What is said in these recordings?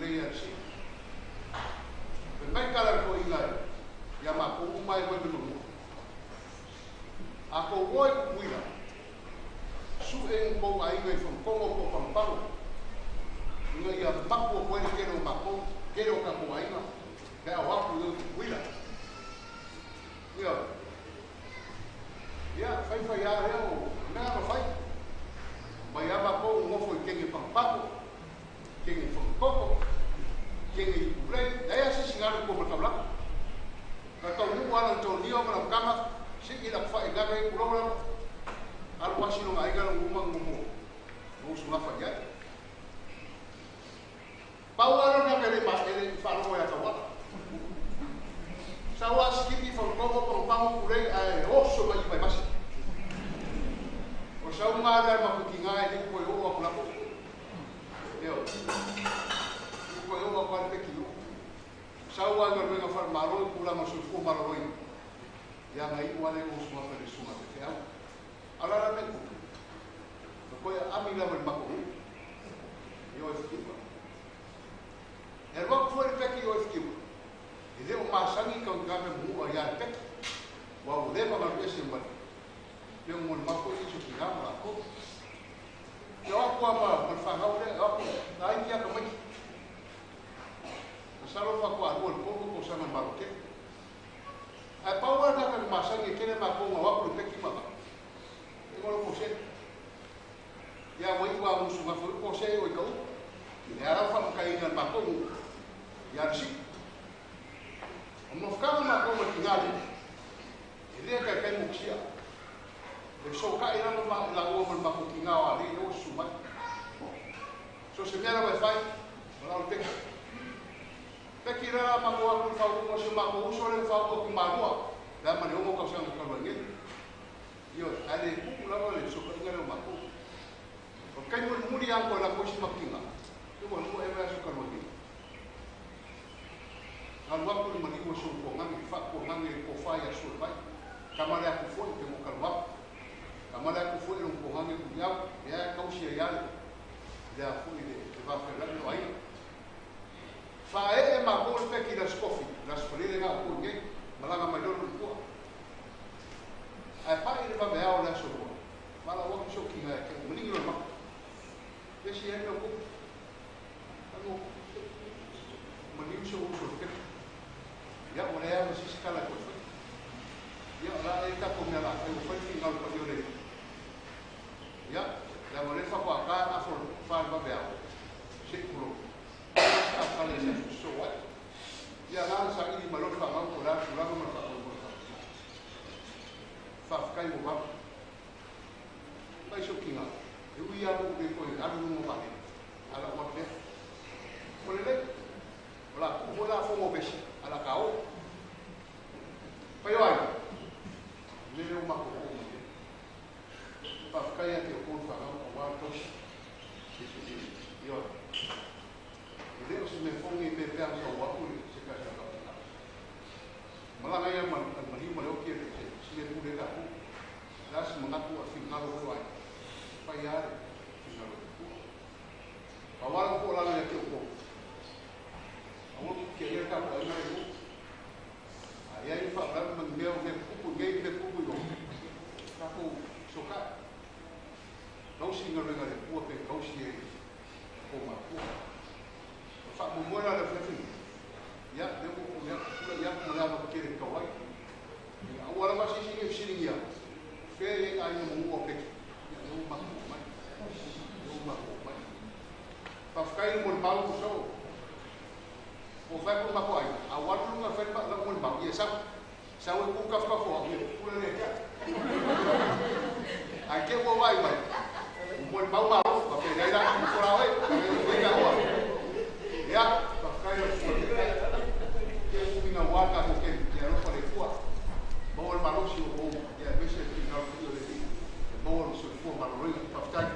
lelei a le sii. Fai mai tala a le toeaina ia matou uma e mai Manua. A tou o i Tutuila, sue ni tou aiga i Fonotogo po o Pagopago, ina ia mapu atu ai le tele o matou, tele o tatou aiga pe a o atu i o i Tutuila. Ioe. Ia, fai fai lava lea o mea na fai. Mai lava matou nonofo i kene Pagopago, kene Fonotogo, kene i Pulei, leai lava se isi na alu i tua ma le taulaga. Na taunuu lava lana Tonio ma lana tama, sii la fai gaga i tulou lava. Alu asi lona aiga lona uma nonofo no usugafa i ai. Pau lava lona mea e le i faalogo ia Tauala. Sau lava sikipi Fonotogo, Pagopago, Pulei ae oso mai i Vaivase. O sau lena lea mapukiga e le i toe oo atu lava. Ioe. Le toe oo atu lava le peki i o. Sau lava i galuega faale-Malo i tulaga o le soifua maloloina, ia na iu lava lea i usugafa i le susuga faifeau. A o le a la le mea e tupu? Na toe aami lava i le matou nuu i o i Fitiuta. E alu atu foi le peki i o i Fitiuta, e le o masani tau i manua ia le peki, aua ua leva ona alu ese ma le mea ua molimau foi nisi o tina ma latou. E o atu lava ma le fanau lea, e o atu, laiti lava tamaiti. Masalo faatoa 2 i le 3 tausaga i Malotele. Ae pau lava le tagata na masani e tele matou na o atu i le peki ma e ngolo pose. Ia ua iu lava usugafa foi pose e o i ka upu. Le ala whakamakaina le matou ia le sii. O nofokanga matou ma le tinā lea, e le taitai mokusia. E fesootai lava ma laua ma le matou tinā o alii lea ua susu mai. So se mea lava e fai, o la o le peki. Peki la la matou atu i le faaupuga o si o matou uso lea ua faauu atu i Malua, pe a ma le 6 tausaga talu ai nei. Ioe, ae le tuu lava le fesootaiga lea o matou. O le taimi mulimuli lava na toe lafo ai si matou tinā, ia ua lua ea vaiaso talu ai nei. Alu atu le maliu o si ou tuagane, faatuagane i le tofa ia Suevai. Tama le atu foi pe mo talu atu. Tama le atu foi lou tuagane Tuiau, lea e tausi ai lava le a foi le va feaveai o aiga. Faaee matou le peki i le Aso Tofi, le Aso Faraile na o atu nei, malaga mai loa le matua. Ae pai le vaveao o le aso lua, valaau atu si ou tina ia te au, manino le maka. Esi ai mea o tupu. Ano, maliu si ou uso i le peki. Ia, ua leai lava ma se isi tala e toe fai. Ia, o le a le tatou mea o le a fai, ua fai le finagalo paia o le Alii. Ia, leaga o lea faatoa ta aso fa le vaveao, se i tulou. Sa fale i se aso sosoo ai. Ia, na ona saili mai loa le faamau po o le a le tulaga ma le faamoemoe faapena. Faafetai ua vave. Fai si ou tina, e ui lava ua ou le toe alu i luga o vaalele, ae o le a ou alu pea. Ua lelei. O le a tuu foi la fono o vesi, ae o le a ta o. Fai o ai, le mea lea ua matou oo mai ai. Faafetai ia te outou le fanau aua le tausi. Ioe. E le o se mea fou nei mea pe a na sau atu i se tasi o tausaga. Malaga ia ma le maliu ma le oti e le se mea pule tatou. Le a se manatu a le finagalo foi o aiga. Fai lava le finagalo o le Atua. Pau lava lau tuualalo ia te outou, aua le tiaia le tatou aiga lea i o. A i ai ni faalavelave ma ni mea o mea tutupu i inei ma mea tutupu i o, tatou fesootai. Tausi le galuega a le Atua pe tausi e tou matua. O le faamoemoe la o le afiafi lenei, ia, lea ua ou tulai atu ma le ava tele e tatau ai. Ia aua lava se isi e fesiligia, o fea e i ai aiga manua o Peki? Ia, lea ua matou oo mai. Lea ua matou oo mai. Faafetai le molimau so po o fea ko matou aiga, a ua alu i luga e fai lau molimau, ia sau. Sau e tu tafutafo au, ia pule lea te au. Ae te ua vaai mai, ua molimau malo, faapea leai la, nofo la oe, faapea le ua. Ia, faafetai lau susuga i le Taitai. Te umi naua le tatou taimi, ia alofa le Atua. Maua le malosi o ou, ia aemaise le finagalo foi o le Alii, ia maua le soifua maloloina. Faafetai.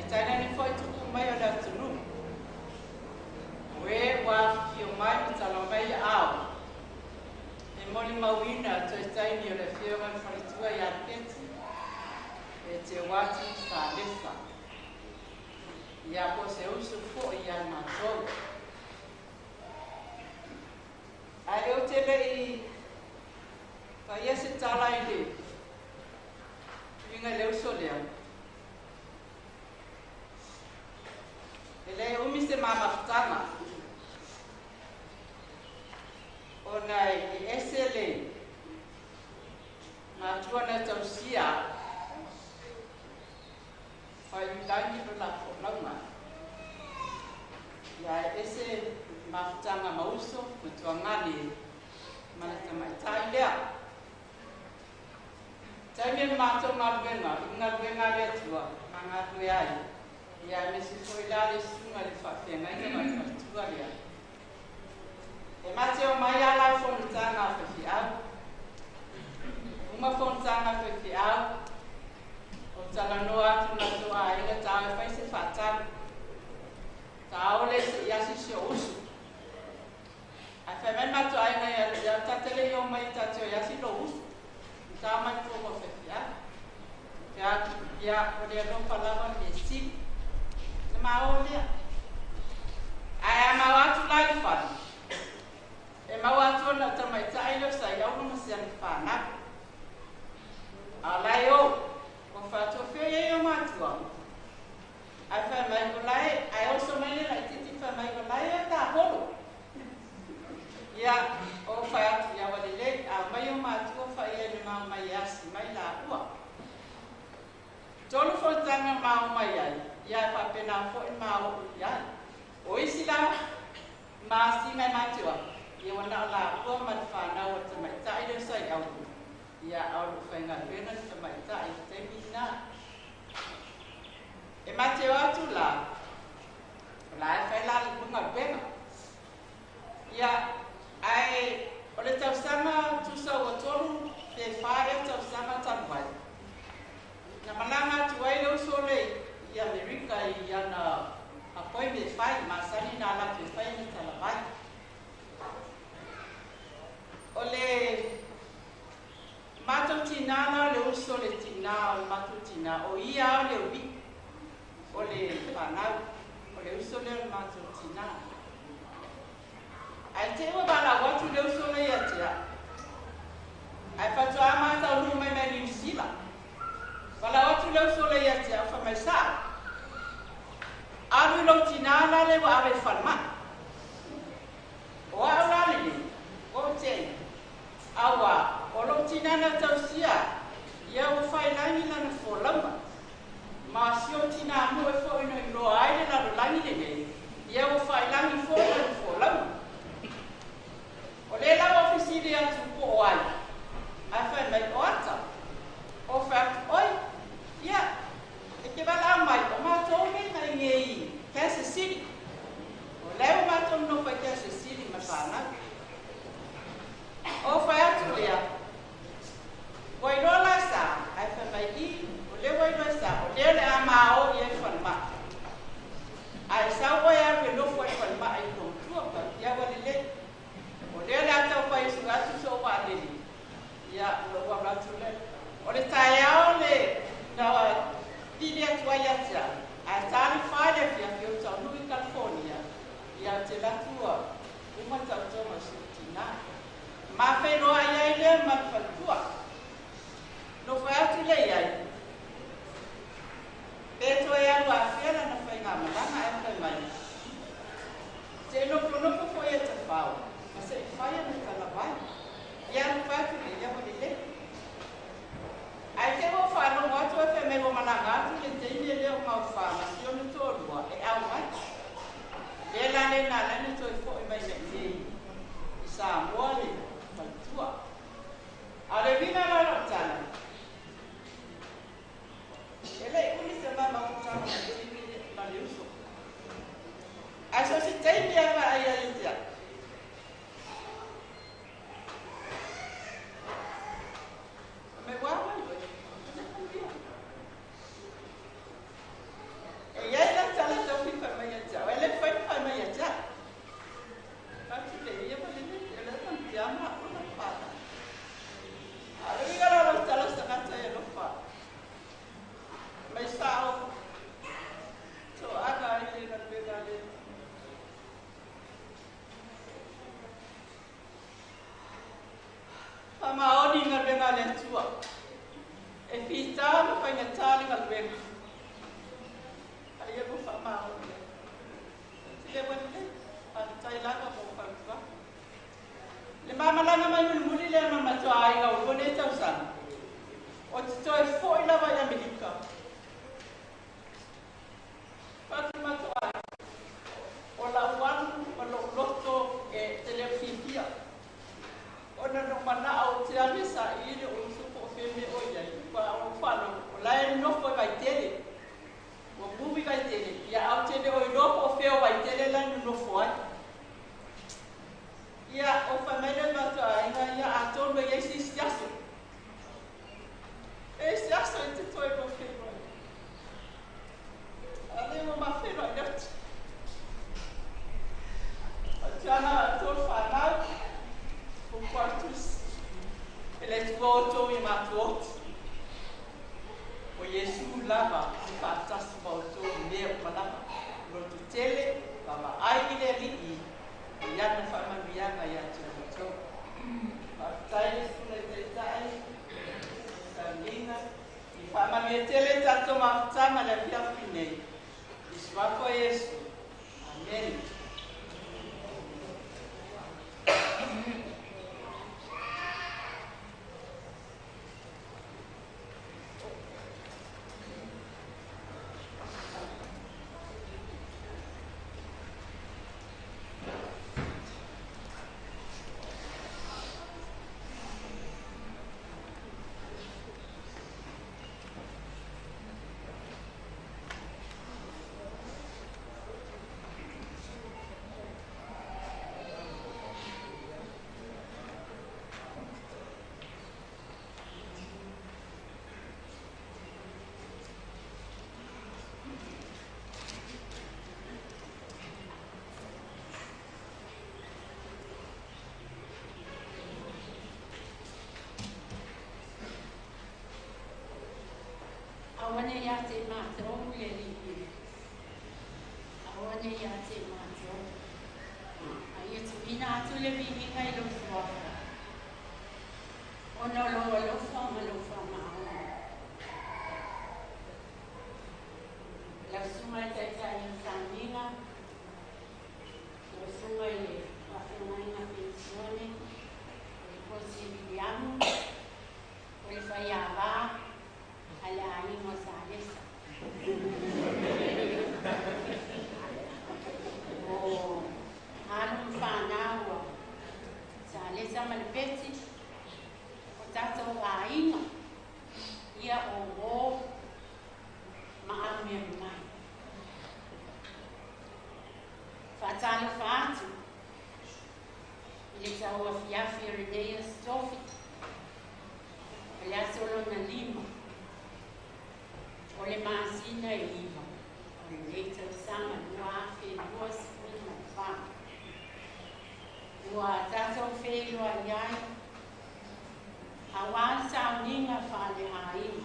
Ae tainane foi tupu mai o le atunuu, o e ua afifio mai ma tala mai aao e molimauina toe taimi o le afioga i le faletua ia Peti Eteuati Salesa. Ia po o se uso foi ia matou. Ae ou te le i faia se tala i le uiga i le uso lea, e le umi se mamafutaga ona e ese le matua na tausia faiulagi lo la folauga. Ia e ese mafutaga ma uso ma tuagali ma le tamaitai lea. Taimi o le matou galuega, i galuega a le Atua ma galue ai, ia aemaise foi la le susuga i le faafeagaiga ma le faletua lea. E mate omai lava la i fonotaga a faifeau. Uma fonotaga a faifeau, o talanoa atu ma matou aiga tao e fai se faatali. Tao le se i asi si o uso. Ae fai mai le matou aiga ia te au, ta te le i omai ta te o i asi lou uso. Ta omai i fono a faifeau. Fai atu, ia, o le alofa lava le mea sili. Na ma o lea. Ae a mau atu la i le fale, e maua atu ona o tamaitai lea o sa i auro ma si ana fanau. A o la e o, ua faatofea i ai o matua. Ae fai mai, o la e, ae oso mai le laitiiti fai mai, o la e o ta holo. Ia, o fai atu, ia ua lelei, a omai o matua fai ai le ma omai e asi mai laua. Tolu fonotaga ma omai ai, ia e faapena foi ma oo i ai. O isi la masina e matua, ia ua na o laua ma le fanau a le tamaitai lea sa i auro, ia a o lo o faigaluega le tamaitai i le taimi lena. E mateo atu la, o la e fai la le galuega. Ia, ae o le tausaga tusa ua 3 pe 4 ea tausaga talu ai, na malaga atu ai le uso lea i Amerika i ana appointment e fai, masani na alu atu e fai ana talavai. O le matou tinā la o le uso le tinā o le matou tinā, o ia o le ui'i o le fanau, o le uso lea o le matou tinā. Ae te i ua valaau atu le uso lea ia te au. Ae faatoa ma taunuu mai mai Niu Sila. Valaau atu le uso lea ia te au, fai mai, Sa, alu i lou tinā la lea ua ave i le falemai. O au la lenei, ua ou te'i, auā, o lou tinā na tausia ia ua failangi lana folauga. Ma si ou tinā moe foi na iloa ai le lalolagi lenei, ia ua failangi foi lana folauga. O lea la ua fesili atu po o ai, ae fai mai, o Ata. O fai atu, oi, ia, e te valaau mai, o matou nei na i nei i Kansas City. O lea ua matou nonofo i Kansas City ma le fanau. O fai atu lea, ua iloa la sa, ae fai mai i, o lea ua iloa sa, o lea o le a ma o i ai i le falemai. Ae sau oe alu e nofo ai i le falemai i lou matua, fai atu, ia ua lelei. O lea o le a tau fai sue atu sou vaalele, ia, ona ou alu atu lea. O le taeao le na pili atu ai ia te au, ae ta le 4 i le afiafi ou taunuu i California, ia ou te alu atu ua uma le taotoga o si ou tinā. Ma feiloai ai lea ma le faletua. Nofo atu lea i ai, pe toe alu afea lana faigamalaga ae fai mai, Se i nofonofo foi e tafao, ma se i fai ana talavai. Ia alu fai atu lea, ia ua lelei. Ae te i ua faalogo atu ae fai mai ua malaga atu le teine lea o Gaufa ma si ona toalua e au mai. Lea la lea na ala ai ona toe foi mai mai nei i Samoa le faletua. A o le uiga la o lau tala, e le i umi se ma mafutaga ma le taimi ma le uso. Ae so o se taimi lava vaai ai ia te au. Fai mai, ua a mai oe? ia te mātou le li'i, aua nei ia te mātou. A ia tuuina atu le viiga i lou suafa, ona o lou alofa ma lou faamaoni. Lau susuga i le Taitai o le Sauniga, lau susuga i le Faafeagaiga Penisione, o le Kosi Viliamu, o le Faiava a le aiga o Salesa. O alo ma fanau a Salesa ma le Peti, o tatou aiga, ia o uō ma amuiamu mai. Faatalofa atu i le tauafiafi o lenei Aso Tofi, o le aso lona 5 o le masina e 9 o lenei tausaga 2024. Ua tatou feiloai ai auā le sauniga faaleaiga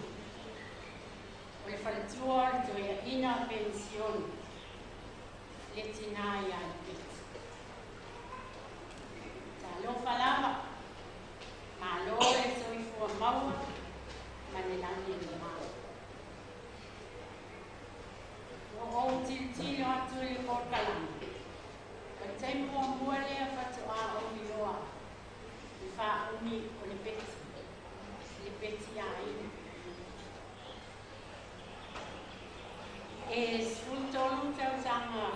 o le faletua o le toeaina penisione le tinā iā le Peti. Talofa lava, malo le soifua maua ma le lagi e mama. Ua ou tilotilo atu i le polokalame, o le taimi muamua lea faatoa ou iloa i faaumi o le Peti, le Peti aiga. E 13 tausaga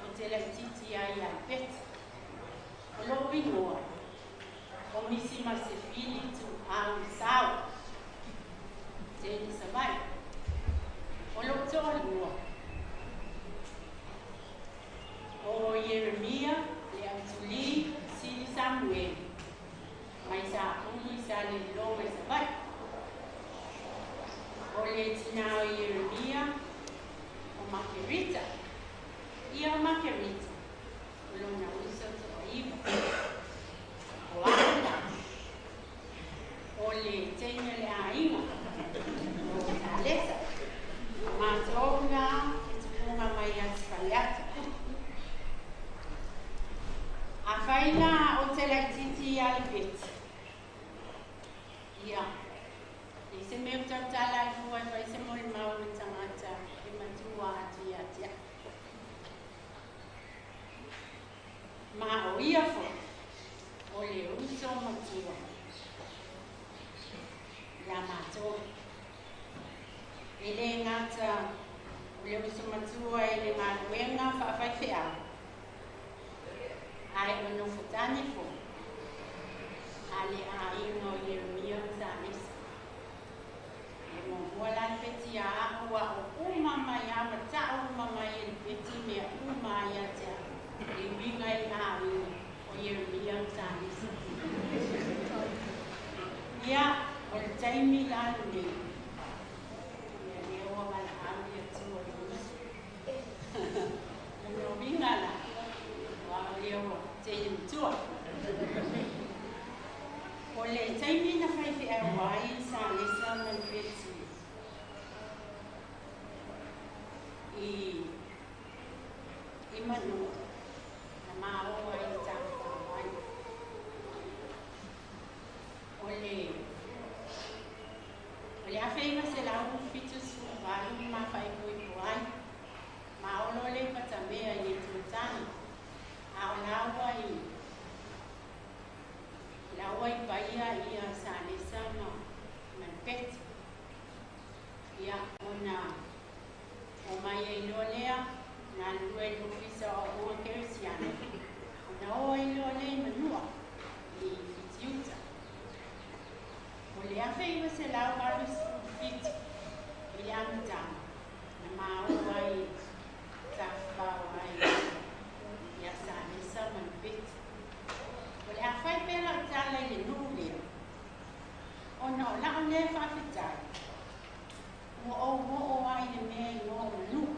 o te laitiiti ai ia le Peti. O lou igoa, o Misi Masefili Tuuau Sao, teine Savaii. O lou toalua, o Ieremia le Autulī Sili Samuele, mai Sapulu i Salelologa i Savaii. O le tinā o Ieremia, o Makerita. Ia o Makerita, o lona uso toaiva. O Ana, o le teine o le aiga, o Salesa. O matou la e tupuga mai ia Faleata. Afai la o te laitiiti ia le Peti, ia, e se mea o tautala ai fua e fai se molimau le tagata e matua atu ia te au. Ma o ia foi, o le uso matua ia matou. E le gata o le uso matua i le galuega faafaifeau, ae o nofotane foi a le aiga o Ieremia ma Salesa. E muamua la le Peti ia a'u a o uma mai a ma ta'u uma mai e le Peti mea uma ia te a'u e uiga i le aiga o Ieremia ma Salesa. Ia, o le taimi la lenei, ia lea ua valaau le Atua i le uso. O lona uiga la, aua o lea ua teine matua. O le taimi na faifeau ai Salesa ma le Peti i Manua, na ma o ai i Tafafao ai. O le 1978 ma faaipoipo ai, ma o loa le patamea i le Itumatagi, a o laua i paia ia Salesa ma le Peti. Ia, ona o mai ai loa lea, galulue i le Ofisa o Aoga Kerisiano, ona o ai loa lea i Manua, i Fitiuta. O le 1987 i le amataga, na ma o ai tafafao ai ia Salesa ma le Peti. O le a fai pea lau tala i le nuu lea, ona o la'u lea faafetai, ua ou oo ai i le mea igoa o Manua.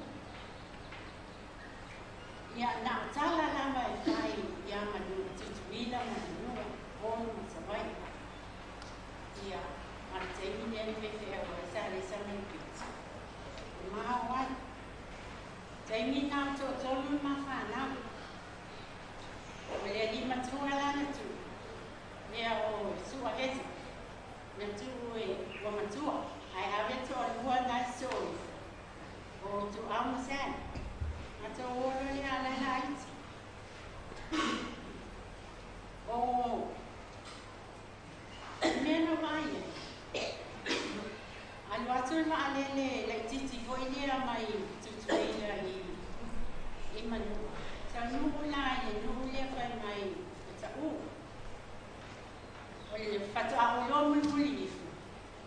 Ia, na o tala lava e fai ia Manua, Tutuila ma Manua, Upolu ma Savaii. Ia, ma le taimi lea na faifeau ai Salesa ma le ina toʻatolu ma fanau. O le alii matua lana tuʻu lea o Su'a Heta na tuʻu e ua matua ae ave toʻalua na e sosoo ifo o Tuʻau ma Sam. Matou o loa lea ala e laiti. O mea na vaai ai, alu atu le vaalele laitiiti foi lea mai Tutuila i Manu'a. Taunuu la i le nuu lea fai mai o Taʻu. O le faatoa ou iloa mulimuli ifo,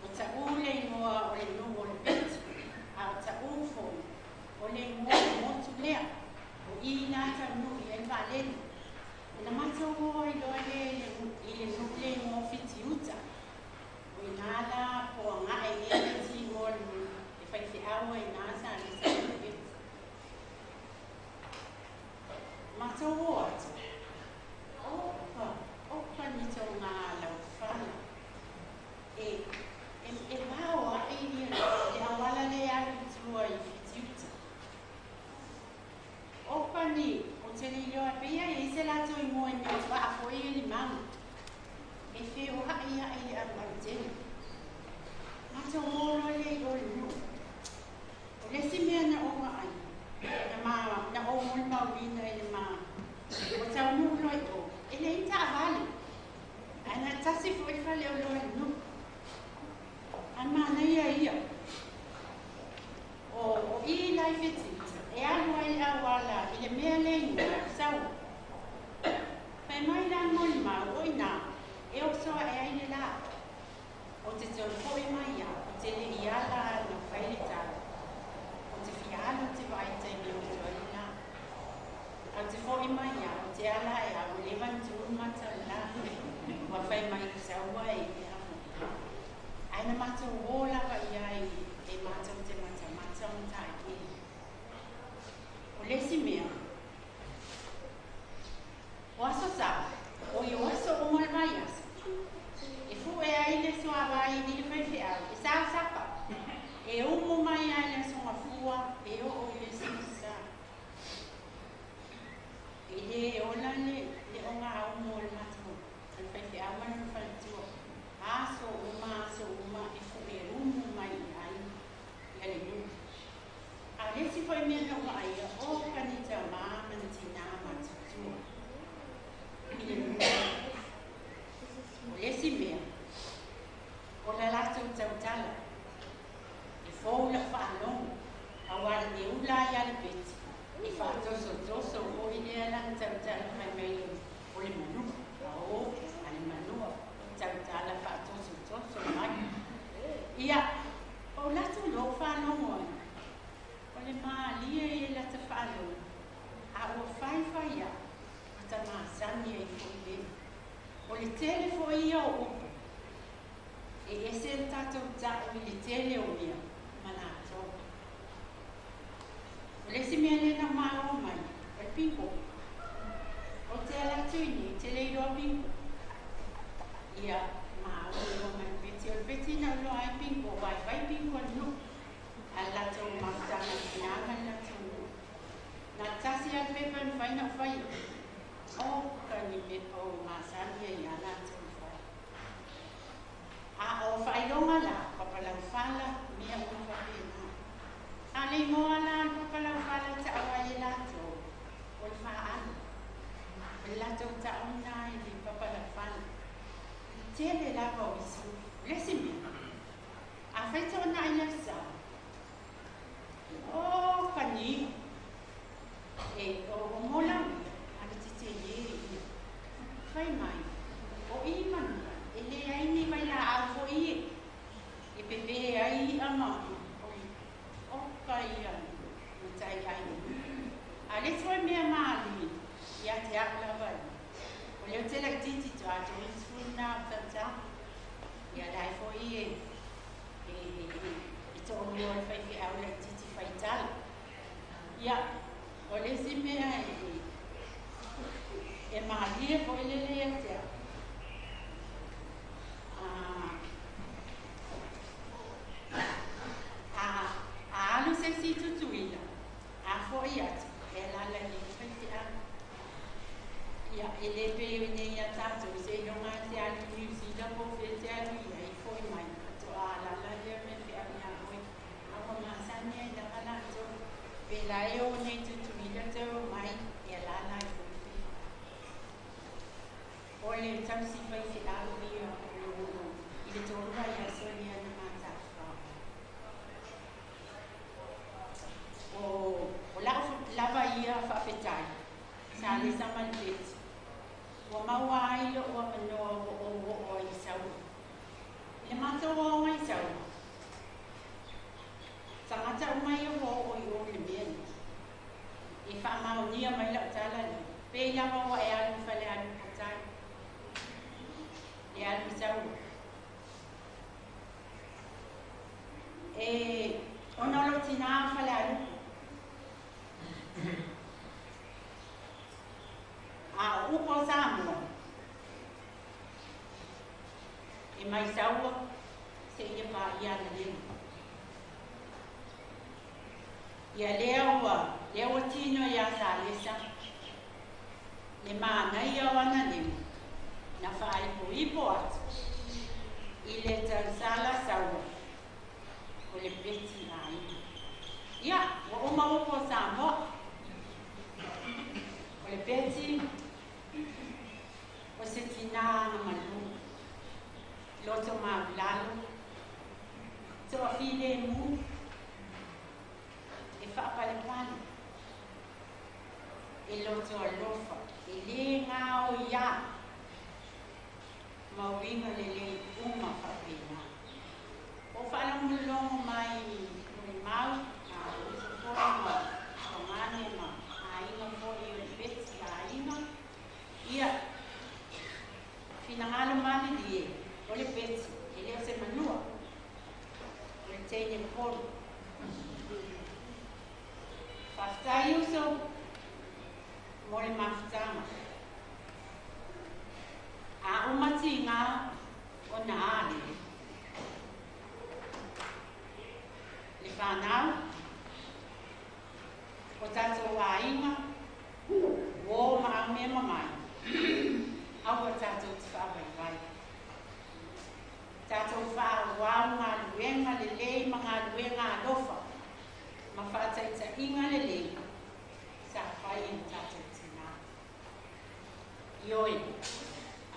o Taʻu le igoa o le nuu o Lepeti, a o Taʻu foi o le igoa o le motu lea. O i la taunuu i ai le vaalele. Ona matou o ai loa lea i le nuu le igoa o Fitiuta. O i ina la po o agae ea le isi igoa o le nuu e faifeau ai ina sa lesa i Lepeti. Matou o atu, opa, opa ni touga laufala. E, e, e vao aʻe ia le auala lea e alu i tua i Fitiuta. Opa ni, ou te le iloa pea e i ai se latou igoa i mea o vaa foi ia i le mau. E feoaʻi aʻe i le alualu tele. Matou o loa lea i o i le nuu. O le isi mea na ou vaai, na ma, na ou molimauina i le ma, ua taunuu loa i o, e leai ni taavale. Ae na tasi foi le faleoloa i le nuu. Ae manaia ia. O, o i la i Fitiuta, e alu ai le auala i le mea lea i igoa o Saua. Fai mai la le molimau, o inā, e oso aʻe ai le lā. Ou te toe foi mai au, ou te le i ala na fai le tala. Ou te fia alu ou te vaai i taimi o oso ai le la. A ou te foi mai au, ou te ala ae au, ua leva ona tu le mata o le la. Ua fai mai i Saua e a foi. Ae na matou o lava i ai e matou te matamata ma taeele. O le isi mea, o aso sa, oi o aso uma o le vaiaso, e fue ai le suavai i le faifeau, e saosapa, e umu mai ai le aso gafua e oo i le sisa. E le ola le le ogaumu o le matou o le faifeau ma lona faletua, aso uma aso uma e fue umu mai ai ia le nuu. A o le isi foi mea na ou vaaia, o ka ni tamā ma ni tinā matutua i le nuu. O le isi mea, o le latou tautala, e fou lau faalogo, auā le ula ai a le Peti, e faatosotoso foi lea lana tautala fai mai o le manua, a o a le manua tautala faatosotoso mai. Ia, o latou loa ou faalogo ai, o le malie ia i lata faalogo, a ua faifai au, ua ta masani ai foi lea. O le tele foi ia o upu, e ese le tatou ta'u i le tele o mea ma latou. O le isi mea lea na maua mai, o le pingo. Ou te ala atu i nei, te le iloa pingo. Ia, maua iloa mai le Peti. O le Peti na iloa ai pingo, aua e fai pingo a le nuu. A le latou mafutaga i tina ma le latou nuu. Na o le tasi lava le pepa e mafai ona ou faia. Oka ni pepa ua masani ai ia latou e fai. A o faailoga la, papalaufala, mea uma faapena. A o le igoa la o le papalaufala e ta'u ai e latou, o le faaalu. O le latou ta'u lena i le papalaufala. Tele lava o isi upu. O le isi mea, afai toonai le aso Sa, oka ni e o molau ia, a le tetele ia. Fai mai, o i Manu'a, e leai ni vailaau foi e pepe ai i'a ma oka ia matai ai. A o le isi foi mea malie ia te a'u lava ia, o lea ou te laitiiti 30 na o tausaga, ia la e foi e to'alua o le faifeau laitiiti faitala. Ia, o le isi mea e malie foi lele ia te a'u, a alu se isi i Tutuila, a fo'i atu, E le pe nei a tātou se ilonga te alu New Zealand po fe te alu ia i foi mai. To a la la lea me fe a mea oi. A ua masani ai lava latou. Pe la e o nei Tutuila te o mai ia la la i foi fe. O le tausi fai fe au ia o le olo i le tolu ai aso lea na matafa. O lau lava ia faafetai sa le sa ma le Peti. Ua maua ai lo'u avanoa ua ou oo ai i Saua. I le matou aoga i Saua, tagata uma ia ua oo i o i le mea lea. E faamaonia mai lau tala lea, pei lava ua e alu i Falealupo-tai, e alu i Saua. E ona o lou tinā o Falealupo, a o upu o Samoa, e mai Saua seia paia Analega. Ia lea ua, lea ua tino iā Salesa le manaia o Analega na faaipoipo atu i le tausala Saua o le Peti aiga. Ia, ua uma upu o Samoa. O le Peti, o se tinā agamalu, loto maulalo, toafilemu, e faapalepale, e loto alofa, e lē gaoiā, ma uiga lelei uma faapena. Ua ou faalogologo mai i molimau a uso foi ma Togane ma aiga foi o le Peti aiga. Ia, finagalo malilie, o le Peti, e le o se manua, o le teine polo. Faafetai uso mo le mafutaga. A uma tiga ona a lele. Le fanau, o tatou aiga, uō ma aumea mamai, aua tatou te faavaivai. Tatou faaauau galuega lelei ma galuega alofa ma faataitaiga lelei sa fai e ni tatou tinā. Ioe,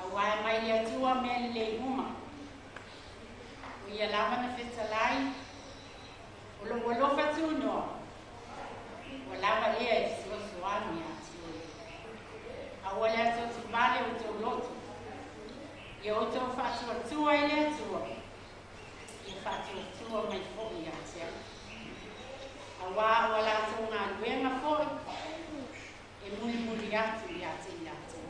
auā e mai le Atua mea lelei uma. O Ia lava na fetalai, o lou alofa tunoa, ua lava lea e fesoasoani ia te oe. Aua le atuatuvale outou loto, ia outou faatuatua i le Atua, ia faatuatua mai foi ia te au. Auā o a latou galuega foi e mulimuli atu ia te i latou.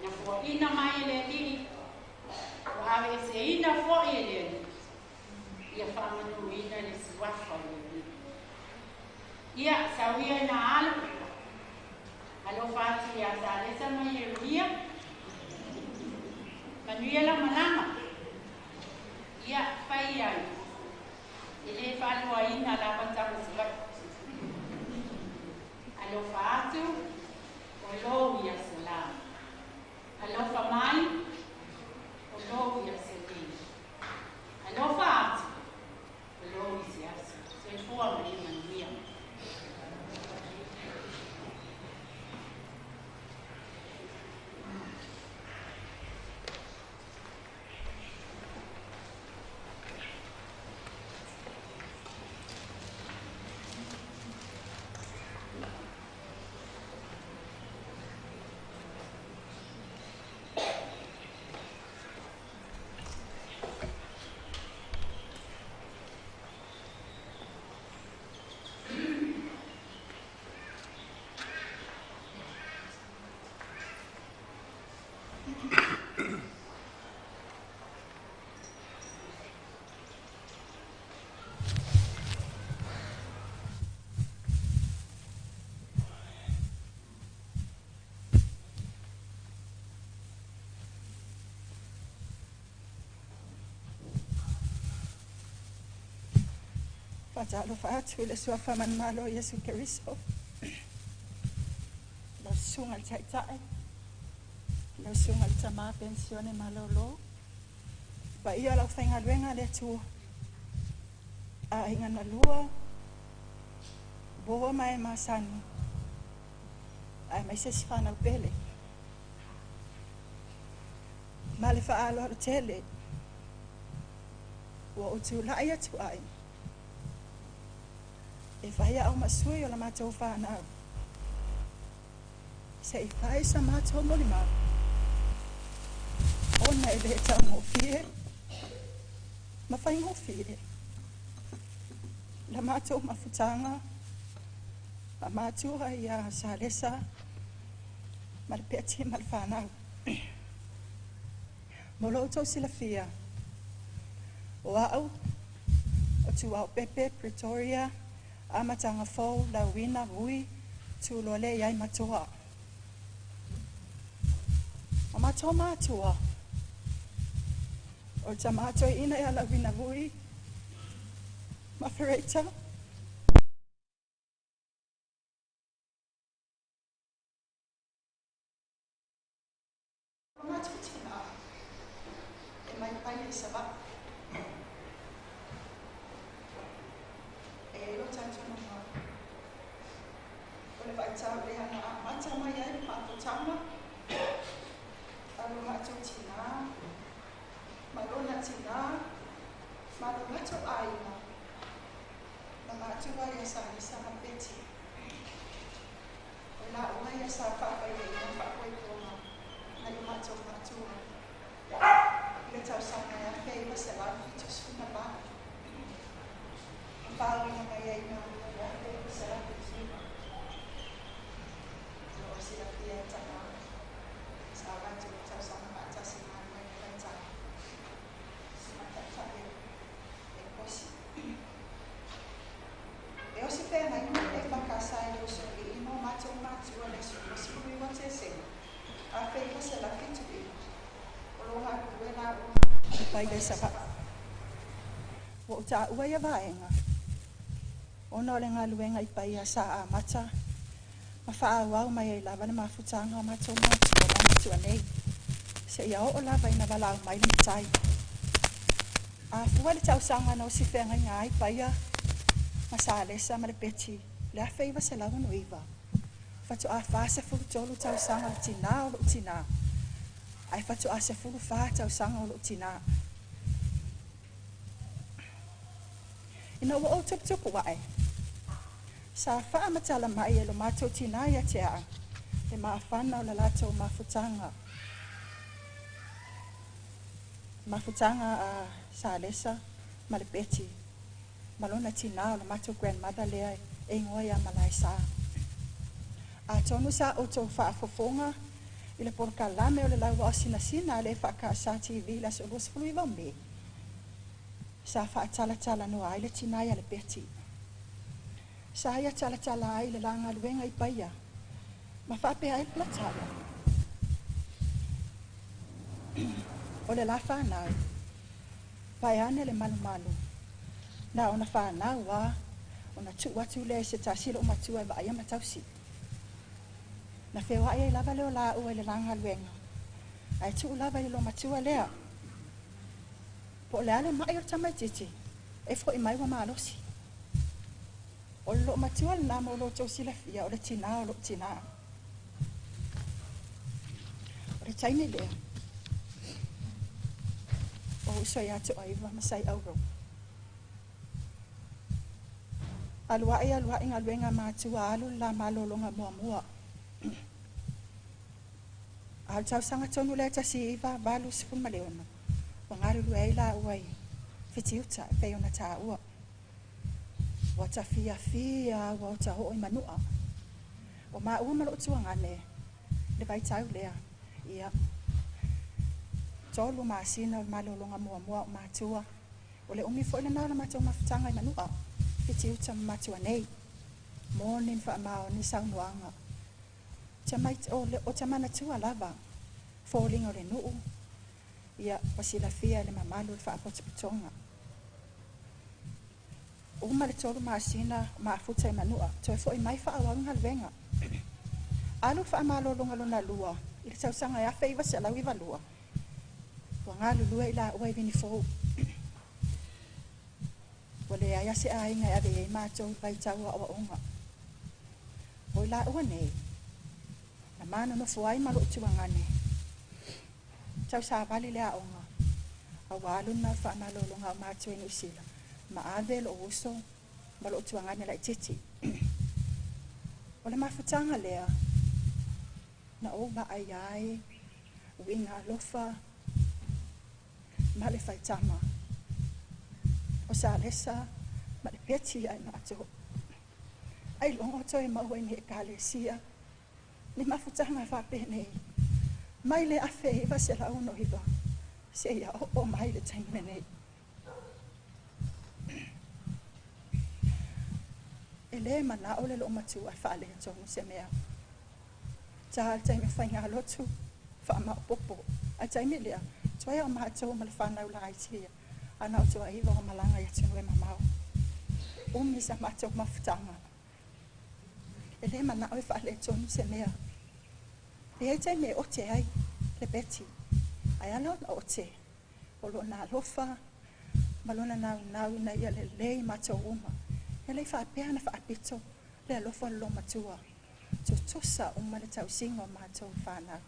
Na foaina mai e le Alii, ua aveeseina foi e le Alii, ia faamanuina le suafa o le Alii. Ia, sau ia ina alu, alofa atu ia Salesa ma Ieremia, manuia lau malaga. Ia, fai ai, e le faaluaina lava tama Savaii. Alofa atu, o lou ia Salam. Alofa mai, o lou ia Selei. Alofa atu, o lou i se aso. Soifua ma ia manuia. Faatalofa atu i le Suafa manumalo o Iesu Keriso, lau Susuga i le Taitai, Lau susuga i le Tama Penisione Malolo, paia o le aufaigaluega a le Atua, aiga na lua, uo ma e masani, aemaise si fanau pele. Ma le faaaloalo tele ua ou tulai atu ai e fai au ma sui o la matou fanau se i fai sa matou molimau ona e le taugofie ma faigofie la matou mafutaga ma matua ia Salesa ma le Peti ma le fanau. Mo lo outou silafia, o au o Tuaopepe Pretoria amataga fou lauina vui tuloa le iai matoa. O matou matua, o le tama toeaina ia Lauina Vui ma Fereta. O matou tina e mai pai i Savaii. E i ai lo talitonuga o le vaitau lea na amata mai ai le mafutaga a lo matou tina ma lona tina ma lo matou aiga na matua ia Salesa ma Peti. O laua ia sa faapaiaina faapoipoga nai o matou matua i le tausaga e 1978. Ma faauiga mai ai i le 1979. O lo o silafia e tama sa matou tausaga faatasi galue i le vaitau ma taitai e kosi. E osi feagaiga le EFKS i le usoalii ma o matou matua i le aso 29 Tesema 1979, o lo o galulue laua i Paia i Savaii. Ua ou taua ia vaega ona o le galuega i Paia sa amata ma faaauau mai ai lava le mafutaga o matou matua ma matua nei, seia oo lava ina valaau mai le matai. A fua le tausaga na osi feagaiga ai Paia ma Salesa ma le Peti le 1969, faatoa 43 tausaga o le tinā o lou tinā, ae faatoa 14 tausaga o lou tinā. Ina ua ou tuputupu ae, sa faamatala mai e lo matou tinā ia te au le mafana o le latou mafutaga. Mafutaga a Salesa ma le Peti ma lona tinā o le matou grandmother lea e igoa ia Malaesa. Atonu sa outou faafofoga i le polokalame o le Lauao Sinasina a le EFKS TV i le aso 29 o Me, sa faatalatalanoa ai le tinā ia le Peti. Sa ia talatala ai le la galuega i Paia ma faapea ai le tala. O le la fanau, pae ane le malumalu, na ona fanau a, ona tuu atu lea i se tasi loo matua e vaaia ma tausi. Na feoai ai lava lea o laua i le la galuega, ae tuu lava i le loomatua lea. Po o le a le mai o le tamaitiiti, e fo'i mai ua malosi. O le loomatua lena mo lo outou silafia, o le tinā o lou tinā. O le taimi lea, o uso ia Toaiva ma Sai Auro. Alu ae alu ae galuega matua alu le la malologa muamua. A o le tausaga tonu lea 1986, ua galulue ai laua i Fitiuta e pei ona taua. Ua ta fiafia ua ota oo i Manua. O maua ma lou tuagane le vaitau lea, ia, 3 masina o le malologa muamua o matua. O le umi foi lena o le matou mafutaga i Manua, Fitiuta ma matua nei. Moni ma faamaoni saunoaga. O te manatua lava, foliga o le nuu, ia, ua silafia e le mamalu o le faapotopotoga. Uma le 3 masina o mafuta i Manua, toe foi mai faaauau galuega. Alu le faamalologa lona lua I le tausaga e 1992, ua galulue i laua i Vinifou. Ua leai a se aiga e ave i ai matou i vaitau o aoaoga. O i laua nei, na manonofo ai ma lou tuagane, tausavali le aoga, a ua alu lena o le faamalologa o matua i Niu Sila, ma ave lou uso ma lou tuagane laitiiti. O le mafutaga lea, na ou vaai ai uiga alofa ma le faitama o Salesa ma le Peti ia i matou. Ailoga o toe maua i ni ekalesia ni mafutaga faapenei mai le 1969 seia oo mai le taimi lenei. E lē manao le loomatua e faaletonu se mea. Tā le taimi o faigalotu faamaopopo ae taimi lea tuai o matou ma le fanau laiti ia ana o tuaiva o malaga i atunuu e mamao. Umi sa matou mafutaga. E lē manao e faaletonu se mea. E iai taimi e ote ai le Peti, ae ala ona ote o lona alofa ma lona naunau ina ia lelei matou uma. E le i faapea ona faapito le alofa o le loomatua. Tutusa uma le tausiga o matou fanau.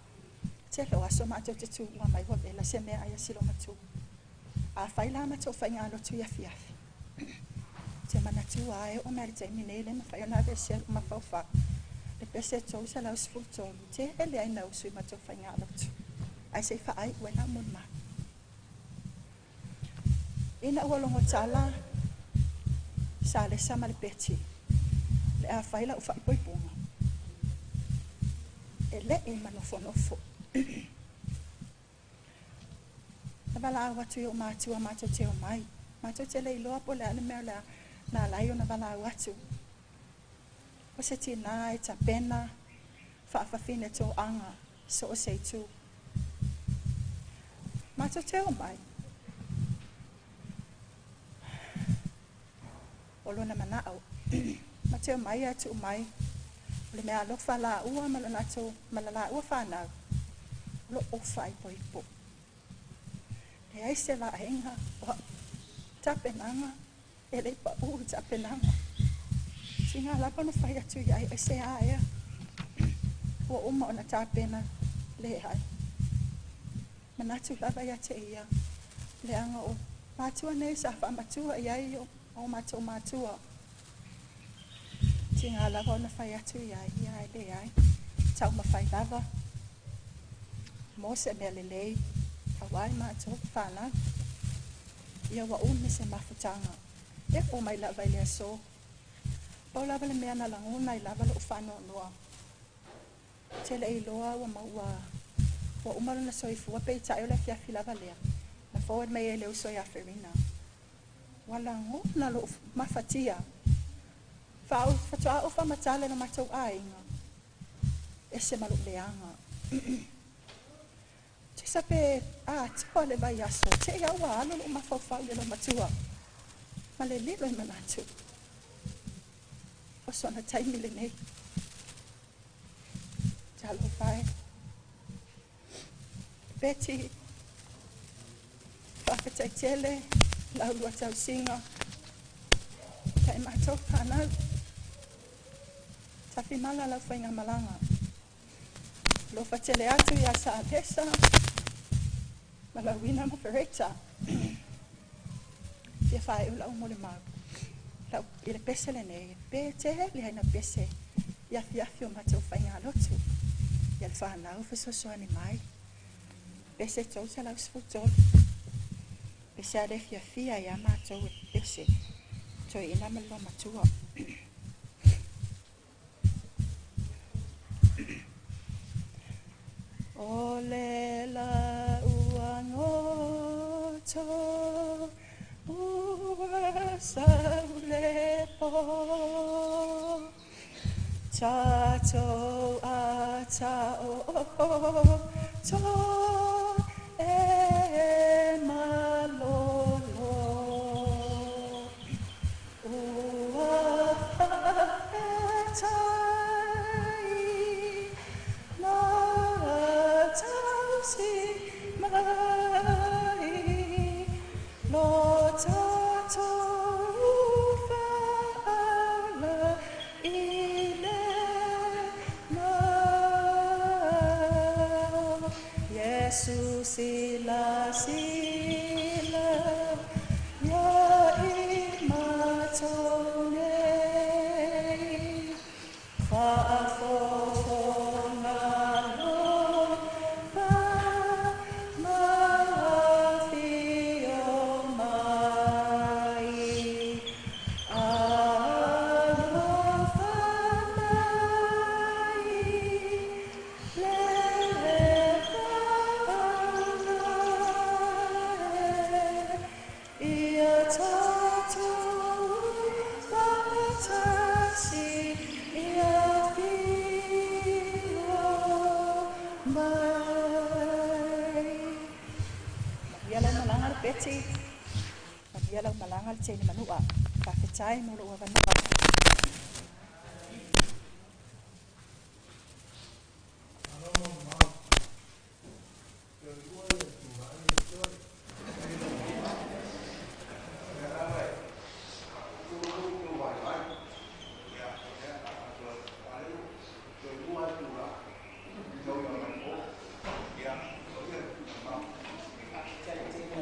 Tele o aso matou te tuua mai ua vela se meaai a si loomatua. Afai la matou faigalotu i afiafi, te manatua lava e oo mai le taimi nei e le mafai ona aveesea lou mafaufau le pese 313 tele ai na usu i matou faigalotu ae se i faaiu ai lau molimau. Ina ua logo tala Salesa ma le Peti le a fai lau faaipoipoga, e le'i manofonofo. Na valaau atu i ou matua matou te omai. Matou te le iloa po o le a le mea o le a na ala ai ona valaau atu. O se tinā e tapena faafafine toaga so o se itu. Matou te omai. O lona manao. Ma te omai ae tuu mai o le mea alofa laua ma le latou ma la laua fanau o lo o faaipoipo. Leai se vaega o tapenaga e le i paū i tapenaga. Tiga lava ona fai atu i ai, aisea ea ua uma ona tapena? Leai. Manatu lava ia te ia, leaga o matua nei sa faamatua i ai o matou matua. Tiga lava ona fai atu i ai, ia e leai. Taumafai lava mo se mea lelei auā i matou fanau. Ia ua umi se mafutaga. E oo mai lava i le aso. Pau lava le mea na lagona ai lava lou faanoanoa. Ou te le iloa ua ua ua uma lona soifua peitai o le afiafi lava lea na forward mai ai le uso ia Ferina. Ua lagona lou mafatia. Faatoa ou faamatala i lo matou aiga. Ese ma lou leaga. Tusa pe atoa le vaiaso, te i a ua alu lou mafaufau i le loomatua ma le lilo i manatu. O sona taimi lenei. Talofa e. Beti, faafetai tele lau lua tausiga i matou fanau. Tafimala lau faigamalaga. Alofa tele atu ia Salesa ma Lauina ma Fereta. Fia faaiu lau molimau lau i le pese lenei pe tele ai na pese i afiafi o matou faigalotu. Ia le fanau fesoasoani mai. Pese 313. Pese a le fiafia ia matou e pese. Toeaina ma le loomatua. O le lau agoto ua sau le po tatou a taoto e malolo ua faafetai la Iesu silasila ia i matou nei. Faafofoga alofa ma afio mai. Alofa mai le faaaoga e ia tatou faatasi ia afio mai. Manuia lau malaga le Peti, manuia lau malaga le teine manua. Faafetai mo lou avanoa.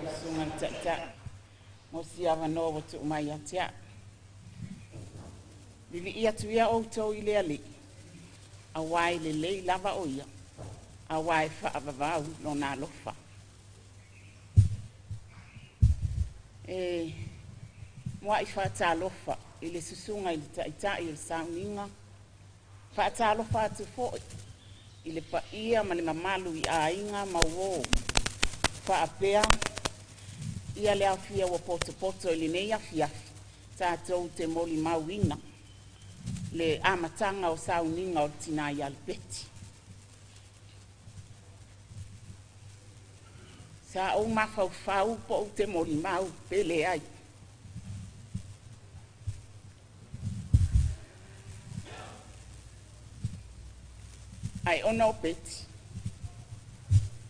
Susuga i le Taitai mo si avanoa ua tuu mai ia te a'u. Vivii atu ia outou i le Alii, auā e lelei lava o ia, auā e faavavau lona alofa. E mua'i faatalofa i le susuga i le Taitai o le Sauniga, faatalofa atu foi i le paia ma le mamalu i aiga ma uō faapea ia le aofia ua potopoto i lenei afiafi tatou te molimauina le amataga o sauniga o le Tina ia Lepeti. Sa ou mafaufau po ou te molimau pe leai. Ae ona o Peti,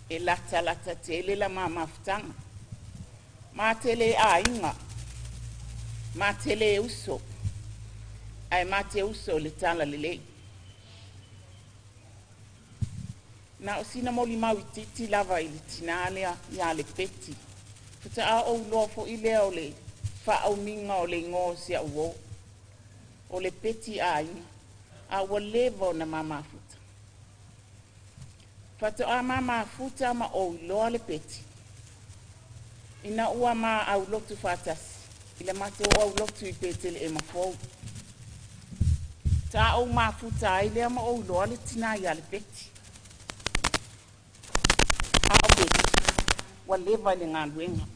e latalata tele la ma mafutaga. Ma te le aiga, ma te le uso, ae ma te uso i le tala lelei. Na o sina molimau itiiti lava i le tinā lea ia Lepeti. Faatoa ou iloa foi lea o le faaumiga o le igoa o si au uō. O le Peti aiga, a ua leva ona ma mafuta. Faatoa ma mafuta ma ou iloa le Peti ina ua ma aulotu faatasi i le matou aulotu i Peteleema fou. Ta ou mafuta ai lea ma ou iloa le tinā ia Lepeti. A o Peti, ua leva i le galuega.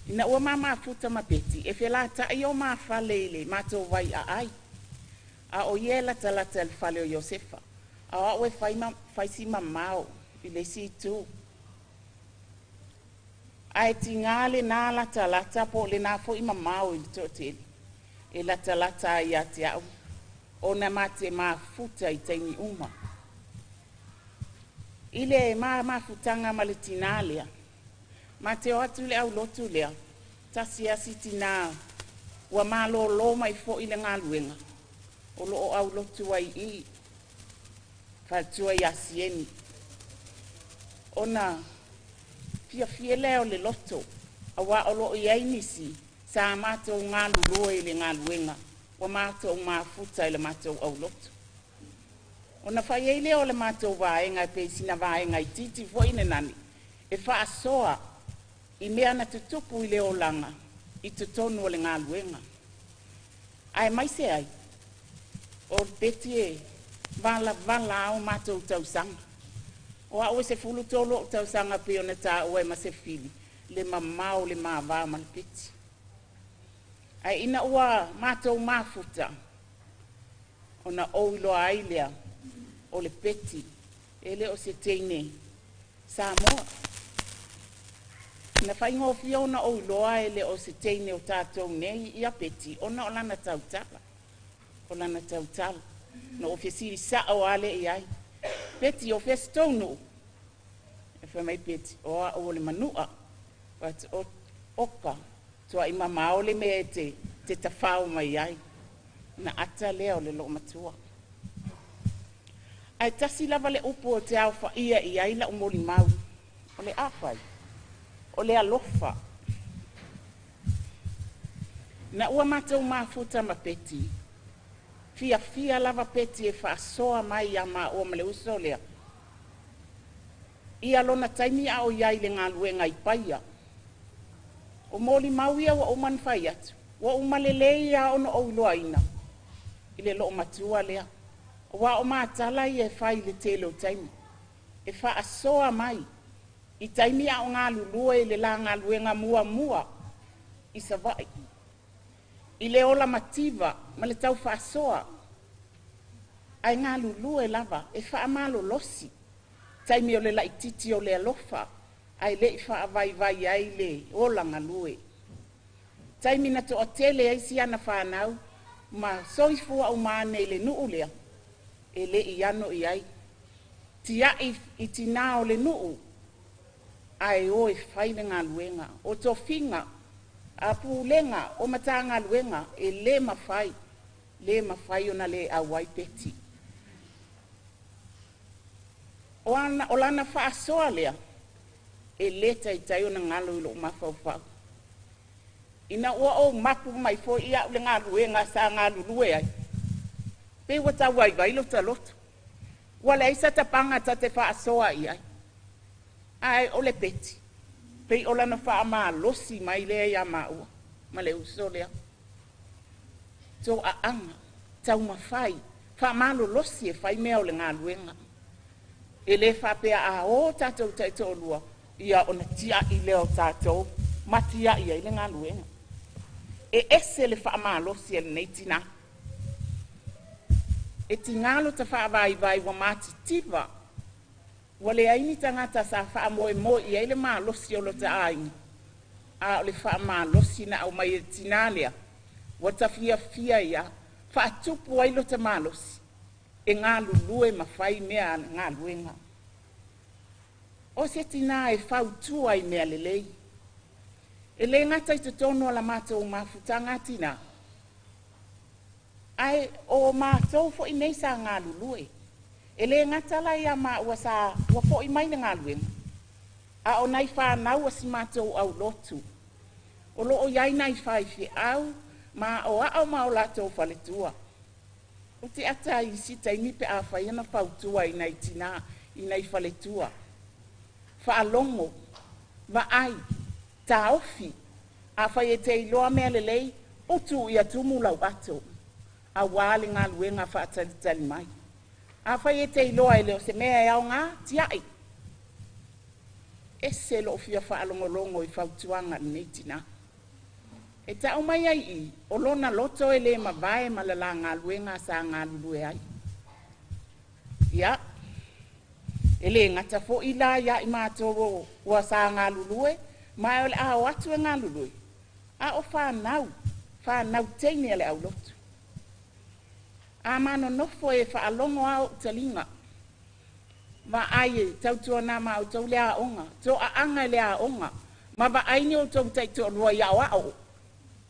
Ina ua ma mafuta ma Peti, e felataai o ma fale i le matou vai aai. A o ia e latalata i le fale o Iosefa. A o au e fai, ma, fai si mamao i le isi itu. Ae tiga lenā latalata po o lenā foi mamao i le toatele e latalata ai ia te au ona ma te mafuta i taimi uma. I le ma mafutaga ma le tinā lea, ma te o atu i le aulotu lea, tasi lava si tinā ua malōlō mai foi le galuega o lo o aulotu ai i faletua ia Sieni. Ona fiafia lea o le loto, auā o lo o i ai nisi sa matou galulue i le galuega ua matou mafuta i le matou aulotu. Ona fai ai lea o le matou vaega e pei sina vaega itiiti foi nenani e faasoa i mea na tutupu i le olaga i totonu o le galuega. Aemaise ai o le Peti e valavala a o matou tausaga. O au e 13 o'u tausaga pei ona taua e Masefili le mamao o le ma va ma le Peti. Ae ina ua matou mafuta, ona ou iloa ai lea o le Peti e le o se teine Samoa. Na faigofie ona ou iloa e le o se teine o tatou nei ia Peti ona o lana tautala. O lana tautala. Na ou fesili sa'o lava lea i ai. Peti, o fea si tou nuu? E fai mai Peti, o au o le Manua. Fai atu, oka, tuai mamao le mea e te tafao mai ai. Na ata lea o le loomatua. Ae tasi lava le upu o te aofaia i ai la'u molimau, o le afai, o le alofa. Na ua matou mafuta ma Peti, fiafia lava Peti e faasoa mai iā maua ma le uso lea. Ia lona taimi a o iai le galuega i Paia. O molimau ia ua uma ona fai atu, ua uma lelei lava ona ou iloaina i le loomatua lea. Aua o matala ia e fai i le tele o taimi, e faasoa mai i taimi a o galulue i le la galuega muamua i Savaii, i le ola mativa ma le tau faasoa, ae galulue lava e faamalolosi taimi o le laitiiti o le alofa ae le'i faavaivai ai le ola galue. Taimi na toatele ai si ana fanau ma soifua uma ane i le nuu lea, e le'i ano i ai. Tiai i tinā o le nuu, ae o e fai le galuega. O tofiga a pulega o Matagaluega e lē mafai, lē mafai ona le auai Peti. O, ana, o lana faasoa lea, e lē taitai ona galo i lo'u mafaufau. Ina ua ou mapu mai foi au le galuega sa galulue ai, pe ua tauvaivai lo taloto. Ua leai sa tapaga ta te faasoa i ai. Ae o le Peti, pei o lana faamalosi mai lea iā maua ma le uso lea. Toaaga, taumafai, faamalolosi e fai mea o le galuega. E lē faapea a o tatou taitoalua, ia ona tiai lea o tatou ma tiai ai le galuega. E ese le faamalosi a lenei tinā. E tigā lo ta faavaivai ua matitiva, ua leai ni tagata sa faamoemoe i ai le malosi o lota aiga, a o le faamalosi na aumai e le tinā lea, ua ta fiafia ia faatupu ai lota malosi e galulue ma fai mea a le galuega. O se tinā e fautua i mea lelei. E lē gata i totonu o la matou mafutaga tinā, ae o matou foi nei sa galulue. E lē gata la iā maua sa ua fo'i mai le galuega, a o nai fanau a si matou aulotu. O loo i ai nai faifeau ma aoao ma o latou faletua. Ou te ata ai i isi taimi pe afai ona fautua i nai tinā i nai faletua. Faalogo, vaai, taofi, afai e te iloa mea lelei, utu ia tumu lau ato, auā le galuega faatalitali mai. Afai e te iloa e le o se mea e aogā, tiai. Ese loo fia faalogologo i fautuaga a lenei tinā. E tau mai ai i, o lona loto e lē mavae ma le la galuega sa galulue ai. Ia, e lē gata foi la iā i matou ua sa galulue, ma o le a o atu e galulue, a o fanau, fanau teine a le aulotu. A manonofo e faalogo a ou taliga, vaai e tautuana ma outou le aoga, toaaga i le aoga, ma vaai ni outou taitoalua i aoao,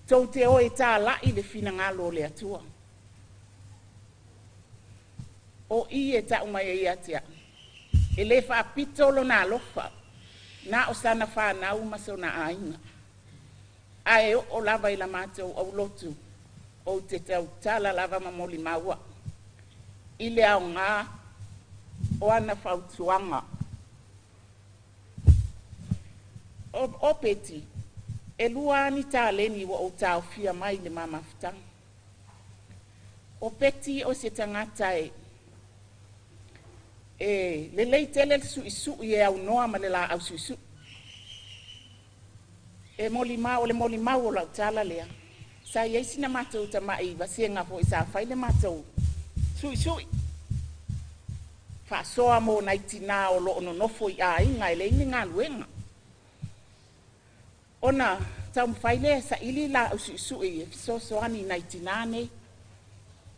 tou te o e tāla'i le finagalo o le Atua. O i e tau mai ai ia te au, e lē faapito lona alofa, na o sana fanau ma sona aiga. Ae oo lava i la matou aulotu, ou te tautala lava ma molimau i le aogā o ana fautuaga. O, o Peti, e lua ani taleni ua ou taofia mai le ma mafutaga. O Peti o se tagata e e lelei tele le suisui e aunoa ma le laau suisui. E molimau, o le molimau o lau tala lea. Sa iai sina matou tama'i vasega foi sa fai le matou suisui. Faasoa mo nai tinā o loo nonofo i aiga e leai ni galuega. Ona taumafai lea e saili laau suisui e fesoasoani i nai tinā nei.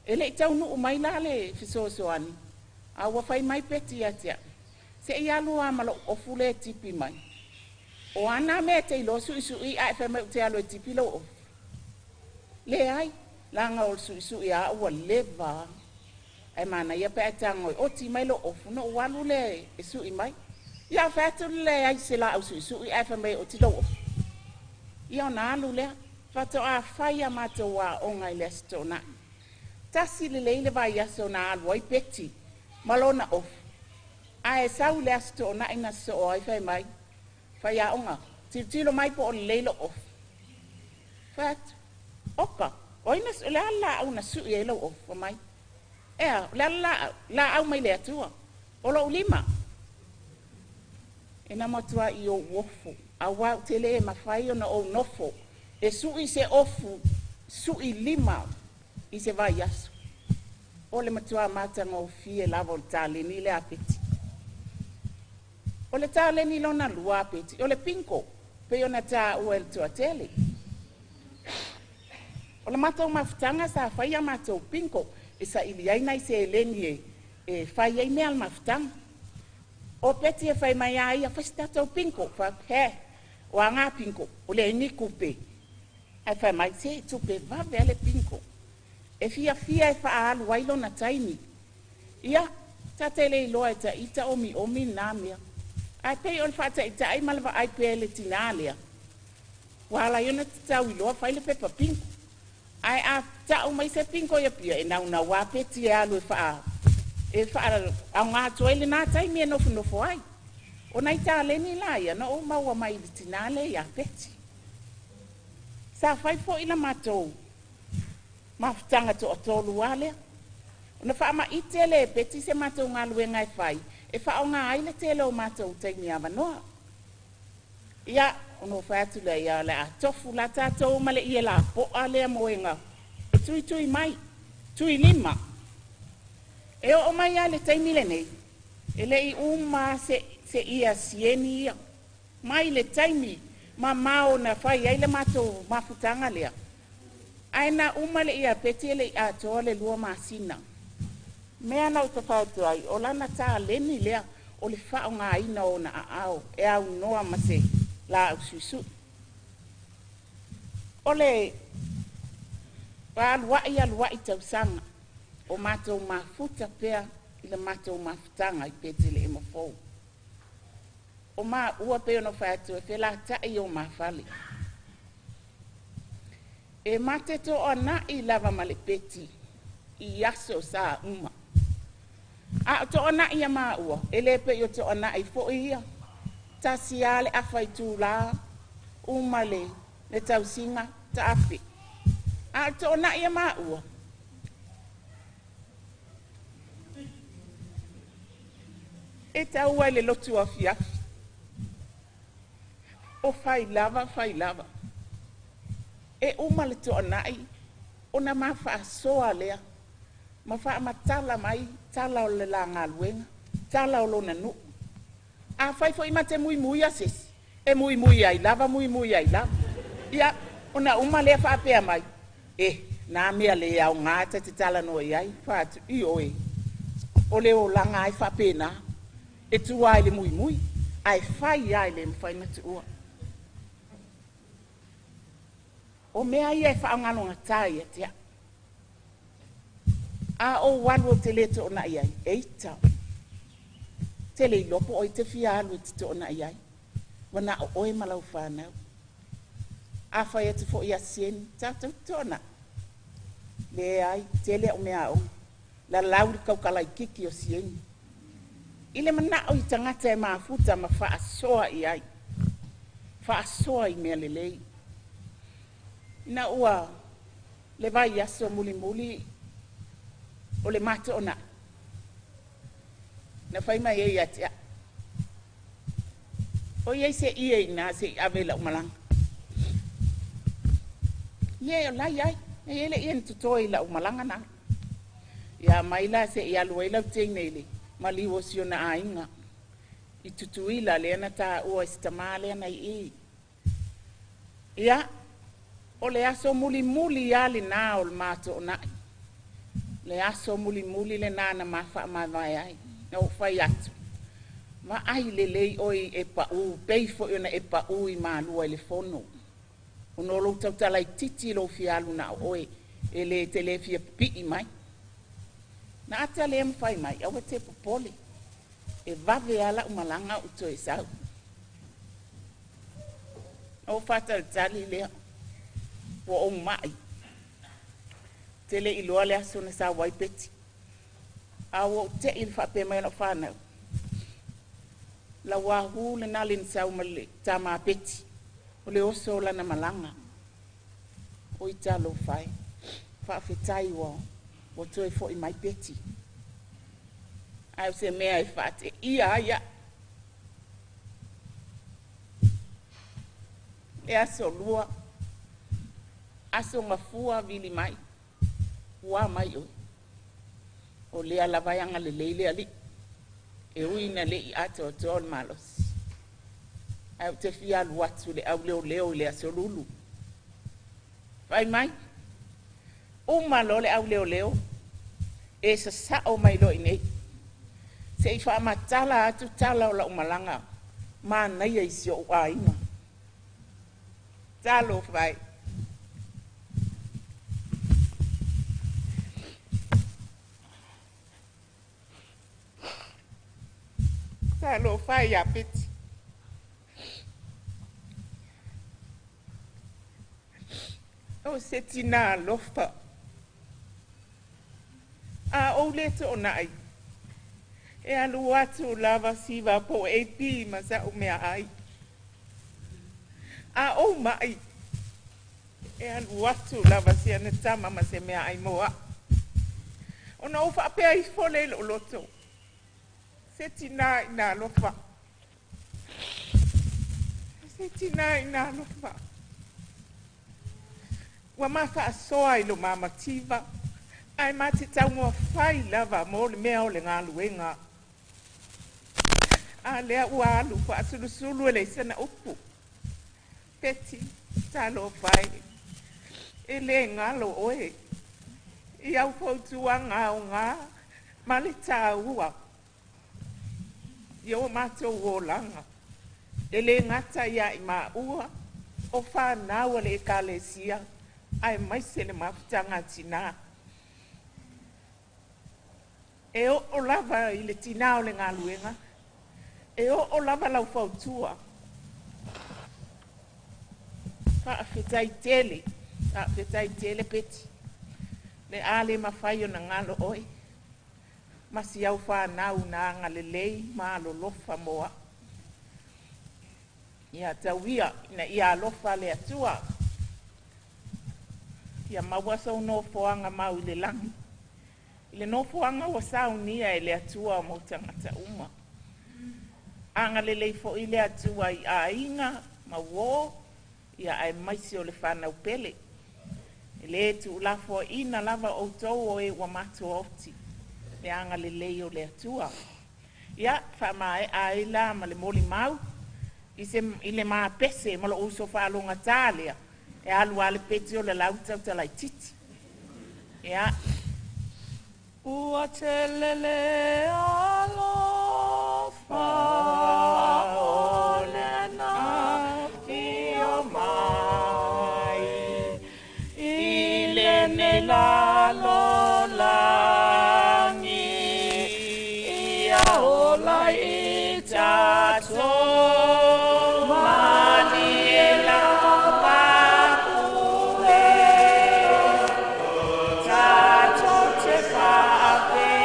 E le'i taunuu mai la le fesoasoani, a ua fai mai Peti ia te au, se'i alu lava ma lou ofu lea e tipi mai. O a na mea e te iloa suisui ae fai mai ou te alu e tipi lou ofu? Leai, leaga o le suisui a au ua leva. Ae manaia pe a e tago e oti mai lou ofu ona ou alu lea e sui mai. Ia ou fai atu e leai se laau suisui ae fai mai e oti lou ofu. Ia ona alu lea. Faatoa fai a matou aoga i le Aso Toonai. Tasi lelei le vaiaso na alu ai Peti ma lona ofu, ae sau i le Aso Toonai na sosoo ai fai mai, Faiaoga, tilotilo mai po o lelei lou ofu. Fai atu, Oka, o ai na, o le a le laau na sui ai lou ofu? Fai mai, Ea, o le a le laau? Laau mai le Atua, o lou lima. E na matuai ou ofo, aua ou te le mafai ona ou nofo e sui se ofu sui lima i se vaiaso. O le matua matagofie lava o le taleni lea a Peti. O le taleni lona lua a Peti, o le bingo, pei ona taua e le toatele. O le matou mafutaga sa fai a matou bingo e saili ai nai seleni e fai ai mea a le mafutaga. O Peti e fai mai a ia, fai se tatou bingo. Fai atu, he, o a ngā bingo, o leai ni tupe. Ae fai mai, se tupe vave a le bingo. E fiafia e faaalu ai lona taimi. Ia, ta te le iloa e ta ita omiomi lena mea. Ae pei o le faataitai ma le vaai pea i le tinā lea, ua ala ai ona tatau iloa fai le pepa bingo. Ae a ta'u mai se bingo i Apia, e naunau lava Peti e alu e faa e faaaoga atu ai lena taimi e nofonofo ai. O nai taleni la ia na ou maua mai i le tinā lea ia Peti. Sa fai foi la matou mafutaga toatolu lava lea. Ona faamaite lea e Peti se matou galuega e fai, e faaaoga ai le tele o matou taimi avanoa. Ia, ona ou fai atu lea, ia o le a tofu la tatou ma le ie lapoa lea moega e tuitui mai, tui lima. E oo mai lava i le taimi lenei, e le i uma se, se ia sieni ia. Mai le taimi mamao na fai ai le matou mafutaga lea, ae na uma le ia Peti e le i atoa le 2 masina. Mea na ou fai atu ai, o lana taleni lea o le faaaogaina o ona aao e aunoa ma se laau suisui. O le aluai aluai tausaga o matou mafuta pea i le matou mafutaga i Petelehema fou. O maua pei ona fai atu e felata'i o mafale. E mate to'ana'i lava ma le Peti i aso sa uma. A o to'ana'i a maua, e le pei o to'ana'i foi ia. Tasi lava le afa itulā, uma le le tausiga, taape. A o to'ana'i a maua, e taua i le lotu afiafi. O fai lava, fai lava. E uma le to'ana'i ona ma faasoa lea ma faamatala mai tala o le la galuega, tala o lona nuu. Afai foi ma te muimui a sesi, e muimui ai lava, muimui ai lava. Ia, ona uma lea faapea mai, e, nā mea le aoga ta te talanoa i ai, faatu, ioe, o le olaga ai faapena, e tua ai le muimui, ae fai ai le mafai ona tuua. O mea ia e faaaogalogata ia te au. A ou alu ou te le toonai ai, e ita. Te le iloa po o ai te fia alu e te toonai ai. Ua na o oe ma lau whanau. A fai atu foi ia Sieni, tatou toonai. Leai, tele au mea aoga. Lalau le taukalaititi o Sieni. I le manao i tagata e mafuta ma faasoa i ai. Faasoa i mea lelei. Ina ua le vaiaso mulimuli o le matoonai. Na fai mai ai ia te au. O i ai se ie iina se'i ave i la'u malaga. Ie o la iai, e iai le ie na totoe i la'u malaga na. Ia mai la se'i alu ai lau teine i le maliu o si ona aiga i Tutuila lea na tāua i se tamā lea na i i. Ia, o le aso mulimuli lava lenā o le matoonai. Le aso mulimuli lenā na ma faamaevae ai. Na ou fai atu, vaai lelei oe e pau, pei foi ona e pau i Malua i le fono. Ona o lou tautalaititi i lou fia alu na o oe, e le te le fia pipii mai. Na ata lea ma fai mai, aua e te popole, e vave lava lau malaga ou toe sau. Ona ou faatalitali lea, ua ou mai. Ou te le i iloa le aso na sau ai Peti. A ua ou te i i le faapea mai o lau fanau, lau ahu lena le na sau ma le tama a Peti, o le oso o lana malaga. Oi talofa e, faafetai ua ua toe foi mai Peti. Ae o se mea e faateia ai au. Le aso lua, aso gafua vili mai, ua mai oe. O lea lava e agalelei le Alii, e ui ina le i atoatoa le malosi. Ae ou te fia alu atu i le auleoleo i le aso Lulu. Fai mai, uma loa le auleoleo, e sasao mai loa i inei, se i faamatala atu tala o lau malaga manaia i si ou aiga. Talofa e! Talofa e ia Peti. O se tinā alofa. A ou le toonai, e alu atu lava siva po o AP ma sa'u meaai. A ou ma'i, e alu atu lava si ana tama ma se meaai mo a'u. Ona ou faapea ifo lea i lo'u loto, Se tinā ina alofa. Se tinā ina alofa. Ua ma faasoa i lo ma mativa, ae ma te taumafai lava mo le mea o le galuega. A lea ua alu faasulusulu e leai sana upu. Peti, talofa e, e le galo oe i au fautuaga aoga ma le taua i o matou olaga, e le gata ia i maua o fanau a le Ekalesia aemaise le mafutaga a tinā. E oo lava i le tinā o le galuega, e oo lava lau fautua. Faafetai tele, faafetai tele Peti. Le a le mafai ona galo oe ma si au fanau na agalelei ma alolofa mo au. Ia tau ia ina ia alofa le Atua, ia maua sou nofoaga mau i le lagi, i le nofoaga ua saunia e le Atua mo tagata uma. Agalelei foi le Atua i aiga ma uō, ia aemaise o le fanau pele. E le tuulafoaiina lava outou o e ua matua oti, le agalelei o le Atua. Ia, faamaea ai la ma le molimau i se i le mapese ma lou uso faalogata lea, e alu lava le peti o le lau tautala itiiti. Ia. Ua tele le alofa o lena afio mai i lenei lalolagi, ia ola i tatou malie lava e tatou te faafetai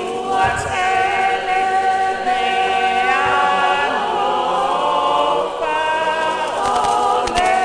ua tele le alofa o le.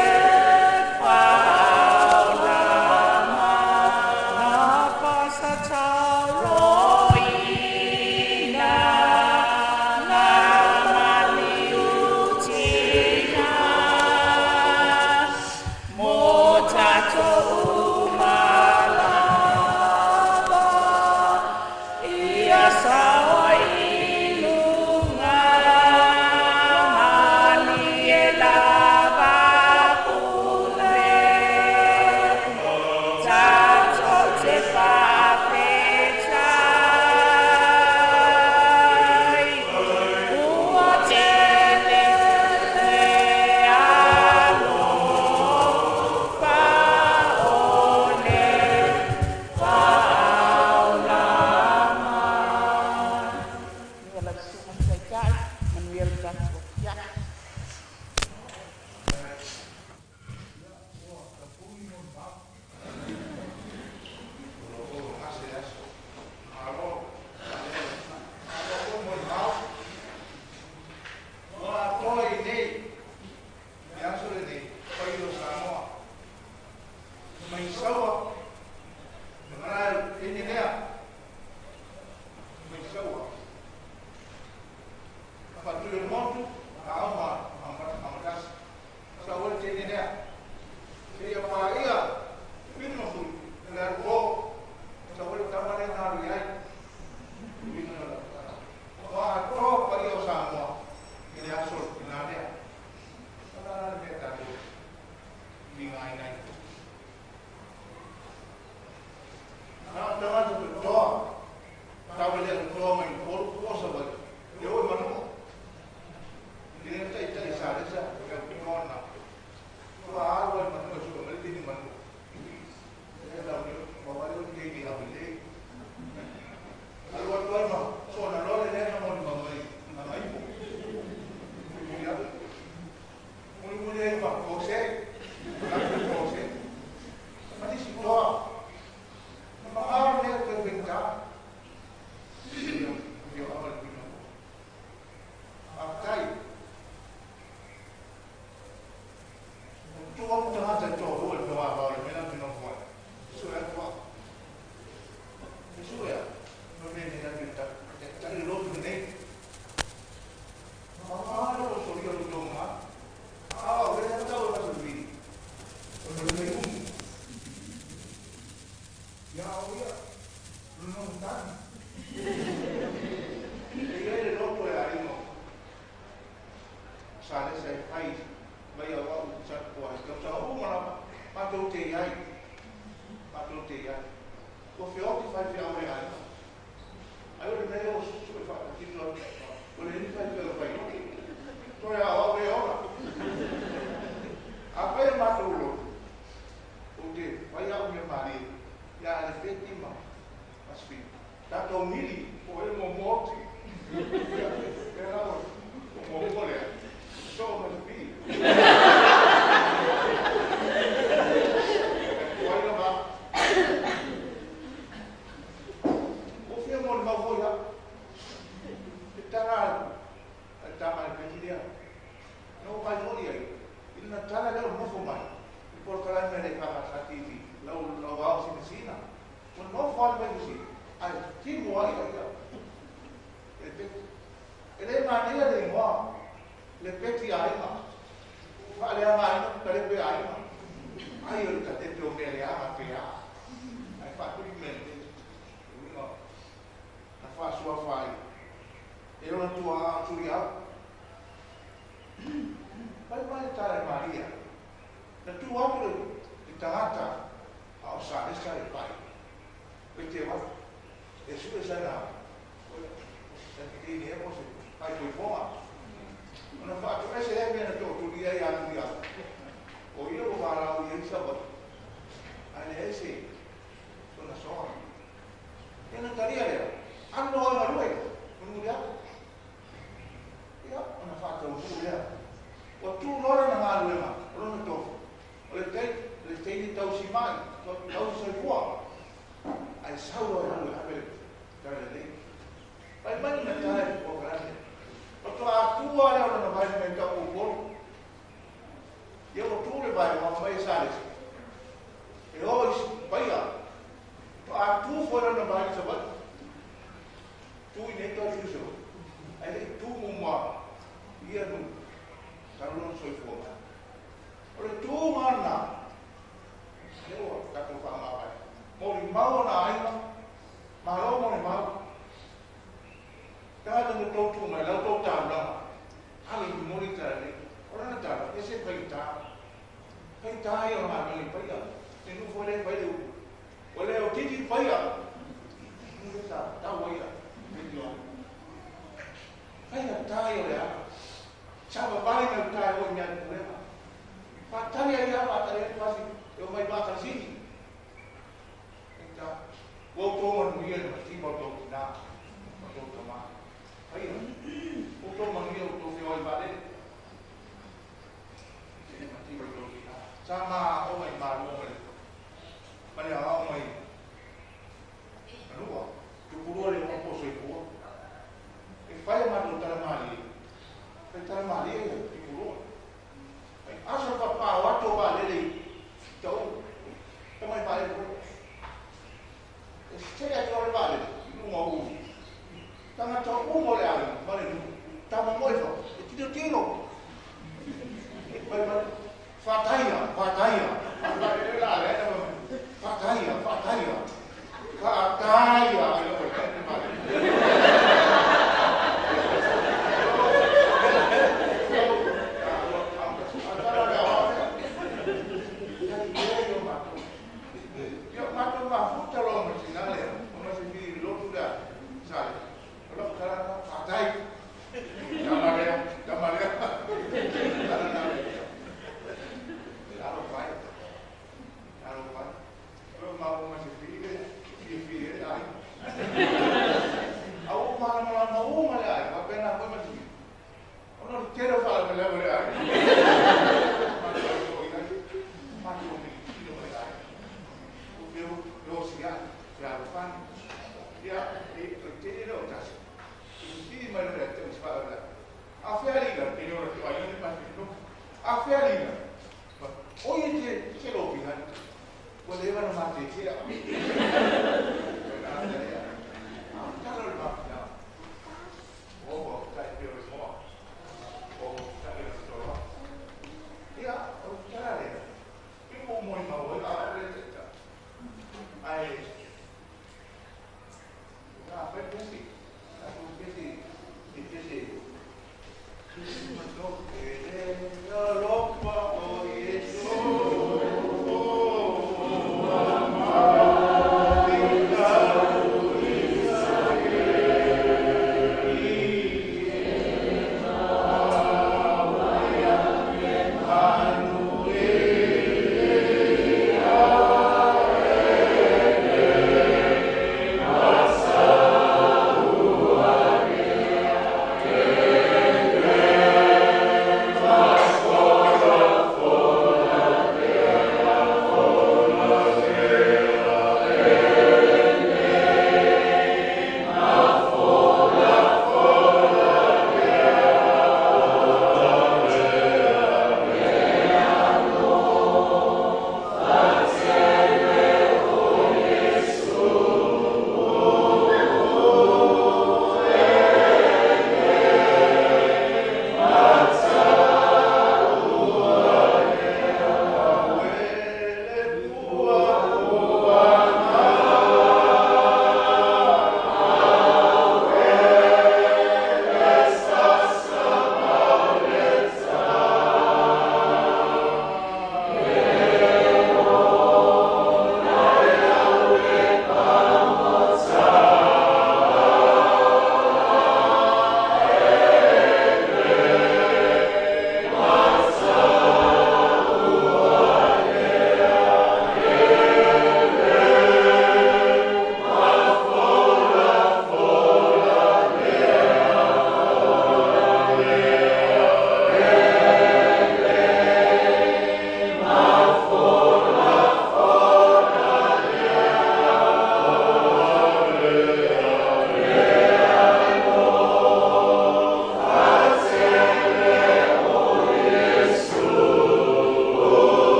Tigaina. Na tagata te toa, tau le toa mai polu posa vai. Le oi manu. Le tai tai sa le sa ka tona. Tua alu ai manu su ka mele ni manu. Le la ni ma wale o te ni le. Alu atu ai ma so na lo le na mo ni ma mai na mai po. Ya. Muli muli ai ma ko se. Na ko se. Ma ni si toa. Ma le te pinta. Io ho il pino. Akai. Tu ho tagata to ho le wa ba le mena pino ko. Su e ko. Su e. No me ni na pinta. Ta le lo ne. Ma lo so io lo ma. Ah, o le ta o la su vi. O no le un. Ya o ya. No ta. E le loto e arimo. Sale se fai vai a wa sa ko ai ka sa o mala pa to te ai. Pa to te ai. Ko fe o ti fai fe o ai. Ai o le o su e fa ti no. O le ni fai fe o fai. To ya o e ora. A fai ma to lo. O te vai a o me mari. Ya le fe ti ma. Asfi. Ta to mili o e mo moti. Era o mo mo le. So ma fi. Oi la ba. O fe mo ma fo ya. Tara ta ma pe ti dia. No pa mo ia. Ina tala le mo fo mai. Por kala me le ka sa ti ti. Lo lo va o si sina. O no fo al me si. Ai ti mo ai ia. E le ma ne le mo. Le peti ai ma. Fa le ma no ka le pe ai ma. Ai o ka te pe o me le a pe a. Ai fa tu me le. No. Na fa sua fai. E ona tua turi au. Pai mai tara Maria. Na tu atu le tagata a o sa le sa le pai. Pe te wa. E su e sa na. Sa te ni e mo se pai toi foa. Ona fa atu ese e mea na tō turi ai a turi au. O ia o whārau i sa wa. Ai le ese. Tona soa. E na taria lea. Ano o ngalue. Munu lea. Ia, ona whātau tu lea. O tū lora na ngalue ma. O lona tōfu. O le teini tau si mai. Tau si soifua. Ai sau o alu e hape tara le. Pai mai na tara e o karane. O tō atua lea o lona vai mai tau o polu. Ia o tū le vai o mai sales. E o i paia. Tō atu fo lona vai sa vai. Tu i nei tau suso. Ai le tu mumua. Ia nu. Tau lona soifua mai. O le tū ngana. Le o tatou whaamawai. Mo li mau na aina. Malo mo li mau. Tāta no tō mai, lau tō tāulanga. Alo i mori tara nei. O rana tāra, e se pai tā. Pai tā e o ngā nui pai a. Te nufo le pai le upu. O le o titi pai a. Nui tā, tā wai a. Pai a tā e o le a. Saba pare mai tā e o mea ni purema. Pātari ai a pātari ai pasi. E o mai pātari sini. E tā. Ua tō manu ia le mati mau tō ki nā. Ma tō tamā. Ai a. O tō manu ia o tō whio ai vale. E mati mau tō ki nā. Sa mā o mai māru o mai. Mane a o mai. Anua. Tupurua le o poso i pua. E whai mātou tara maali. Whai tara maali e tupurua. Ai asa whapā o ato wā lele i tau. Tamai wā lele. E se atu ore wā lele. I lunga uu. Tangata umo le aina. Mare nu. Tama moe wha. E tino tino. Mai mai. Whataia. Whataia. Whataia. Whataia. Whataia. tali pea i o matou. Ia, o matou mafuta loa ma le tina lea, o ma se fili lotu lea, Sale, o lau tala lena, faafetai. Tama lea, tama lea. Tala na. Talofa e, talofa e. O lo maua ma se fili le, fiafia ai le aiga. A ua malamalama uma le aiga, faapena foi ma se fili. Ona o le tele o faalavelave o le aiga. Matou o i ai, matou militino ma le aiga. O mea e osi ai, fealofani. Ia, e o le tele lea o tasi. I fesili mai loa ia te au i se faalavelave. A fea alii e le o le aiga le matou nofo. A fea alii O ia te se lofi hani. Ua leva ona matetea. A o tala o le mafutaga. O faafetai pea o le moa. O faafetai o le toloa. Ia, o le tala lea. I mo molimau ai a o le taitai. Ae a fai pesi, tatou pesi, e pesi, e le alofa o Iesu.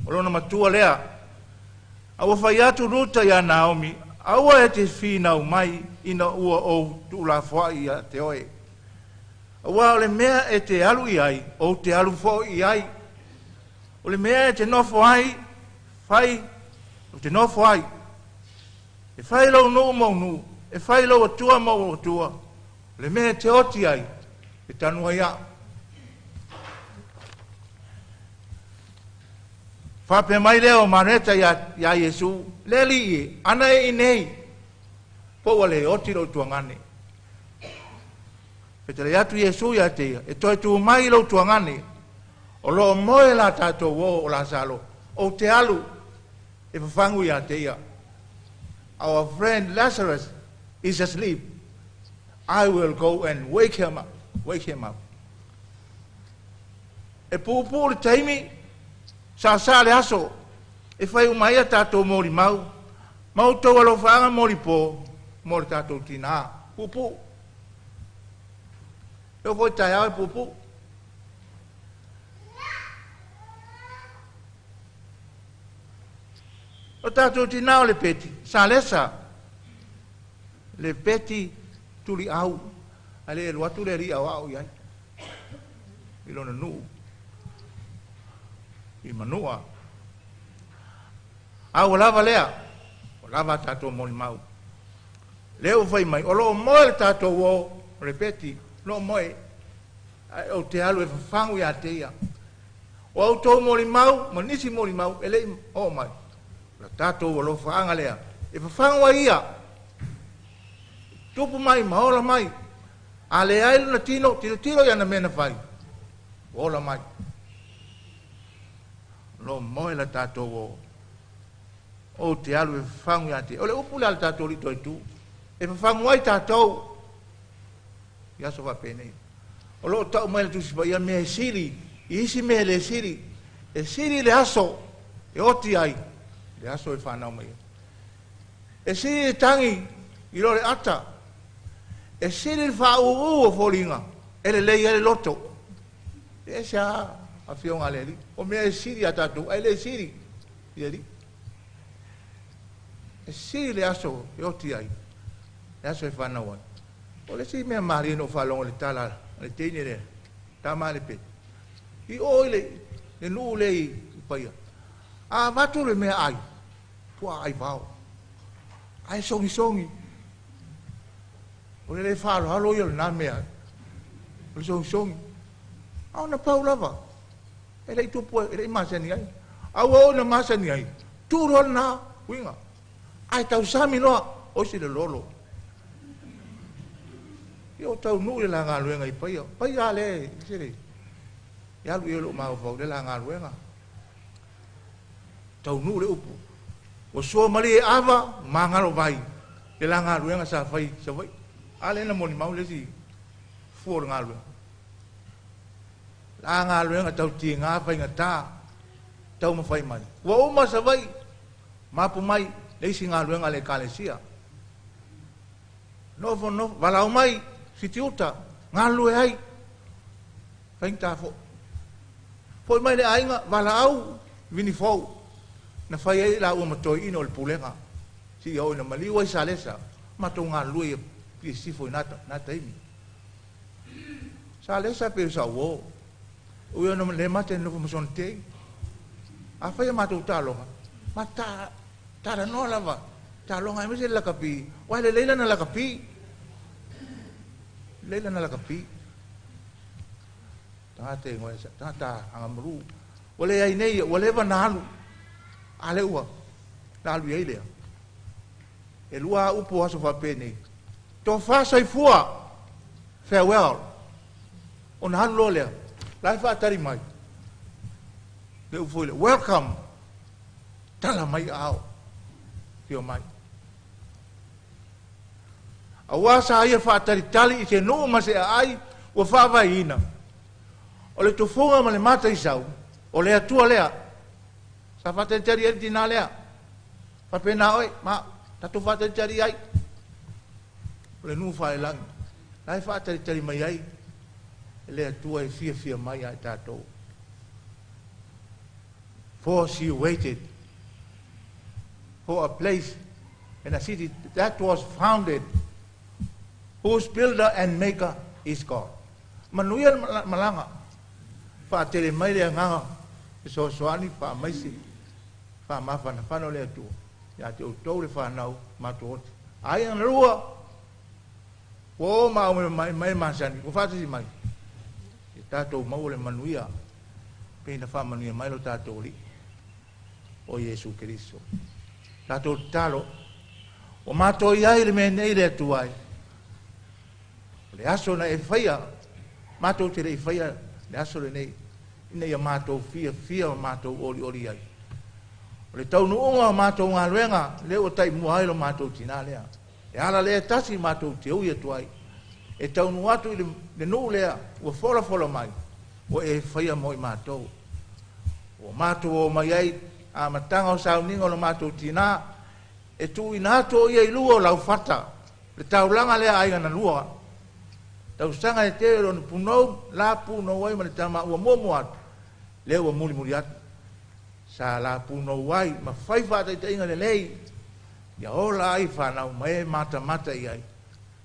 O lona matua lea. A ua fai atu Ruta iā Naomi, Aua e te finau mai ina ua ou tuulafoai ia te oe. Aua o le mea e te alu i ai, ou te alu foi i ai. O le mea e te nofo ai, fai, ou te nofo ai. E fai lou nuu ma ou nuu, e fai lou Atua ma ou Atua, o le mea e te oti ai, e tanu ai a'u. Faapea mai lea o Mareta iā, iā Iesu, Le Alii e, ana e iinei, po ua le oti lou tuagane. Fetalai atu Iesu iā te ia, E toe tū mai lou tuagane, o lo o moe la tatou uō o Lasalo, ou te alu e fafagu iā te ia. Our friend Lazarus is asleep. I will go and wake him up. Wake him up. E puupuu le taimi, sāsā le aso, e fai uma ai a tatou molimau, ma outou alofaaga molipō mo le tatou tinā. Puupuu. E oo foi i taeao e puupuu. O tatou tinā o Lepeti, Salesa, Lepeti Tuliau, ae le i alu atu le alii aoao i ai i lona nuu i Manua. A ua lava lea, ua lava a tatou molimau. Lea ua fai mai, o lo o moe le tatou uo o Lepeti, o lo o moe, ae ou te alu e fafagu ia te ia. O a outou molimau ma nisi molimau e le i oo mai, o le tatou alofaaga lea e fafagu ai ia, tupu mai ma ola mai. A leai lona tino, tilotilo i ana mea na fai, ua ola mai. O lo o moe la tatou o, ou te alu e fafagu ia te. O le upu lea a le tatou Alii Toaitu, e fafagu ai tatou i aso faapenei. O lo o tau mai le Tusi Paia mea e sili i isi mea e le sili. E sili le aso e oti ai, le aso e fanau mai ai. E sili le tagi i lo le ata. E sili le faaūū o foliga e lelei ai le loto. E ese a afioga a le Alii. O mea e sili a tatou, ae le sili i le Alii. E sili le aso e oti ai, le aso e fanau ai. O le isi mea malie na ou faalogo i le tala a le teine lea, tama a le pele, i o i le, le nuu lea i Paia, a avatu le meaai, puaa ai vao, ae sogisogi. O le le faaaloalo ia o lena mea, o le sogisogi. A ona pau lava, e le i tupu, e le i masani ai. A ua oo ina masani ai, tuu loa lena uiga. Ae tausami loa, o isi le lolo. Ia o taunuu i le la galuega i Paia. Paia a lea e se le e alu i ai lou mafaufau le la galuega. Taunuu le upu. Ua sua malie ava magalo vai le la galuega sa fai i Savaii. A lea na molimau le isi fua o le galuega. La galuega tau tiga faigata taumafai mai. Ua uma Savaii mapu mai le isi galuega a le Ekalesia. Nofo, nofo, valaau mai Fitiuta, galulue ai, faigata foi. Foi mai le aiga, valaau Vinifou, na fai ai laua ma toeaina o le pulega, seia oo ina maliu ai Salesa, matou galulue i Apia Sisifo i na taimi. Salesa pei o sau uo, ui ona le mate nofo ma sona tei. Afai a matou taaloga, ma ta talanoa lava, taaloga aemaise le lakapi, aua e lelei lana lakapi. Lelei lana lakapi. Tagata e igoa e tagata agamalu. Ua leai nei, ua leva na alu. A lea ua na alu i ai lea. E lua upu o aso faapenei. Tofa soifua! Farewell. Ona alu loa lea, la e faatali mai. Le upu foi lea, welcome. Tala mai aao. Afio mai. Aua sa ia faatalitali i se nuu ma se aai ua faavaeina. O le tufuga ma le mataisau, o le Atua lea. Sa faatalitali ai le tinā lea. Faapena oe, ma au, tatou faatalitali ai. O le nuu faailangi, la e faatalitali mai ai le Atua e fiafia mai ia i tatou. For she waited for a place in a city that was founded, whose builder and maker is God. Manuia le malaga, faatele mai le agaga fesoasoani, faamaise, faamafanafana o le Atua. Ia te outou le fanau matou oti. Aiga na lua, ua o ma au mai mai masani, ua faatasi mai. Ia tatou maua le manuia, pei na faamanuia mai lo tatou Alii, o Iesu Keriso. Tatou tatalo, ua matou i ai i le mea nei le Atua e. O le aso na e faia, matou te le i faia le aso lenei, ina ia matou fiafia ma matou olioli ai. O le taunuuga o matou galuega, lea ua taimua ai lo matou tinā lea. E ala lea e tasi matou te ui atu ai, e taunuu atu i le nuu lea ua folafola mai, ua e faia mo i matou. Ua matou o mai ai amataga o sauniga o lo matou tinā, e tuuina atu o ia i lua o lau fata, le taulaga lea aiga na lua. Tausaga e tele lona punou, la punou ai ma le tama ua muamua atu, lea ua mulimuli atu. Sa la punou ai ma fai faataitaiga lelei, ia ola ai fanau ma e matamata i ai,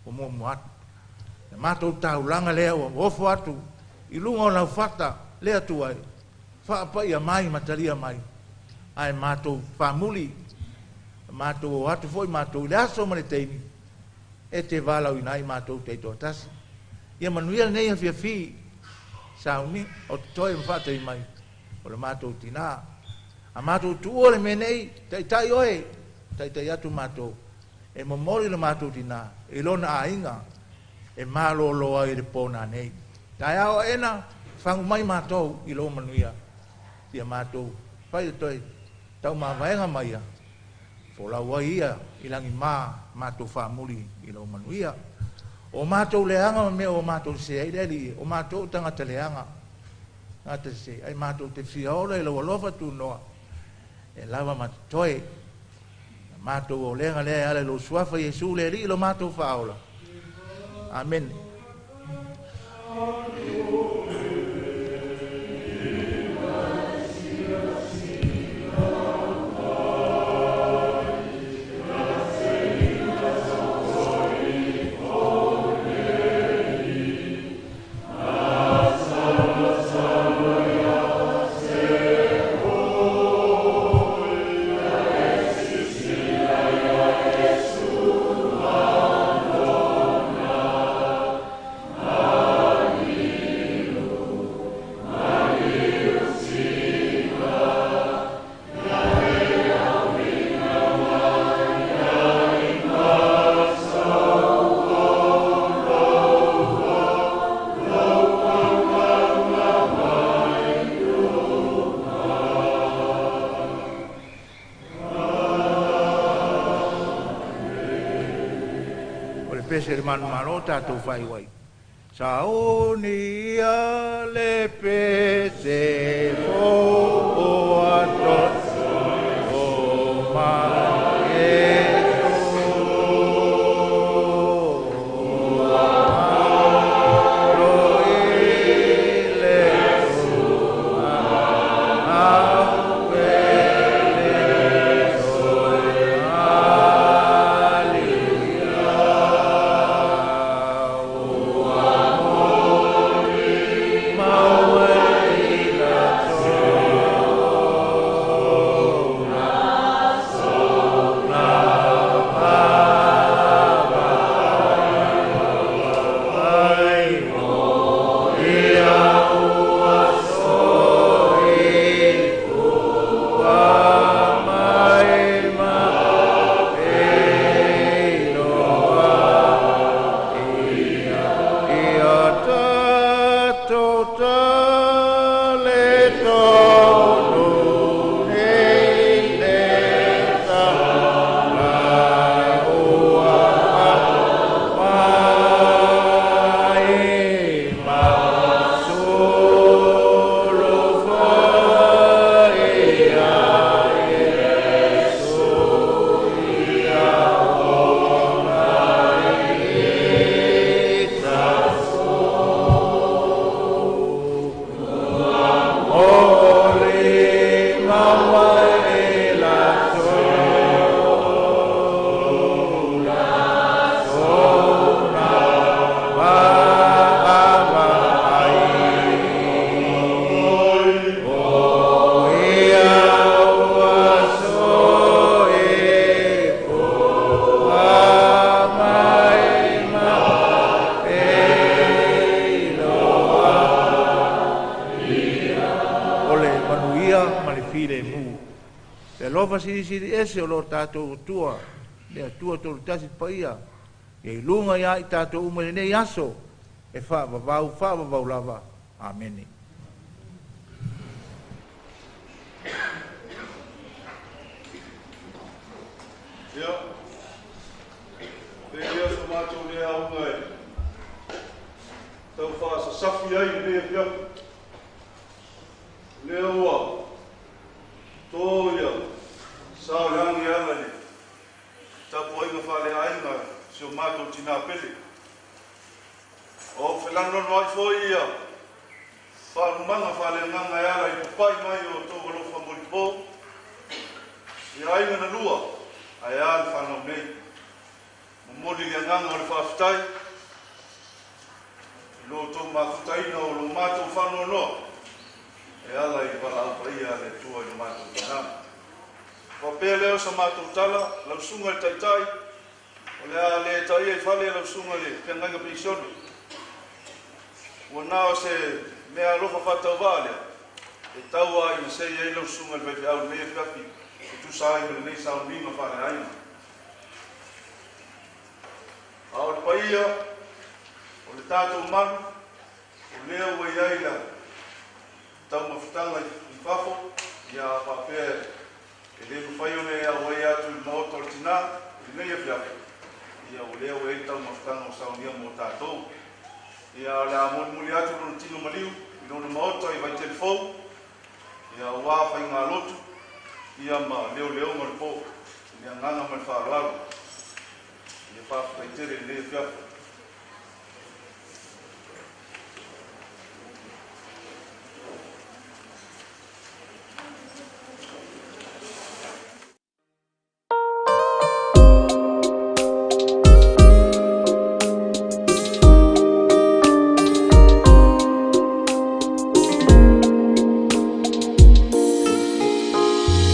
ua muamua atu. Le matou taulaga lea ua ofo atu i luga o lau fata, le Atua e, faapaia mai ma talia mai, ae matou faamuli, matou o atu foi matou i le aso ma le taimi, e te valaauina ai matou taitoatasi. Ia manuia lenei afiafi, sauni o totoe ma faatali mai o le matou tinā. A matou tuua le mea nei, taitai oe, taitai atu matou, e momoli le matou tinā i lona aiga e malōlō ai i le pō nanei. Taeao aena, fagu mai matou i lou manuia, ia matou fai le toe taumavaega ma ia, folau ai ia i lagimā matou faamuli i lou manuia. O matou leaga ma mea ua matou sese ai le Alii, o matou o tagata leaga, tagata sese, ai matou te fia ola i lou alofa tunoa, e lava ma totoe. Na matou olega lea e ala i lou suafa Iesu le Alii lo matou faaola. Amene. O le pese i le manumalo tatou faaiu ai. Saunia le pese fou o ato o mai alofa silisili ese o lo tatou Atua, le Atua Tolutasi Paia, ia i luga iā i tatou uma i lenei aso, e faavavau, faavavau lava. Amene. Ia, pei lea so matou lea auga e tau faasasafi ai i lenei afiafi. O lea ua to ia sa o le agi e ala i le tapuaiga faaleaiga a si o matou tinā pele. O felanoanoai foi ia faalumaga faaleagaga e ala i le papai mai o outou alofa molipo i aiga na lua ae a le fanau nei. Momoli le agaga o le faafetai i lo outou mafutaina o lo matou faanoanoa e ala i le valaau paia a le Atua i lo matou tinā. Faapea lea o sa matou tala, lau susuga i le Taitai, o le a le taia i fale lau susuga i le feagaiga penisione. Ua na o se mea alofa faatauvaa lea e tau lava ina sei ai lau susuga i le faifeau i lenei afiafi e tusa ai ma lenei sauniga faaleaiga. A o le paia o le tatou malu, o lea ua i ai la taumafataga i fafo, ia a faapea e le mafai ona e auai atu i le maota o le tinā i lenei afiafi, ia o lea ua i ai le taumafataga o saunia mo tatou. Ia o le a molimoli atu lona tino maliu i lona maota i Vaitele Fou, ia aua faigalotu ia ma leoleoga o le po i le agaga ma le faaaloalo. Ia faafetai tele i lenei afiafi.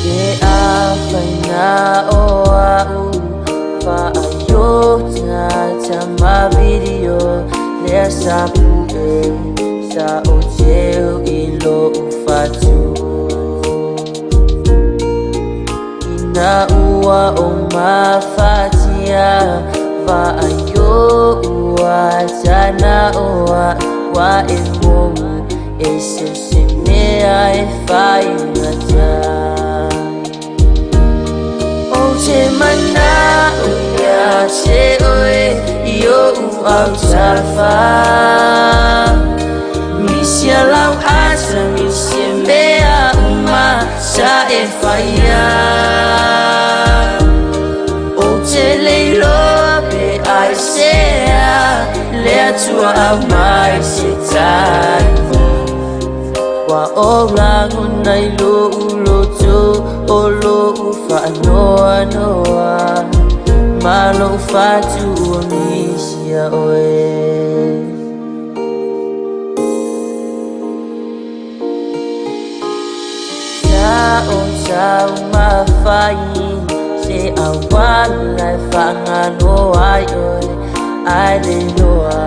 Ke afai na o a'u fa'aiota tama video lea sa pu'e sa ou teu i lo'u fatu ina ua ou mafatia va'aio ua tana o a'u ua e mou e se o se mea e faigata. Ou te mana'o ia te oe i o'u autafa. Misia lau ata, misia mea uma sa e faia. Ou te le iloa pe aisea le Atua aumai se tali. Ua ou lagona i lo'u loto o lo'u fa'anoanoa ma lo'u fatu ua misia oe. Sa ou taumafai se auala e fa'agalo ai oe ae le iloa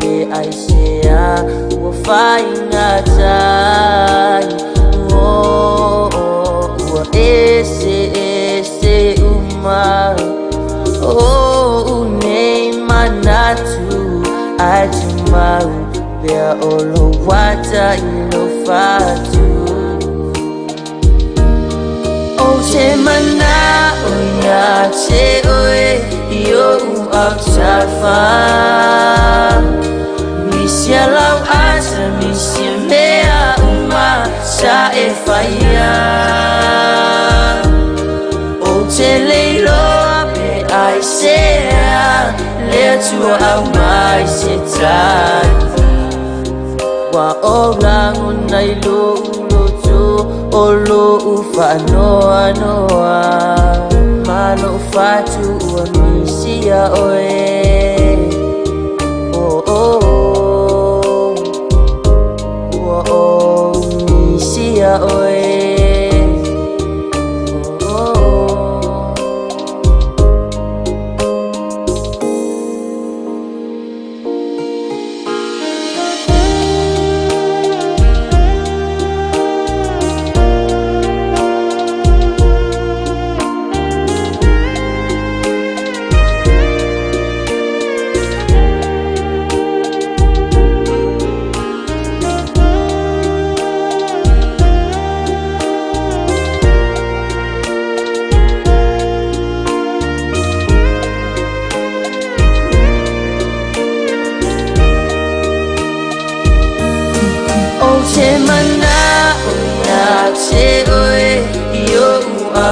pe aisea ua faigata ai. Oh, ua ese ese uma o'u nei manatu ae tumau pea o lou ata i lou fatu. Ou te mana'o ia te oe i o'u autafa. Misia lau ata, misia mea uma sa e faia. Ou te le iloa pe aisea le Atua aumai se tali. Ua ou lagona i lo'u loto o lo'u fa'anoanoa ma lo'u fatu ua misia oe. Oh, oh, oh. Ua ou misia oe. Oh, oh.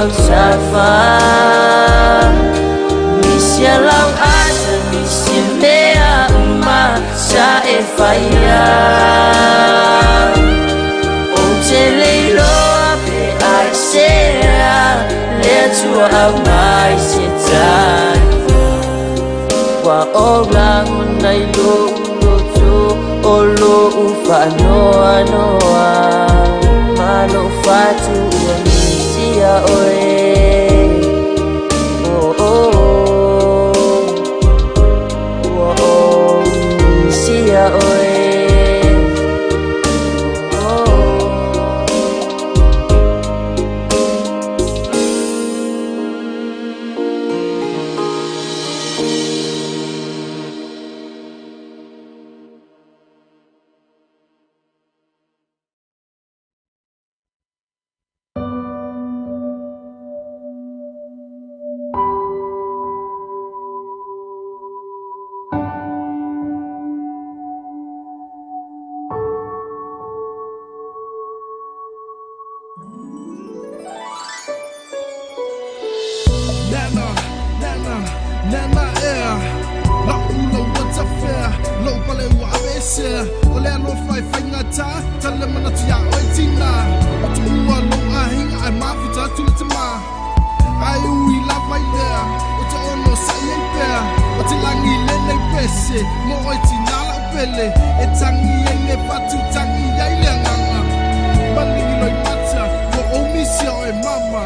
autafa. Misia lau asa, misia mea uma sa e whaia. O te leiloa pe ai sea, le atua au mai se tani. Ua o lago nai lou loto, o lou whaanoanoa. Ma lou fatu ua misia oe. Oh, oh, oh. Ua o misia oe. Oh, oh. Nana, nana, nana ea. La ula ua tafea, lou pale ua aveesea. O le alofa e faigata, tale manatu iā oe tina. O tuua lou aiga ae mafuta atu le tamā. Ai ui lava i lea, o te ono sa'i ai pea. O te lagi lenei pese, mo oe tina lau pele. E tangi ai le fatu, tangi ai le agaga. Maligi loimata, ua ou misia oe mama.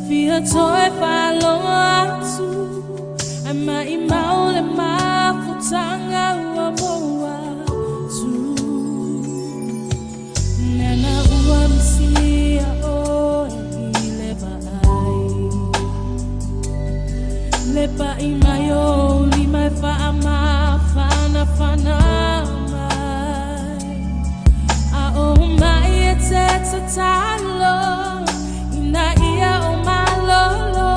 Fia toe whaalongo atu Ai mai mau le mafutanga ua moa tu. Nena ua misia oe i le vaai. Le pai mai o lima e whaamawhana whana mai. A o mai e te tatalo Ina ia o malolo.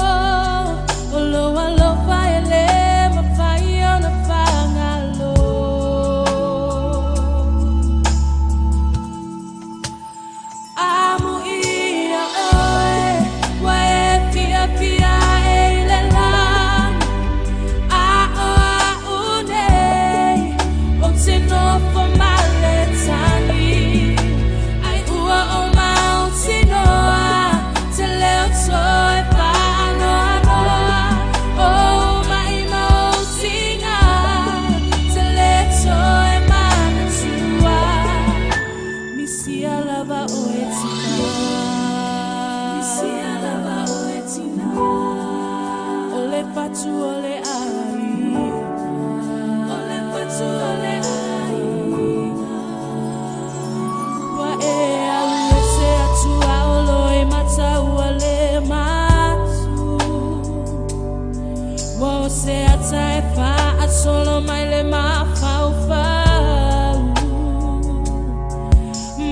O lo alofa e le mawhai ona whangalo. Amu ia oe, wa e fia fia e i le lani. A o a unei, o te nofo male tani. Ai ua o mau tinoa, te leo toe whaanoanoa. O mai mau tinga, te le toe manatua. Misia lava oe tina. Misia lava oe tina. O le fatu o le ai. O le fatu o le ai. Wa e alu ese atu a olo e mata ua le matu. Wa o se ata e wha a solo mai le mawhaufau.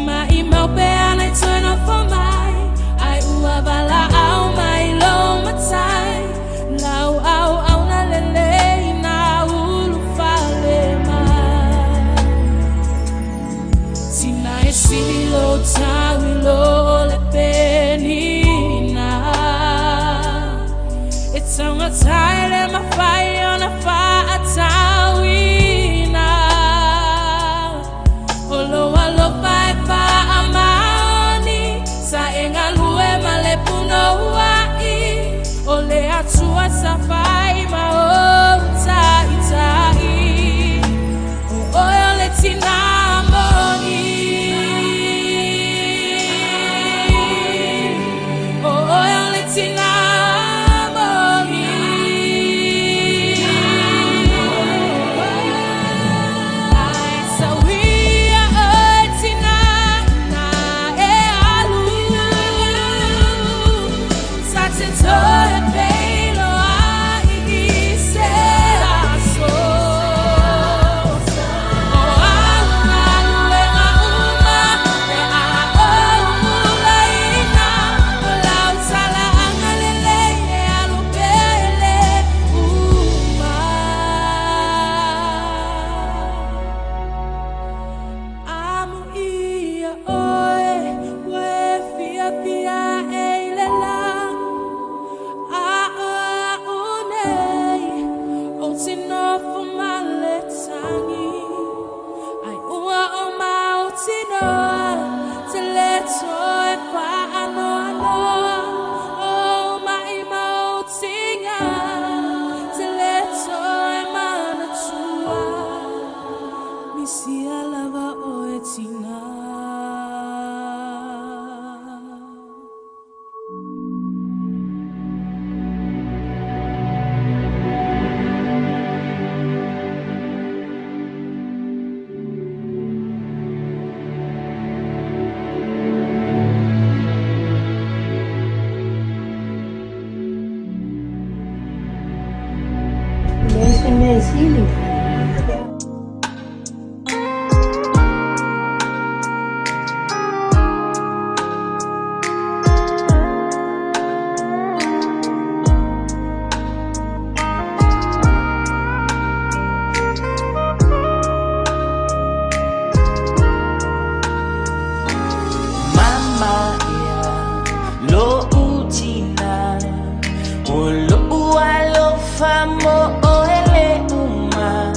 Mai mau pe ana i toe nofo mai. Ai ua vala au mai lo matai. Lau au au na lele i nā ulu fale mai. Tina e sili lo tawi lo le penina. E taunga tai le mawhai ona whaatawina. O lo alofa e whaamaoni, sa e ngalue ma le puno uai. O le atua sa whai ma o tai tai. O oe o le tina moni. O oe o le tina moni. Ai sawia oe tina na e alu. Sa te toe peilo ai i se aso. O au ngaluenga uma, pe a o ula Mea sili. Mama ia lo utina o lo alofa mo o hele uma.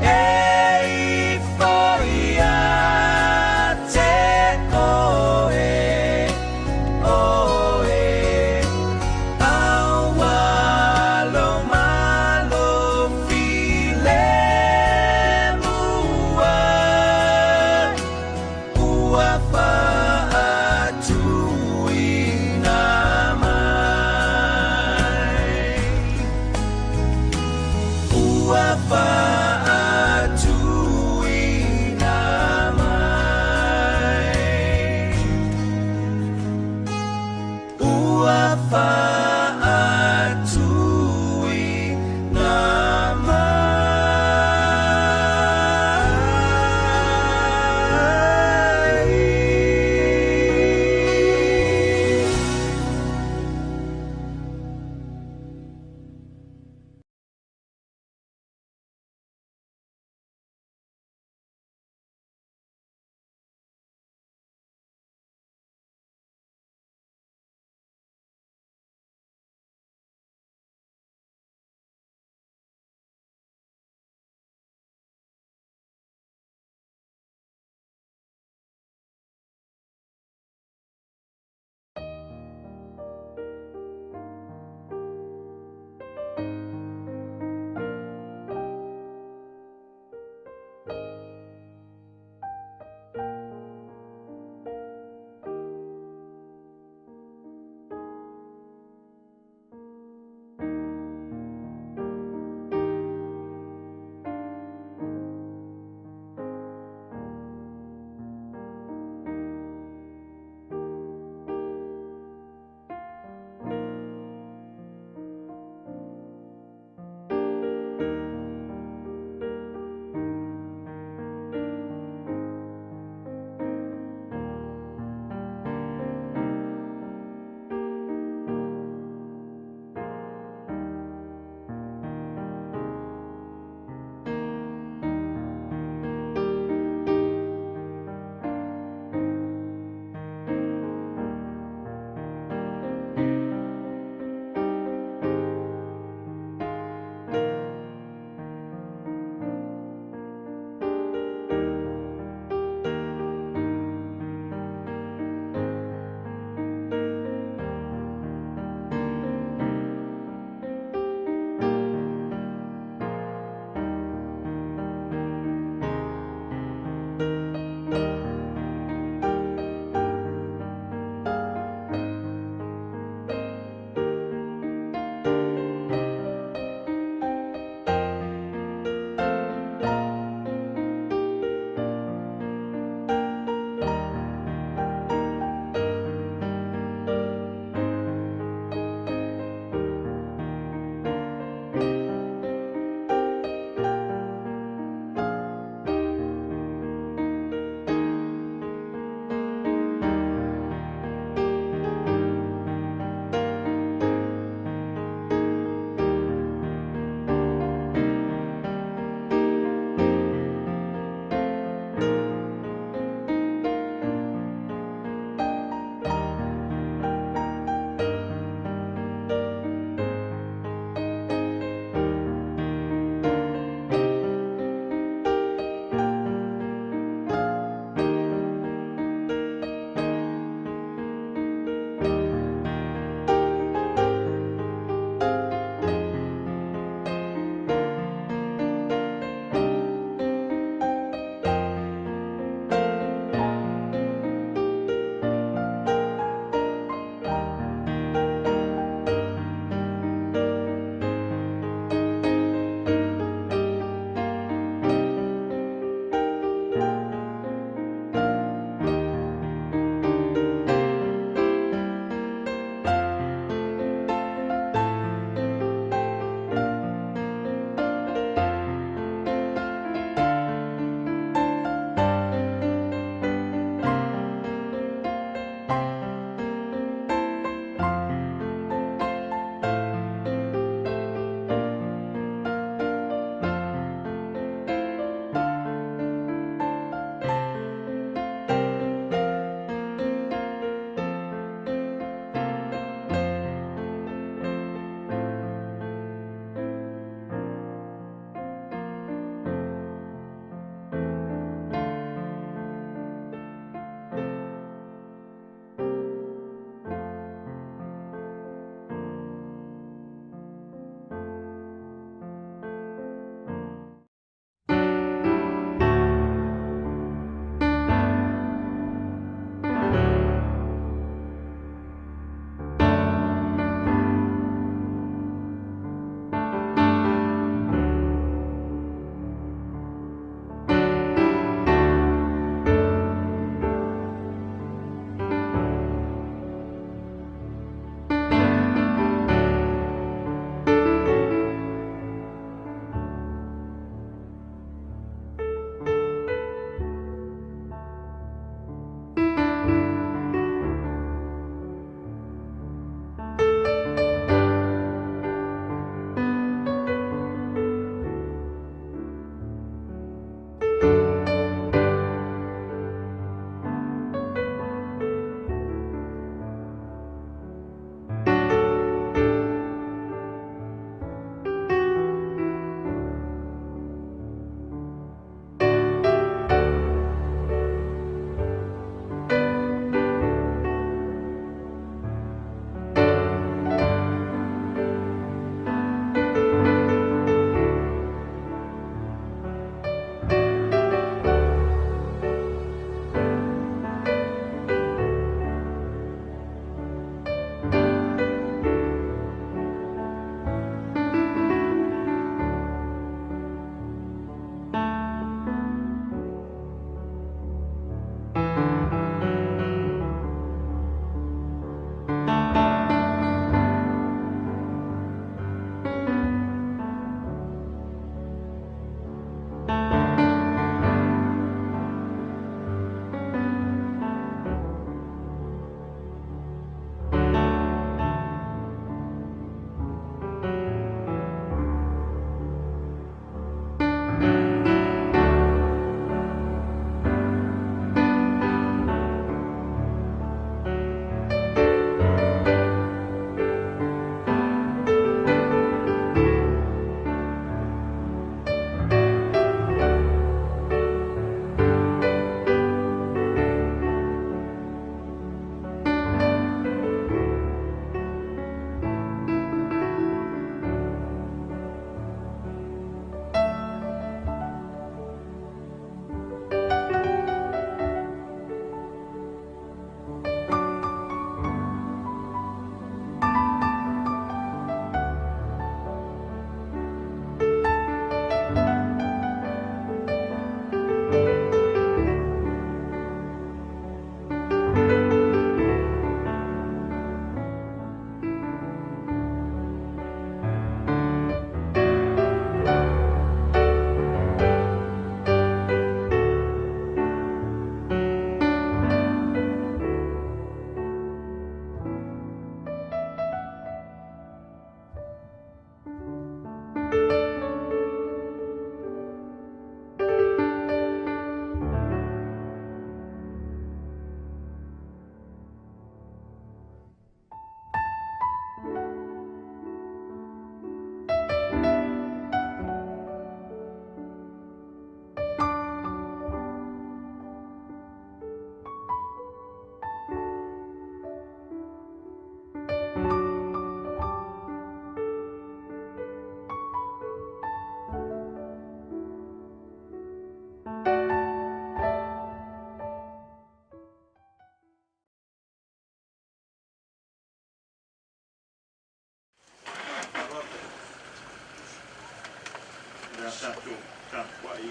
E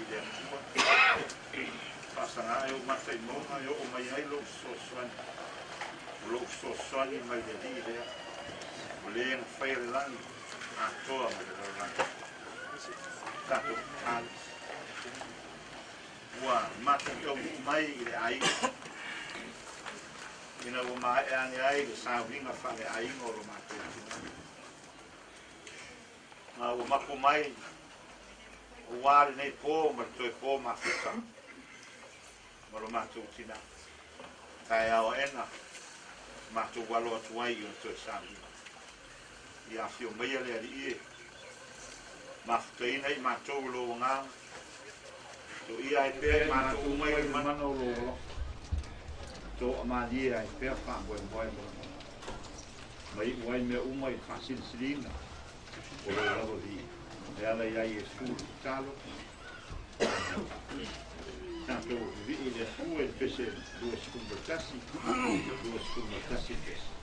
i le Atua. Faasaga ae ou mata i mauga e oo mai ai lou fesoasoani. O lou fesoasoani mai le Alii lea, o le na faia le lagi atoa ma le lalolagi. Tatou tatalo. Ua matou taunuu mai i le aiga ina ua maea ane ai le sauniga faaleaiga o lo matou tina. Ma ua mapu mai aua lenei po ma le toe po mafuta ma lo matou tina. Taeao aena matou alo atu ai i o le toe sauniga. Ia afio maia le Alii e mafutaina i matou i lou agaga. Toia ai pea i matou uma i le mana o lou alofa. Toamalie ai pea faamoemoe mo le ma iu ai mea uma i le faasilisiliina o lou lava viiga. E ala iā Iesu le tatalo. Tatou vivii i le Atua i le pese 21, 21 pese.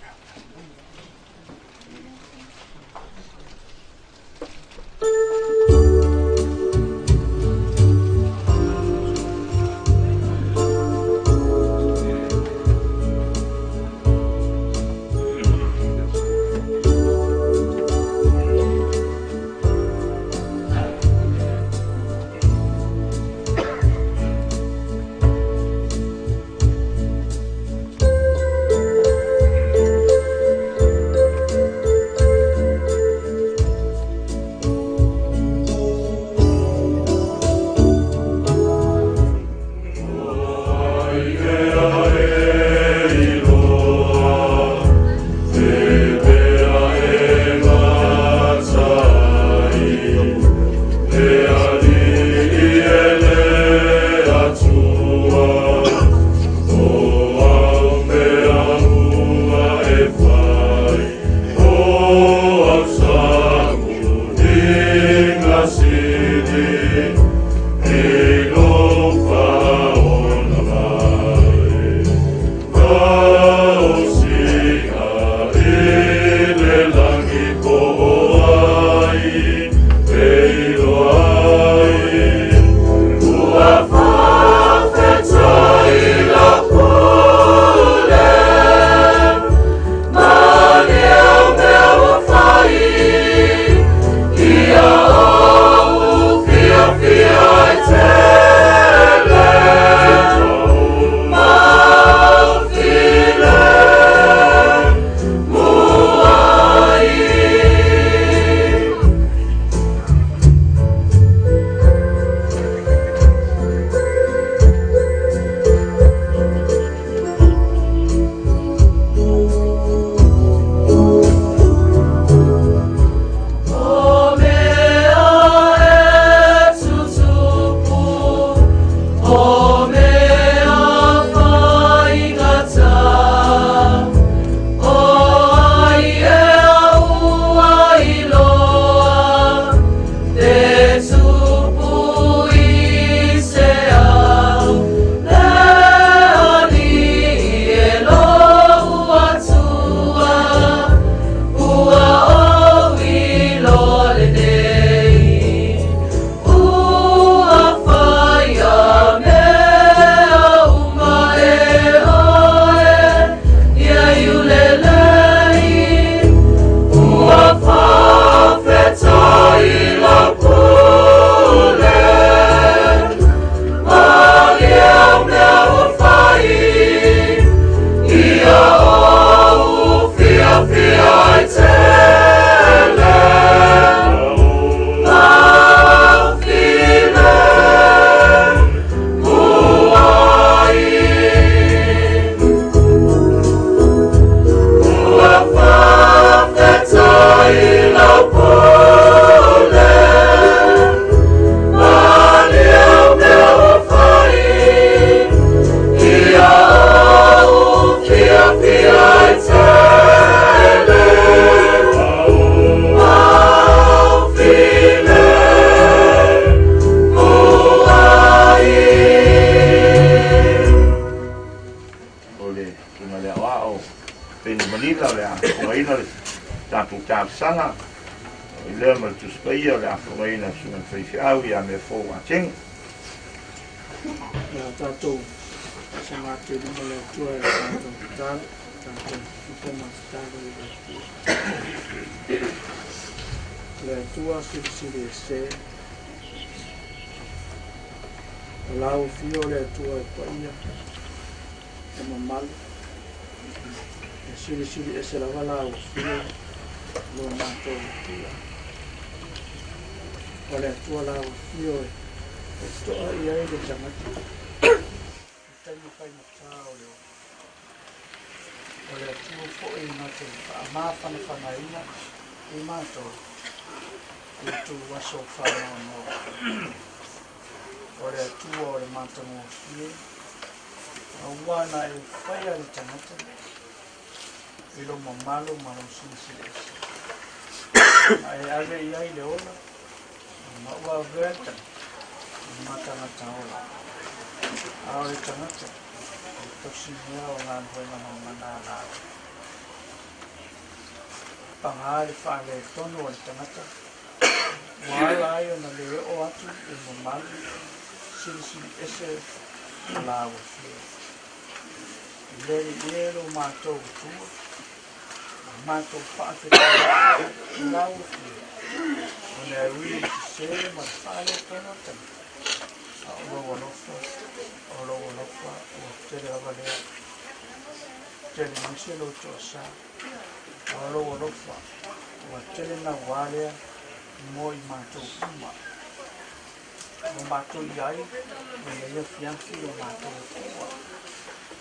O le susuga i le aoao Peni Malila o le a fofogaina le tatou talosaga i lea ma le Tusi Paia o le a fofogaina le susuga i le faifeau ia Meafou Atega. Le a tatou saga atu i luma o le Atua i le tatou tatalo, tatou tupu ma tatalo i le Atua. Le Atua silisili ese, o lau afio o le Atua e paia, e mamalu, e silisili ese lava lau afio lo matou Atua. O le Atua lau afio e to'a i ai le tagata i taimi faigata o le ola. O le Atua foi na te faamafanafanaina i matou i outou aso faanoanoa. O le Atua o le matagofie, aua na e faia le tagata i lou mamalu ma lou silisili ese. Na e ave i ai le ola, ma ua avea le tagata ma tagata ola. A o le tagata e tausi mea o galuega mamana a lāua. Paga le faaletonu o le tagata, ua ala ai ona le oo atu i mamalu silisili ese o lāua fia. Le Alii e lo matou Atua, ma matou faafetai atu i lau Afioga, ona e ui i le sese ma le faaletonu o le tagata, a o lou alofa, o lou alofa ua tele lava lea. Tele nisi lou toasa, a o lou alofa ua tele naua lea mo i matou uma. Ua matou i ai i lenei afiafi o matou Atua.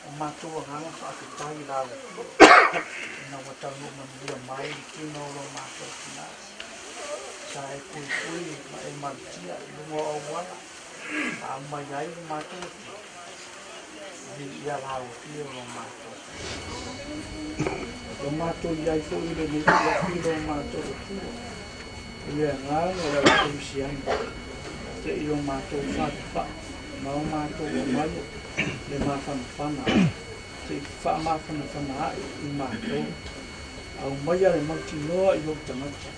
O matou agaga faafetai i lau Afioga, ina ua taunuu manuia mai le tino o lo matou tina. Sa e puipui ma e malutia i luga o auala, a aumai ai lo matou Atua. Viia lau Afioga o lo matou Atua. Ua matou i ai foi i lenei afiafi lo matou Atua, i le agaga o le au kerisiano, te i o matou faapapaa ma o matou amaia le mafanafana ai, se i faamafanafana ae i matou. Aumaia le mautinoa i ou tagata,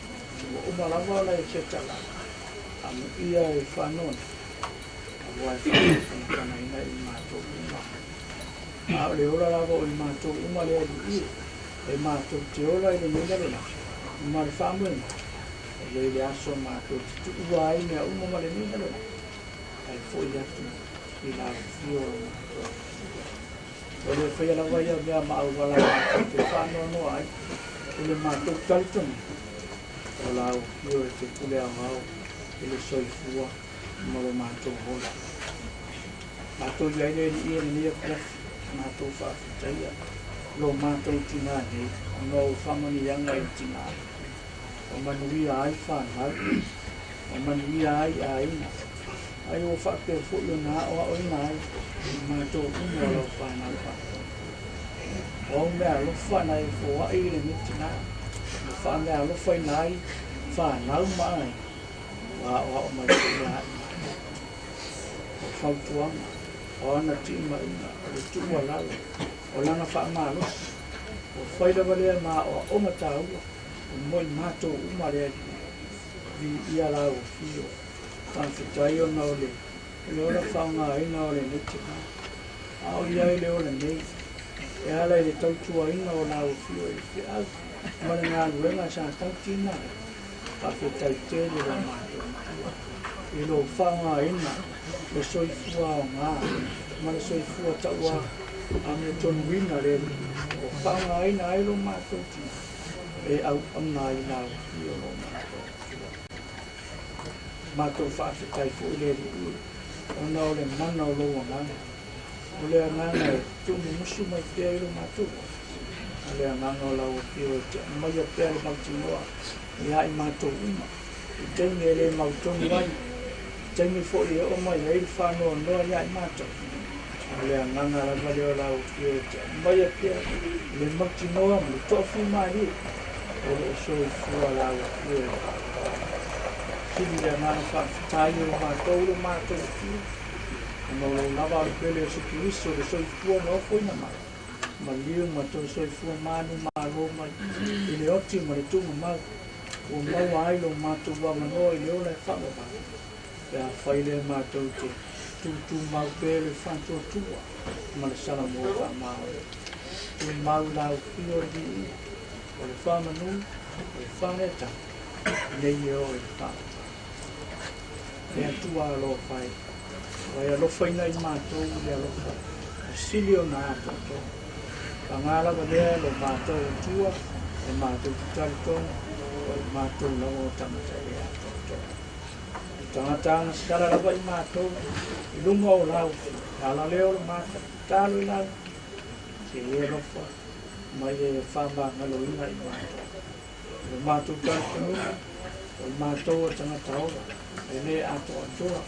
ua uma lava ona e setala, amuia e faanona, aua e faamafanafanaina i matou uma. A o le ola lava o i matou uma le Alii e, e matou te ola i lenei lalolagi ma le faamoemoe, e i ai le aso matou te tuua ai mea uma ma lenei lalolagi, ae foi atu i lau afio o lo matou Atua. Ua le faia lava ia mea ma auala matou te faanoanoa ai i le matou talitonuga, o lau afio e te pule aoao i le soifua ma lo matou ola. Matou i ai le Alii e lenei afiafi, matou faafetaia lo matou tinā nei, ona o faamanuiaga i le tinā, ua manuia ai fanau, ua manuia ai aiga, ai ua faapea foi ona aoaoina ai i matou uma o lau fanau faatoa. O au mea alofa na e foai i lenei tinā, ua faameaalofaina ai fanau ma aiga, ua aoao mai foi ia i matou. O fautuaga, o ana timaiga, o le tuualalo, o lana faamalosi, ua fai lava lea ma aoaoga taua mo i matou uma le Alii. Viia lau afio. Faafetai ona o le le ola faaaogaina o lenei tina. A o ia i le ola nei, e ala i le tautuaina o lau afio i le feau ma le galuega sa tautina ai. Faafetai tele lo matou Matua i lou faaaogaina le soifua aoga ma le soifua taua amiotonuina le Alii o faaaogaina ai lo matou tina e auauna ai lau afio lo matou Atua. Matou faafetai foi le Alii ona o le mana o lou agaga, o le agaga e tuumumusu mai pea i lo matou ola, a le agaga o lau afio e te aumaia pea le mautinoa ia i matou uma, i taimi e le mautonu ai, i taimi foi e oo mai ai le faanoanoa ia i matou, a o le agaga lava lea o lau afio e te aumaia pea le mautinoa ma le toafimalie o lo o soifua lau afio e faavae. Sili le agaga faafetai o matou lo matou afio, ona o lou lava o le pele o se Keriso le soifua nofoina mai, maliu ma toe soifua manu malo mai i le oti ma le tuumamau, ua maua ai lo matou avanoa i le ola e faavavau, pe afai lea matou te Tutumau pea le faatuatua ma le salamo faamaoni. Tumau i lau afio le viiga, o le faamanu, o le faaneetaga, nei e oo i le faavavau. Le Atua alofa e, ua e alofaina i matou i le alofa e sili ona atoatoa. Paga lava lea lo matou Atua e matou te talitonu o i matou lava o tagata e le atoatoa. O tagata agasala lava i matou i luga o lau afio, e ala lea o le matou tatalo i lau se e alofa mai e faamagaloina i matou. O le matou talitonuga, o i matou o tagata ola, e le atoatoa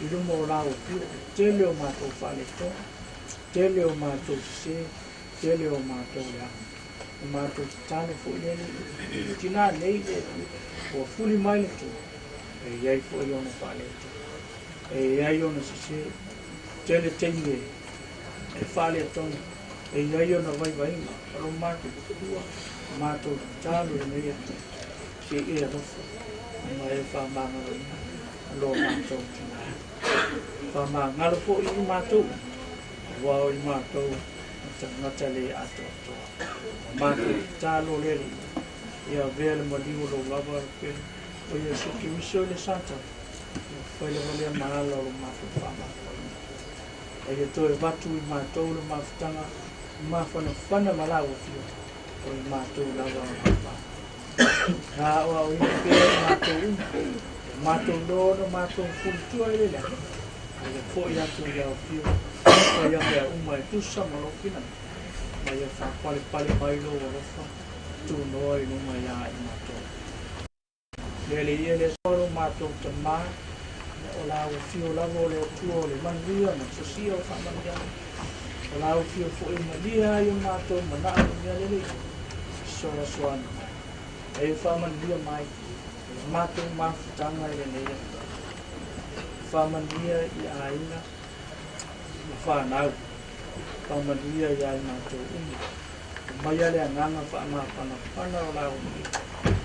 i luma o lau afio, e tele o matou faaletonu, tele o matou sesē, tele o matou leaga. O matou tatalo foi le Alii, tinā nei le ua fuli mai le Atua, e i ai foi ona faaletonu, e i ai ona sesē, tele taimi e faaletonu, e i ai ona vaivaiga. O lo matou Atua, matou tatalo i lenei afiafi, se i e alofa ma e faamagaloina lo matou tinā. Faamagalo foi i matou, aua o i matou o tagata le atoatoa. O matou tatalo le Alii, ia avea le maliu o lou lava pele o Iesu Keriso i le Satani, ia fai lava lea ma ala o lo matou faamagaloina. A ia toe avatu i matou le mafutaga mafanafana ma lau afioga, o i matou lava o lau vaa. Na aoaoina pea i matou uma, ia matou iloa ona matou fulitua i le leaga, a ia foi atu i lau afioga, faia mea uma e tusa ma lou finagalo, ma ia faapalepale mai lou alofa tunoa i luga iā i matou. Le Alii e le Atua lo matou Tamā, o lau afio lava o le Atua o le manuia ma le sosia o faamanuiaga, o lau afio foi e malie ai o matou manao i mea lelei, fesoasoani mai, ma e faamanuia mai i le matou mafutaga i lenei afiafi. Faamanuia i aiga ma fanau, faamanuia iā i matou uma. Aumaia le agaga faamafanafana o lau afio,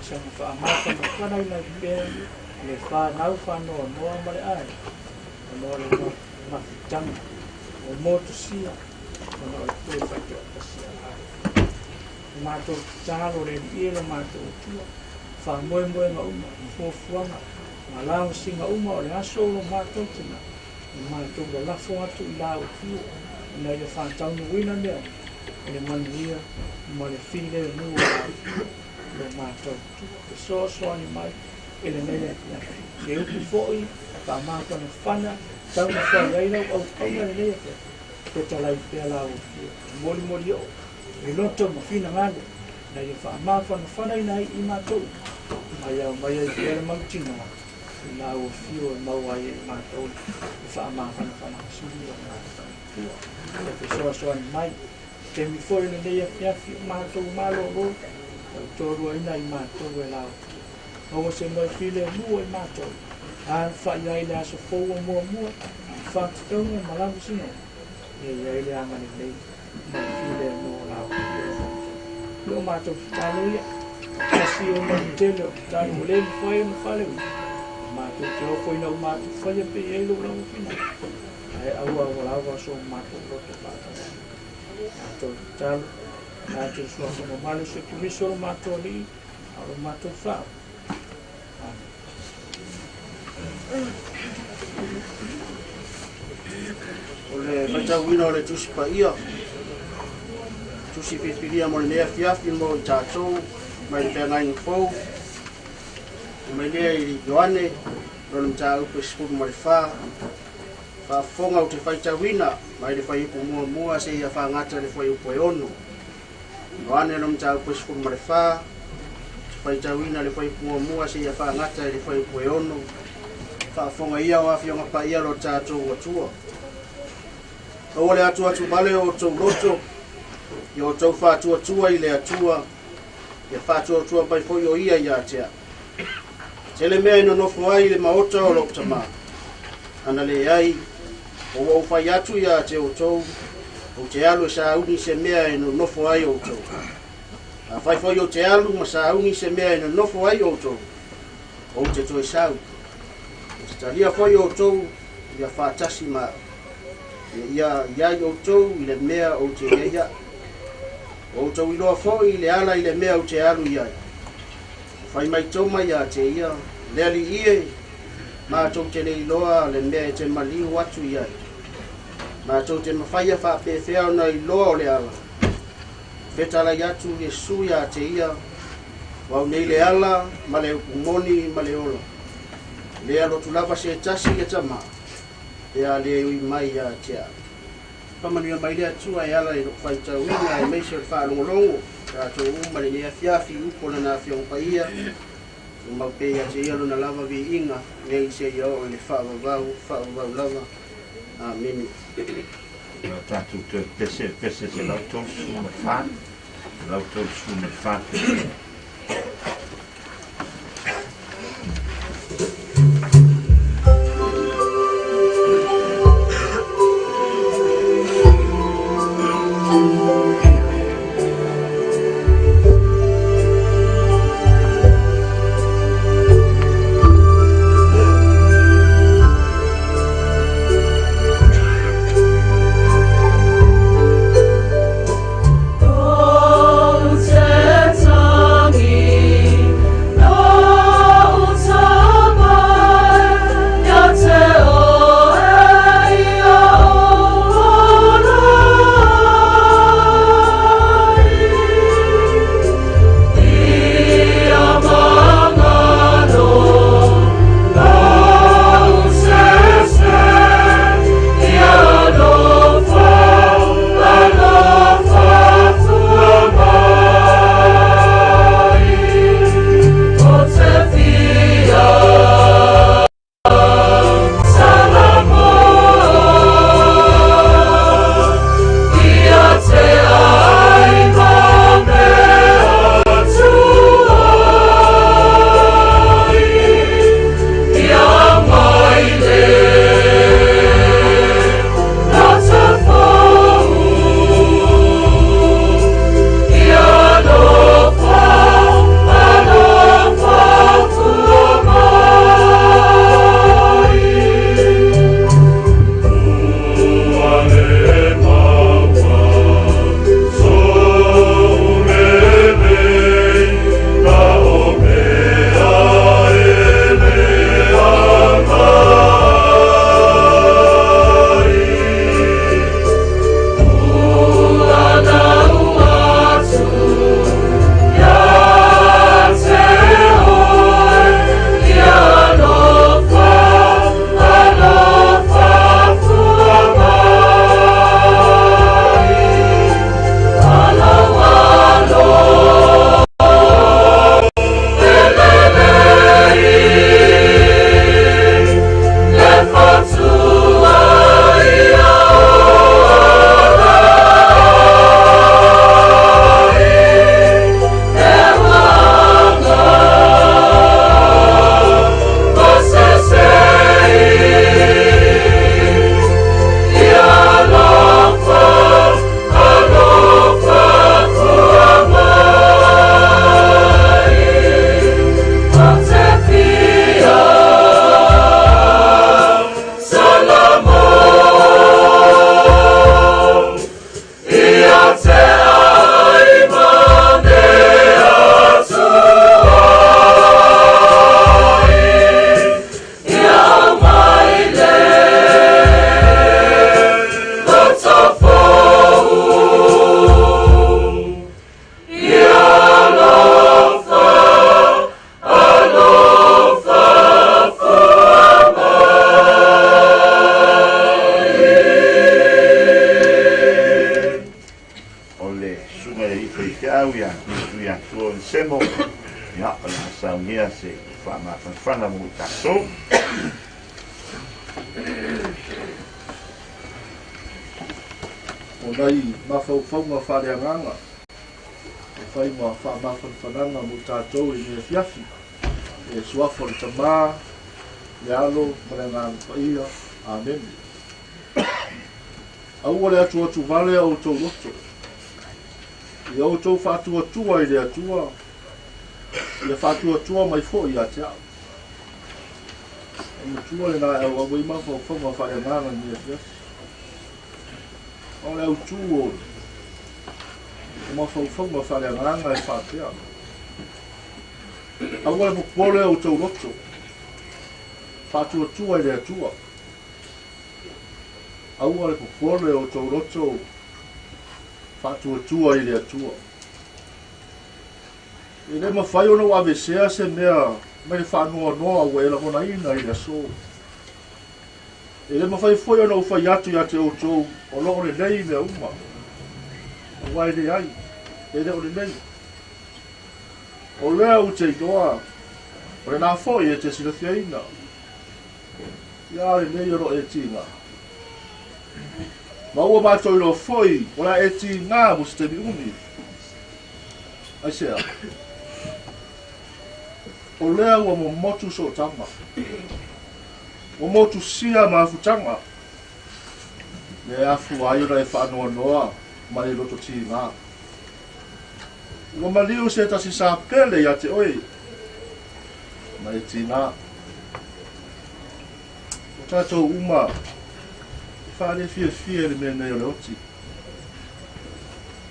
saga faamafanafanaina ai pea le fanau faanoanoa ma le aiga, ona o le mafutaga ua motusia ona o le toe faitoatasi a laua. O matou tatalo le Alii e lo matou Atua, faamoemoega uma, fuafuaga ma lagosiga uma o le aso o lo matou tina, o matou lalafo atu i lau afio, ina ia faataunuuina mea uma i le manuia ma le filemu o lau afio lo matou Atua. Fesoasoani mai i lenei afiafi. Se upu foi faamafanafana taumafai ai lau auauna i lenei afiafi, fetalai pea lau afio, molimoli oo i loto ma finagalo, ina ia faamafanafanaina ai i matou uma, ma ia aumai ai pea le mautinoa i lau afio e maua ai e i matou le faamafanafanaga sili o matou Atua. Ia fesoasoani mai taimi foi o lenei afiafi o matou malōlō, tautoaluaina i matou e lau afio. Maua se moe filemu o i matou, alafai ai le aso fou o muamua, faatatauga ma lavasiga, ia i ai le agalelei ma le filemu o lau afio o matou. O matou tatalo ia, faatasi o manutele o tatalo ua le mafai ona faaleoina, e matou te ofoina uma atu faia pe i ai lou lava finagalo, ae aua ua lava so matou loto faatauana. Matou tatalo, tatou suafa mamalu o Iesu Keriso lo matou Alii, a o lo matou Faaola. Amene. O le faitauina o le Tusi Paia, Tusi filifilia mo lenei afiafi mo i tatou mai le Feagaiga Fou, mai lea i Ioane, lona mataupu e 14, faafofoga ou te faitauina mai le fuaiupu muamua seia faagata le fuaiupu e 6. Ioane lona mataupu e 14, te faitauina le fuaiupu muamua seia faagata i le fuaiupu e 6. Faafofoga ia o afioga paia lo tatou Atua. Aua le atuatu vale o outou loto, ia outou faatuatua i le Atua, ia faatuatua mai foi o ia ia te au. Tele mea e nonofo ai i le maota o lou tamā. Ana leai, o ua ou fai atu ia te outou, ou te alu e sauni se mea e nonofo ai outou. Afai foi ou te alu ma sauni se mea e nonofo ai outou, ou te toe sau. Ou te talia foi outou ia faatasi ma a'u, ina ia i ai outou i le mea ou te i ai a'u. Ua outou iloa fo'i le ala i le mea ou te alu i ai. Ua fai mai Toma iā te ia, Le Alii e, matou te le iloa le mea e te maliu atu i ai. Matou te mafaia faapefea ona iloa o le ala. Fetalai atu Iesu iā te ia, O au nei le ala ma le upu moni ma le ola. E le alo atu lava se tasi i le Tama, pe a le ui mai iā te a'u. Faamanuia mai le Atua e ala i lou faitauina aemaise o le faalogologo tatou uma i lenei afiafi i upu o Lana Afioga Paia, tumau pea ia te Ia Lona lava viiga nei seia oo i le faavavau, faavavau lava. Amene. O tatou toe pese pese 134, 134 pese. O le susuga i le alii faifeau ia Kristu ia Tua Onesemo, ia, o le a saunia se faamafanafana mo i tatou. O nai mafaufauga faaleagaga e fai ma faamafanafanaga mo i tatou i lenei afiafi, e suafa o le Tama, le Alo ma le Agaga Paia. Amene. Aua le atuatuvale a outou loto, ia outou faatuatua i le Atua, ia faatuatua mai foi ia te au. O le matua lena e auau ai mafaufauga faaleagaga i lenei afiafi. O le autū o mafaufauga faaleagaga e faapea, Aua le popole o outou loto, faatuatua i le Atua. Aua le popole o outou loto, faatuatua i le Atua. E le mafai ona ou aveesea se mea mai le faanoanoa ua e lagonaina i le aso. E le mafai foi ona ou fai atu ia te outou o lo o lelei mea uma, aua e leai, e le o lelei. O lea ou te iloa, o lena foi e te silafiaina, ia lelei o lo o e tiga. Ma ua matou iloa foi, o le a e tiga mo se taimi umi. Aisea? O lea ua momotu sootaga, ua motusia mafutaga, lea e afua ai ona e faanoanoa ma le loto tiga. Ua maliu se tasi sa pele ia te oe, ma e tiga. O tatou uma e faalefiafia i le mea nei o le oti.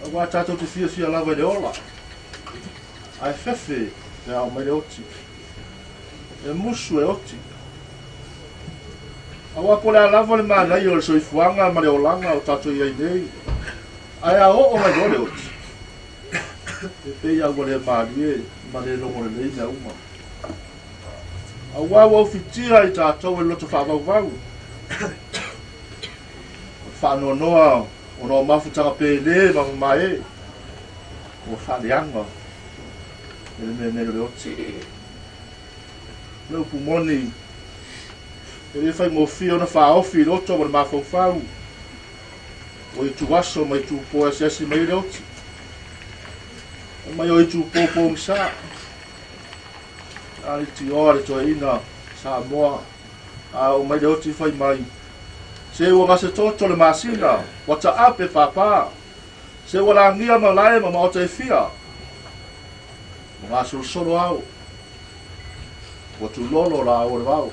Aua tatou te fiafia lava i le ola, ae fefe pe a oo mai le oti. E musu e oti. Aua po o le a lava le manaia o le soifuaga ma le olaga o tatou i ai nei, ae a oo mai loa le oti, e pei lava ua le malie ma le logo lelei mea uma. Aua ua ufitia i tatou e le loto faavauvau. O le faanoanoa ona o mafutaga pele ma mamae ua faaleaga e le mea nei o le oti. O le upu moni, e le faigofie ona faaofi i loto ma le mafaufau o ituaso ma itupo e asiasi mai ai le oti. E mai o itupo pogisa, a le tioa le toeaina Samoa, a oo mai le oti fai mai, Se ua gase toto le masina, ua taape pāpā, se ua lagia malae ma maota e fia. Ua gasolosolo ao, ua tulolo la au o le vao.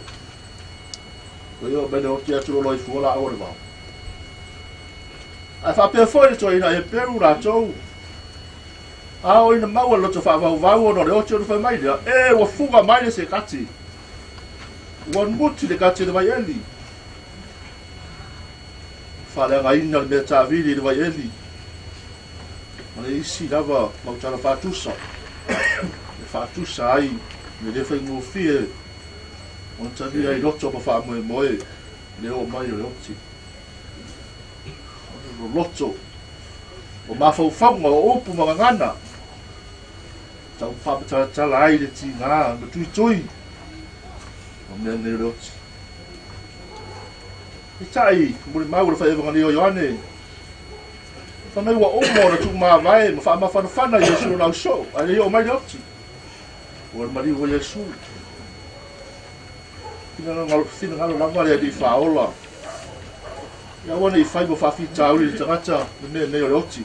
Ua oo mai le oti ae tulolo ai fua la au o le vao. Ae faapea foi le toeaina Heperu latou, a oo ina maua le loto faavauvau ona o le oti ona fai mai lea, E, ua fuga mai le sekati. Ua muti le kati o le vaieli. Faaleagaina le mea taavili i le vaieli. Ma le isi lava mau tala faatusa. E faatusa ai le le faigofie ona talia ai loto ma faamoemoe le oo mai o le oti. O le loloto o mafaufauga o upu ma gagana tau faamatalatala ai le tiga ma tuitui o mea nei o le oti. Peitai, molimau o le faievagalia o Ioane, fai mai ua uma ona tuumavae ma faamafanafana Iesu lona ausoo, ae le i oo mai le oti. Ua le maliu o Iesu. Finagalo lava le Alii Faaola, ia aua ne i fai ma faafitauli i le tagata le mea nei o le oti.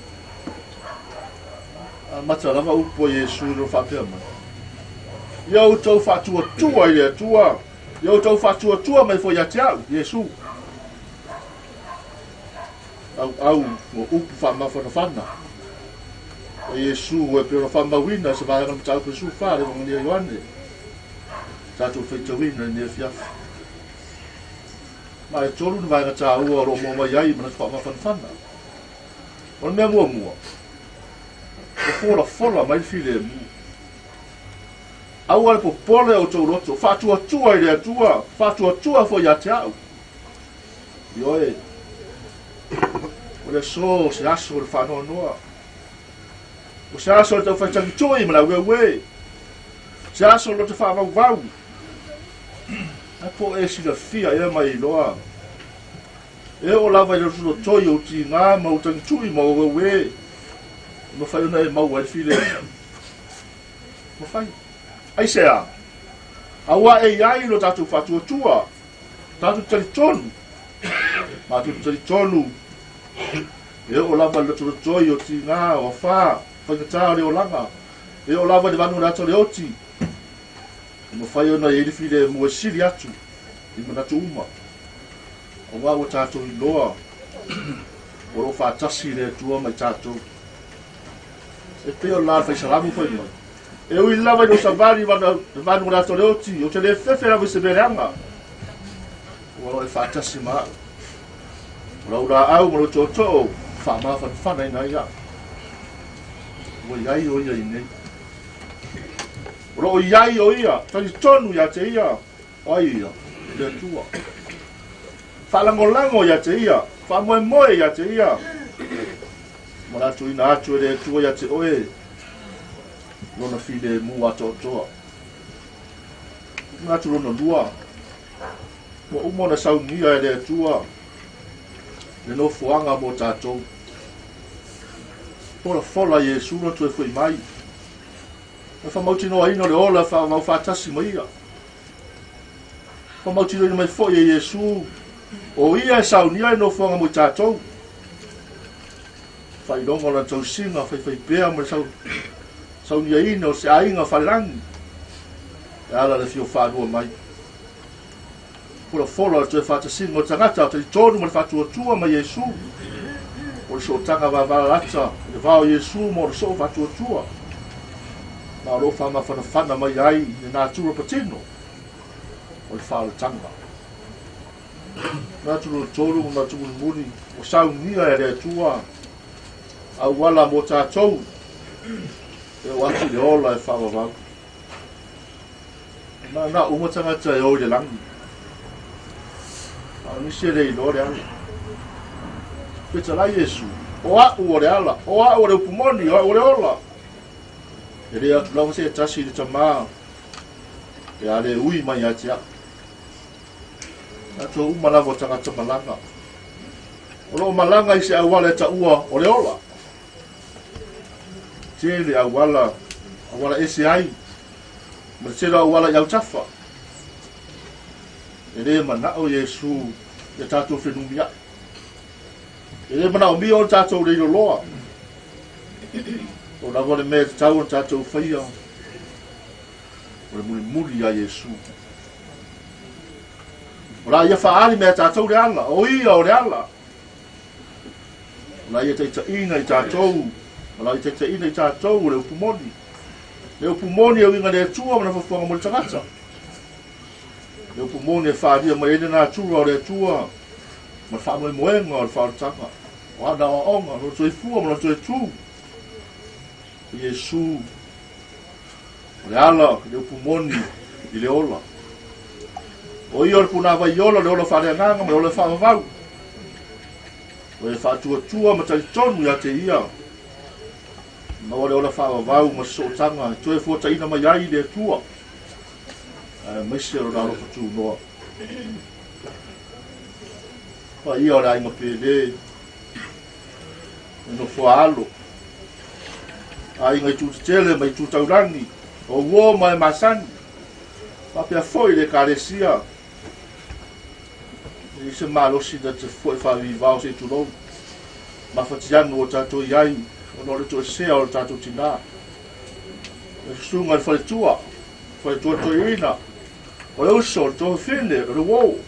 Amata lava upu a Iesu i lona faapea mai, Ia outou faatuatua i le Atua, ia outou faatuatua mai foi ia te au, Iesu. Auau o upu faamafanafana a Iesu e pei ona faamauina i se vaega o le mataupu 14 le Evangeli a Ioane, tatou faitauina i lenei afiafi. Ma e tolu ni vaega taua o lo o maua mai ai i manatu faamafanafana. O le mea muamua, ua folafola mai le filemu. Aua le popole o outou loto, faatuatua i le Atua, faatuatua foi ia te au. Ioe, o le aso o se aso o le faanoanoa, o se aso o le taufaitagitui ma le aueue, se aso o le loto faavauvau. Ae po o e silafia ea ma e iloa E oo lava i le lotolotoi o ou tiga ma ou tagitui ma ou auē, e mafai ona e maua ai le filemu. Mafai. Aisea? Aua e i ai lo tatou faatuatua, tatou te talitonu, matou te talitonu, e oo lava i le lotolotoi o tiga, o afā, faigata o le olaga, e oo lava i le vanu o le ata o le oti, e mafai ona i ai le filemu e sili atu. i manatu uma, auā ua tatou iloa o lo o faatasi le Atua ma i tatou. E pei o le la o le Faisalamu fai mai, E ui lava i lou savali ma le vanu o le ata o le oti, ou te le fefe lava i se mea leaga, ua lo e faatasi ma au. O lau laau ma lou tootoo faamafanafanaina ai au. Ua i ai o ia i nei. O loo i ai o ia, talitonu ia te ia, o ai ia, le Atua. Faalagolago ia te ia, faamoemoe ia te ia, ma le a tuuina atu e le Atua ia te oe lona filemu atoatoa. Manatu lona lua, ua uma ona saunia e le Atua le nofoaga mo tatou. Folafola Iesu na toe foi mai. Na famautinoaina o le ola faavavau faatasi ma ia. Famautinoaina mai foi e Iesu o ia e saunia le nofoaga mo i tatou. Faailoga o lana tausiga faifaipea ma le sauniaina o se aiga falelangi e ala le afio faalua mai. Folafola o le toe faatasiga o le tagata o talitonu ma le faatuatua ma Iesu. O le sootaga vavalalata i le va o Iesu ma ona soo faatuatua. Ma o lo o faamafanafana mai ai i le natura patino o le faaolataga. Manatu lona tolu ma manatu mulimuli ua saunia e le Atua auala mo tatou e oo atu i le ola e faavavau. Na na uma tagata e o i le lagi. A o nisi e le iloa le ala. Fetalai Iesu, o a'u o le ala, o a'u o le upu moni, o a'u o le ola. E le atu lava se tasi i le Tamā pe a le ui mai ia te a'u. Tatou uma lava o tagata malaga. O loo malaga i se auala e taua o le ola. Tele auala, auala ese ai, ma le tele o auala i autafa. E le manao Iesu ia tatou fenumia'i. E le manaomia o tatou leiloloa. O lava le mea e tatau ona tatou faia, o le mulimuli ia Iesu. O la ia faaali mea tatou le ala, o ia o le ala. O la ia taitaiina i tatou, o la ia taitaiina i tatou o le upu moni. Le upu moni e uiga le Atua ma na fuafuaga mo le tagata. Le upu moni e faalia mai ai le natura o le Atua ma le faamoemoega o le faaolataga. O ana aoaoga, lona soifua ma lona toe tu. O Iesu, o le ala i le upu moni i le ola. O ia o le punāwai ola, le ola faaleagaga ma le ola faavavau. O e faatuatua ma talitonu ia te ia. Maua le ola faavavau ma sootaga e toe fuataina mai ai le Atua. Aemaise o lona alofa tunoa. Paia o le aiga pele, e nofoa alo, aiga i tūtetele ma i tūtaurangi, o uo ma e masani, faapea foi le Ekalesia, e i se malosi na te foe faavivao se i tulou, mafatianu o tatou i ai, ona o le toesea o le tatou tinā. Le susuga i le faletua, faletua toeaina, o le uso, o le toafine, o le uo.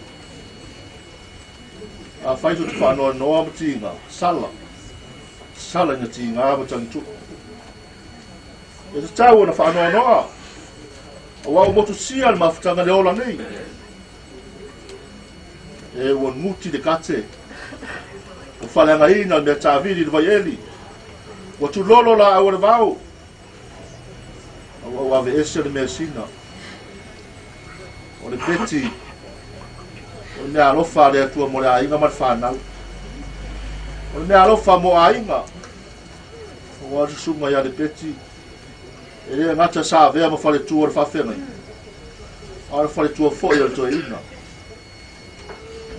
Afai tou te faanoanoa ma tiga, sala, sala ina tiga ma tagituʻu. E tatau ona faanoanoa, auā ua motusia le mafutaga le ola nei. E ua guti le kate, ua faaleagaina le mea tavili i le vaieli, ua tulolo laau a le vao, a ua auaveese le measina. O le peti, o le mea alofa a le Atua mo le aiga ma le fanau. O le mea alofa mo aiga, aua le susuga ia Lepeti, e le gata sa avea ma faletua o le faafeagai, a o le faletua foi o le toeaina.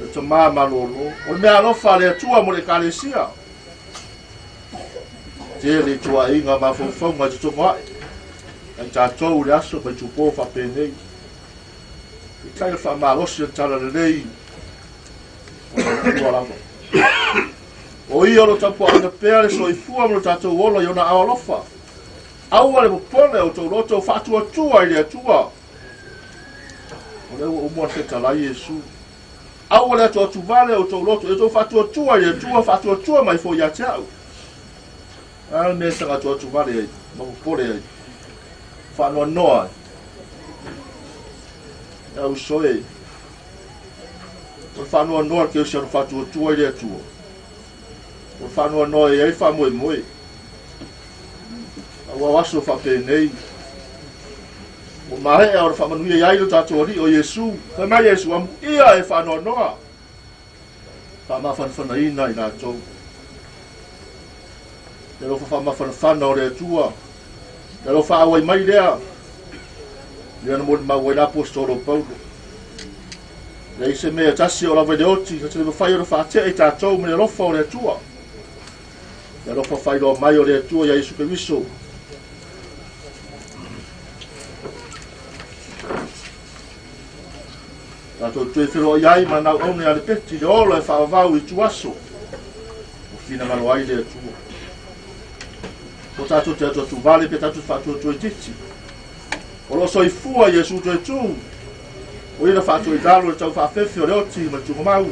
Le tamā malolo, o le mea alofa a le Atua mo le Ekalesia. Tele i tuaiga mafaufauga i totogo ae, ai tatou i le aso ma itupo faapenei. Peitai o le faamalosi o le talalelei o le Atua lava. O ia o lo o tapuaaina pea le soifua ma lo tatou ola i ona ao alofa. Aua le popole o outou loto faatuatua i le Atua. O lea ua uma ona fetalai Iesu. Aua le atuatuvale o outou loto, ia outou faatuatua i le Atua, faatuatua mai foi ia te a'u. O le a le mea e saga atuatuvale ai ma popole ai, faanoanoa ai? E au uso e, o le faanoanoa le kerisiano faatuatua i le Atua. O le faanoanoa e i ai le faamoemoe. Aua o aso faapenei, ua maea ona faamanuia ai lo tatou Alii o Iesu. Fai mai Iesu, amuia e faanoanoa, faamafanafanaina i latou. Le alofa faamafanafana o le Atua, le alofa auai mai lea, lea na molimau ai le aposetolo Paulo. Leai se mea e tasi o lava i le oti, na te le mafai ona faatea i tatou ma le alofa o le Atua. Le alofa faailoa mai o le Atua ia Iesu Keriso. Tatou toe feloai ai ma nau aune a le peti le ola e faavavau i tuaso o finagalo ai le Atua. O tatou te atuatuvale pe tatou te faatuatuaititi. O lo o soifua Iesu toe tū. O ia na faatoilalo le tau faafefe o le oti ma le tugamau.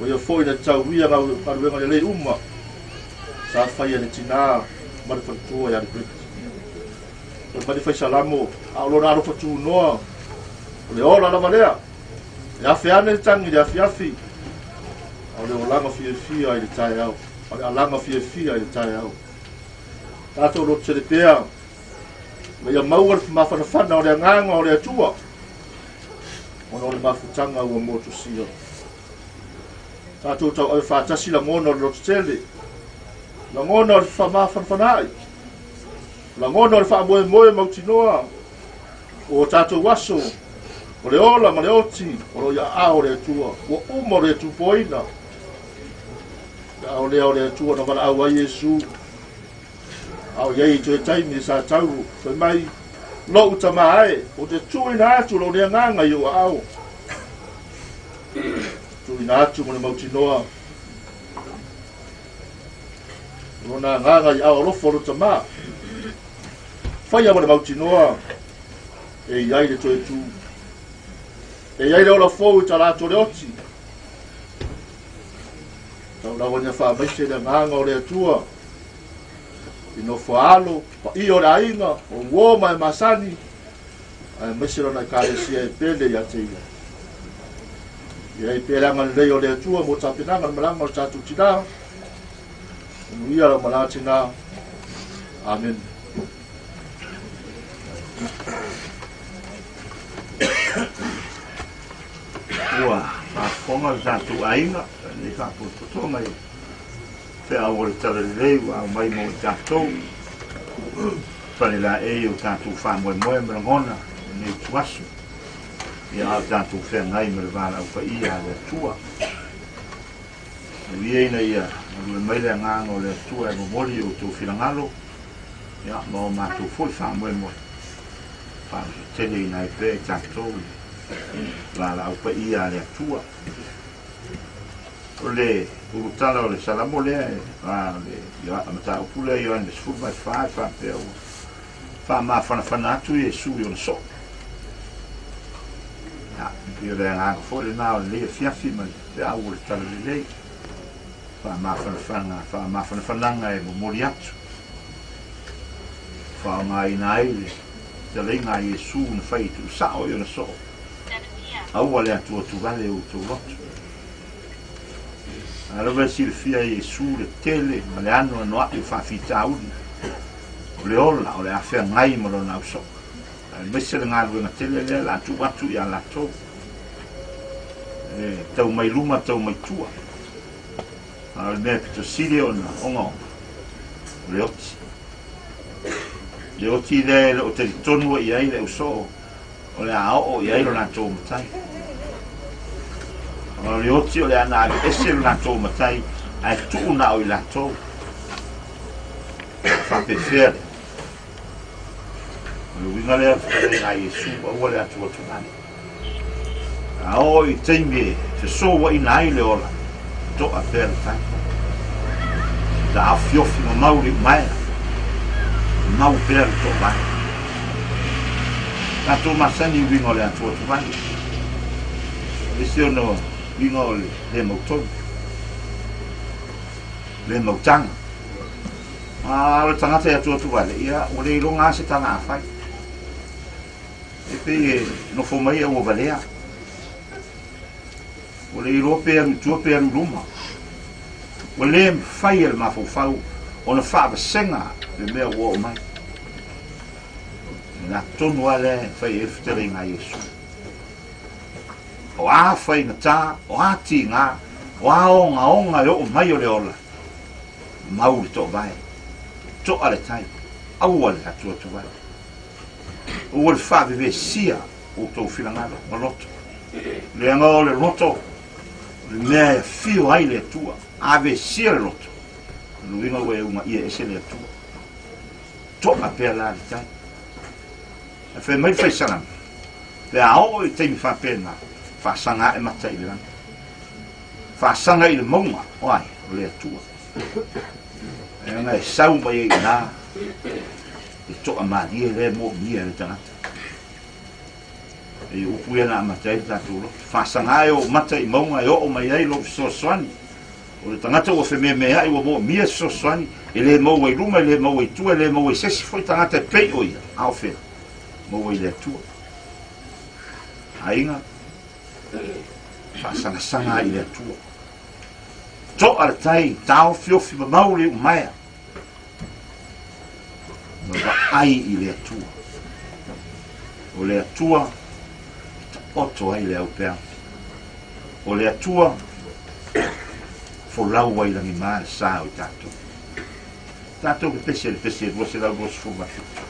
O ia foi na tauia galuega lelei uma sa faia le tinā ma le faletua ia Lepeti. O le mali fai salamo, a o lona alofa tunoa, o le ola lava lea. E afe ane le tagi i le afiafi, a o le olaga fiafia i le taeao, a o le alaga fiafia i le taeao. Tatou loto tele pea, ma ia maua le mafanafana o le agaga o le Atua, ona o le mafutaga ua motusia. Tatou tauave faatasi lagona o le lototele, lagona o le faamafanafanaai, lagona o le faamoemoe mautinoa o tatou aso, o le ola ma le oti o lo o i aao o le Atua, ua uma o le tupoina. Le aao lea o le Atua na valaau ai Iesu, a o i ai i toe taimi sa tau fai mai, Lou tama e, ou te tuuina atu lou nei agaga i ou aao. Tuuina atu ma le mautinoa. O lona agaga i ao alofa o lo tama. Faia ma le mautinoa e i ai le toe tū. E i ai le ola fou i talaatu o le oti. Tau lawa ina faamaise le agaga o le Atua i nofo alo, paia o le aiga, o uo ma e masani, aemaise lona Ekalesia e pele ia te ia. Ia ai pea le agalelei o le Atua mo tapenaga le malaga o le tatou tinā. Manuia lau malaga tinā. Amen. Ua faafofoga le tatou aiga i lenei faapotopotoga i feau o le Talalelei ua aumai mo i tatou. Fale laei o tatou faamoemoe ma lagona i lenei ituaso, ia a o tatou feagai ma le valaau paia a le Atua. Manuia ina ia galue mai le agaga o le Atua e momoli i outou finagalo, ia ma o matou foi faamoemoe. Faamasoteleina ai pea i tatou i le valaau paia a le Atua. O le ulutala o le Salamo lea, a o le mataupu lea Ioane 14 e faapea ua faamafanafana atu Iesu i ona soo. Ia, pei o le agaga foi lena o lenei afiafi ma le feau o le Talalelei. Faamafanafana, faamafanafanaga e momoli atu. Faaaogaina ai le fetalaiga a Iesu na fai i tuusao i ona soo. Aua le atuatuvale o outou loto. A lava e silafia e Iesu le tele ma le anoanoai o faafitauli o le ola o le a feagai ma lona ausoo, aemaise le galuega tele lea o le a tuu atu ia latou e tau mai luma tau mai tua. A o le mea pito sili ona ogaoga, o le oti. Le oti lea e le o talitonu i ai le ausoo o le a oo i ai lo latou matai. O le oti o le a na aveese lo latou matai ae tuu na o i latou. Faapefea lea. O le uiga lea o le fetalaiga a Iesu, aua le atuatuvale. A oo i taimi e fesouaina ai le ola, to'a pea le tai. Taofiofi mamau le iumaea, mau pea le toavae. Tatou masani i uiga o le atuatuvale. E ese ona uiga o le le mautonu, le mautaga. A o le tagata e atuatuvale, ia ua le iloga lava se tala a fai. E pei e nofo mai a ua valea. Ua le iloa pe alu i tua pe alu i luma. Ua le mafai e le mafaufau ona faavasega le mea ua oo mai. O le tonu lava lea e fai ai le fetalaiga a Iesu. O a faigata, o a tiga, o a ogaoga e oo mai o le ola, mau le toovae, toa le tai, aua le atuatuvale. Aua le faavevesia outou finagalo ma loto. Leaga o le loto, o le mea e afio ai le Atua. A vesia le loto, o le uiga ua e ugaia ese le Atua. Toa pea la le tai. Ae fai mai le faisalama, pe a oo i taimi faapena, faasaga ae mata i le lagi. Faasaga i le mauga, o ai, o le Atua. Leaga e sau mai ai i ina le toa malie lea e moomia e le tagata. E upu ia na amata ai le tatou loto. Faasaga ae ou mata i mauga e oo mai ai lou fesoasoani. O le tagata ua fememeai ua moomia se fesoasoani, e le maua i luma, e le maua i tua, e le maua i se isi foi tagata e pei o ia. A o fea? Maua i le Atua. Aiga, faasagasaga ai i le Atua. Toa le tai, taofiofi mamau le iumaea. Ma vaai i le Atua. O le Atua e taoto ai le aupeau. O le Atua folau ai lagima le sa o i tatou. Tatou pepese le pese 227.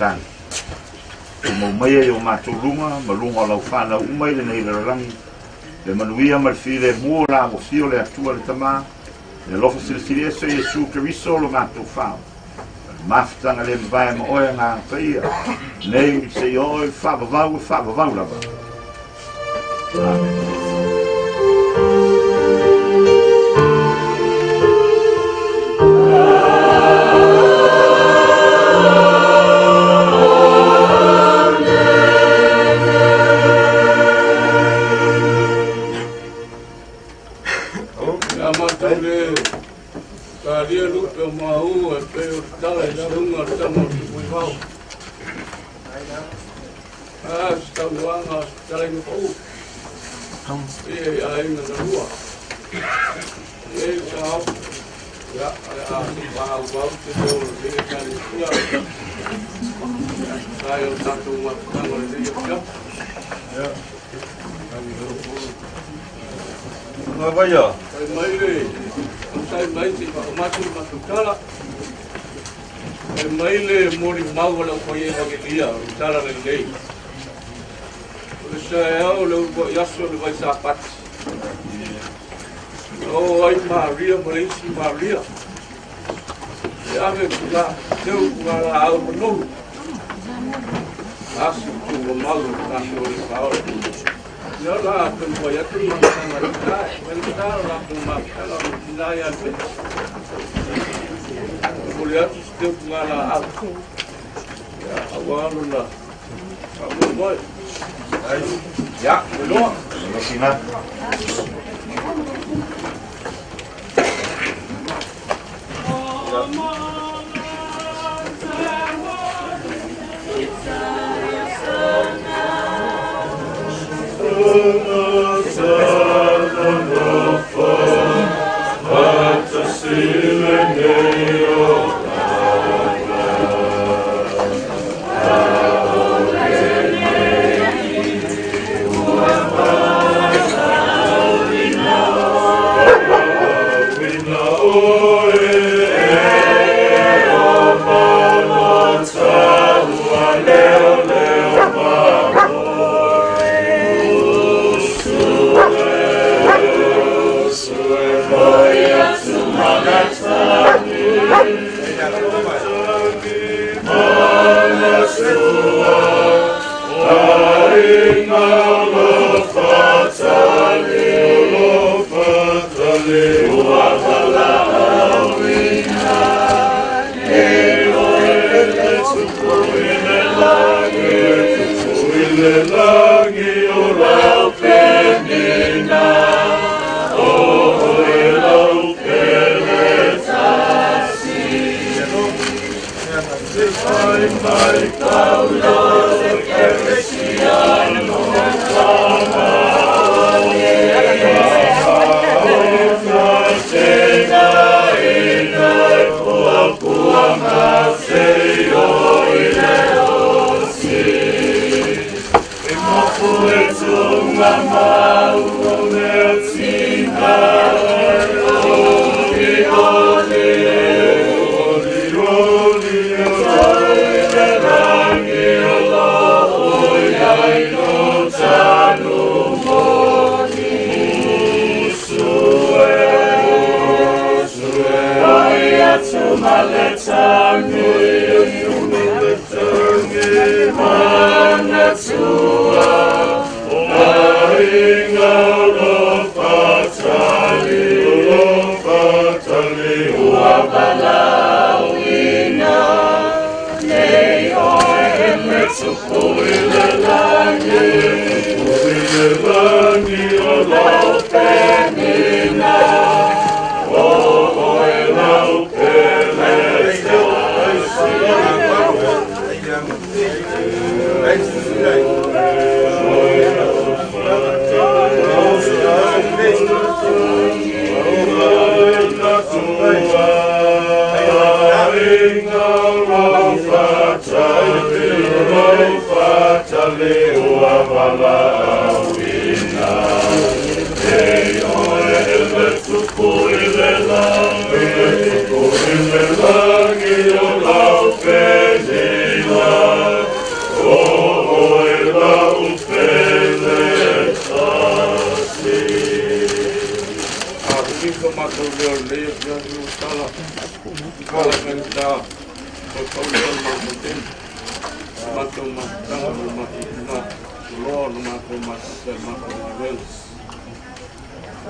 Tali. Tumau maia i o matou luga ma luga o lau fanau uma i lenei lalolagi, le manuia ma le filemu o la ua fio le Atua le Tama, le alofa silisili ese o Iesu Keriso lo matou fao, ma le mafutaga le mavae ma oe Agaga Paia, nei seia oo i le faavavau e faavavau lava. Amene. Ia matou le talia lupe o maua e pei o le tala i susuga o le tama o Tupuivao. A se saunoaga a se fetalaiga pau ia i aiga na lua. E sao, ia, o le a faaauau se leo o lenei Ekalesia e ai o le tatou mafutaga o lenei afiafi. Vaia. Fai mai le onosai mai se i faauma atu le matou tala. Fai mai le molimau a le aufai Evagelia o le tala lelei. O le saeao o le uluai aso o le vai Sapati. Na oo ai Maria ma le isi Maria e ave tula teu tugalaau manogi. Asi tuumamalu o le tatou Alii Faaola. Ia o le a taumafai atu le mafutaga i uta e fai le tatalo latou mafutaga o le tina ia Peti. Momoli atu se teu tugalaau. Ia aua lona faamoemoe. Ia, Iloa. Losina. Atu so matou leo i lenei afiafi ua tala i fala faigata o le paulea o le matou tele, le matou mafutaga ma le matou tina loa o le matou mafuta i le matou galuega.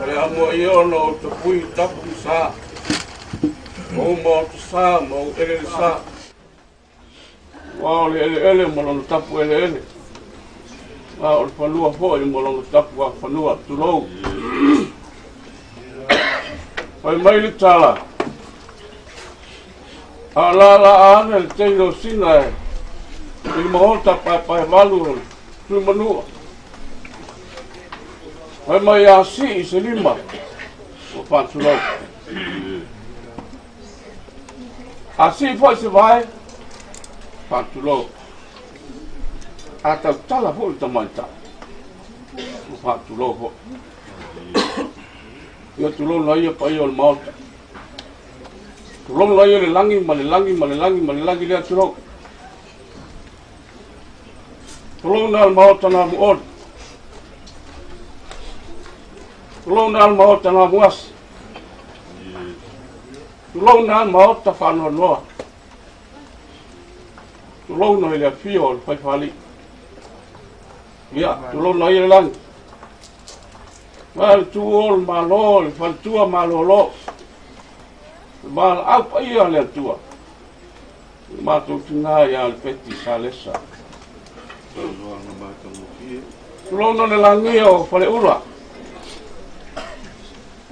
O le a mua ia ona ou tapui i tapu ma sa, o ou maota sa ma ou eleele sa. Aua o le eleele ma lona tapu eleele, a o le fanua foi ma lona tapu afanua, tulou. Fai mai le tala, a lala ane le teine o Sina e i le maota paepaevalu o le Tuimanua. Fai mai a sii se lima ua faatulou. A sii foi se vae, faatulou. A tautala foi le tamaitai, ua faatulou foi. Ia tulou ia paia o le Maota. Tulou ia le lagi ma le lagi ma le lagi ma le lagi lea tulou. Tulou na le Maota na muoli. Tulou na le Maota na muasi. Tulouna Maota faanoanoa. Tulouna i le afio o le Faifalii. Ia, tulouna ia le lagi. Ma le tu o le Malo, le faletua malolo. Le valaau paia le Atua. Le matou tina ia le Peti Salesa. Tulouna le lagia o Faleula.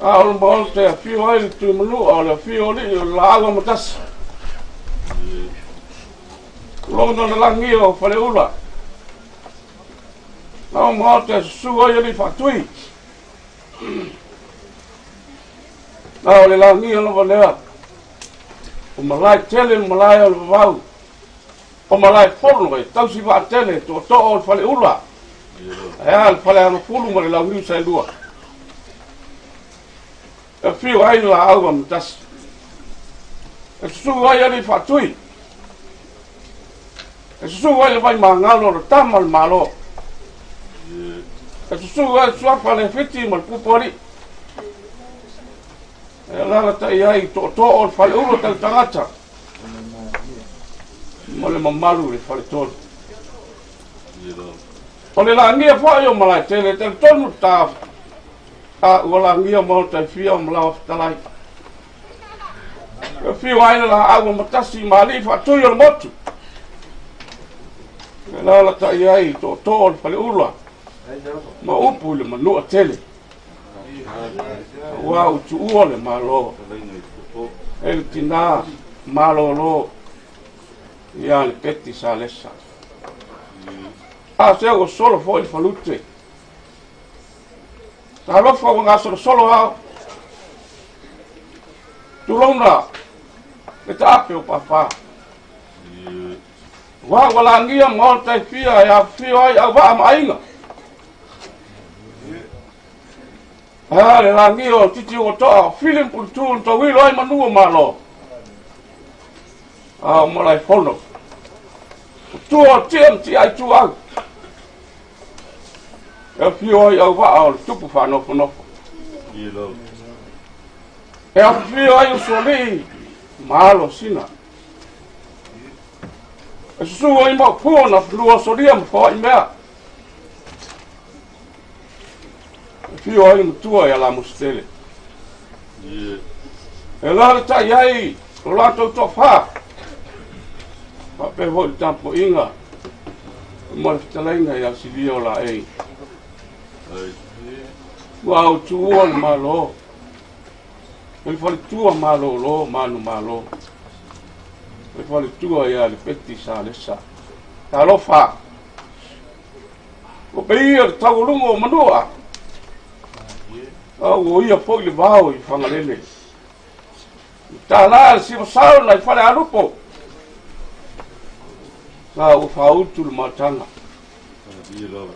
A o le Maota e afio ai le Tuimanua, o le afio o alii o le laau amatasi. Tulouna le lagia o Faleula. A o le Maota e susu ai alii faatui. A o le lagia lava lea o malae tele ma malae o le vavau, o malae fono e tausi vaatele tootoo o le faleula, ae a le faleagafulu ma le launiu saelua. E afio ai le laau amatasi, e susu ai alii faatui, e susu ai le vaimagalo o le tama o le Malo, e susu ai le suafa le fiti ma le pupualii. E alalatai ai i tootoo o le faleula tau tagata ma le mamalu i le faletolu. O le lagia foi o Malaetele, e talitonu le ta a ua lagia maota e fia o Malawa Fetalai. E afio ai le laau amatasi ma alii faatui o le motu. E alalatai ai i tootoo o le faleula ma upu i le manua tele. Aua ua tuua le Malo e le tina malolo ia le Peti Salesa. A se ua solo foi le falute. Talofa ua gasolosolo ao. Tulouna le taape o pāpā. Ua ua lagia maota e fia e afifio ai auvaa ma aiga. A le lagia o titi ua toa o Fili ma Puletu na tauilo ai manu o Malo. A o Malaefono. O tua o tia ma tia ai tuau. E afio ai auvaa o le tupu faanofonofo. E afifio ai usoalii ma alo sina. E susu ai maupua na fanua solia ma foai mea. E fio ai le matua ia Lamositele. E lalatai ai lo latou toafa. Faapea foi le tapuaiga ma le fetalaiga ia Silia o Laei. Ua au tuua le Malo. O le faletua malolo manumalo. O le faletua ia le Peti Salesa. Talofa! Ua paia le taualuga o Manua. A ua ia foi le vao i Fagalele. Tala le simasao nai Falealupo. A ua faautu le mataga.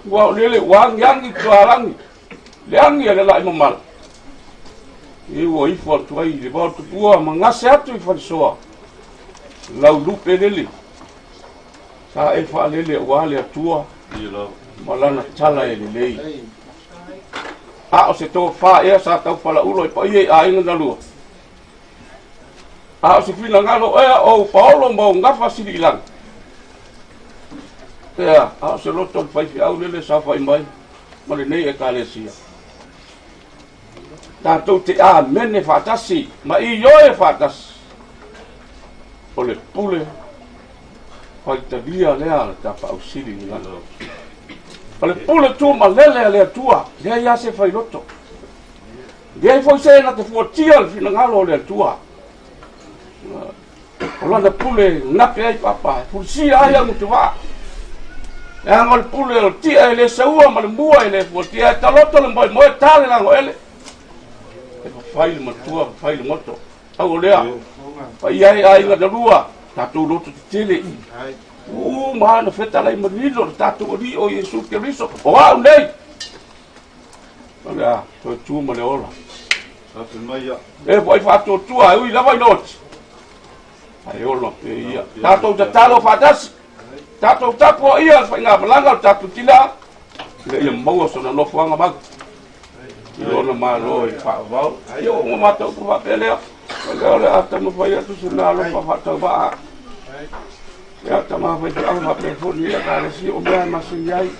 Ua o lele ua agiagi tualagi. Le agi a le lai mamala. E ua ifo atu ai i le vao tupua ma gase atu i Falesoa. Lau lupe lele. Sa e faalele aua le Atua ma lana tala e lelei. A o se tofa ea sa taufalaulo i paia i aiga na lua. A o se finagalo ea o ou paolo ma ou gafa sili i lagi. Ea, a o se loto o le faifeau lele saofai mai ma lenei Ekalesia. Tatou te amene faatasi ma ioe faatasi. O le pule faitalia lea a le Tapaau Sili i le lagi. O le pule tumalele a le Atua, leai lava se failoto. Leai foi se na te fuatia le finagalo o le Atua. O lana pule nape ai papa, e fulisia ai augutuvaa. Leaga o le pule o le tia e le saua ma le mua e le fuatia, e taloto le moemoe, ta le lagoele. E fafai le matua, fafai le goto. Au o lea, paia e aiga na lua, tatou loto tetele. Uu ma ana fetalai manino le tatou Alii o Iesu Keriso, o au nei. O le a, toe tu ma le ola. Afe mai ia. E foi faatuatua, e ui lava i loti. Ae ola pe ia. Tatou tatalo faatasi. Tatou tapuaia le faigamalaga o le tatou tina, ina ia maua sona nofoaga mau i lona Malo e faavavau. Ia ua uma matou upu faapea lea, o lea o le a taumafai atu sina alofa faatauvaa. Ia tama faifeau faapea foi lenei Ekalesia, o mea e masani ai,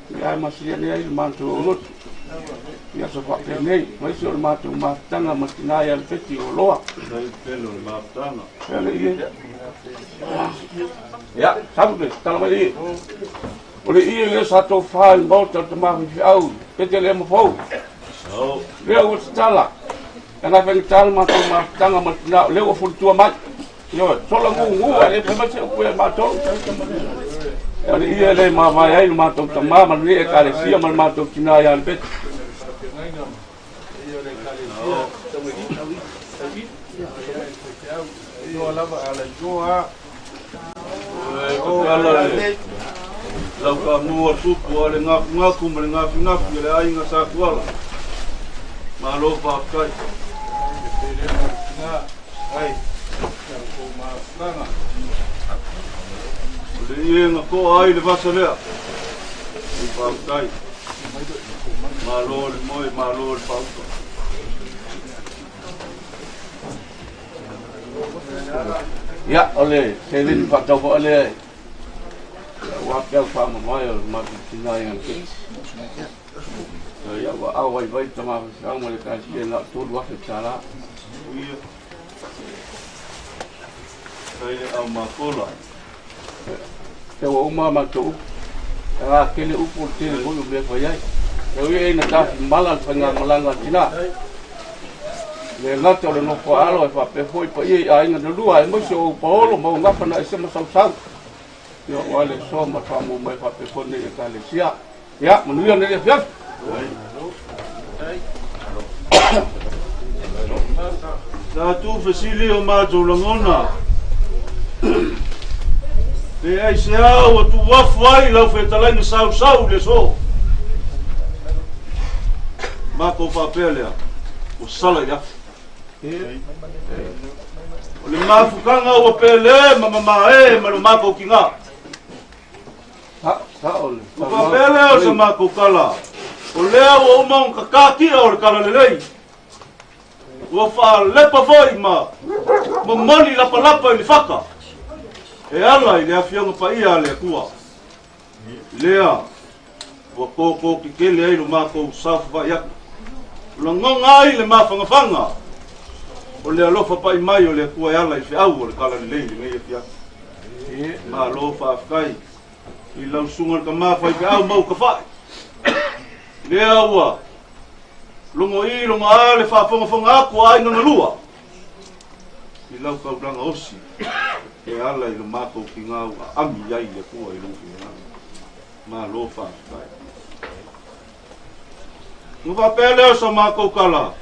mea e masani ai le matou lotu. Ia aso faapenei, aemaise o le matou mafutaga ma le tina ia Lepeti o Loa. Ia le ie. Ia, samu le, tala mai le ie. O le ie lea sa tofa i le maota o le tama faifeau, Petelehema fou. Lea ua tatala. E nai faigata le matou mafutaga ma le tina, o lea ua fulitua mai. Ioe, sola gugu ae le fai mai se upu ia matou. O le ie lea e mavae ai le matou tama ma lenei Ekalesia ma le matou tina ia Lepeti. Lau faamua tupu a le gafugafu ma le gafigafi o le aiga Sa Tuala. Malo faafetai. O le ie na toa ai le vasa lea. Faafetai. Malo le moe, malo le faauta. Ia, o le seleni faatauvaa lea aua peau faamamae o le matou tina i Anaketi. Ia, ua ao vaivai le tama faifeau ma le Ekalesia na o $3,000. Ia. Kai le au makola. E ua uma a matou upu. E a kele upu o le tele foi o mea fai ai. E ui ai na tafi mala le faigamalaga a tina. Le gata o le nofo alo e faapea foi paia i aiga na lua aemaise o ou paolo ma ou gafa na ese ma sausau. Ia ua le soa ma le faamu mai faapea foi nei Ekalesia. Ia, manuia nei afiafi. Sa tu fesili o matou lagona. Pe aisea ua tuuafu ai lau fetalaiga sausau i le aso. Matou faapea lea, ua sala i le afi. O le mafutaga ua pele ma mamae ma lo matou tiga. Ua faapea lea o sa matou tala, o lea ua uma ona kaká tia o le talalelei. Ua faalepa foi ma momoli lapalapa i le fata e ala i le Afioga Paia a le Atua. Lea ua tōtō tetele ai lo matou saofafai atu. Lagona ai le mafanafana o le alofa pai mai o le Atua e ala i le feau o le talalelei i lenei afiafi. Malo faafetai i lau susuga le tama faifeau mau tafai. Lea ua logo i logo a le faafogafoga atu a aiga na lua i lau taulaga osi e ala i lo matou tiga ua aami ai le Atua i lou finagalo. Malo faafetai. Ona faapea lea o sa matou tala,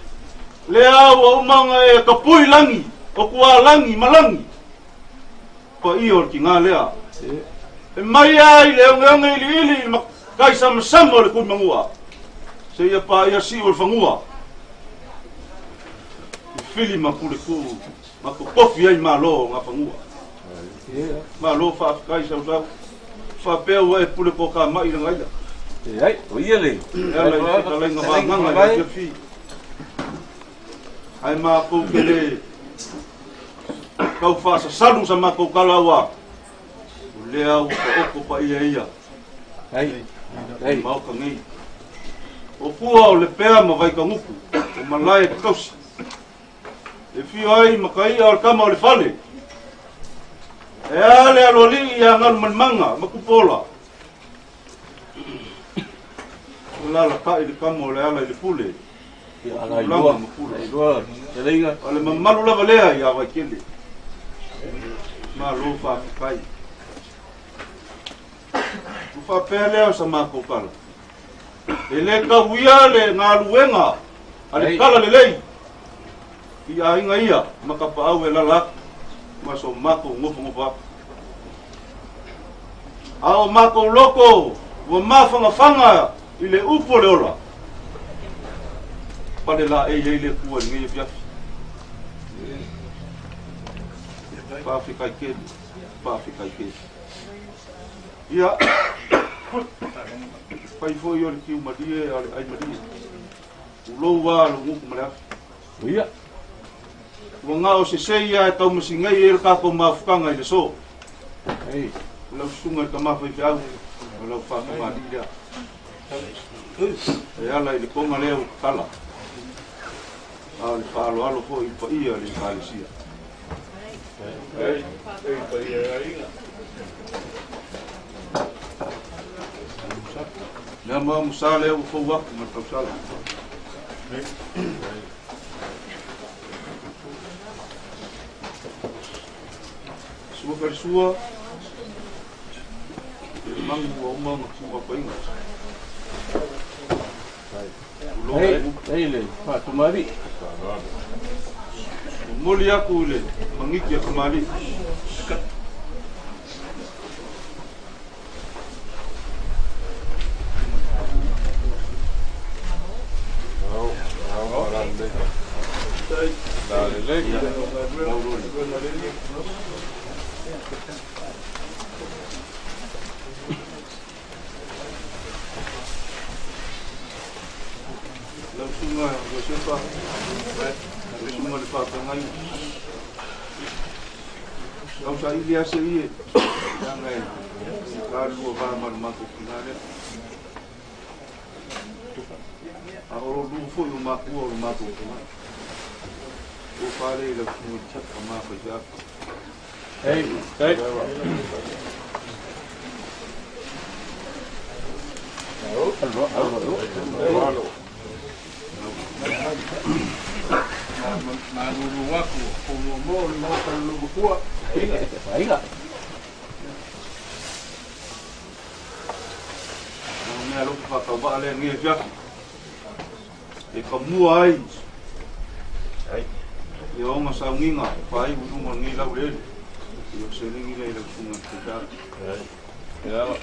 Lea ua uma ona e tapui lagi o tualagi ma lagi. Paia o le tiga lea. E mai ai le ogeoge iliili i le matai samasama o le Tuimanua, seia paia siu o le fanua. I fili ma puletuu ma totofi ai Malo o Gafanua. Malo faafetai sausau. Faapea ua e pule tokamai i lagaia. Ai, o ia le. E ala i fetalaiga vagaga i le afiafi. Ae matou te le tau faasasalu sa matou tala aua o lea ua taoto paia ia Ai. i Maota nei. O tua o Lepea ma Vaitagutu, o malae tausi. E fio ai ma ka i'a o le tama o le fale. E a le aloalii ia Galumalemana ma Tupuola. O lalata'i le tama o le ala i le pule. Ia O ala tulaga iloa. ma pule. Iloa. Fetalaiga. O le mamalu lava lea ia Vaitele. Malo faafetai. Ua faapea lea o sa matou tala. E le tauia le galuega a le tala lelei i aiga ia ma tapaau e lala atu ma so matou nofonofo atu. A o matou loto ua mafagafaga i le upu o le ola. Pale laei ai le Atua i lenei afiafi. Faafetai tele, faafetai tele. Ia, fai foi o le tiu malie a o le ai malie. Ulou lava lou gutu ma le afi. Ia. Ua gao sese ia e taumasigai ai le tatou mafutaga i le aso. Ei. O lau susuga i le tama faifeau, o lau faatamalii lea. E ala i le toga lea ua tatala. A o le faaaloalo foi i le paia o le Ekalesia. Ei, ei paia e aiga. Lea ma amusa lea ua fou atu ma le tausala. Sua farisua, le mangu ua uma ona tuuapaina. Ulou Ei, le ei le faatumali. Momoli atu i le magiti a kamali'i. Lau susuga Iosefa, lau susuga i le faafeagaiga. Tau saili lava se ie, leaga e galulua va ma le matou tina lea. A o lo lua foi o matua o le matou tina. Ua fale i lau susuga i le tama faifeau. Ei, ei. Alo, alo. Malulu atu, o le maota le matua. Aiga. O mea alofa faatauvaa lea lenei afiafi. E kamua ai ia ona sauniga e faaiu i luga o lenei laueleele. Ia o seleni lea i lau susuga i le faifeau.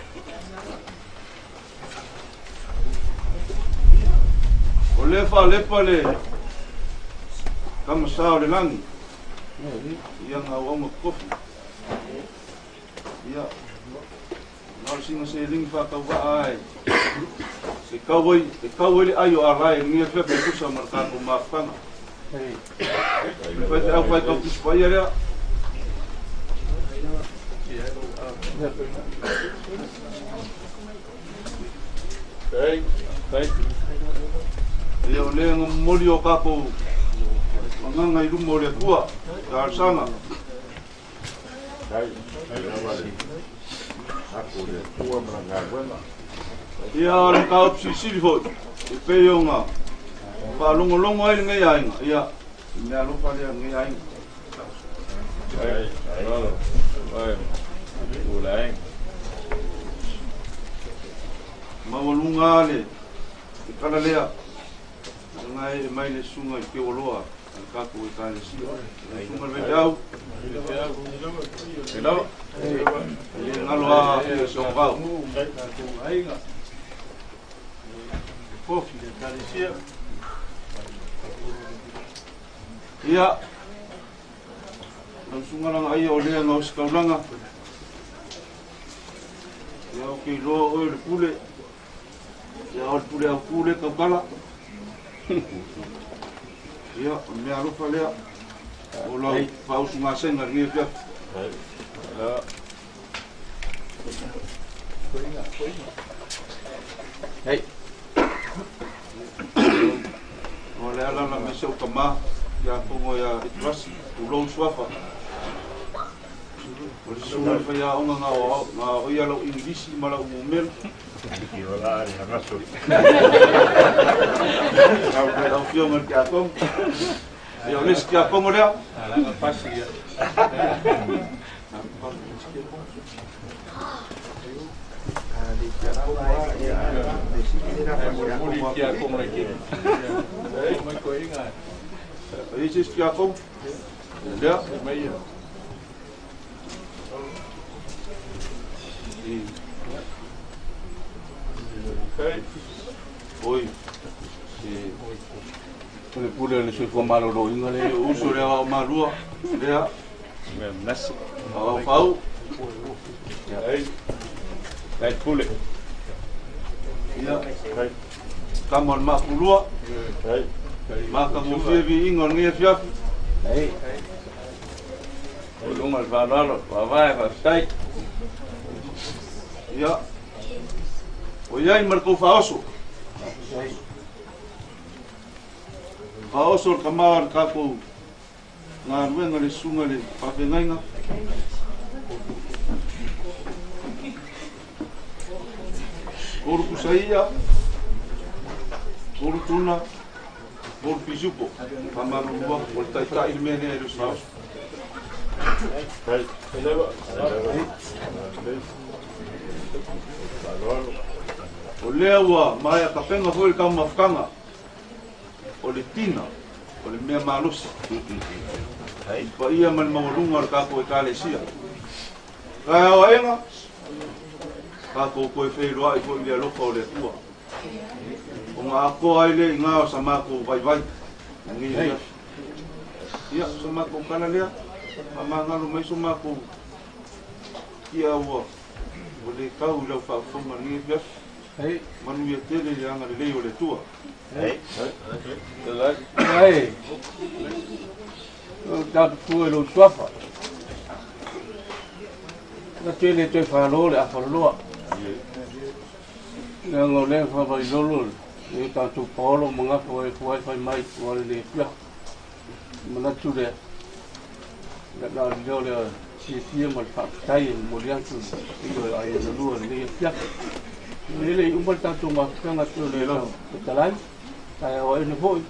O lea faalepa le kamasa o le lagi ia ana auauna totofi. Ia, na o le sina seleni faatauvaa e e tau ai e tau ai le ai o alae i lenei afiafi e tusa ma le tatou mafutaga. Le faifeau faitau Tusi Paia lea. Ei, ei. Ia o lea na momoli o tatou agaga i luma o le Atua, talosaga. Ia o le mataupu silisili foi, e pei ona faalogologo ai lenei aiga, ia, i mea alofa lea lenei aiga. Maualuga le tala lea, leaga e mai le susuga i Teualoa a le tatou Ekalesia. Lau susuga i le faifeau, e le galo lava afio i se agavao. Aiga. Kofi le Ekalesia. Ia, lau susuga Lagaia o lea na ositaulaga. Ia, ou te iloa oe o le pule. Ia, o le pule autū lea tautala. Ia, o le mea alofa lea. O lau faausugasega i lenei afiafi. Hei. O le ala la mai si ou tamā, ia Fogo ia Etuasi, tulou suafa. O le susuga i le faiaoga na aoaoia lau Igilisi ma lau numera. Lau Afioga i le Tiakono. Ia, o le isi Tiakono lea. E i ai se isi Tiakono? Lea. Oi, o le pule o le soifua malōlōina le uso le ao malua lea. Ao fau. Ai pule. Ia. Tama o le mapulua. Makagofie viiga o lenei afiafi. Ai. O luga le faaaloalo, faavae faafetai. Ia. O iai ma le tou faaoso. Faaoso le tamā o le tatou galuega le susuga i le faafeagaiga. Tolu pusaia, tolu tuna, tolu pisupo. Faamalulu atu, o le taitai le mea lea e le o se faaoso. O lea ua maea tapena foi le taumafataga o le tina o le mea malosi i le paia ma le maualuga o le tatou Ekalesia. Taeao aega, tatou toe feiloai foi i le alofa o le Atua. Ona atoa ai lea i ina o sa matou vaivai i lenei afiafi. Ia, o sa matou tala lea, faamagalo mai so matou tia ua le tau i lau faafofoga i lenei afiafi. Manuia tele i le agalelei o le Atua. Ai. O tatou tua i lou suafa. Na tele toe faalo le afaloloa. Leaga o lea faavailolo e tatou paolo ma gafa e fua ai fai mai ua le le fia. Manatu lea. La na leo le fiafia ma le faafetai e momoli atu i o ai na lua lenei afiafi. Lele i uma le tatou mafutaga pei o le fetalai, taeao aena foi,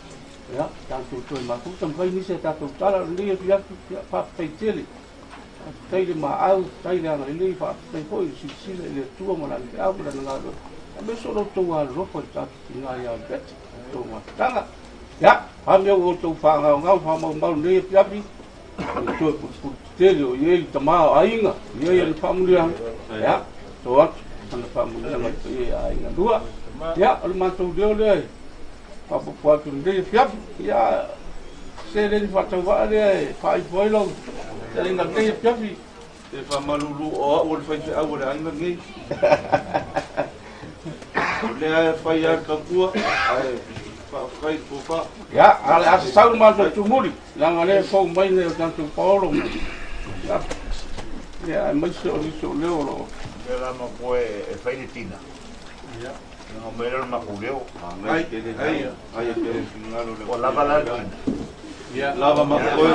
ia, tatou toe mafuta ma fai nisi a tatou tala o lenei afiafi, ia, faafetai tele. Faafetai le maau, faafetai le agalelei, faafetai foi i le silasila i le Atua ma Lana feau ma Lana galuega. Aemaise o lo outou alolofa i le tatou tina ia Albert, le tou mafutaga. Ia, faamea ua outou faagaogao faamaumau lenei afiafi, le toe pulupulu tetele o i ai le tamā o aiga, i ai ana faamanuiaga, ia, to atu ana faamanuiaga i le paia ia aiga lua. Ia, o le matou leo lea e faapopo atu i lenei afiafi. Ia, seleni faatauvaa lea e faaifo ai lau fetalaiga i lenei afiafi. E faamalulu o au o le faifeau o le aiga lenei. O lea e fai lava le tautua, ae faafetai i le tofa. Ia, a o le a sasau le matou tumuli, leaga o lea e fou mai nei o tatou paolo ma ia, aemaise o nisi o leo o lo o. Lea la matua e fai le tina. Ia. Ona mai lea o le matou leo. Ai, ai, ai, Ua lava la le tina. Ia, lava ma koe.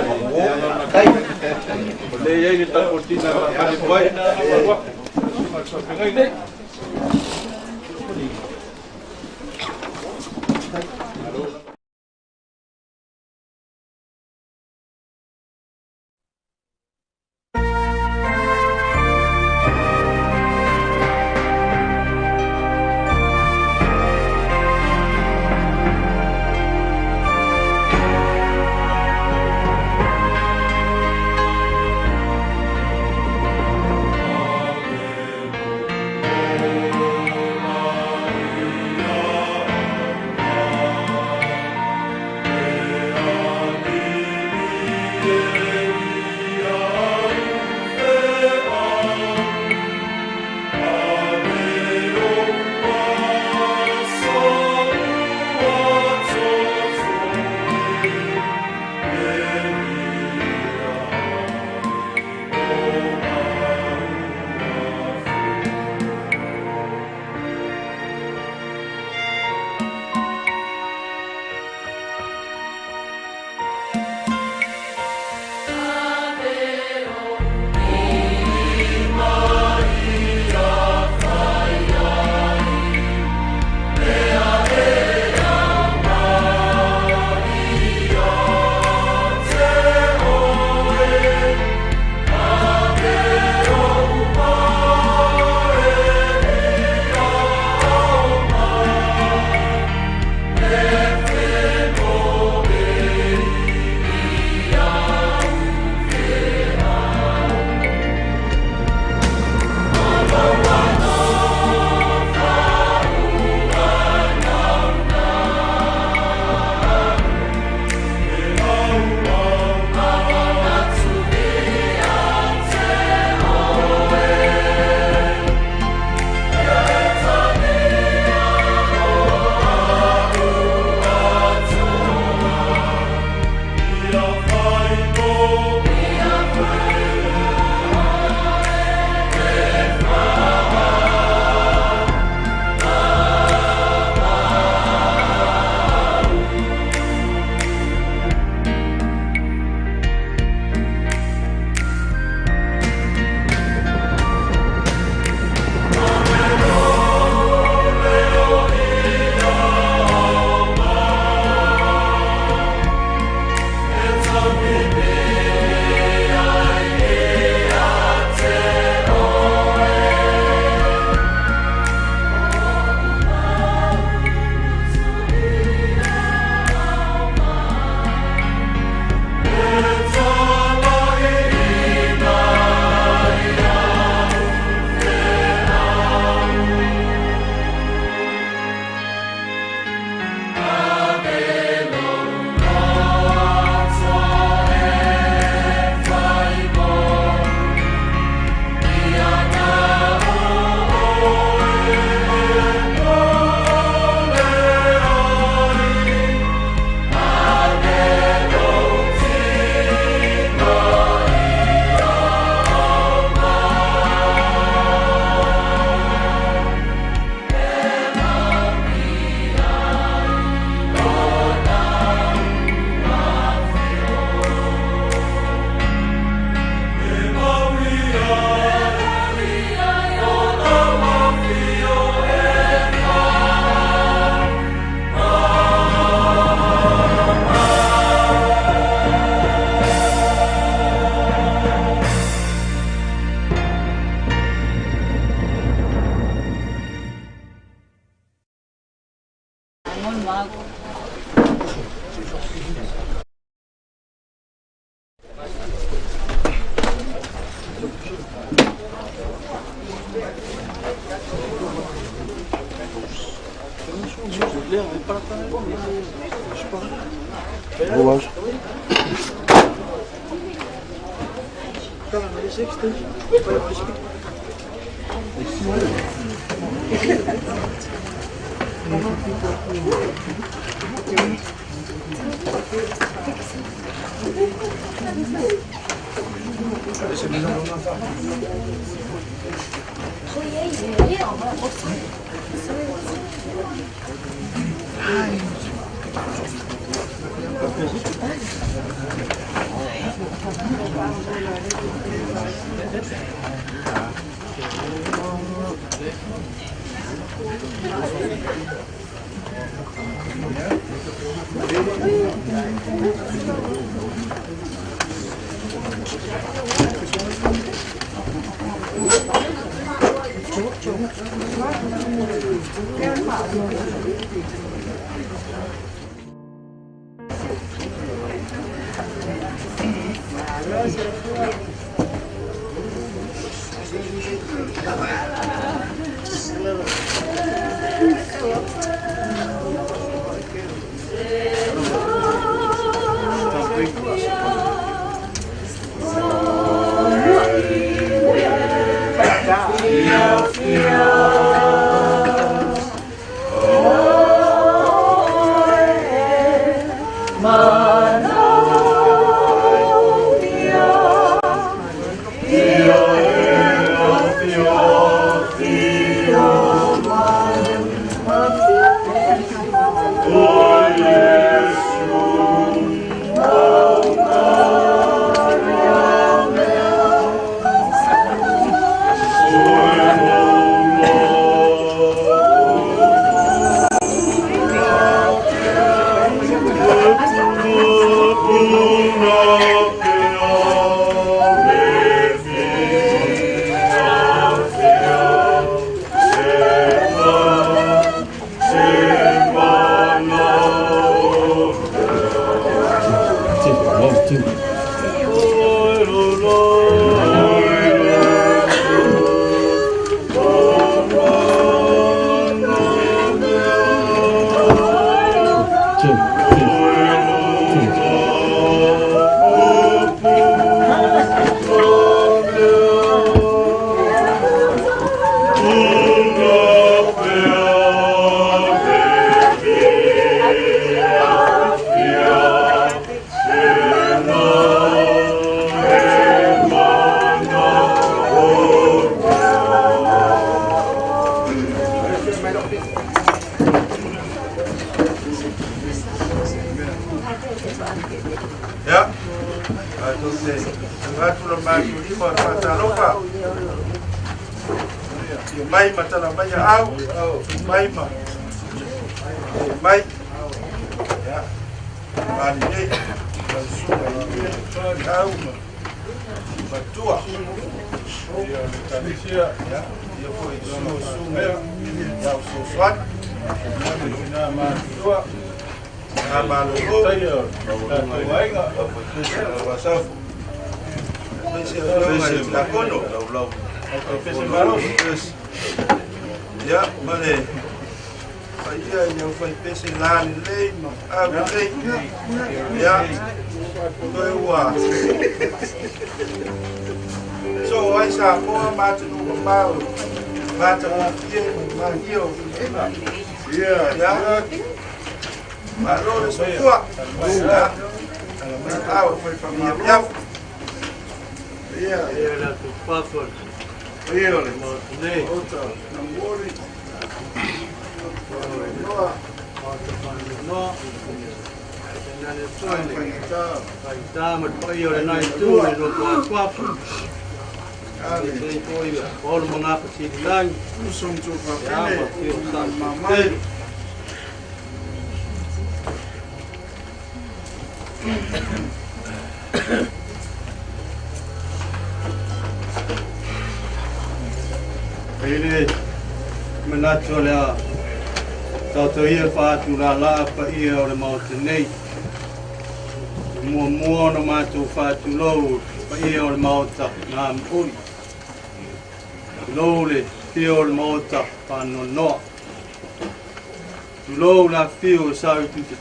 O lea e i ai le tatou tina e faatali ai.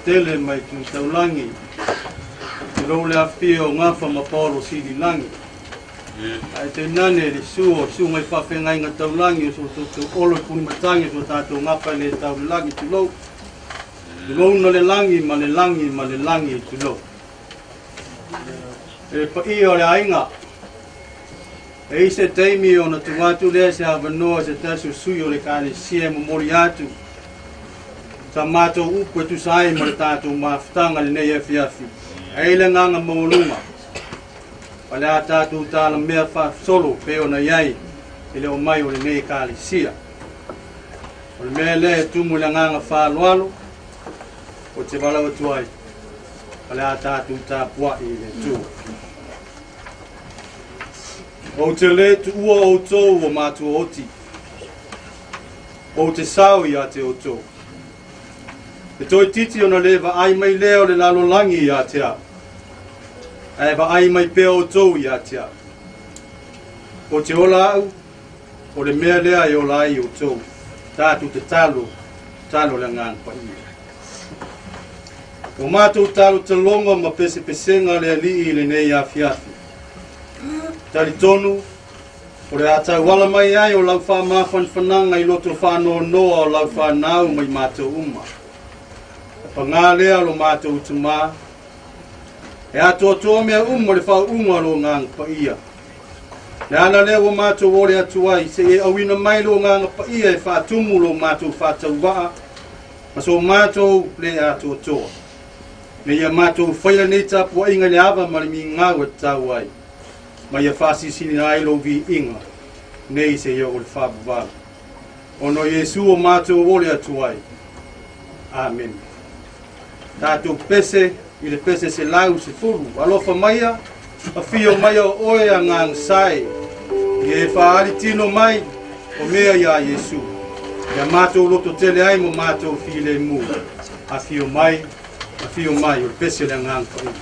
Tele mai tu taulangi. Tulou le afifio o Gafa ma Paolo Sililagi. Ae tainane le susu o susuga i faafeagaiga taulagi o so outou olo i punimatagi o so tatou gafa e le tau le lagi. Tulou. Tulouna le lagi ma le lagi ma le lagi. Tulou. E paia o le aiga. E i se taimi ona tuuina atu lea se avanoa se tasi o sui o le Ekalesia e momoli atu sa matou upu e tusa ai ma le tatou mafutaga lenei afiafi. Ai le agaga maualuga o le a tatou talamea faasolo pei ona i ai i le omai o lenei Ekalesia. O le mea lea e tumu i le agaga faaaloalo ou te valaau atu ai, o le a tatou tapuai i le Atua. Ou te le tuua outou o matua oti, ou te sao ia te outou. E toeitiiti ona le vaai mai lea o le lalolagi ia te au, ae vaai mai pea outou ia te au. Ou te ola au, o le mea lea e ola ai outou. Tatou tatalo, talo le Agaga Paia. O matou talotaloga ma pesepesega le Alii i lenei afiafi. Talitonu, o le a tauala mai ai o lau faamafanafanaga i loto faanoanoa o lau fanau mai matou uma. E pagā lea lo matou tamā, e atoatoa mea uma le faauuga o lo Agaga Paia. Le ala lea ua matou ole atu ai, se i e auina mai lo Agaga Paia e faatumu lo matou faatauvaa, ma so matou le atoatoa. Me ia matou faia nei tapuaiga i le ava ma le migao e tatau ai, ma ia faasilisili ai lou viiga, nei seia oo i le faavavau. Ona o Iesu o matou ole atu ai. Amene. Tatou pese i le pese 110. Alofa maia, afio maia o oe Agaga Sae, ia e faaali tino mai o mea iā Iesu. Ia matou loto tele ai mo matou filemu. Afio mai, afio mai o le pese le Agaga Paia.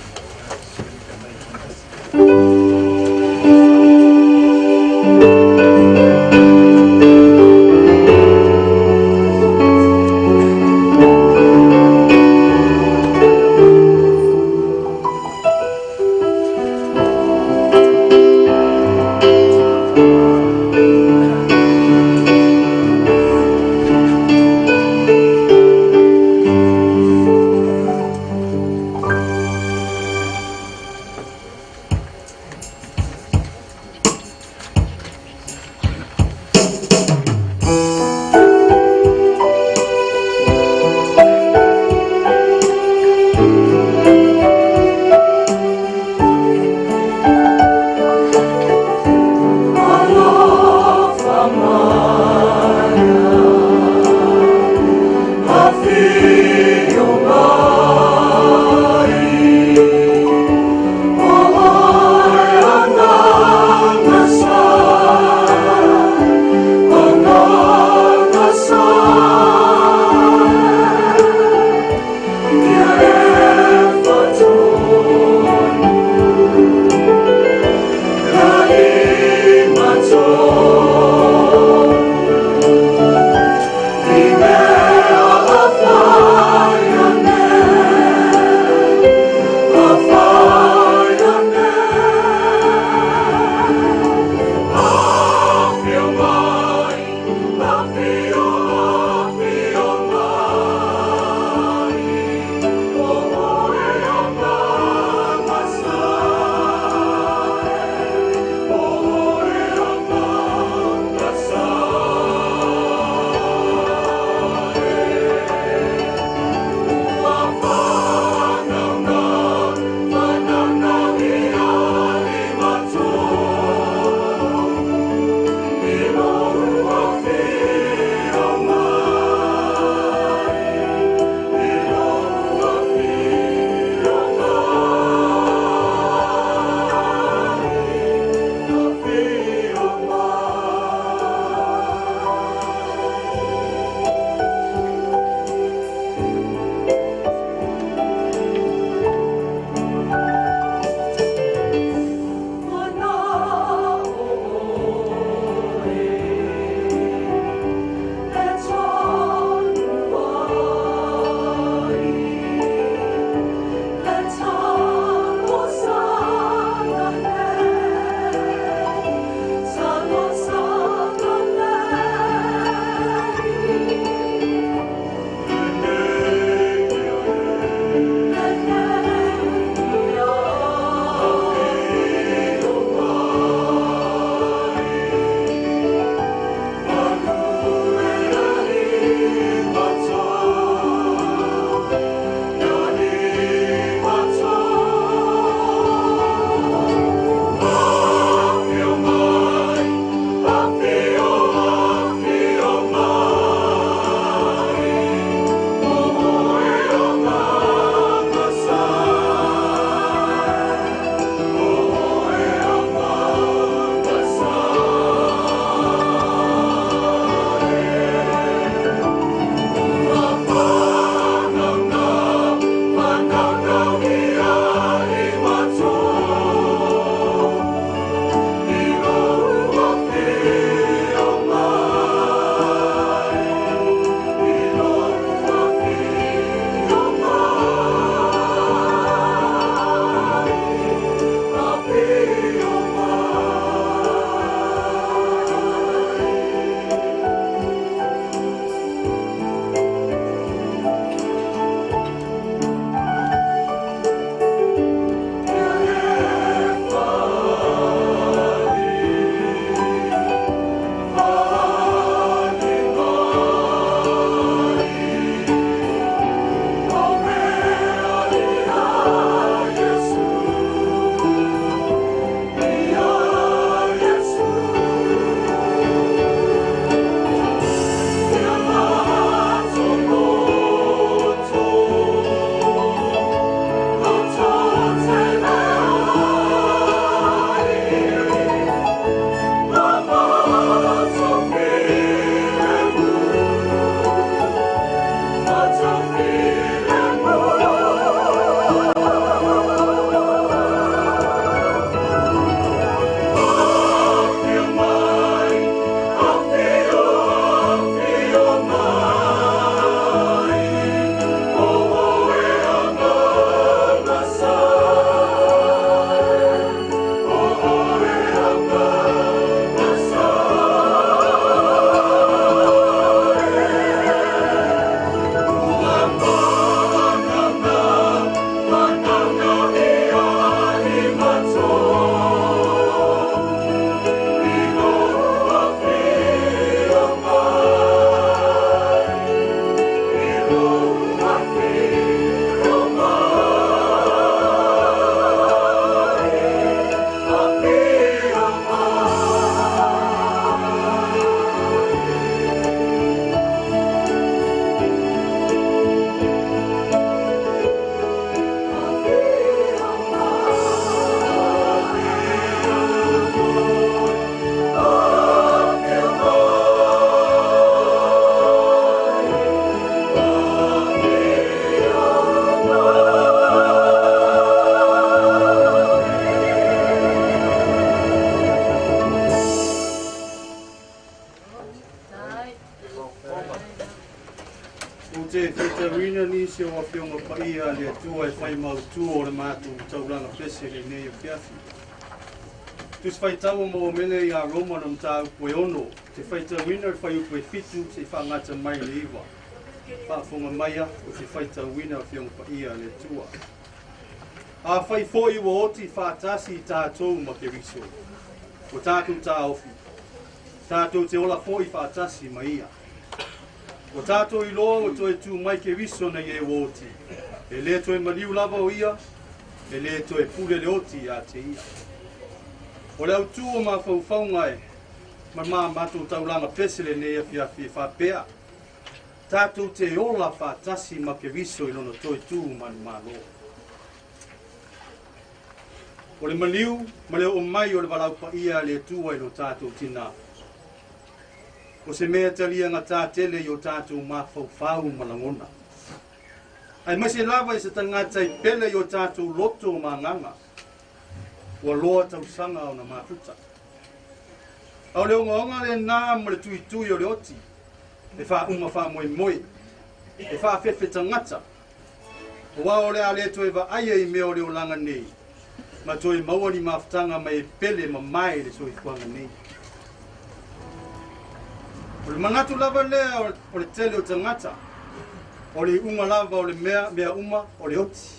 Paia a le Atua e fai mautū o le matou taulaga pese i lenei afiafi. Tusi Faitaua maua mai lea ia Roma na mataupu e 6, te faitauina le fuaiupu e 7 seia faagata mai i le 9. Faafofoga maia ou te faitauina Afioga Paia a le Atua. Afai foi ua oti faatasi i tatou ma Keriso, ua tatou taofi, tatou te ola foi faatasi ma ia. Ua tatou iloa ua toe tu mai Keriso nei e ua oti, e le toe maliu lava o ia, e le toe pule le oti ia te ia. O le autū o mafaufauga e ma ma matou taulaga pese lenei afiafi e faapea, tatou te ola faatasi ma Keriso i lona toe tu manumalo. O le maliu ma le oo mai o le valaau paia a le Atua i lo tatou tinā. O se mea taliagatā tele i o tatou mafaufau ma lagona. Aemaise lava i se tagata i pele i o tatou loto ma agaga, ua loa tausaga ona mafuta. A o le ogaoga lenā ma le tuitui o le oti, e faauma faamoemoe, e faafefe tagata, aua o le a le toe vaaia i mea o le olaga nei, ma toe maua ni mafutaga mai e pele ma mae i le soifuaga nei. O le manatu lava lea o le tele o tagata, o le iuga lava o le mea, mea uma o le oti.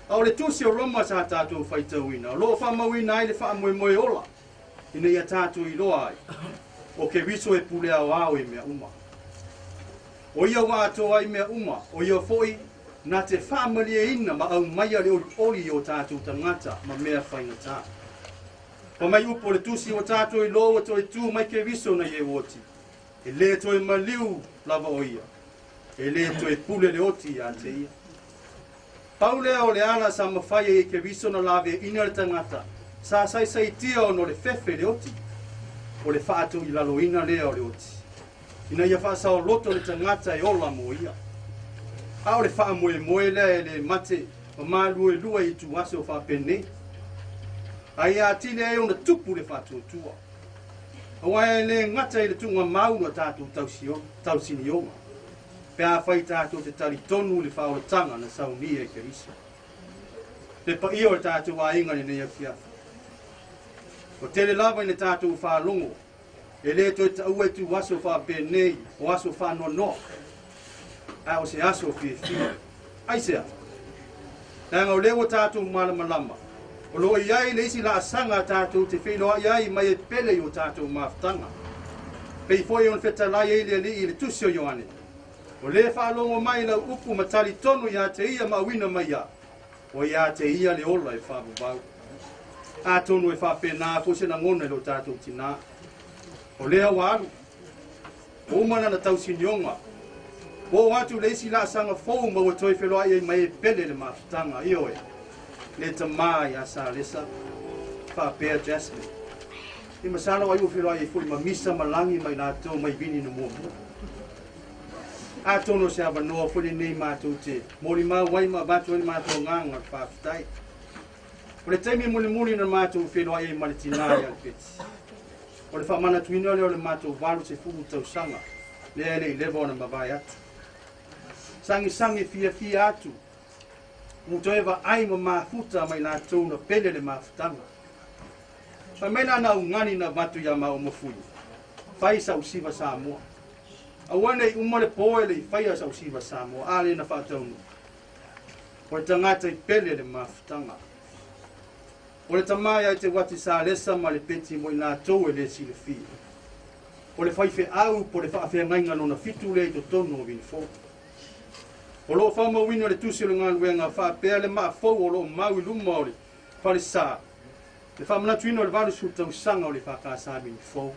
A o le tusi o Roma sa tatou faitauina, o lo o faamauina ai le faamoemoe ola, ina ia tatou iloa ai, o Keriso e pule aoao i mea uma. O ia ua atoa ai mea uma, o ia foi na te faamalieina ma aumaia le olioli i o tatou tagata ma mea faigata. Fai mai upu o le tusi ua tatou iloa ua toe tu mai Keriso nei e ua oti, e le toe maliu lava o ia, e le toe pule le oti ia te ia. Pau lea o le ala sa mafai ai e Keriso na laveaina le tagata sa saisaitia ona o le fefe i le oti, o le faatoilaloina lea o le oti, ina ia faasaoloto le tagata e ola mo ia. A o le faamoemoe lea e le mate ma maluelue i ituaso faapenei, a ia atili ai ona tupu le faatuatua. Aua e le gata i le tuugamau na tatou tausinioga, pe afai tatou te talitonu i le faaolataga na saunia e Keriso. Le paia o le tatou aiga i lenei afiafi. Ua tele lava ina tatou faalogo, e le toe taua ituaso faapenei o aso faanoanoa, a o se aso fiafia. Aisea? Leaga o lea ua tatou malamalama, o lo o i ai le isi laasaga tatou te feiloai ai mai e pele i o tatou mafutaga. Pei foi ona fetalai ai le Alii i le tusi o Ioane, o le faalogo mai lau upu ma talitonu ia te ia ma auina mai ia, o ia te ia le ola e faavavau. Atonu e faapena foi se lagona i lo tatou tinā. O lea ua alu, ua uma lana tausinioga, ua oo atu le isi laasaga fou ma ua toe feloai ai mai e pele le mafutaga. Ioe, le tamā ia Salesa, faapea Jasmine. I masalo ai ua feloai ai foi ma Misa ma Lagi ma i latou mai Vini na muamua. Atonu o se avanoa foi lenei matou te molimau ai ma avatu ai le matou agaga o le faafetai. O le taimi mulimuli na matou feloai ai ma le tinā ia Alipeti, o le faamanatuina lea o le matou 80 tausaga lea e le i leva ona mavae atu. Sagisagi fiafia atu, ua toe vaai ma mafuta mai latou na pele le mafutaga. Fai mai lana augani na avatu ia maua ma Fui, fai sau siva Samoa. Aua nei uma le po e le i faia sau siva Samoa, a le na faataunuu. O le tagata i pele le mafutaga. O le tama ia te Wati Salesa ma le Peti mo i latou e le silafia. O le faifeau po o le faafeagaiga lona fitu lea i totonu o Vinifou. O lo o faamauina le tusi o le galuega faapea le maa fou o lo o mau i luma o le falesa, le faamanatuina o le 80 tausaga o le EFKS Vinifou.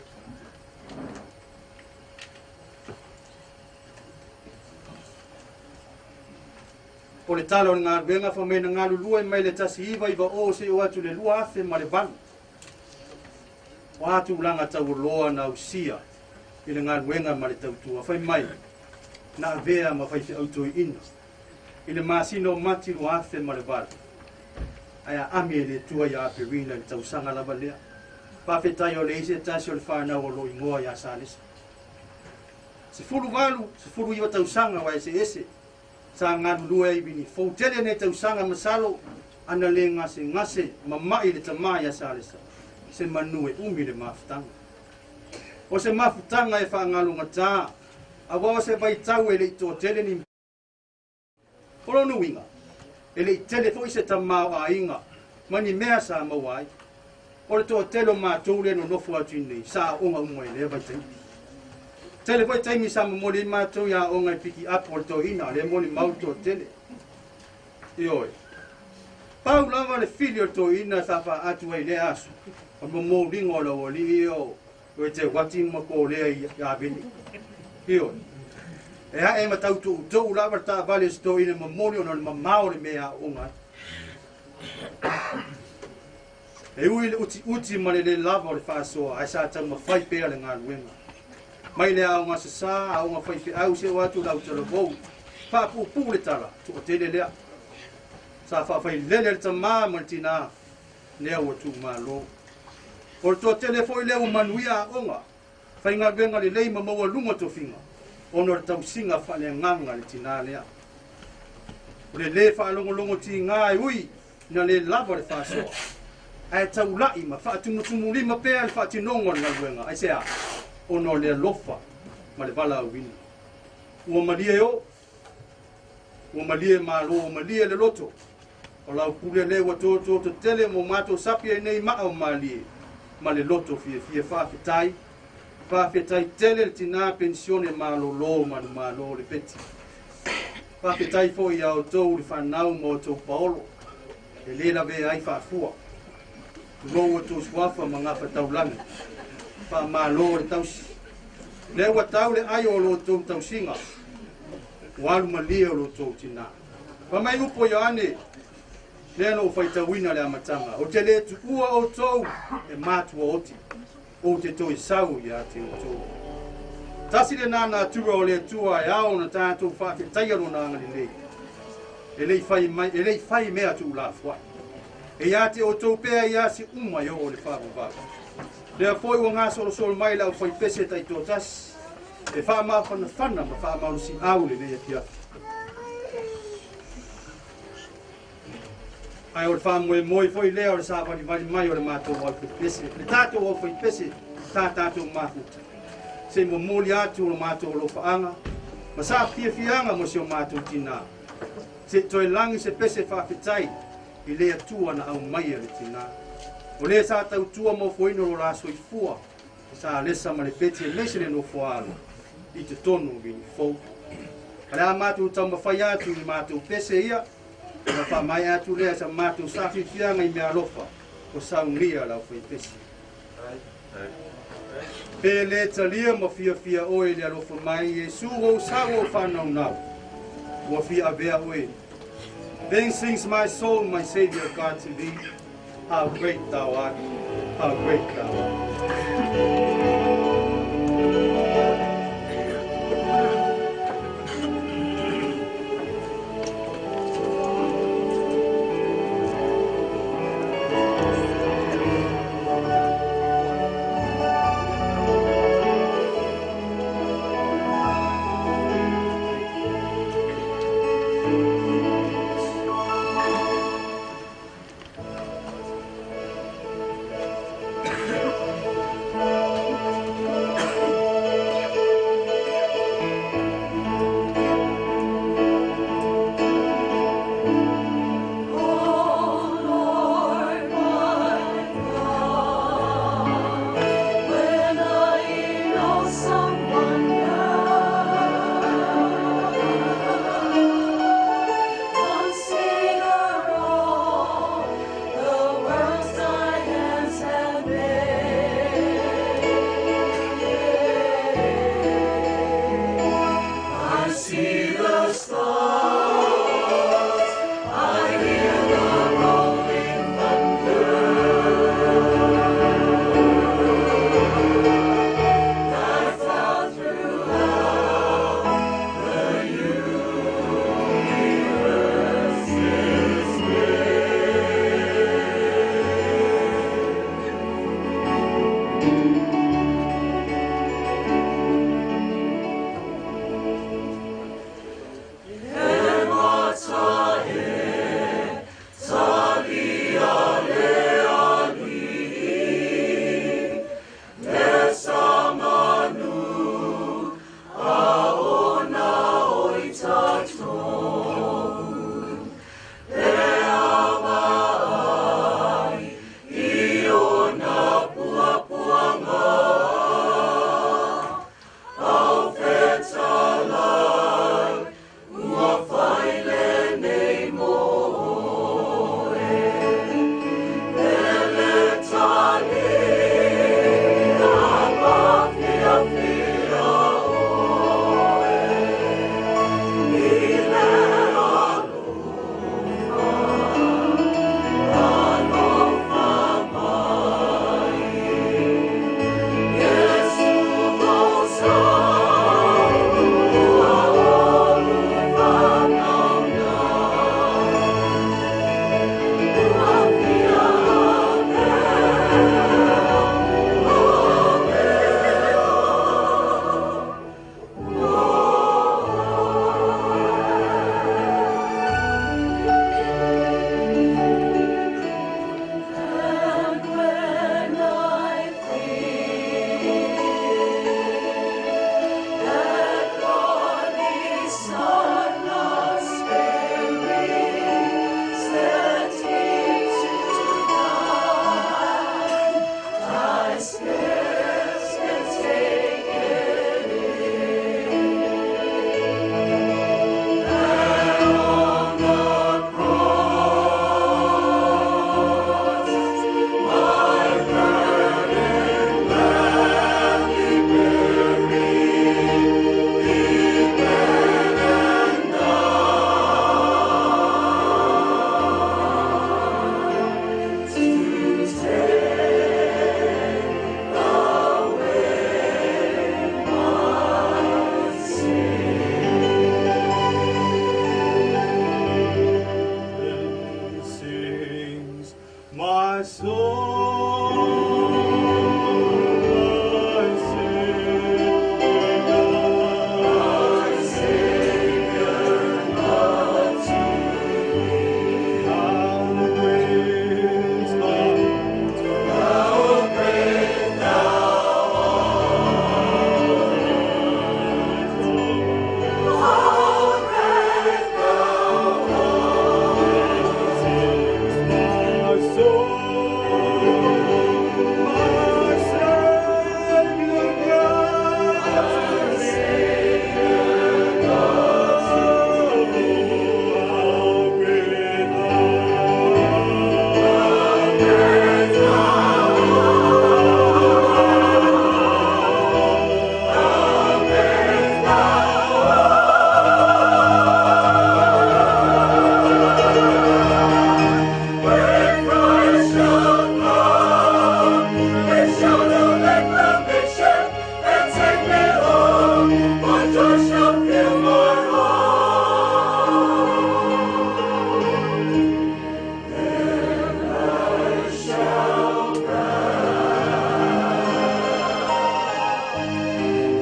O le tala o le galuega fai mai na galulue mai le 1990 seia oo atu i le 2008. O a tulaga taualoa na ausia i le galuega ma le tautua fai mai na avea ma faifeau toeaina i le masina o Mati 2008, ae aami e le Atua ia Aperila i le tausaga lava lea. Faafetai o le isi e tasi o le fanau o lo o igoa ia Salesa. 18, 19 tausaga ua eseese. Sa galulue ai i Vinifou. Tele nei tausaga masalo ana le gasegase mama'i le tamā iā Sa Alesa, se manu e umi le mafutaga. O se mafutaga e fa'agalugatā, auā o se vaitau e le'i toatele ni O lona uiga, e le'i tele fo'i se tamāo'aiga ma ni mea sa maua ai. O le toatele o matou lea e nonofo atu iinei, sa aoga uma i lea vaitaimi. Tele foi taimi sa momoli ai matou i aoga i pikiapu a le toeaina, lea e molimau le toatele. Ioe. Pau lava le fili o le toeaina sa faaatu ai i lea aso, o le momoliga o le aualii ia o e te uati ma kolea i Avele. Ioe. E a'e ma tau toutou lava le taavale a si toeaina e momoli ona o le mamao o le mea e aooga ai. E ui i le utiuti ma le lē lava o le faasoa, ae sa taumafai pea le galuega. Mai le aoga sasā, aoga faifeau se'o atu le autalavou, faapuupuu le tala, toatele lea. Sa faafailele le tamā ma le tinā, lea ua tuumalo. O le toatele foi lea ua manuia aoga, faigaluega lelei ma maualuga tofiga, ona o le tausiga faaleagaga a le tinā lea. O le lē faalogologo tigā e ui ina lē lava le faasoa, ae taula'i ma faatumutumulima pea le faatinoga o le galuega. Aisea? Ona o le alofa ma le valaauina. Ua malie o, ua malie malo, ua malie le loto. O lau pule lea ua toto tele mo matou sapi ai nei maa o malie ma le loto fiafia. Faafetai, faafetai tele le tinā penisione malōlō manumalo le Peti. Faafetai foi iā outou le fanau ma outou paolo e lē lavea ai faafua. Tulou outou suafa ma gafataulagi. Faamālō le tausi. Lea ua tau le ai o lo outou tausiga, ua alu malie o lo outou tinā. Fai mai upu o Ioane lea na ou faitauina le amataga, Ou te lē tuua outou e matua oti, ou te toe sau iā te outou. Tasi lenā natura o le Atua e ao ona tatou faafetaia lona agalelei. E le'i fai mai, e le'i fai mea tuulafoa'i. E iā te outou pea i asi uma e oo i le faavavau. Lea foi ua gasolosolo mai le aufaipese taitoatasi e faamafanafana ma faamalosiau lenei afiafi. Ae o le faamoemoe foi lea o le savalivali mai o le matou aufaipese, le tatou aufaipese sa tatou mafuta, se i momoli atu o le matou alofaaga ma saafiafiaga mo si o matou tinā, se i toe lagi se pese faafetai i le Atua na aumaia le tinā. O lē sa tautua ma ofoina lo la soifua sa Alesa ma le Peti aemaise le nofoaalo i totonu o Vinifou. O le a matou taumafai atu i matou pese ia, ona faamaea atu lea sa matou saafiafiaga i meaalofa o saunia le aufaipese. Pe lē talia ma fiafia oe i le alofa mai Iesu ou sau ou fanaunau, ua fia avea oe. Then sings my soul, my Savior God to thee, how great thou art, how great thou art. My soul, my Savior, my Savior, God to thee. How great thou, how great thou art! How great thou art! My soul, my Savior God, my Savior God, how great thou When Christ shall come, with shout of acclamation, and take me home, my joy shall fill my heart. Then I shall bow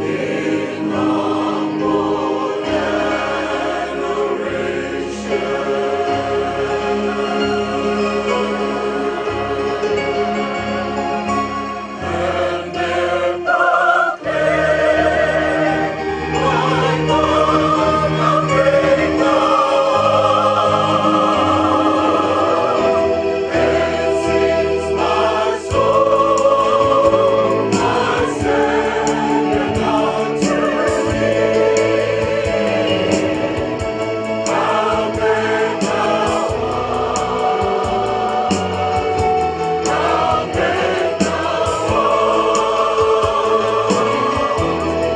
in humble adoration. And there proclaim, my God, how great thou art. Then sings my soul, my Savior God to thee. How great thou art, how great thou art.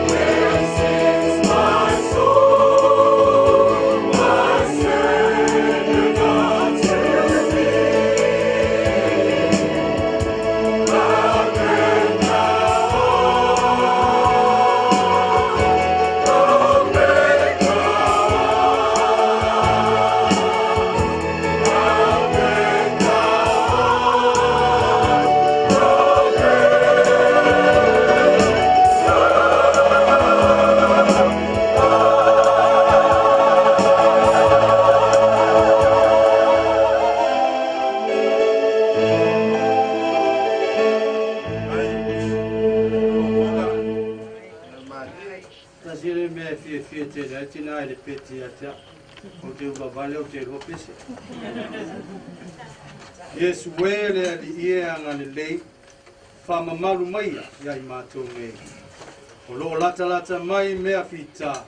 Then sings my soul, my Savior God to thee. How great thou art, how great thou art, how great thou art, how Tasi le mea e fiafia tele ai tina i le peti ia te au. Ou te ula vale ou te lua pese. Iesu e le alii e agalelei, faamamalu maia ia i matou nei. O loo latalata mai mea fitā,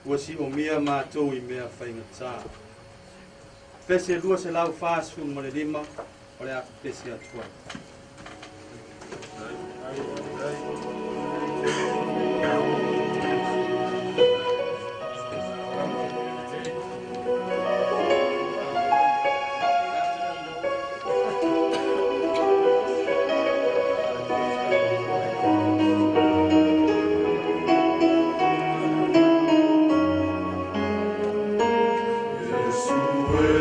ua siomia matou i mea faigatā. Pese 245 o le a pese atu ai. Jesu e,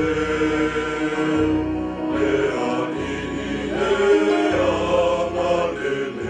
le alii e agalelei.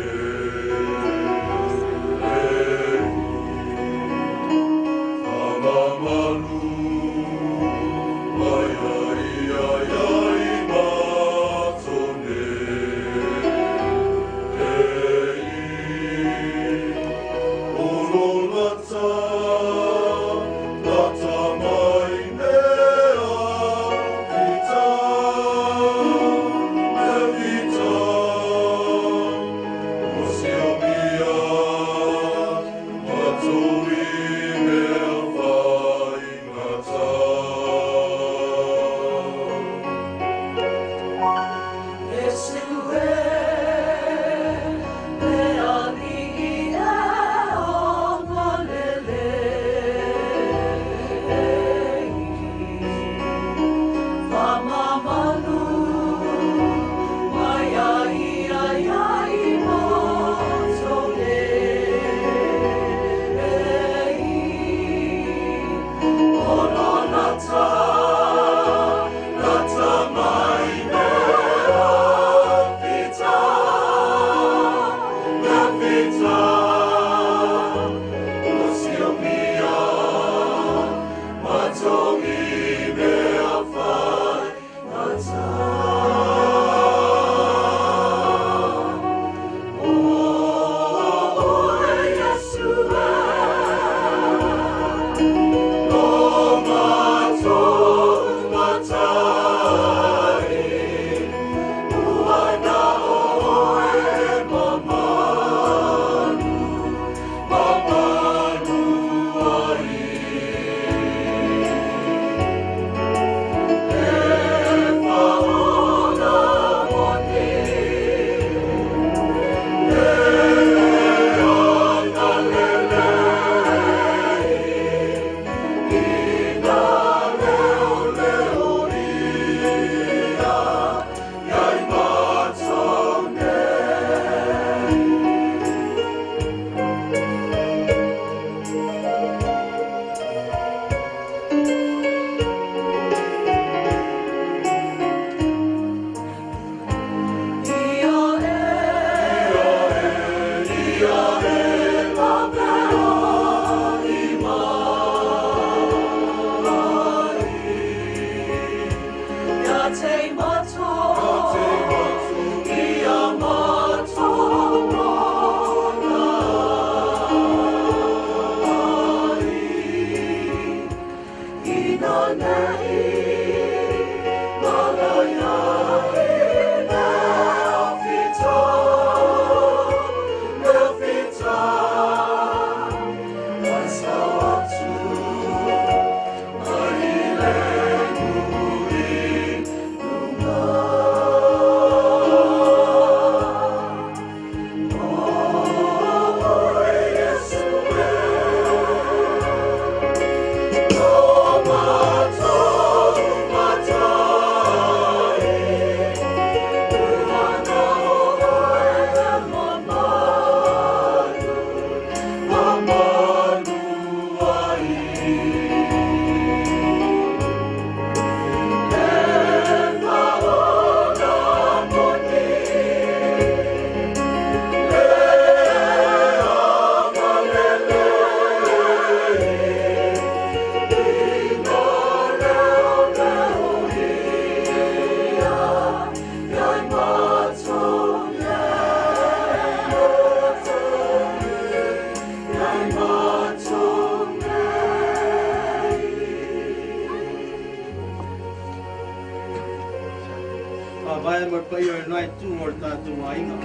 le paia o lena itu o le tatou aiga.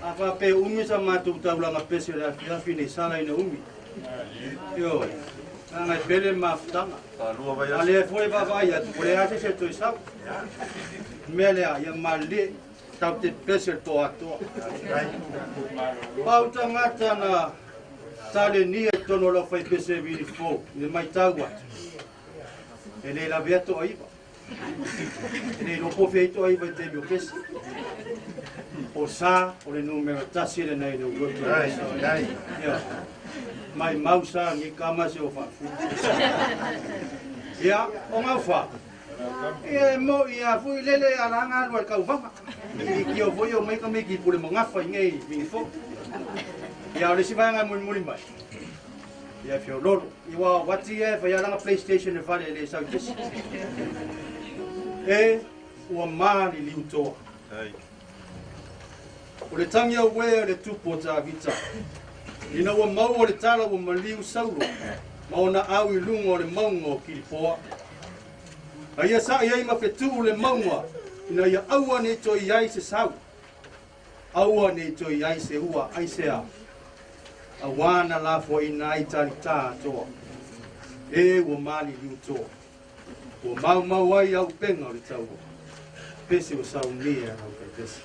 A faapea e umi sa matou taulaga pese o le afiafi nei sala ina umi. Ioe, leaga e pele le mafutaga. A lea foi e vaavaai atu, ua leai lava se isi e toe sau. O le mea lea, ia malilie, tatou te pese le po atoa. Pau tagata na talenia i totonu o lau faipese e Vili Fou i le matau atu, e le lavea toaiva. E le iloa po o fea ai toaiva i taimi o pese. O sa o le numera tasi lena i le uloto. Ia, maimau sa ni kama se o faafu. Ia, o gaufa. Ia e mo ia fui lele ala nga alu al kauvaga. I kio foi o mai ka meki pule magafa i nei Vili Fou. Ia o le isi vaega e mulimuli mai. Ia fiololo. I wa wati e fai alanga PlayStation e fale e le sau i pese. E ua mali liu toa. O le tagi auē a le tupu o Tavita, ina ua maua le tala ua maliu Saulo ma ona au i luga o le mauga o Kilipoa. A ia sa'i ai ma fetu'u le mauga ina ia aua nei toe i ai se sau, aua nei toe i ai se ua aisea, auā na lafoaiina ai talitā atoa. E ua maliliu toa, ua maumau ai auupega o le taua, pese ua saunia e lau faipese.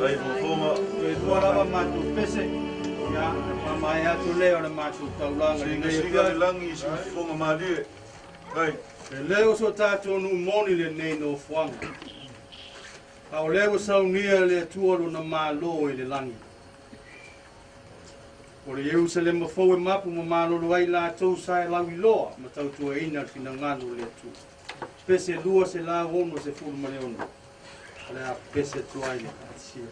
Tai fofoga. Toe lua lava matou pese. Ia, faamaea atu lea o le matou taulaga i lenei Sigasiga le afiafi. lagi i se fofoga malie. Tai. E le o so tātou nuu moni lenei nofoaga. A o lea ua saunia e le Atua lona Malo i le lagi. O le Ierusalema fou e mapu ma malolo ai latou sa e lauiloa ma tautuaina le finagalo o le Atua. Pese 266. O le a pese atu ai le Ekalesia.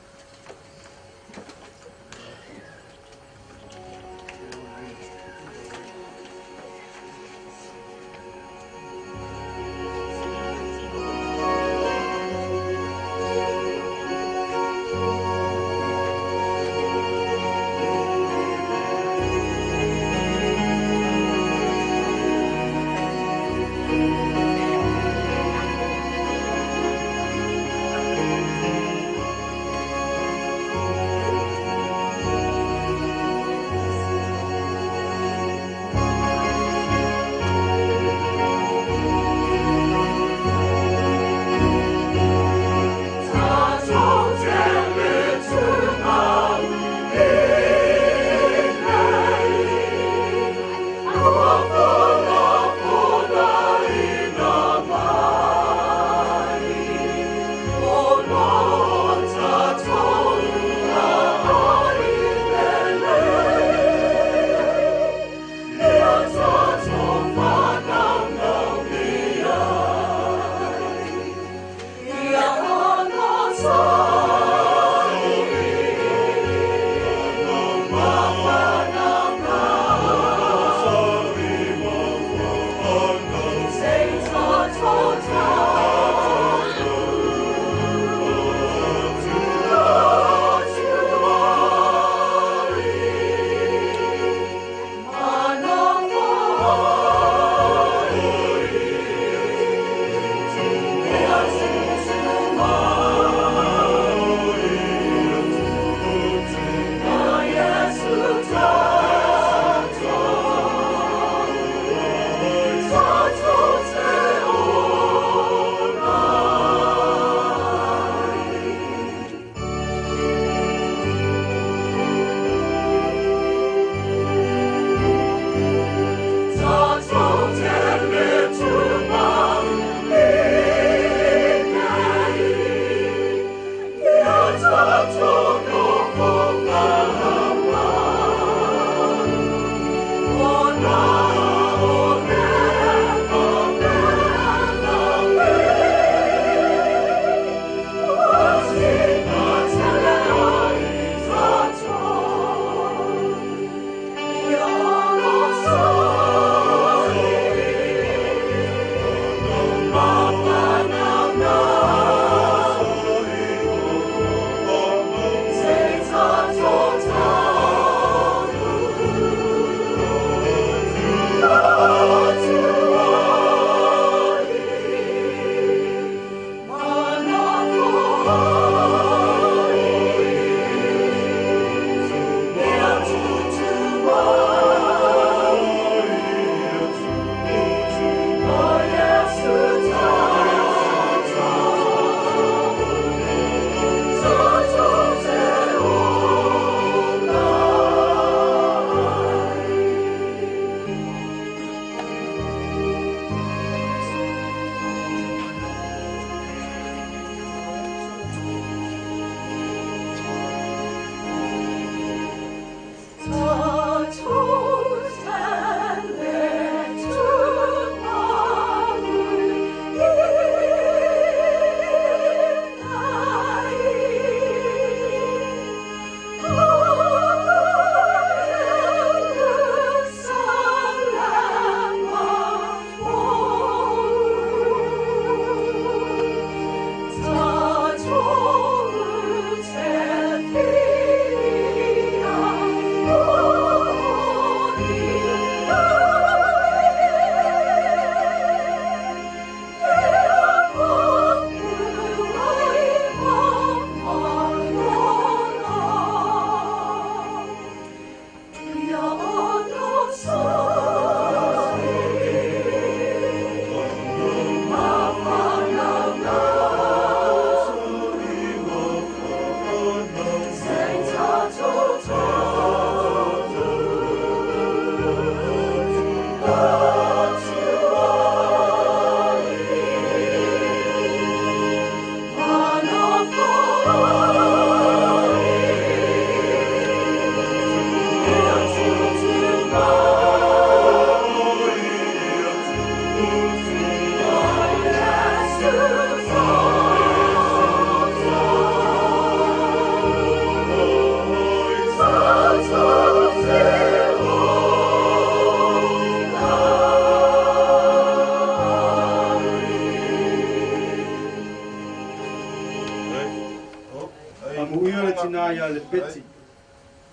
Faamanuia le tinā ia Lepeti,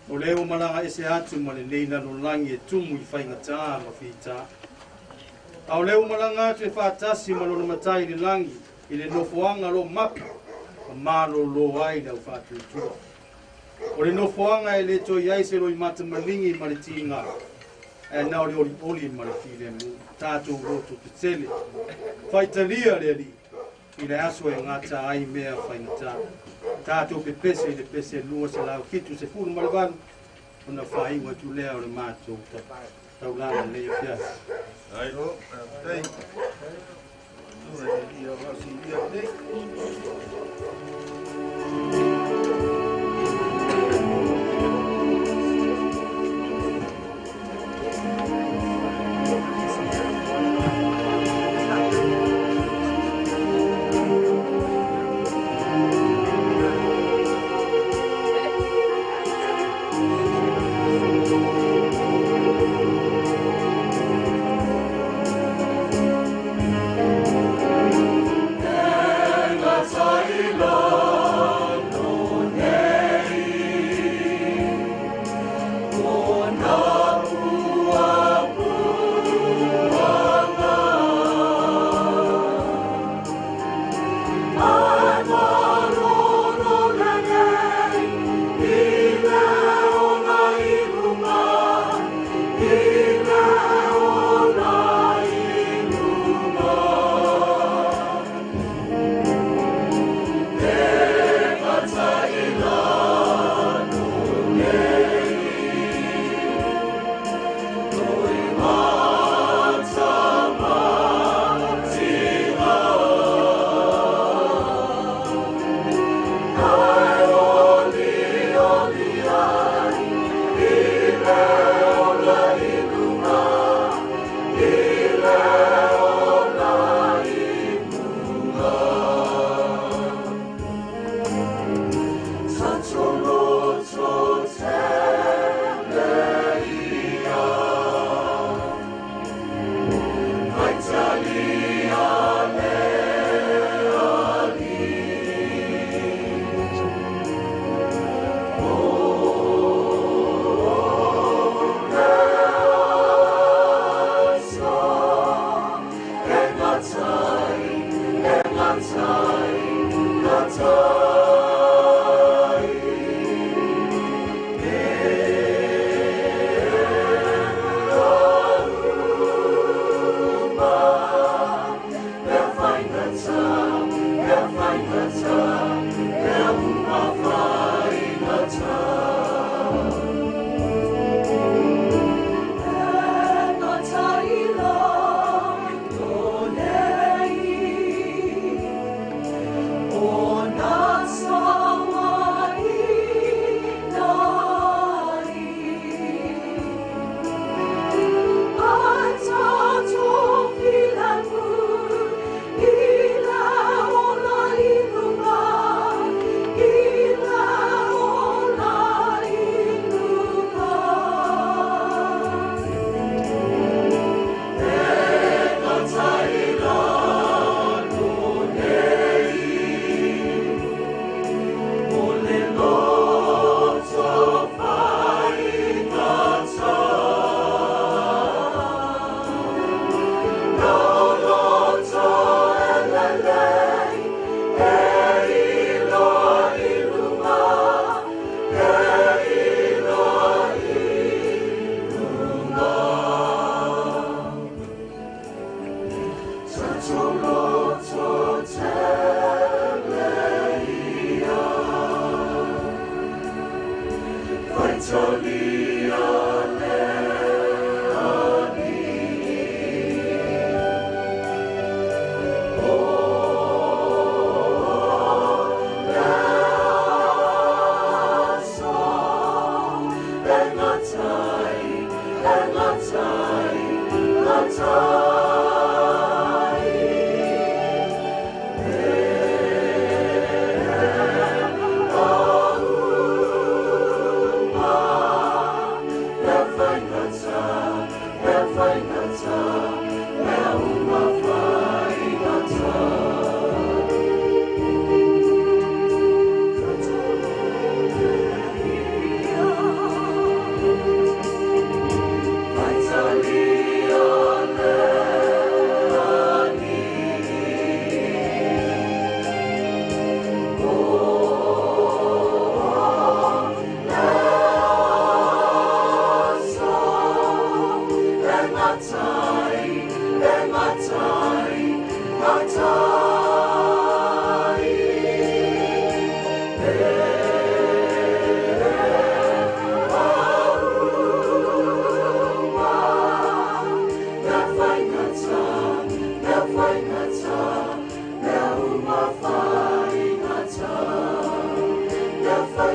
o lea ua malaga ese atu ma lenei lalolagi e tumu i faigatā ma fitā. A o lea ua malaga atu e faatasi ma lona matai i le lagi i le nofoaga lo mapu ma malōlō ai le aufaatuatua. O le nofoaga e le toe i ai se loimata maligi ma le tiga, ae na o le olioli ma le filemu. Tatou loto tetele, faitalia le Alii i le aso e gata ai mea faigata. Tatou pepese i le pese 278 ona faaiu atu lea o le matou taulaga i lenei afiafi.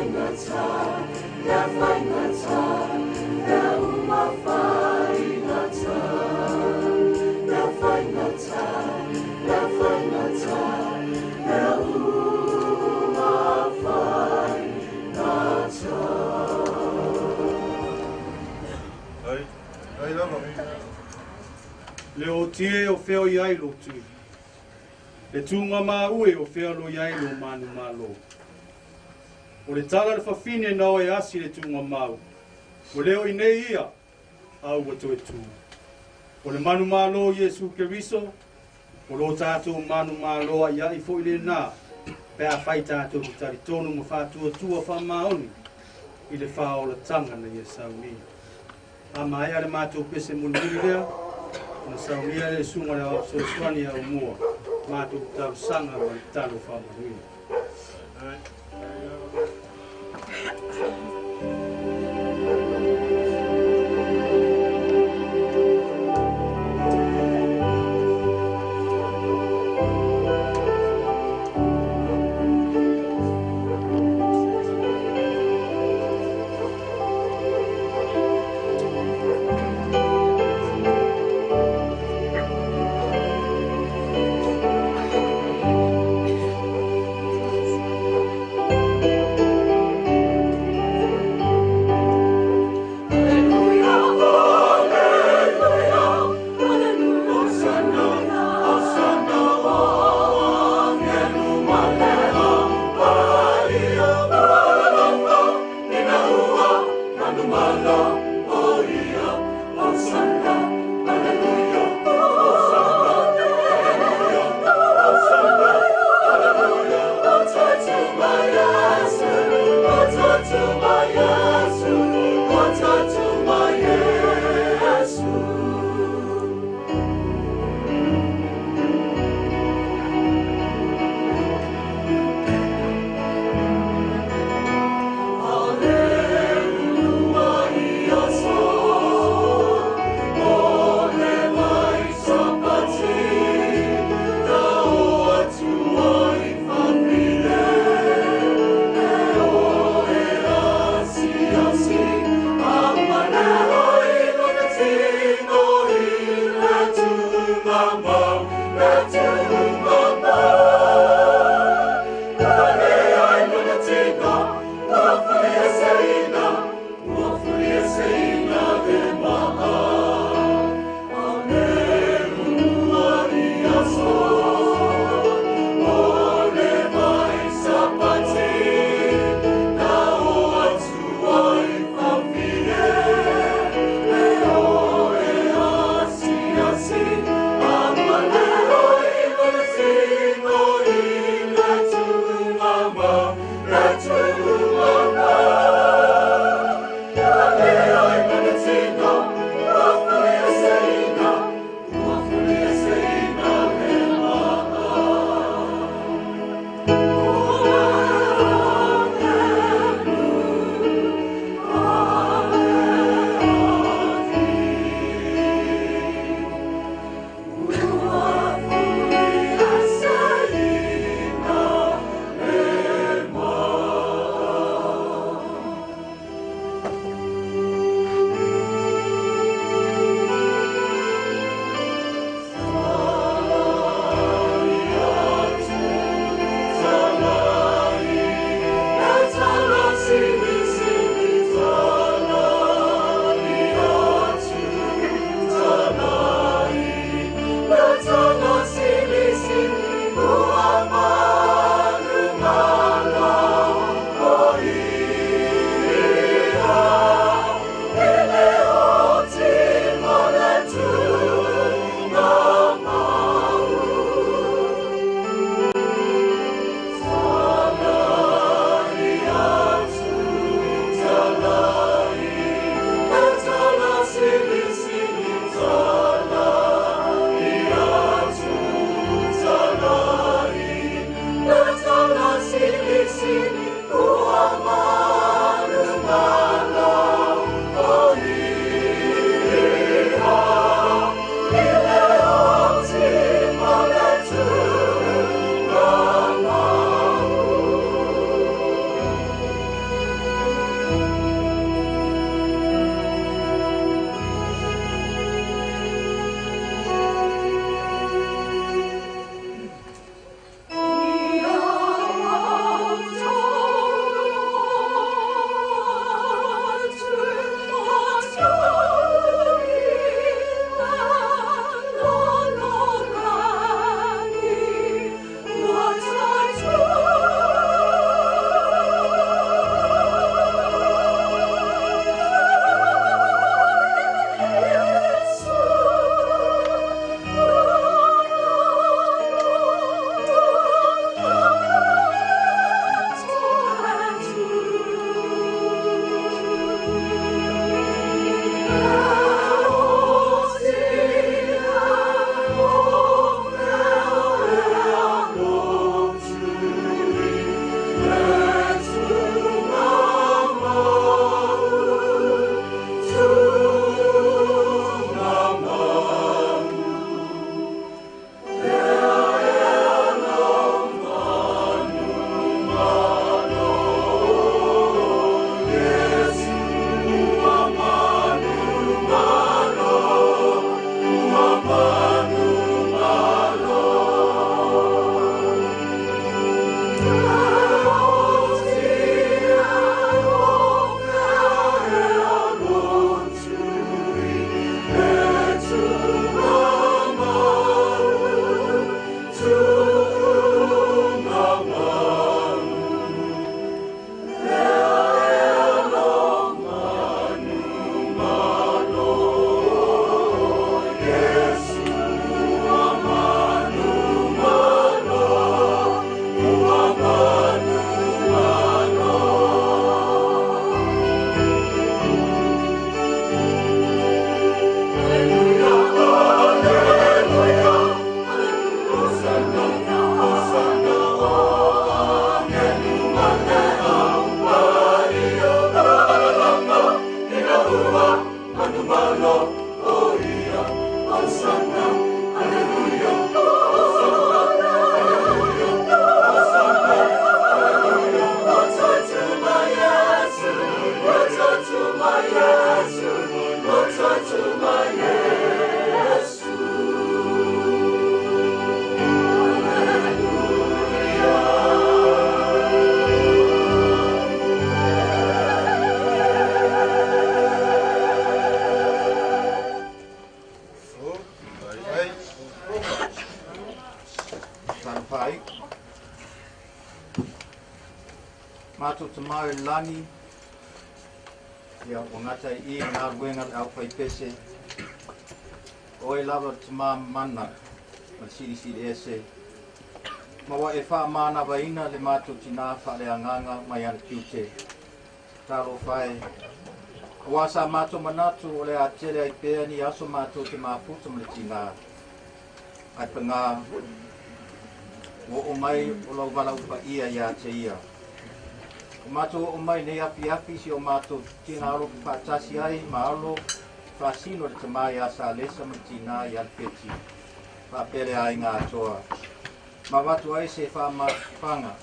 faigata, lea faigata, lea uma faigata. Lea faigata, lea faigata, lea uma faigata. Ai, ai lava. Le o tie o feo i ai lo tui. Le tūnga mā ue o fea lo i ai lo manu malo. O le tala le fafine na oe asi le tūnga mau. O leo i nei ia, au ua toe tū. O le manu malo Iesu Keriso, o lo tātou manu malo ai ai fo i le nā, pe a whai tātou te tari tonu ma whātua tua wha maoni, i le whaola tanga na ia saunia. A mai a le mātou pese mulimuli lea, na saunia le sunga le au sosoani au mua, mātou talosaga ma le talo faamanuia. Matou Tamā o le Lagi, ia ua gata i i le galuega a le aufaipese, o Oe lava o le Tamā mamana ma le Silisili Ese, ma ua e faamanavaina le matou tinā faaleagaga mai ana tiute. Talofa e, auā sa matou manatu o le a tele ai pea ni aso matou te mafuta ma le tinā. Ae pagā, ua oo mai o lau valaau paia iā te ia. Ua matou oo mai nei afiafi si o matou tina alofa faatasi ai ma alo faasino le tamā iā Salesa ma le tinā iā Lepeti, faapea le aiga atoa. Ma avatu ai se faamafaga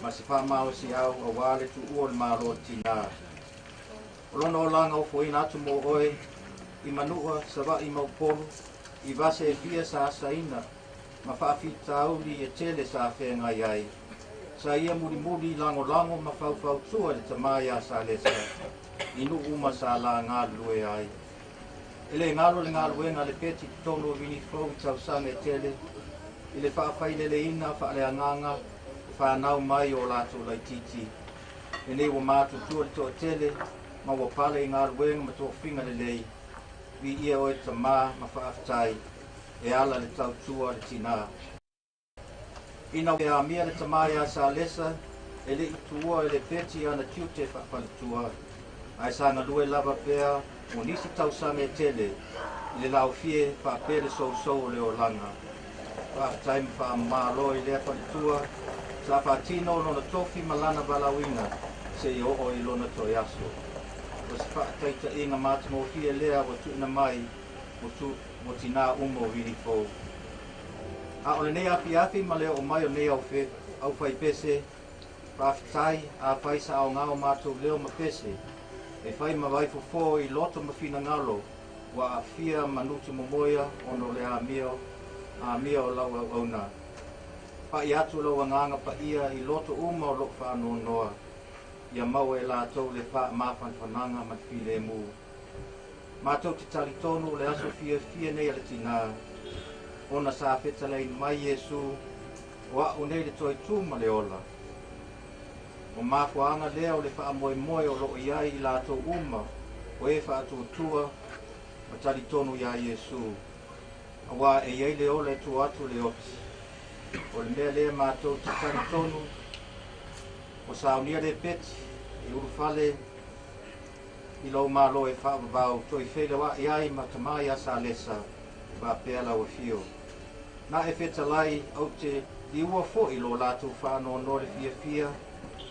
ma se faamalosiau auā le tuua o le Malo o le tinā. O lona olaga ofoina atu mo oe i Manua, Savaii ma Upolu, i vase e fia sa asaina ma faafitauli e tele sa feagai ai. Sa ia mulimuli lagolago ma faufautua i le tamā iā Salesa i nuu uma sa la galulue ai. E le galo le galuega a Lepeti i totonu o Vinifou i tausaga e tele i le faafaileleina faaleagaga e fanau mai o latou laitiiti. Lenei ua matutua le toatele ma ua pale i galuega ma tofiga lelei. Viia oe Tamā ma faafetai e ala le tautua a le tinā. Ina ua amia le tamā iā Salesa, e le i tuua e Lepeti ana tiute faafaletua, ae sa galue lava pea mo nisi tausaga e tele i le laofie faapea le sousou o le olaga. Faafetai ma faamalo i lea faletua sa faatino lona tofi ma lana valaauina seia oo i lona toe aso. O se faataitaiga matagofie lea ua tuuina mai mo tinā uma o Vinifou. A o lenei afiafi ma le oo mai o nei aufaipese, faafetai afai sa aoga o matou leo ma pese e fai ma vaifofo i loto ma finagalo ua aafia ma nuti momoia ona o le amio o lau auauna. Pai atu lou agaga paia i loto uma o loo faanoanoa, ia maua e latou le faamafanafanaga ma le filemu. Matou te talitonu o le aso fiafia nei a le tinā, ona sa fetalai mai Iesu, o a'u nei le toe tū ma le ola. O mafuaaga lea o le faamoemoe o loo i ai i latou uma o e faatuatua ma talitonu iā Iesu, auā e i ai le ola e tua atu le oti. O le mea lea matou te talitonu ua saunia Lepeti e ulufale i lou Malo e faavavau toe feiloai ai ma tamā iā Salesa faapea lau afio. Na e fetalai ou te liua foi lo latou faanoanoa le fiafia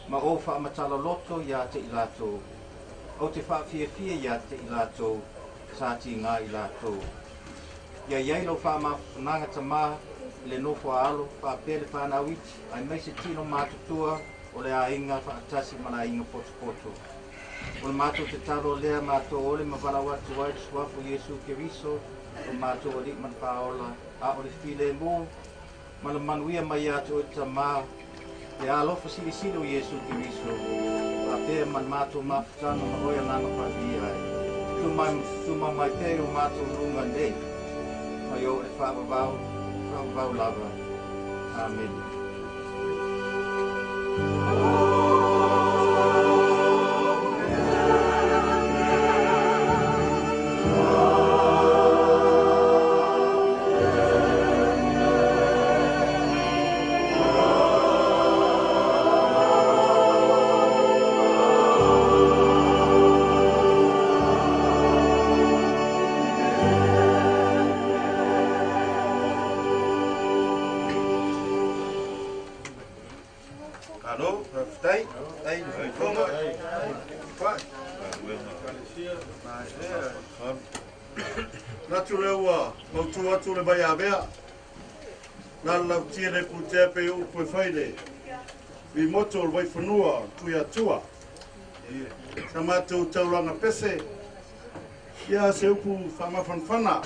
ma ou faamatala loto iā te i latou. Ou te faafiafia iā te i latou sa tigā i latou. Ia i ai lau faamafanafanaga tamā i le nofo a alo faapea le fanau iti aemaise tino matutua o le aiga faatasi ma le aiga potopoto. O le matou tatalo lea matou ole ma valaau atu ai i le suafa o Iesu Keriso lo matou Alii ma le Faaola, a o le filemu ma le manuia mai ia te oe Tamā, le alofa silisili o Iesu Keriso, faapea ma le matou mafutaga ma oe Agaga Paia e tumau mai pea i o matou luga nei mai oo i le faavavau, faavavau lava. Amene. Malo, faafetai, faafetai le faifoga. Manatu lea ua mautu atu le vaiavea. Na le lautia le putea pe upu e fai le vimoto o le vaifanua o le Tuiatua. Sa matou taulaga pese, ia se upu faamafanafana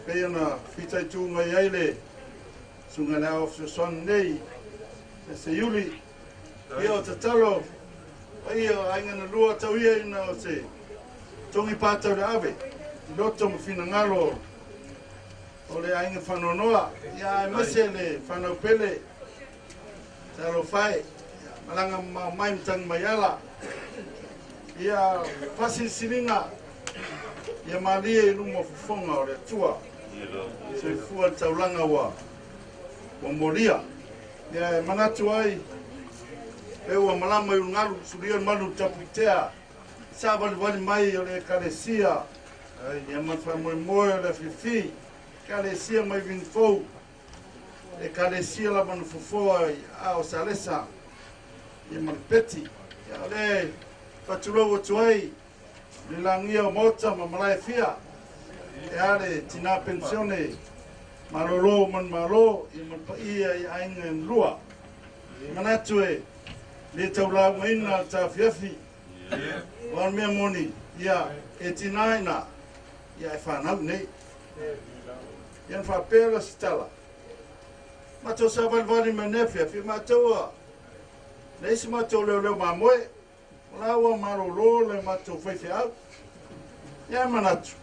pei ona fitaitu mai ai le susuga i le Ao Fesoasoani nei ia Seiuli. Ia o tatalo paia o aiga na lua tau ia ina o se togi pātau le ave i loto ma finagalo o le aiga faanoanoa, ia aemaise le fanau pele talofa e. Malaga mamao mai ma Tagimaia ia faasilisiliga ia malie i luma o fofoga o le Atua. Soifua le taulaga ua molia. Ia e manatu ai e ua malama i ulugalu sulia le malu tapuitea savalivali mai o le ekalesia ia ma le faamoemoe o le afiafi ekalesia mai Vinifou ekalesia lava na fofoa i aao Salesa ia ma le Peti. Ia o le faatulou atu ai le lagia o maota ma malae fia e a le tinā penisione malōlō manumālō ia ma le paia i aiga e lua. Manatu e lē taulaugaina le taofiafi o le mea moni ia e tinā ina ia e fanau nei. Ia na faapea la se tala matou savalivali mai nei afiafi matou a le isi matou leoleo mamoe o la ua malōlō le matou faifeau. Ia manatu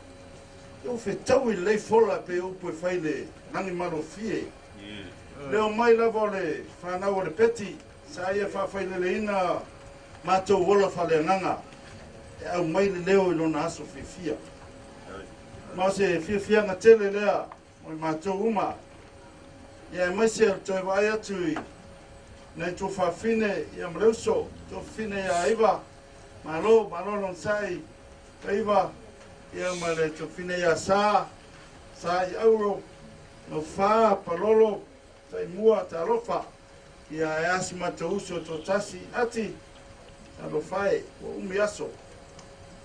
e ua fetaui lelei fola pe upu e fai le lagi malofie. Leo mai lava o le fanau o le Peti sa ia faafaileleina matou ola faaleagaga e aumai le leo i lona aso fiafia. Ma o se fiafiaga tele lea mo i matou uma. Ia aemaise o le toe vaai atu i nai tuafafine ia ma le uso, tuafafine ia Iva, malo, malo lona sa'i Iva, ia ma le tuafafine ia Sa, Sa i Auro, Gaufā, Palolo, Taimua, Talofa, ia e asi matou uso toatasi, ati, talofa e, ua umi aso,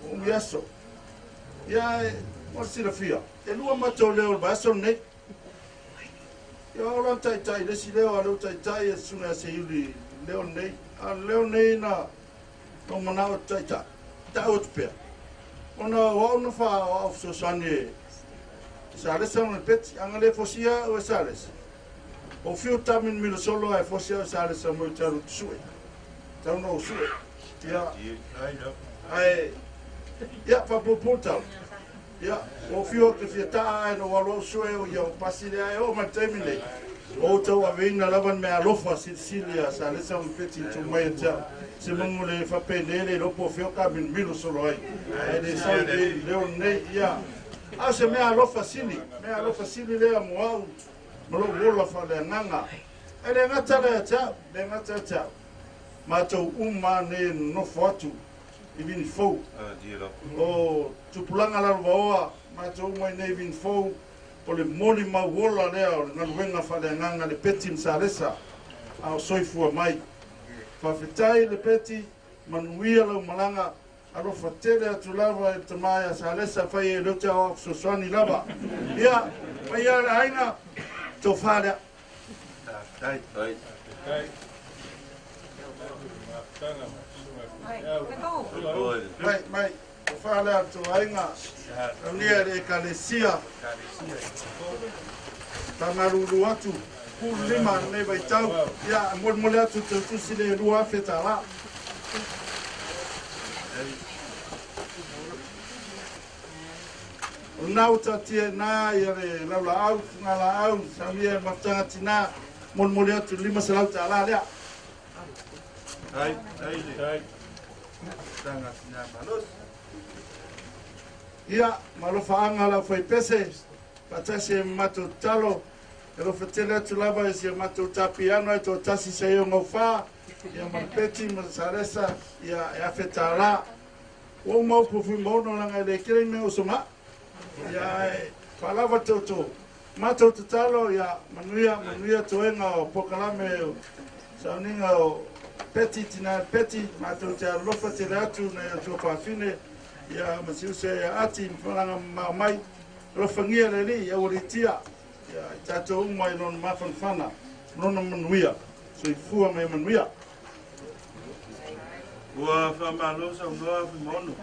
ua umi aso. Ia e, mo le silafia, e lua matou leo o le vaiaso lenei. Ia o lana taitai, le isi leo a leo taitai e susuga ia Seiuli leo lenei. A o le leo lenei na lou manao taitai, ta'u atu pea. Ona o au na faaoao fesoasoani e Salesa ma le Peti, aga le fosia au e Salesa. O fiu taamilomiilo solo ae fosi au e Salesa mo i te alu i te su'e. Tau na ou su'e. Ia, ae, ia, faapuupuu le tala. Ia, ua ou fiu au te fia ta'a ae na ou alu au su'e o ia o pasi lea ae oo mai le taimi nei. O ou tauaveina lava le mea alofa silisili a Salesa ma Peti i tuu mai ia te au. Se magu le faapenei le iloa po o fea o taamilomiilo solo ai. Ae le sau i le leo lenei, ia. A o se mea alofa sili, mea alofa sili lea mo au ma lou ola faaleagaga. Ae le gata lea ia te au, le gata ia te au. Matou uma nei e nonofo atu i Vinifou. O tupulaga lalovaoa, matou uma i nei i Vinifou, o le molimau ola lea o le galuega faaleagaga le Peti ma Salesa a o soifua mai. Faafetai le Peti, manuia lau malaga, alofa tele atu lava e le tamā ia Salesa, fai e leo te aoao fesoasoani lava. Ia, paia e le aiga, tofa lea. Mai, mai, tofa lea le tou aiga, launia i le ekalesia, faamalulu atu, pulu lima lenei vaitau, ia, e molimoli atu le tautusi le $2,000. O lena ua taatia i ina ia le laulaau, fugalaau, saunia e le mafutaga tinā, molimoli atu le $500 lea. Ai, ai le mafutaga tinā malosi. Ia, ma alofaaga le aufaipese, faatasi ai ma matou tatalo, e alofa tele atu lava i si a matou tapiano e toatasi sa ia gaufā, ia ma le Peti ma le Salesa, ia e $1,000. Ua uma upu Fuimaono leaga e le tele ni mea usoga. Ia ae faalava toutou. Matou tatalo ia manuia, manuia toega o polokalame o sauniga o Peti, tina e Peti, matou te alolofa tele atu nai o tuafafine, ia ma si uso ia Ati ma falaga mamao mai. Alofagia le Alii, aualiitia ia i tatou uma i lona mafanafana, lona manuia. Soifua ma ia manuia. Ua faamalo saunoa Fuimaono.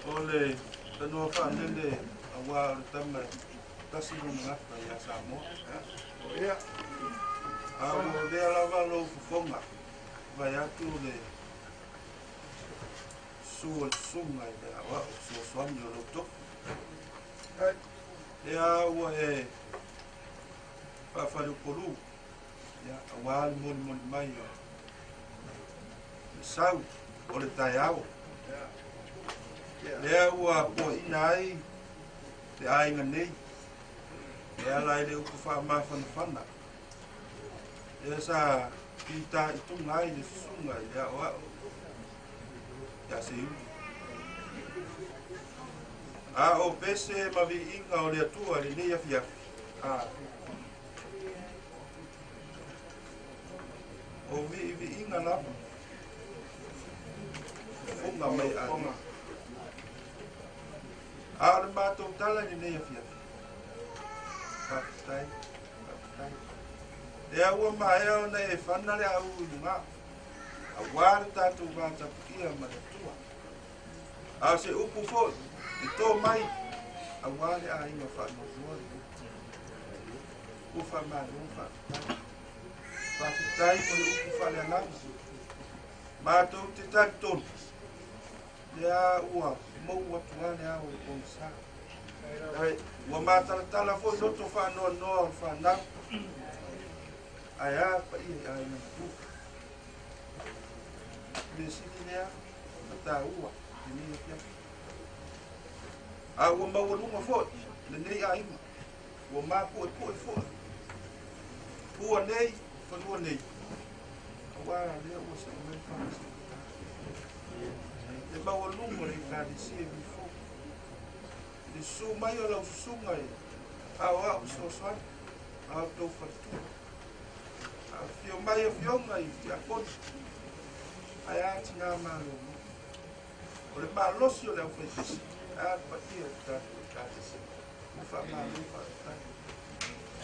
O le tanoa faalele auā o le tama tasi lona gafa ia Samoa. Ia. A ua lea lava lou fofoga vae atu le susu o le susuga i le aoao fesoasoani o lou tofi. Lea ua e faafaleupolu, ia, auā le molimoli mai o sau o le taeao. Lea ua poaina ai le aiga nei, e ala i le upu faamafanafana. Lea sa fitaituga ai le susuga i le aoao ia Seiuli. A o pese ma viiga o le Atua i lenei afiafi, a o viiviiga lava, fofoga mai aiga. A o le matou tala i lenei afiafi, faafetai, faafetai. Lea ua maea ona e fana le aū i luga, auā le tatou vatapuia ma le Atua. A o se upu foi e tō mai, auā le aiga faanoanoa lenei. Ua faamalo, faafetai. Faafetai mo le upu faaleagaga. Matou te talitonu, lea ua mou atu lava le ao o le pogisa. Ua matalatala foi loto faanoanoa o le fanau, ae a paia i aiga matua. Mea sili lea ma taua lenei afiafi. A ua maualuga foi lenei aiga, ua mapuepue foi pua nei, fanua nei, auā lea ua see mai le faamasinoga. Le maualuga o le Ekalesia i Vifou, i le susu mai o lau susuga i aoao fesoasoani ma outou faletua, afifio mai afioga i tiaponi, ae a tinā malolo. O le malosi o le aufaipese, ae a le paia o le tatou Ekalesia. Ua faamalo, faafetai.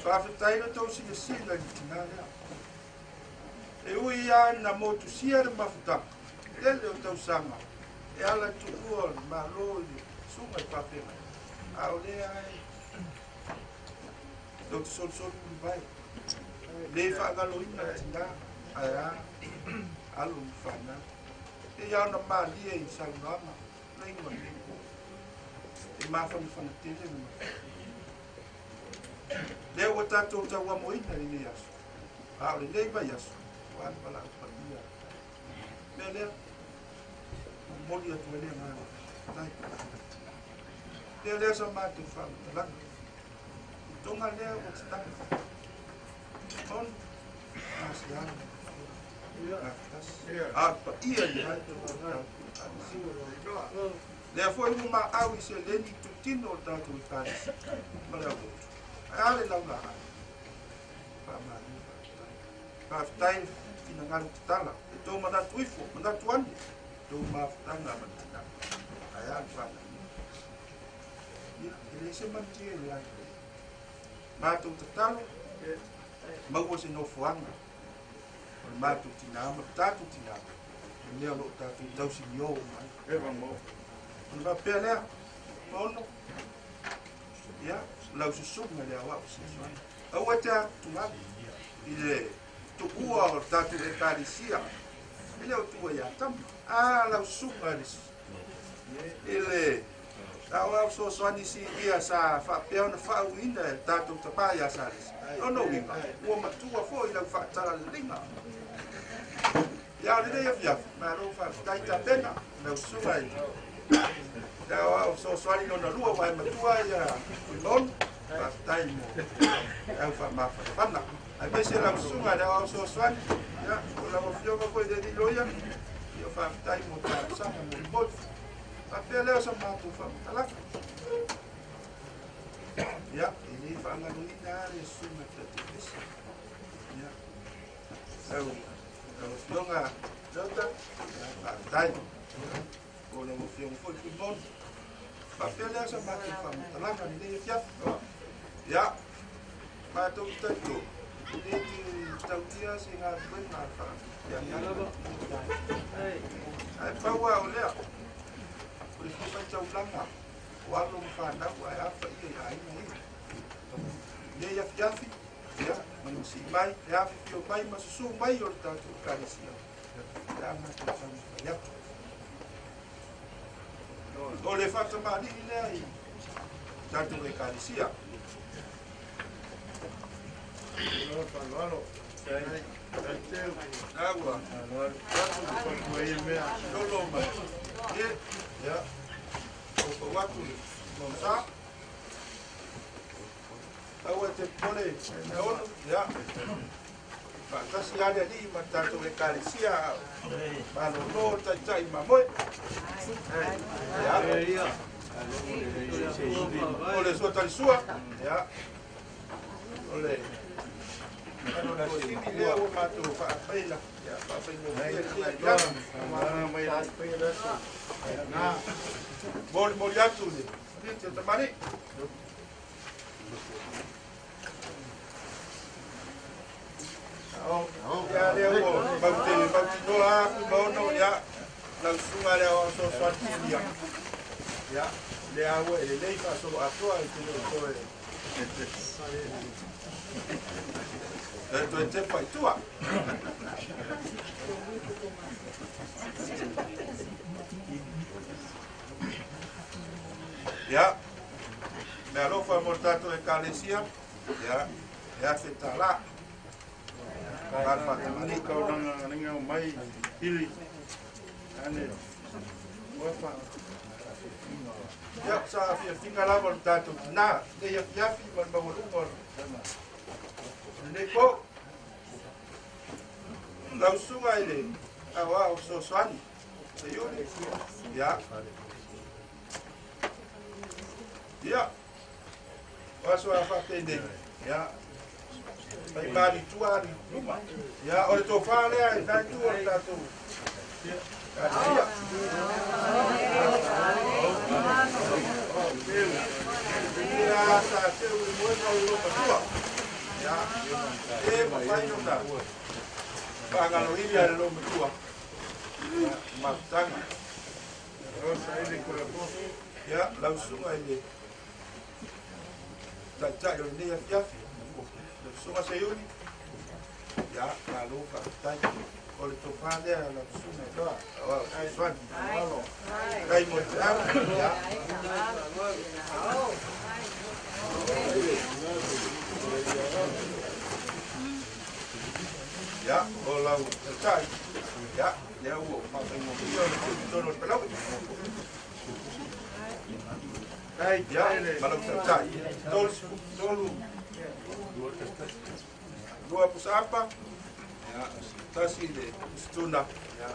Faafetai le tou silasila i le tinā lea. E ui lava ina motusia le mafutaga, tele o tausaga e ala i tuua o le Malo i le susuga i le faafeagai, a o lea e tou te solisoli mulivae. Le faagaloina le tinā, ae a alo ma fanau. E pei lava ona malie i saunoaga, laina nei po. E mafanafana tele le mafuta. Lea ua tatou tauamoina i lenei aso, a o lenei vaiaso, ua le valaau paia. Mea lea, momoli atu ai le agaga faafetai. Lea lea sa matou faamatalaga. I tonga lea ua tatala. On, masiala. A paia i le lea foi ua maau i seleni tutino o tatou Ekalesia ma le aulotu. Ae a le laulaa. Faamalo, faafetai. Faafetai finagalo tatala. E tō manatu ifo, manatu ane, tō mafutaga ma le tinā. Ae a le whānau. Ia, e le se manutia i le ai. Mātou tatalo, maua se nofoaga o le matou tinā ma le tatou tinā, le mea o lo o tatou tausinio uma ai. Ona faapea lea, Maono, ia, lau susuga i le aoao fesoasoani. Aua e te atugalu i le tuua o le tatou Ekalesia, e le o tuua ia Tama. A, lau susuga i le aoao fesoasoani silia sa faapea ona faauuina e le tatou tamā ia Salesi. Lona uiga, ua matua foi lau faatalalalaiga. Ia, o lenei afiafi, malo faafetai tapena, lau susuga i le aoao fesoasoani lona lua, ua e matua ia Fuimaono. Faafetai mo le au faamafanafana. Aemaise lau susuga i le aoao fesoasoani, ia, o lau afioga foi i le alii loia, ia faafetai mo talosaga molimoli. Faapea lea o sa matou faamatalaga. Ia, e le faagaloina lava le susuga i le Taitaifese. Ia, lau afioga Leota, ia, faafetai. O lau afioga foi Fuimaono. Faapea lea sa matou faamatalaga lenei afiafi. Ia, matou te talitonu, e le te taulia se galuega a le faafeagaiga. Ae pau lava o lea, o le fia faitaulaga o alo ma fanau ae a paia i aiga ia. Lenei afiafi, ia, manusii mai, le afifio mai ma susu mai o le tatou Ekalesia, le a matou taumafai atu. O le faatamalii lea i tatou Ekalesia. Ua lolo mai ia o atu le sa taua te pole e ono ia faatasi ale alii ma tatou ekalesia malōlō taitai mamoe ia o le suatalisua ia o le sili lea ua matou faafaila ia faafaigofie molimoli atu le te tamali ia lea ua maute mautinoa aku maono ia lausuga lea o soasoani silia ia lea ua e lelei faasolo atoa i te leo toe toe tepa i tua. Ia mea alofa mo le tatou ekalesia ia e afe tālā Malfatamani kaulanga o mai ili ane wafa ia sa afiafiga lava le tatou tinā nei afiafi ma le maualuga o lenei po lausuga i le aoao fesoasoani seiuli ia ia o aso a faapenei ia mai malitua ali luma ia o le tofā lea i nai tu o le tatou kalesia ia sa teu i moega o lo matua ia e mafai ona faagaloina le lo matua ia mafutaga ia lausuga i le taitai o lenei afiafi lausuga seiuli ia malo faafetai o le tofā lea lausuga soani kai mo le feau ia ia o lau taitai ia lea ua faafaigofie o le tonu o le palaui ia ma lau taitai tolu lua pusaapa ia tasi le pusutuna ia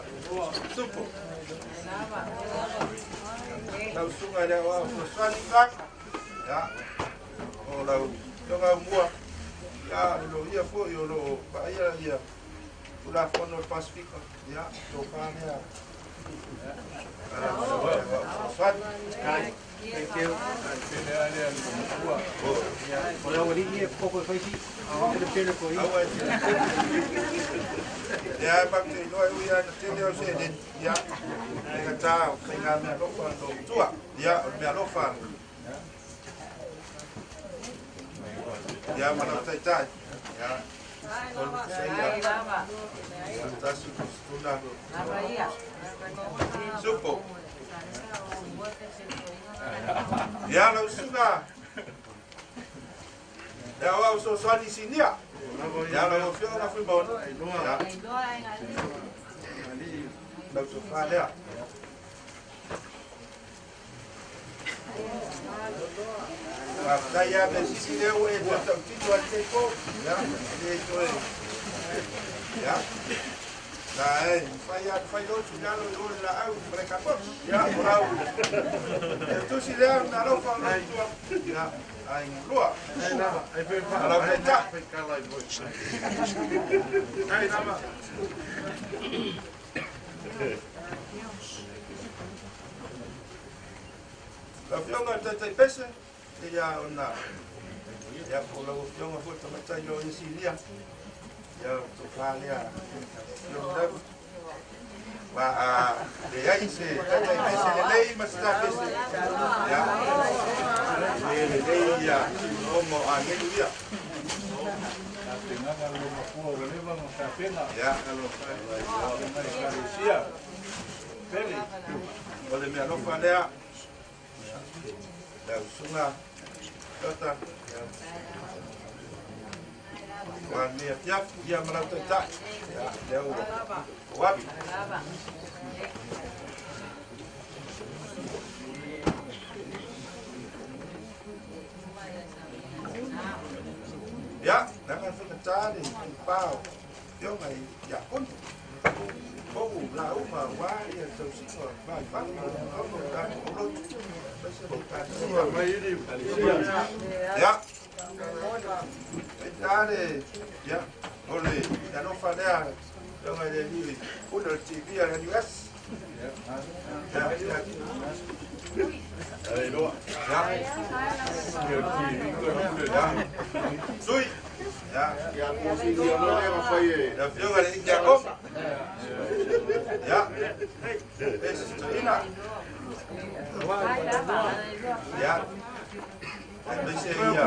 supo lausuga lea oa fesoasoani lak ia o lau fioga aumua ia le loia fo'i o loo vaaia ia tulafono o le Pasifika ia tofā lea fesoasoani. Thank you. O le awalii e koko e whaisi, pele pele ko i. Ia e te iloa e ui ana tele o se len, ia, e ka tā o whainga mea lofa no tua, ia, o le mea lofa. Ia, mana taitai, ia, tolu kuseia, tasi kusutuna, supo. Ia, lausuga, ia, o au sosoani sinia, ia, lau afioga fuimaono, ia, lau tofā lea. Faafetai a me sisi lea ua e tautino a le po, ia, le toe, ia, na e, fai a fai lotu lalo i ole la au, ma le kapo, ia, o lau, e tusi lea, na alofa o lau tua, ia, ai lua, lau taita. Lau afioga le taitai pese, ia ona, ia po lau afioga foi tamaitai lo isilia, ia tofā lea, afioga lau, ma a leai se taitai pese lelei ma se tā pese, ia, le lelei ia, omo agelu ia. Tapenaga lo mafua ua leva ma tapena. Ia. Mai ekalesia. Pele. O le mea alofa lea, lausuga Tota. Wa ni afiafi ia ma lau taitai. Ia lea ua o atu. Ia, leaga le faigata le itupa o afioga i Tiakono. Ou lauga aua ia tausiga o vaivai ona o tatou aulotu. Aemaise le Ekalesia. Ia, faigata le, ia, o le alofa lea afioga i le alii pule o le TV a le NUS. Ia, ia. Ia. Sui. Ia. Le afioga i le Tiakono. Ia. E sitoina. Ia. Aemaise ia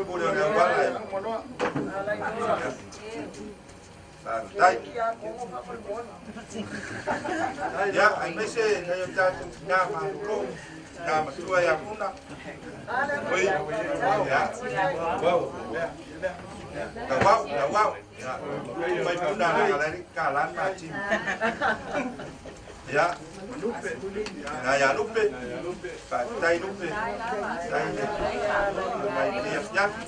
pule o le auala e. Faafetai. Ia, aemaise nai o tatou tina malolo, tina matua ia Puna. Oi, ia. Tauau, tauau. Ia, mai Puna na kalai kalan ma timi. Ia, na ia Lupe. Faafetai Lupe. Faafetai le mai le afiafi.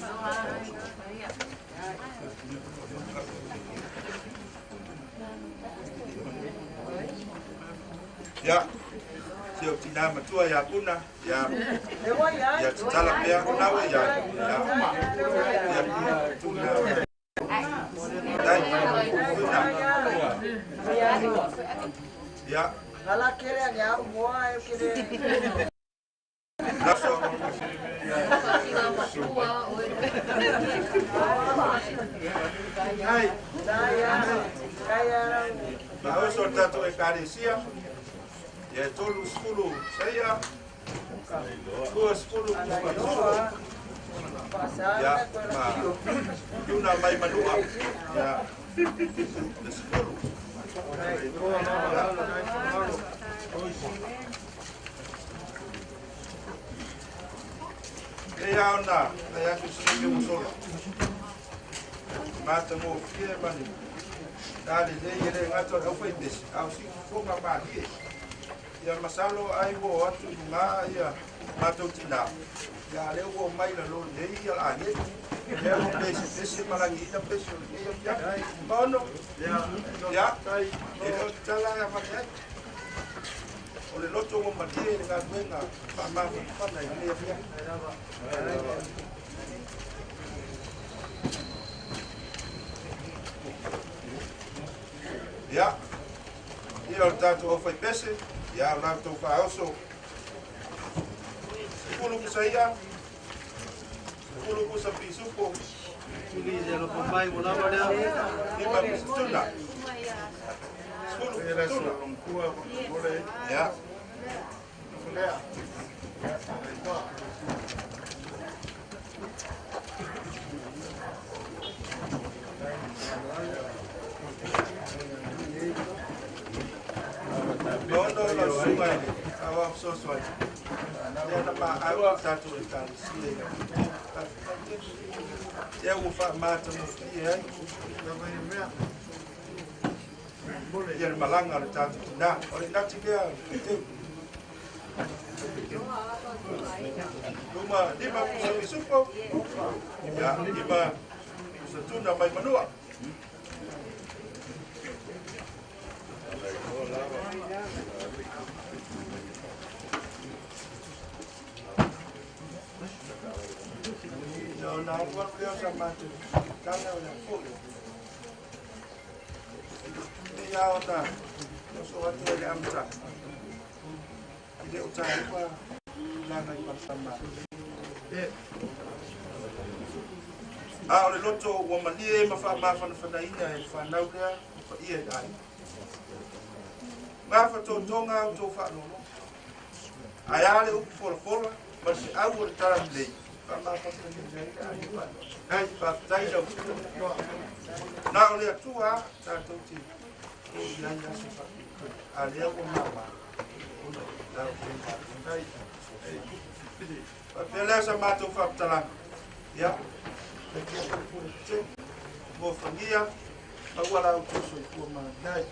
Ia, si o tina matua ia Puna, ia, ia tatala pea ona ia, ia, ia Puna. Tai, Puna. Ia. Ala kele ani au moa e kele. Laso. Ai. Ma oso o tatou Ekalesia, ia e 30 saia, 20 pusa. Ia, ma tuna mai manua, ia, le 10. E ia ona, ai atu se ke musolo. Mata mo fie mani. Nā le lei e le ngata o le au pesi, au si fofoga malie. Ia masalo ai ua o atu i luga ia matou tinā. Ia lea ua o mai lalo nei ia la ageli. Lea ua pese pese malagiina pese o lenei afiafi. Maono, ia, e le o tatala ia mate ai. O le loto ua malie i le galuega faamafanafana i lenei afiafi. Ia, ia o le tatou au faipese, ia o latou faaoso. 10 pusa ia, 10 pusa pisupo. 5 pusa tuna. 10 pusa tuna. Ia. Ono lau susuga i le aoao fesoasoani. Lea na maau i tatou Ekalesia i faafetai tele. Ia ua faamatagofie ai ia le malaga o le tatou tinā. O le nati lea o le faiteu. Luma 5 pusa pisupo. Ia, 5 pusa tuna mai manua. No, na alu atu lea o sa matou tala o le afo'i. Ia ona oso atu ai le amataga. I le o taua tulaga i palama. A o le loto ua malie ma faamafanafanaina e le fanau lea ma paia i le aiga. Gafatotoga au tou faalolo. Ae a le upu folafola ma le seau o le tala lelei. Faamafanafanaina ai le aiga. Ai, faafetai lau. Na o le Atua tatou te o i ai aso faapea. A lea ua mama. Lau faapea lea sa matou faaputalaga. Ia, Pule Mofangia aua la outou soifua malanai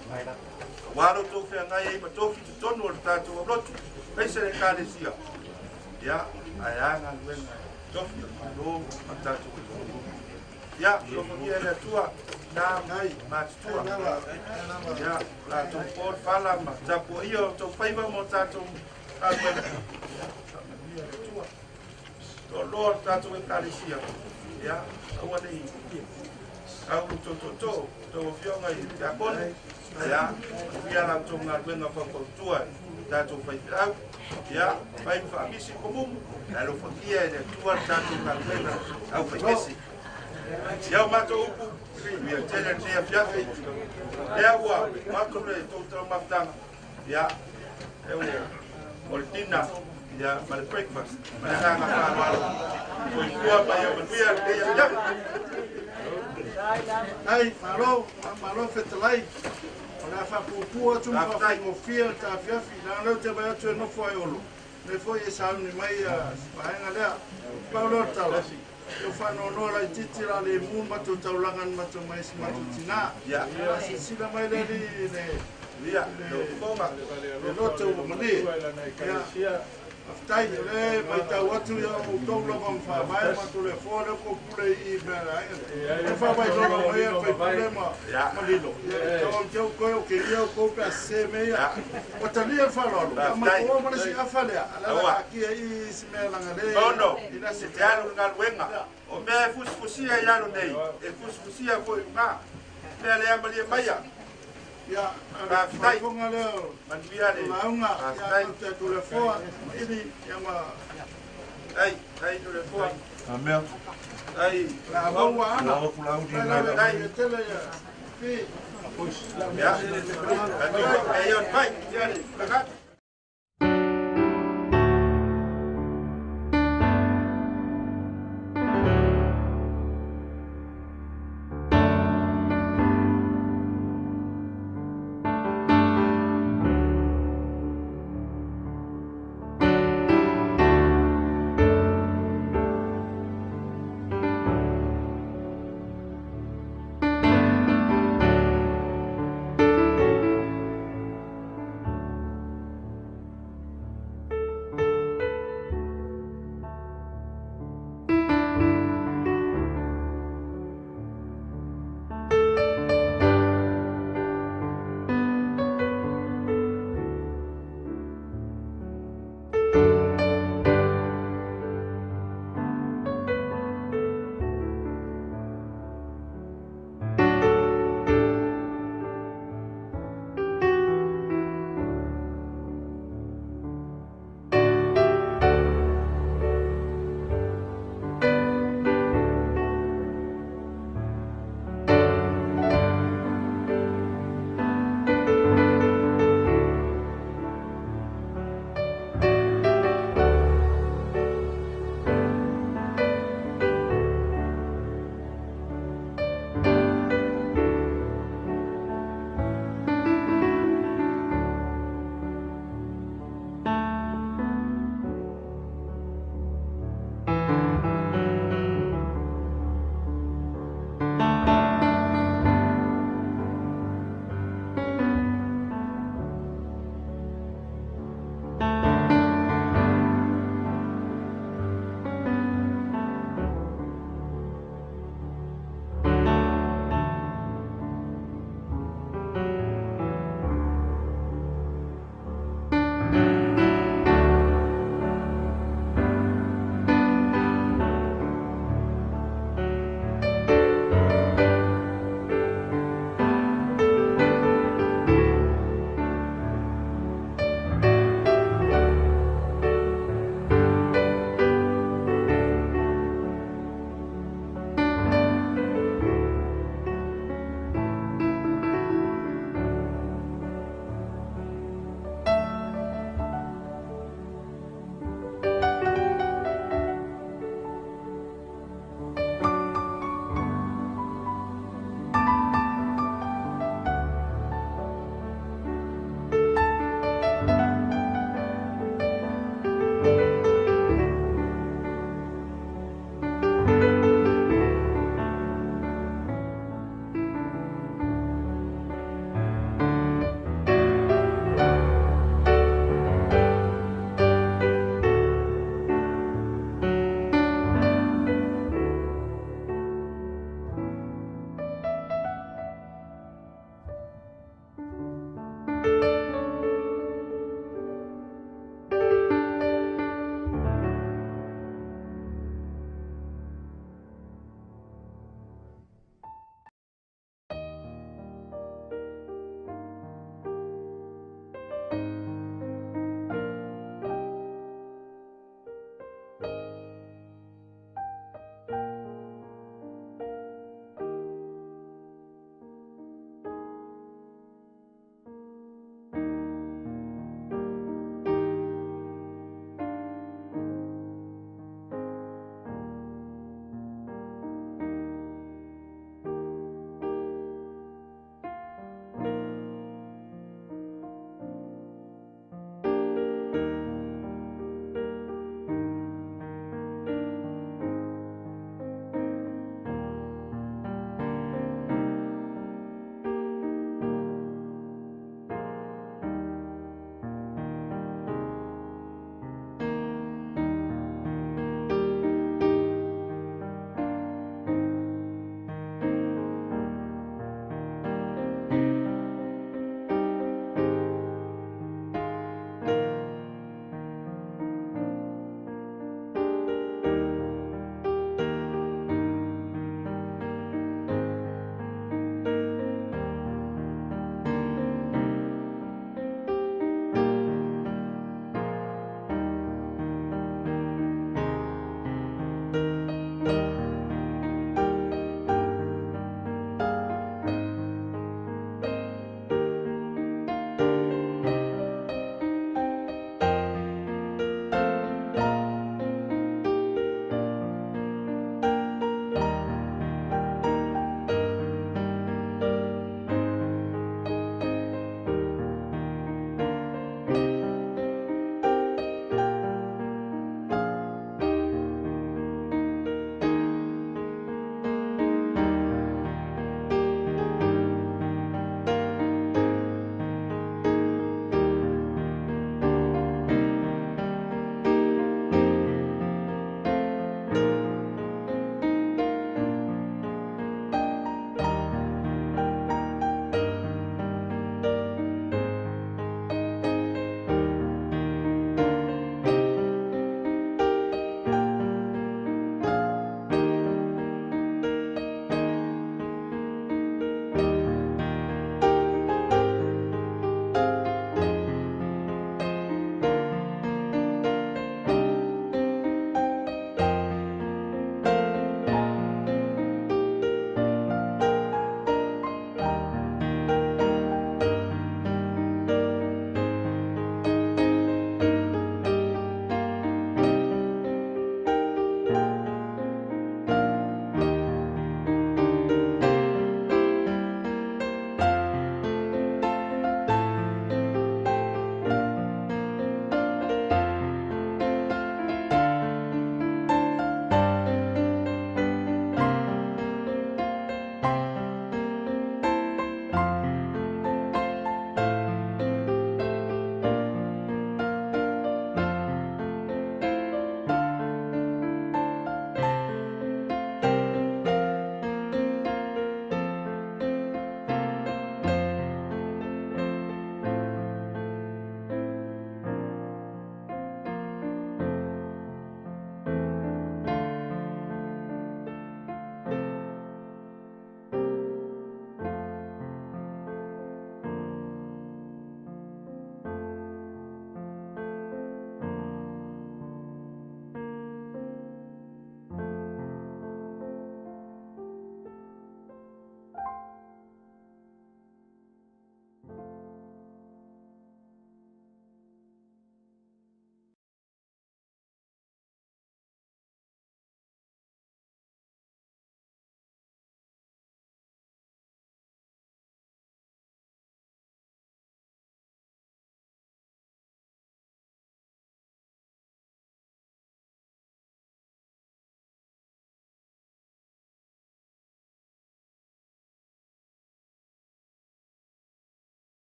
auā lo outou feagai ai ma tofi totonu o le tatou aulotu aise le ekalesia ia ae a galuega tofi o le malo ma tatou atunuu ia alofagia e le Atua na matutua ia latou po le fala ma tapuaia o outou faiva ma o tatou galuega ia faamanuia le Atua toaloa le tatou ekalesia ia aua nei au tou tootoo tou afioga i tiakone ia manuia la outou galuega faufautua i tatou faifeau ia fai ma faamisi komumu ae alofagia e le Atua le tatou galuega au faipese ia o matou upu ia tele lenei afiafi lea ua atu le tou taumafataga ia e ua o le dinner ia ma le breakfast ma le agaga faaaloalo soifua ma ia manuia lenei afiafi. Ai, malo, malo fetalai. O le a faapuupuu atu ma faafaigofie le taafiafi. Leaga lea ou te vaai atu e nofo ai Olo. Le foi e sauni mai vaega lea. Pau lea o le tala. E faanoanoa laitiiti la le mu matou taulaga na matou mai si matou tinā. A silasila mai le alii i le le loto ua malie. Ia, faafetai, o lea e matau atu ia outou lava ma faavae matou le afoa lea kou pule i mea le aiga lea. E faavailolo mai a le faipule ma Lilo. Ia, tau tau koe o ke ia outou pe a sese mea ia. Ua talia le faaaloalo. A matou o ma le isi afa lea, a le ala akia i si mea laga le Ono, i le aso. E te alu i galuega. O mea e fusifusia i alo nei, e fusifusia foi i luga. Mea lea malie maia. Ia, Faafetai. faafofoga lea o Manuia le. lauga, ia, Faafetai. faafetai Toleafoa, Ili, ia ma Ai, ai Toleafoa. Amea. Ai. La maua ana. Lava kulaudi Lai mai lawe la. e tele ia. Fi. Ia. Atu, e ia pai. Ia le. Laka.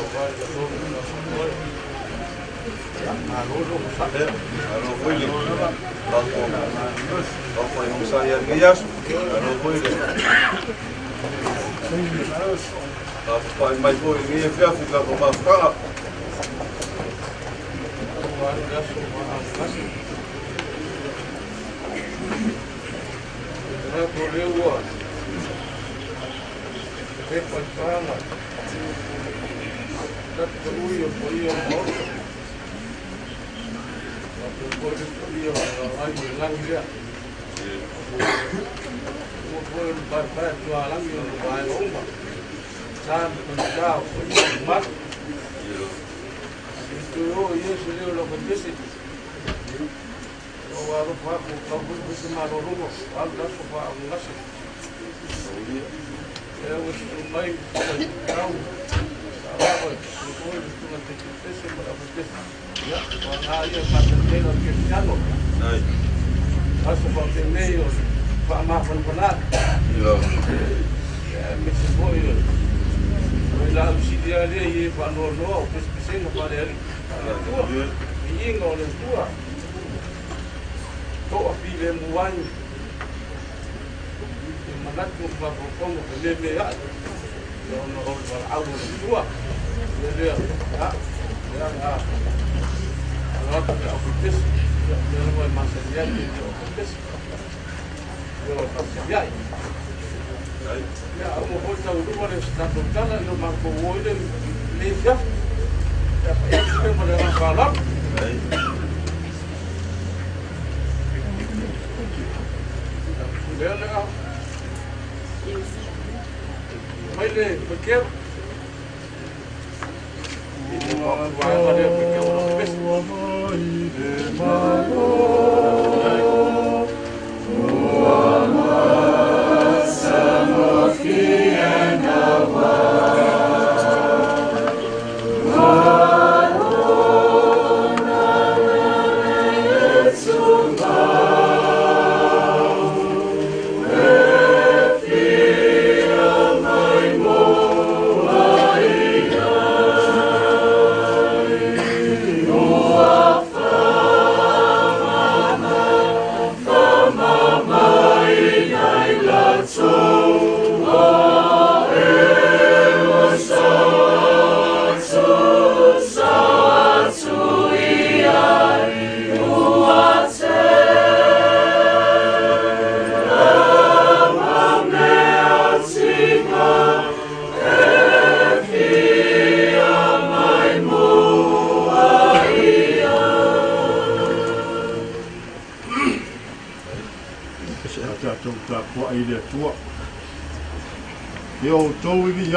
Malo foi le Papa i sa ia nei aso. Malo foi le Papa i mai foi nei e fiafi ka ko mafutanga.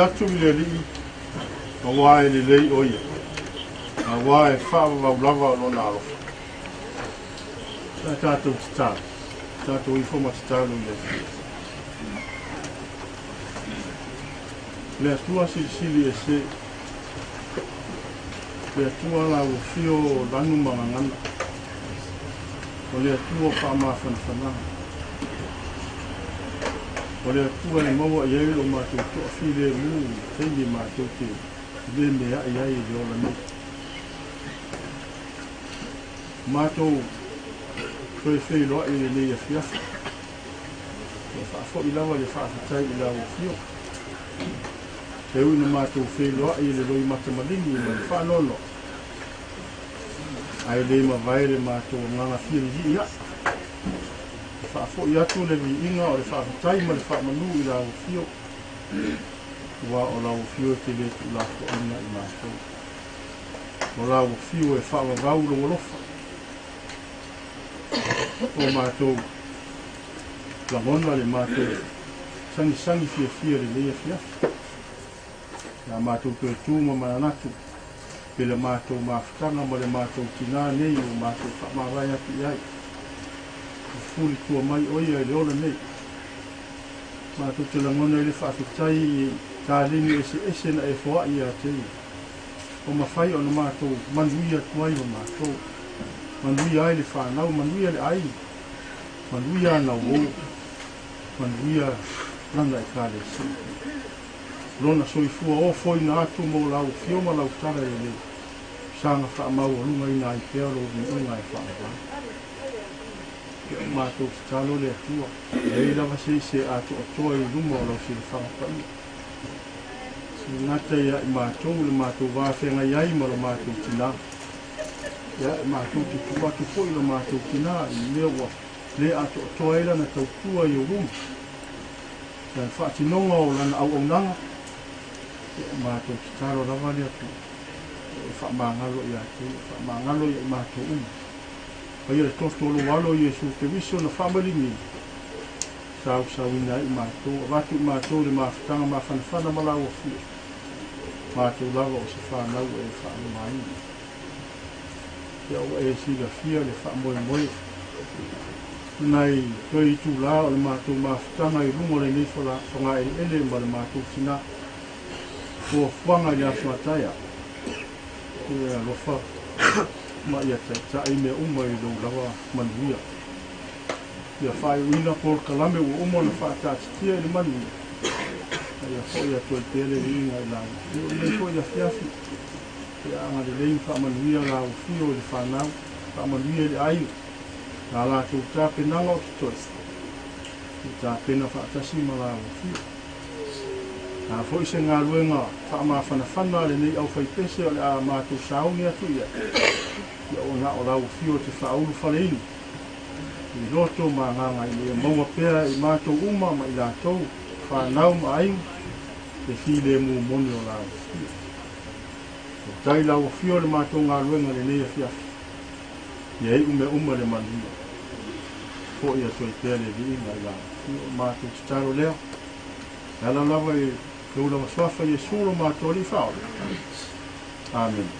Atu i le alii, auā e lelei o ia, auā e faavavau lava o lona alofa. Sa tatou tatalo, tatou ifo ma tatalo i le Atua. Le Atua silisili ese, le Atua la ua fio o lanu ma gagana, o le Atua faamafanafanaga. O le Atua e maua i ai lo matou toafilemu i taimi matou te le meaai ai i le ola nei. Matou toe feiloai i lenei afiafi. Ia faafoi lava le faafetai i lau afioga. E ui na matou feiloai i le loimata maligi ma le faanoanoa. Ae le mavae le matou agaga fialilii ae. Faafoi atu le viiga o le faafetai ma le faamanu i lau afioga. Ua o lau afioga e te le tuulafoaiga i matou. O lau afioga e faavavau lou alofa. O matou lagona le matou sagisagi fiafia lenei afiafi. Ia matou toe tu ma mananatu pe le matou mafutaga ma le matou tinā nei o matou faamavae atu i ai. Fuli tua mai o ia i le ola nei. Matou te lagona i le faafetai i taleni eseese na e foai ia te ia. O mafai ona matou manuia atu ai ma matou. Manuia ai le whanau, manuia le ai. Manuia na uo. Manuia lana e kale si. Lona soifua ofoina atu mo lau afio ma lau tala lelei, saga faamaualugaina ai pea lou viiga e faavavau. Ia o matou tatalo le Atua, e leai lava se isi e atoatoa i luma o lau silafaga paia. E le gata ia i matou le matou va feagai ai ma lo matou tinā, ia e matou te tuu atu foi lo matou tinā i le mea ua le atoatoa ai lana tautua i ou luma. I le faatinoga o lana auaunaga, ia e matou tatalo lava le Atua, ia e faamagalo ia te ia, faamagalo ia i matou uma. Paia le toto o lou Alo Iesu Keriso na faamaliniina, sausauina ai i matou, avatu i matou le mafutaga mafanafana ma lau afio, matou lava o se fanau ua e faalumaina. Ia ua e silafia le faamoemoe o nai toe itulā o le matou mafutaga i luga o lenei fogaeleele ma le matou tinā. Fuafuaga i le aso a taeao, ia e alofa ma ia taitai mea uma i lou lava manuia. Ia faaiuina polokalame ua uma ona faataatitia i le manuia, a ia foi atu ai pea le viiga i lau afio. I lenei foi afiafi, ia agalelei ma faamanuia lau afio i le fanau, faamanuia i le aiga, la latou tapenaga o totoe, ia tapena faatasi ma lau afio. A foi se galuega faamafanafana a lenei aufaipese o le a matou sauni atu i ai, ia ua na o lau afio e te faaulufaleina i loto ma agaga ina ia maua pea i matou uma ma i latou, fanau ma aiga, le filemu moni o lau afio. Faafetai lau afio i le matou galuega i lenei afiafi. Ia iu mea uma i le manuia. Foi atu ai pea le viiga i lau afio. O le matou tatalo lea, e ala lava i lou lava suafa Iesu lo matou Alii Faaola. Amene.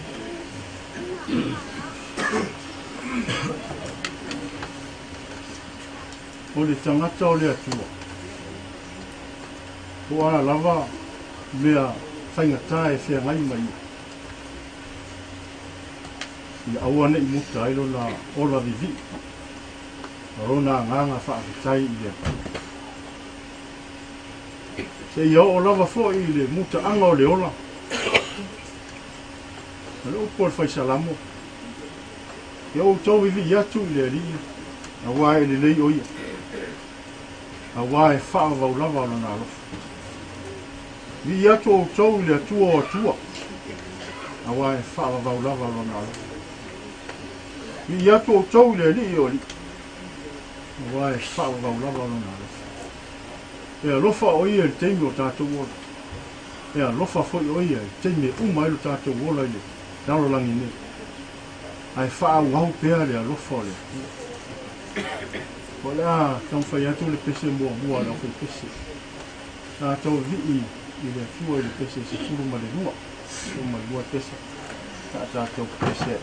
O le tagata o le Atua, po o a lava mea faigata e feagai ma ia, ia aua ne i muta ai lona ola vivii ma lona agaga faafetai i le Atua. Seia oo lava foi i le mutaaga o le ola. O le upu a le Fai Salamo, Ia outou vivii atu i le Alii, auā e lelei o ia, auā e faavavau lava lona alofa. Vivii atu outou i le Atua o atua, auā e faavavau lava lona alofa. Vivii atu outou i le Alii o alii, auā e faavavau lava lona alofa. E alofa o ia i le taimi o tatou ola. E alofa foi o ia i le taimi e uma ai lo tatou ola i le lalolagi nei. Ae faaauau pea le alofa o le Atua. O le a taumafai atu le pese muamua a le aufaipese. Tatou vivii i le Atua i le pese 12, 12 pese, sa tatou pese ai.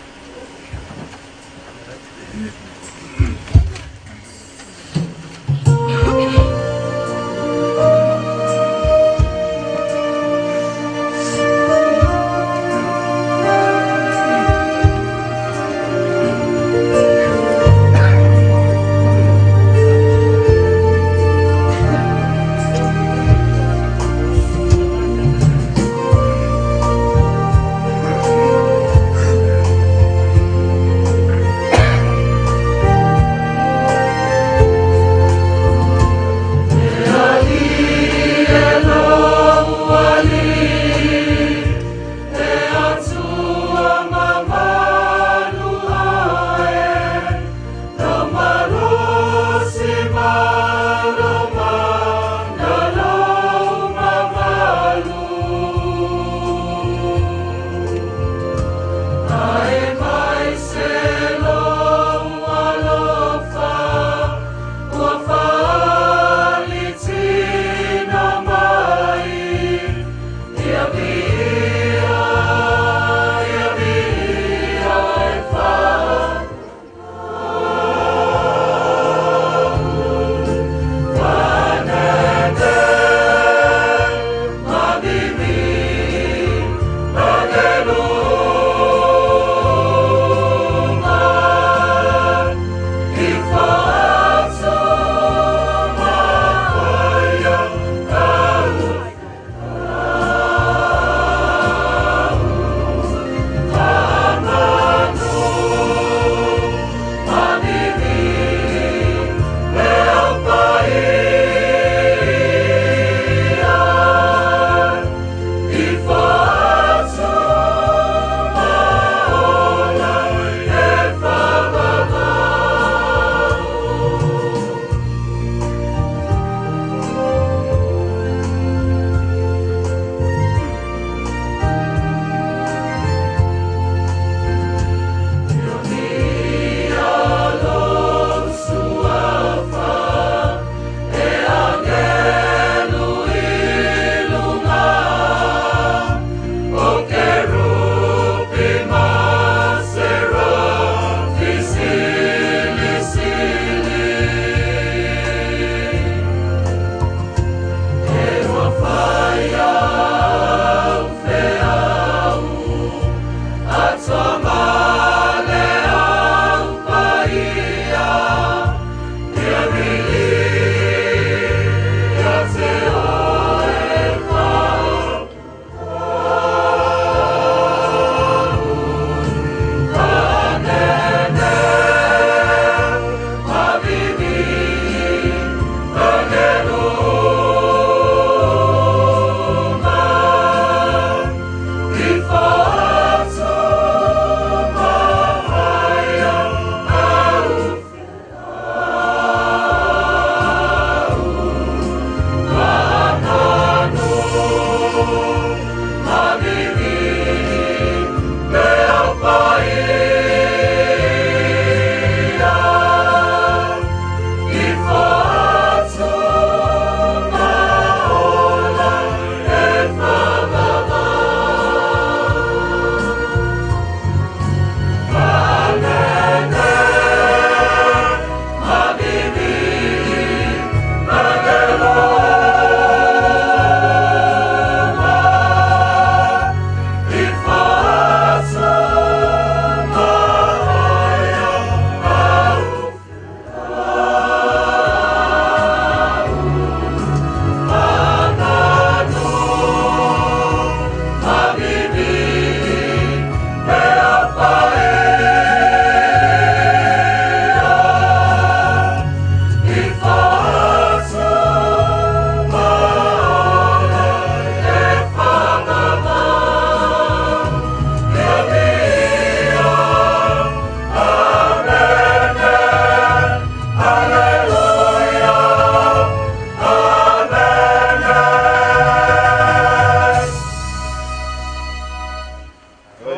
Na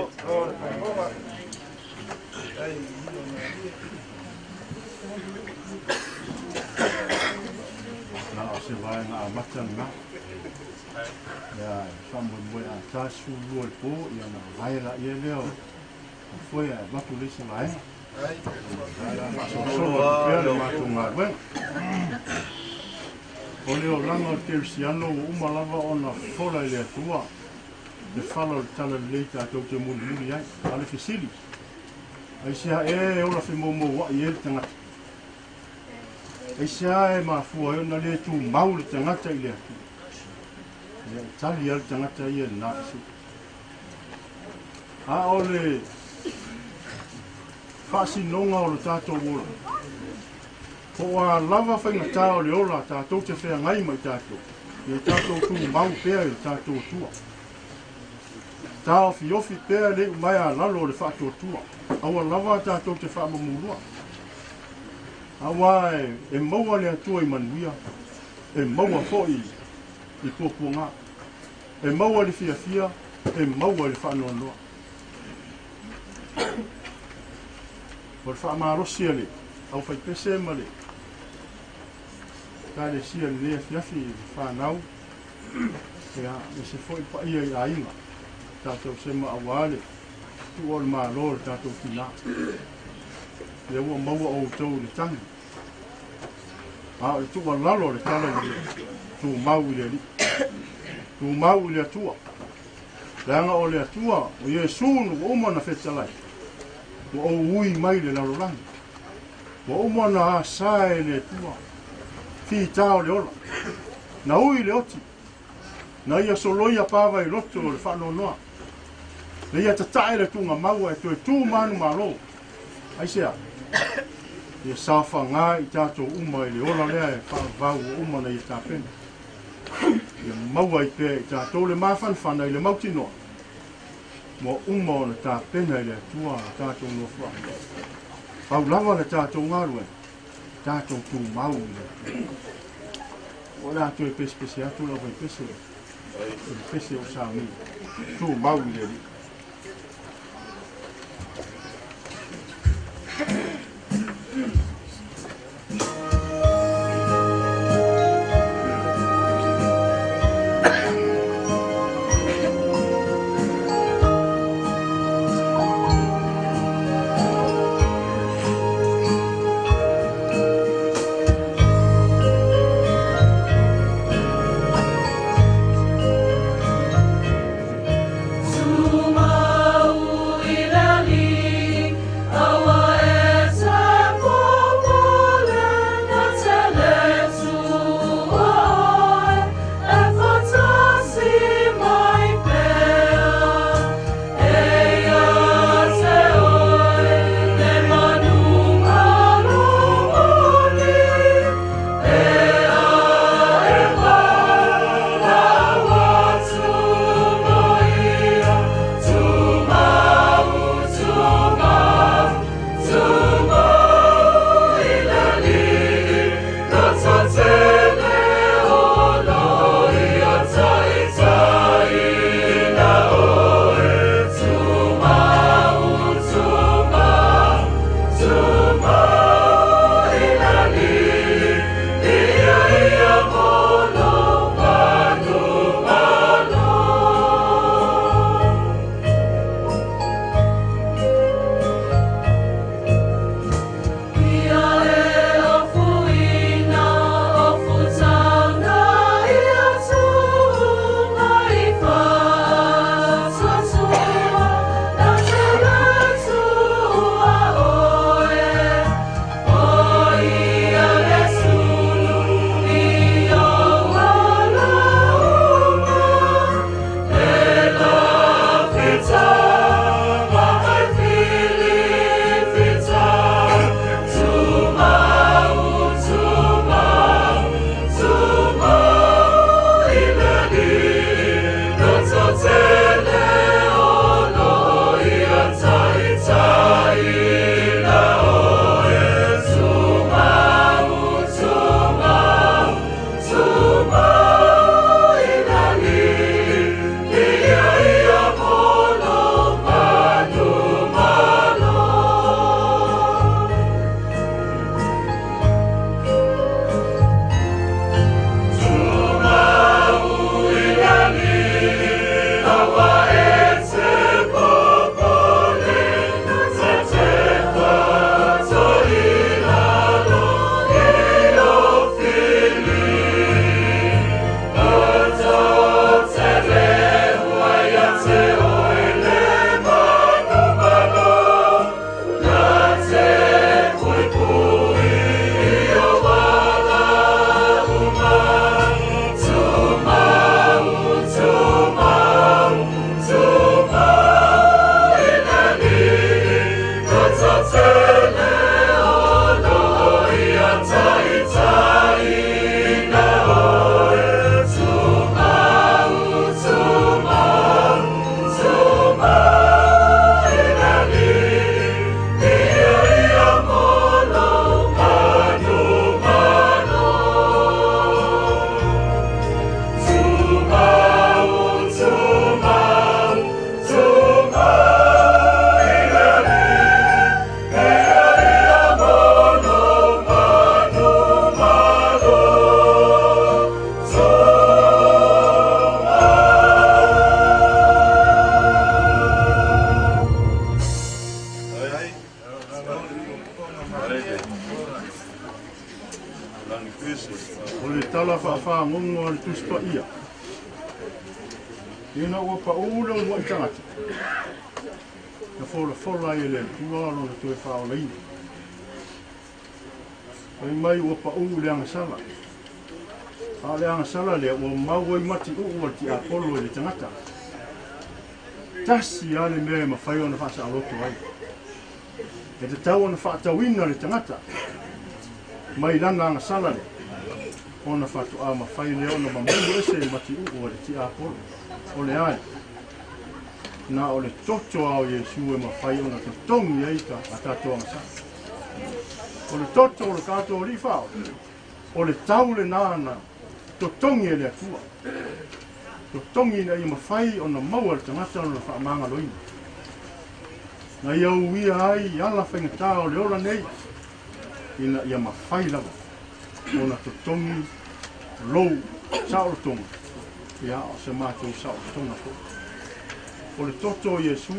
o se vaega amata lena. Ia faamoemoe a 42 le po, ia na vae laia lea o foe ae avatu le isi vaega. Ae la faasolosolo atu pea le matou galuega. O le olaga o le kerisiano ua uma lava ona fola i le Atua le fala o le talalelei tatou te mulimuli ai. A o le fesili, aisea ea e ola femoumoua'i ai le tagata? Aisea e mafua ai ona le tumau le tagata i le Atua? Ia e tali lava le tagata ia i lena fesili. A o le faasinoga o le tatou ola, po o a lava faigata o le ola tatou te feagai ma i tatou, ia tatou tumau pea i le tatou Atua. Taofiofi pea le iumaea a lalo o le faatuatua, aua lava tatou te faamamulua. Aua e maua le Atua i manuia, e maua foi i puapuaga, e maua i le fiafia, e maua i le faanoanoa. O le faamalosi a le aufaipese ma le Ekalesia i lenei afiafi i le fanau, ia, aemaise foi le paia i aiga, tatou sema aua le tuua o le Malo o le tatou tinā. Lea ua maua outou i le tagi. A o le tuualalo a le tala i le tumau i le Alii, tumau i le Atua. Leaga o le Atua, o Iesu ua uma ona fetalai, ua ou ui mai le lalolagi. Ua uma ona asa e le Atua, fita o le ola. Na ui le oti, na ia soloia pava i loto o le faanoanoa. Na ia tatae le tuugamau e toe tu manumalo. Aisea? Ia saofaga i tatou uma i le ola lea e faavavau ua uma ona ia tapena. Ia maua ai pea i tatou le mafanafana i le mautinoa ua uma ona tapena e le Atua a tatou nofoaga. Pau lava le tatou galuega, tatou tumau i le Atua. O le a toe pesepese atu le aufaipese i le pese o sauni. Tumau i le Alii. Tumau fagogo a le Tusi Paia, ina ua paʻū le uluaʻi tagata, na folafola ai e le Atua lona toe faaolaina. Fai mai ua paʻū i le agasala. A o le agasala lea ua mau ai matiʻuʻu a le tiapolo i le tagata. Tasi lava le mea e mafai ona faasaoloto ai. E tatau ona faatauina le tagata mai lana agasala lea, ona faatoa mafai lea ona mamulu ese i matiʻuʻu a le tiapolo. O le a? Na o le toto lava o Iesu e mafai ona totogi ai a tatou agasala. O le toto o le tatou Alii Faaola, o le tau lenā na totogi e le Atua. Totogi ina ia mafai ona maua e le tagata lona faamagaloina. Na ia uia ai i ala faigata o le ola nei, ina ia mafai lava ona totogi lou saolotoga, ia o se matou saolotoga foi. O le toto o Iesu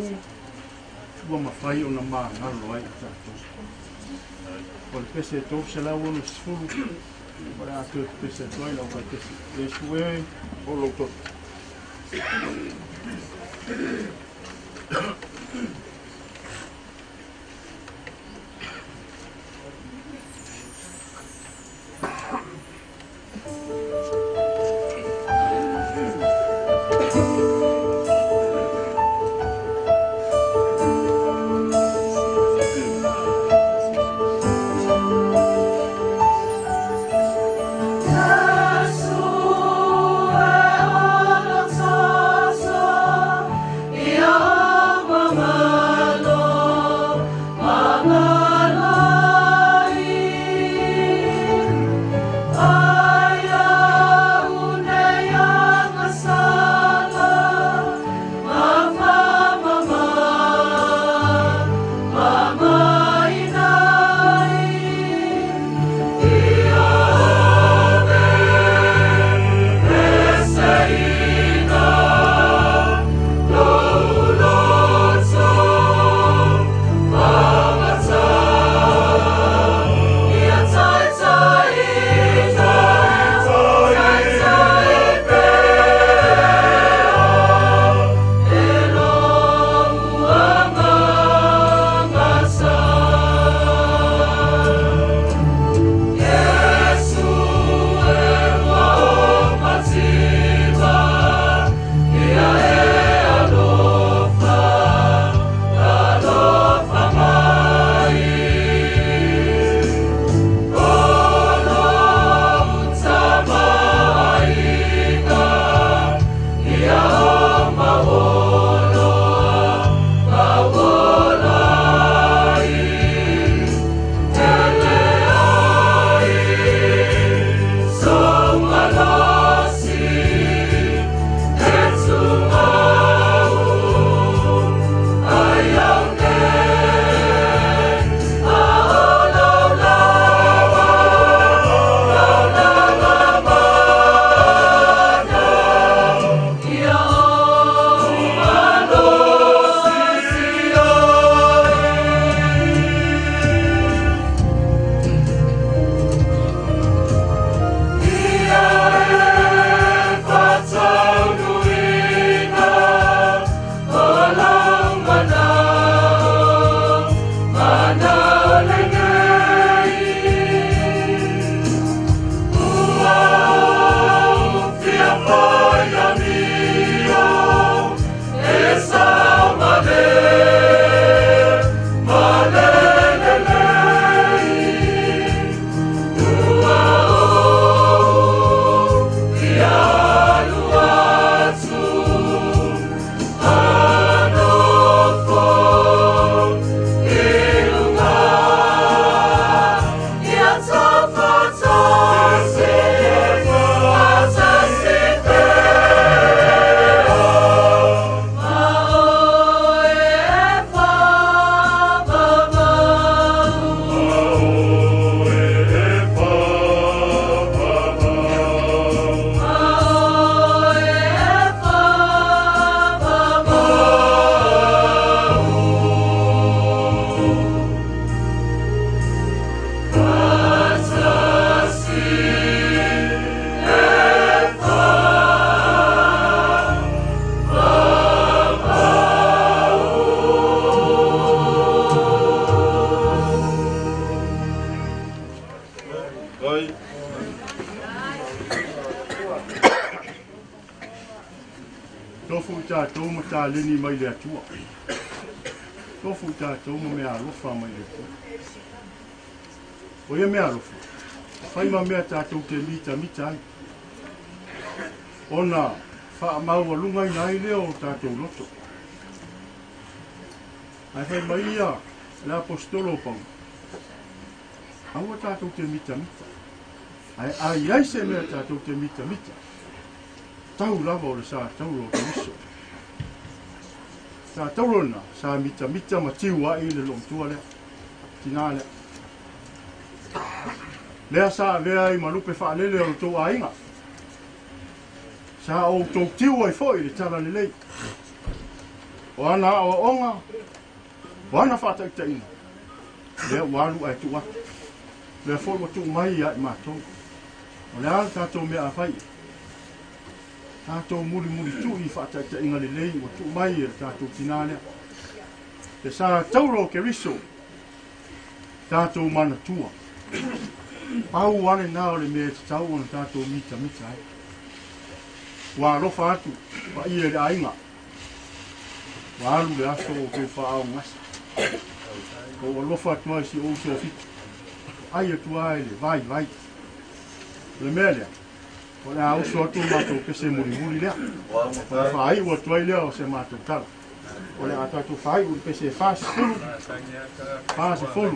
ua mafai ona magalo ai i tatou. O le pese e 360, o le a toe pepese atu ai lau faipese. Iesu e, o lou toto. Yesu e o lo toto, taleni mai le Atua. Tofu i tatou ma meaalofa mai le Atua. O ia meaalofa, e fai ma mea tatou te mitamita ai, ona faamaualugaina ai lea o tatou loto. Ae fai mai ia le Aposetolo o Paulo, aua tatou te mitamita, ae a i ai se mea tatou te mitamita, tau lava o le sa tauro o Keriso. Sa tauro lena, sa mitamita ma tiu ai le loomatua lea, tinā lea. Lea sa avea ai ma lupe faalele o lo outou aiga. Sa outou tiu ai foi i le talalelei. O ana aoaoga, o ana faataitaiga, lea ua alu ae tuu atu. Lea foi ua tuu mai ia i matou. O le a le tatou mea a fai i ai? Tatou mulimulitu'i i faataitaiga lelei ua tuu mai e le tatou tinā lea. Le sa tauro o Keriso, tatou manatua. Pau lava lena o le mea e tatau ona tatou mitamita ai. Ua alofa atu paia i le aiga. Ua alu le aso o outou faaogasa. Ua ou alofa atu ai si ou uso fitu. Ai atu ai le vaivai. O le mea lea, o le a uso atu matou pese mulimuli lea. Ona faaiu atu ai lea o se matou tala. O le a tatou faaiu i le pese e 40, 40.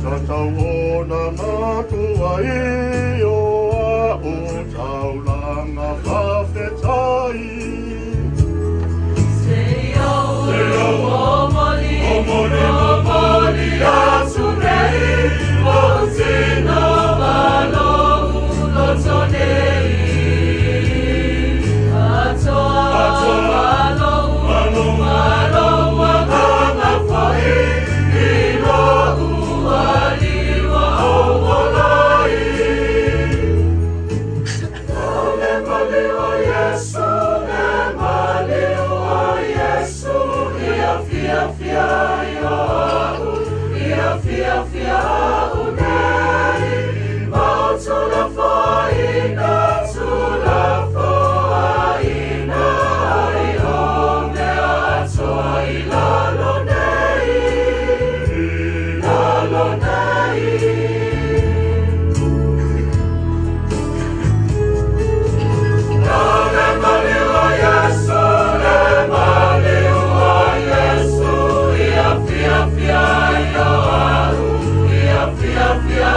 Tatau ona matua i o a o taulanga whawhetai. Se au o moli, o moli atu nei, o tino malo loto nei. Atoa, malo, malo wanganga whai, i lo ualiwa o molai. Le mali o Yesu, le mali o Yesu, ia fia fia io au, ia fia fia unei. Mau tula foaina, tula foaina, ai o mea atoa i lalo nei, lalo nei. Le mali o Yesu, le mali o Yesu, ia fia fia io au, ia fia fia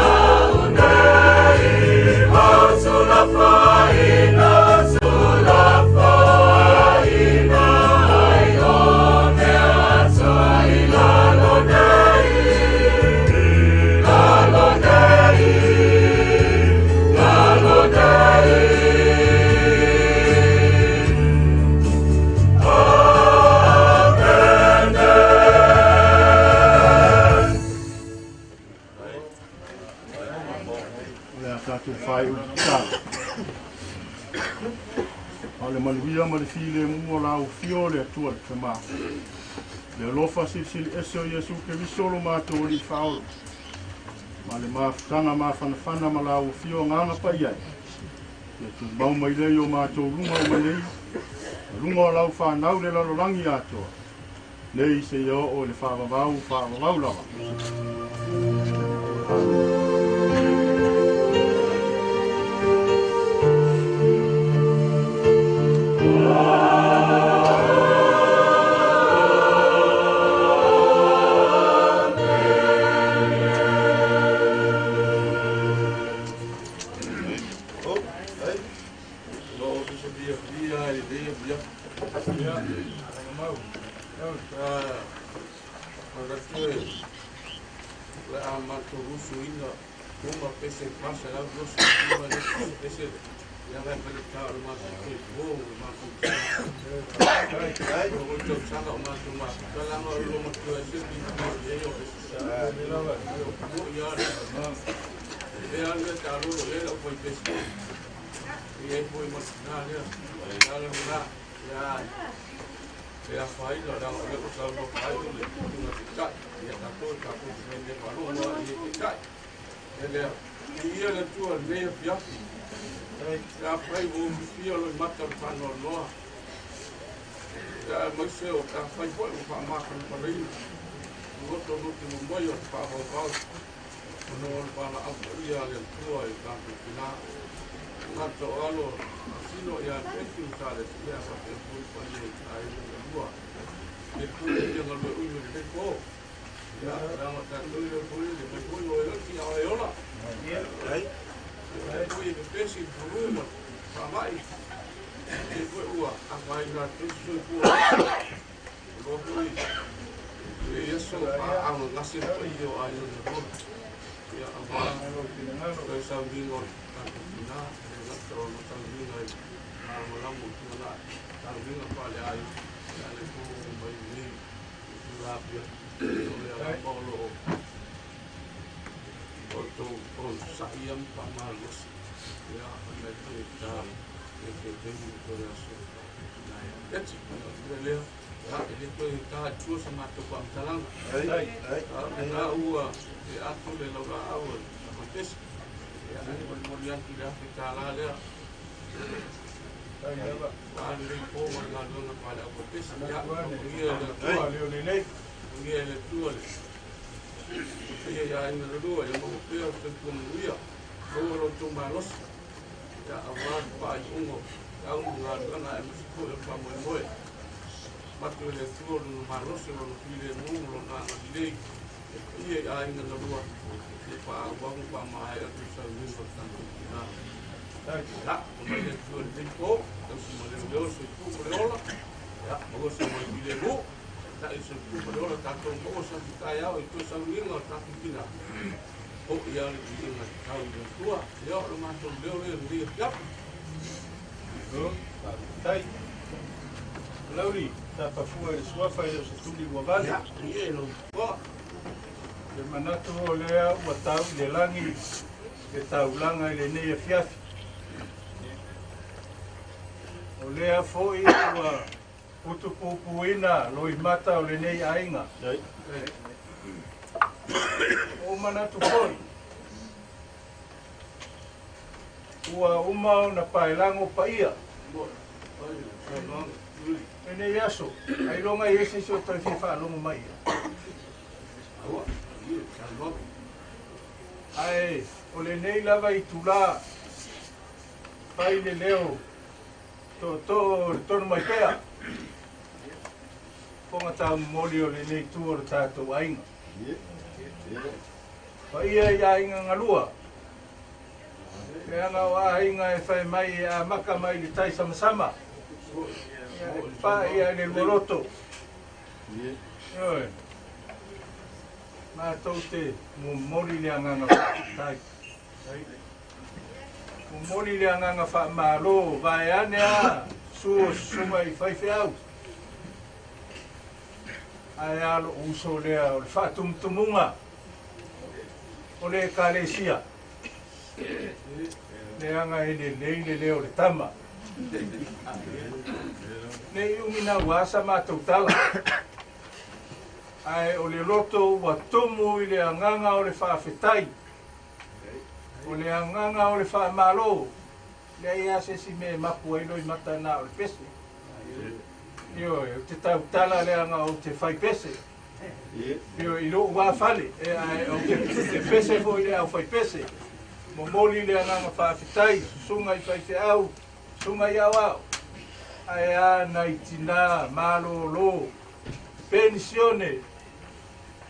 unei. Mau tula foaina, tula foaina, ai o mea atoa i lalo nei, lalo nei, lalo nei. O le a tātou whai u tala. O le manuia ma le file mua la u fio le atua le tama. Le alofa silisili ese o Iesu ke visolo mātou li whaolo. Ma le mafutanga mafanafana ma la u fio nganga pai ai. Ia tu mau mai lei o mātou lunga o mai nei. Lunga o lau whanau le lalolangi atoa. Nei se ia o le whaavavau, whaavavau lava. Le paia i aiga na lua, se i faaauau ma faamaea atu i sauniga o le tatou tina. Ia, aumai le Atua i lenei po, tausi ma leoleo le soifua ma le ola, ia, maua so mai filemu, taitai le soifua ma le ola tatou maua sa taeao i toe sauniga o le tatou tina. Foi lava le viiga tatau i le Atua. Ia, o le matou leo lea i lenei afiafi. Faafetai. Palauli, tapafua i le suafa e le o se tuli ua vale. Le manatu o lea ua tau i le lagi le taulaga i lenei afiafi. O lea foi ua utupupuina loimata o lenei aiga. Ua ou manatu foi, ua uma ona paelago paia lenei aso, ailoga i ai se isi o toe fia faalogo mai ai. Ae o lenei lava itulā fai le leo tootoo o le tonu mai pea, fofoga taumomoli o lenei itu o le tatou aiga. Paia i aiga galua, leaga o aiga e fai mai e amaka mai i le tai samasama, e paia i le lualoto. Ioe, matou te momoli le agaga faafetai. Momoli le agaga faamalo, vaeane a susu o susuga i faifeau. Ae a lou uso lea o le faatumutumuga o le Ekalesia, leaga e lelei le leo o le tama. Ne i umi naua sa matou tala, ae o le loto ua tumu i le agaga o le faafetai, o le agaga o le faamalo. Leai lava se isi mea e mapu ai loimata na o le pese. Ioe, ou te tautala leaga ou te fai pese. Ioe, i lou vā fale, e, ae ou te, te pese foi i le aufaipese. Momoli le agaga faafetai, susuga i faifeau, susuga i aoao, ae a nai tinā malōlō, penisione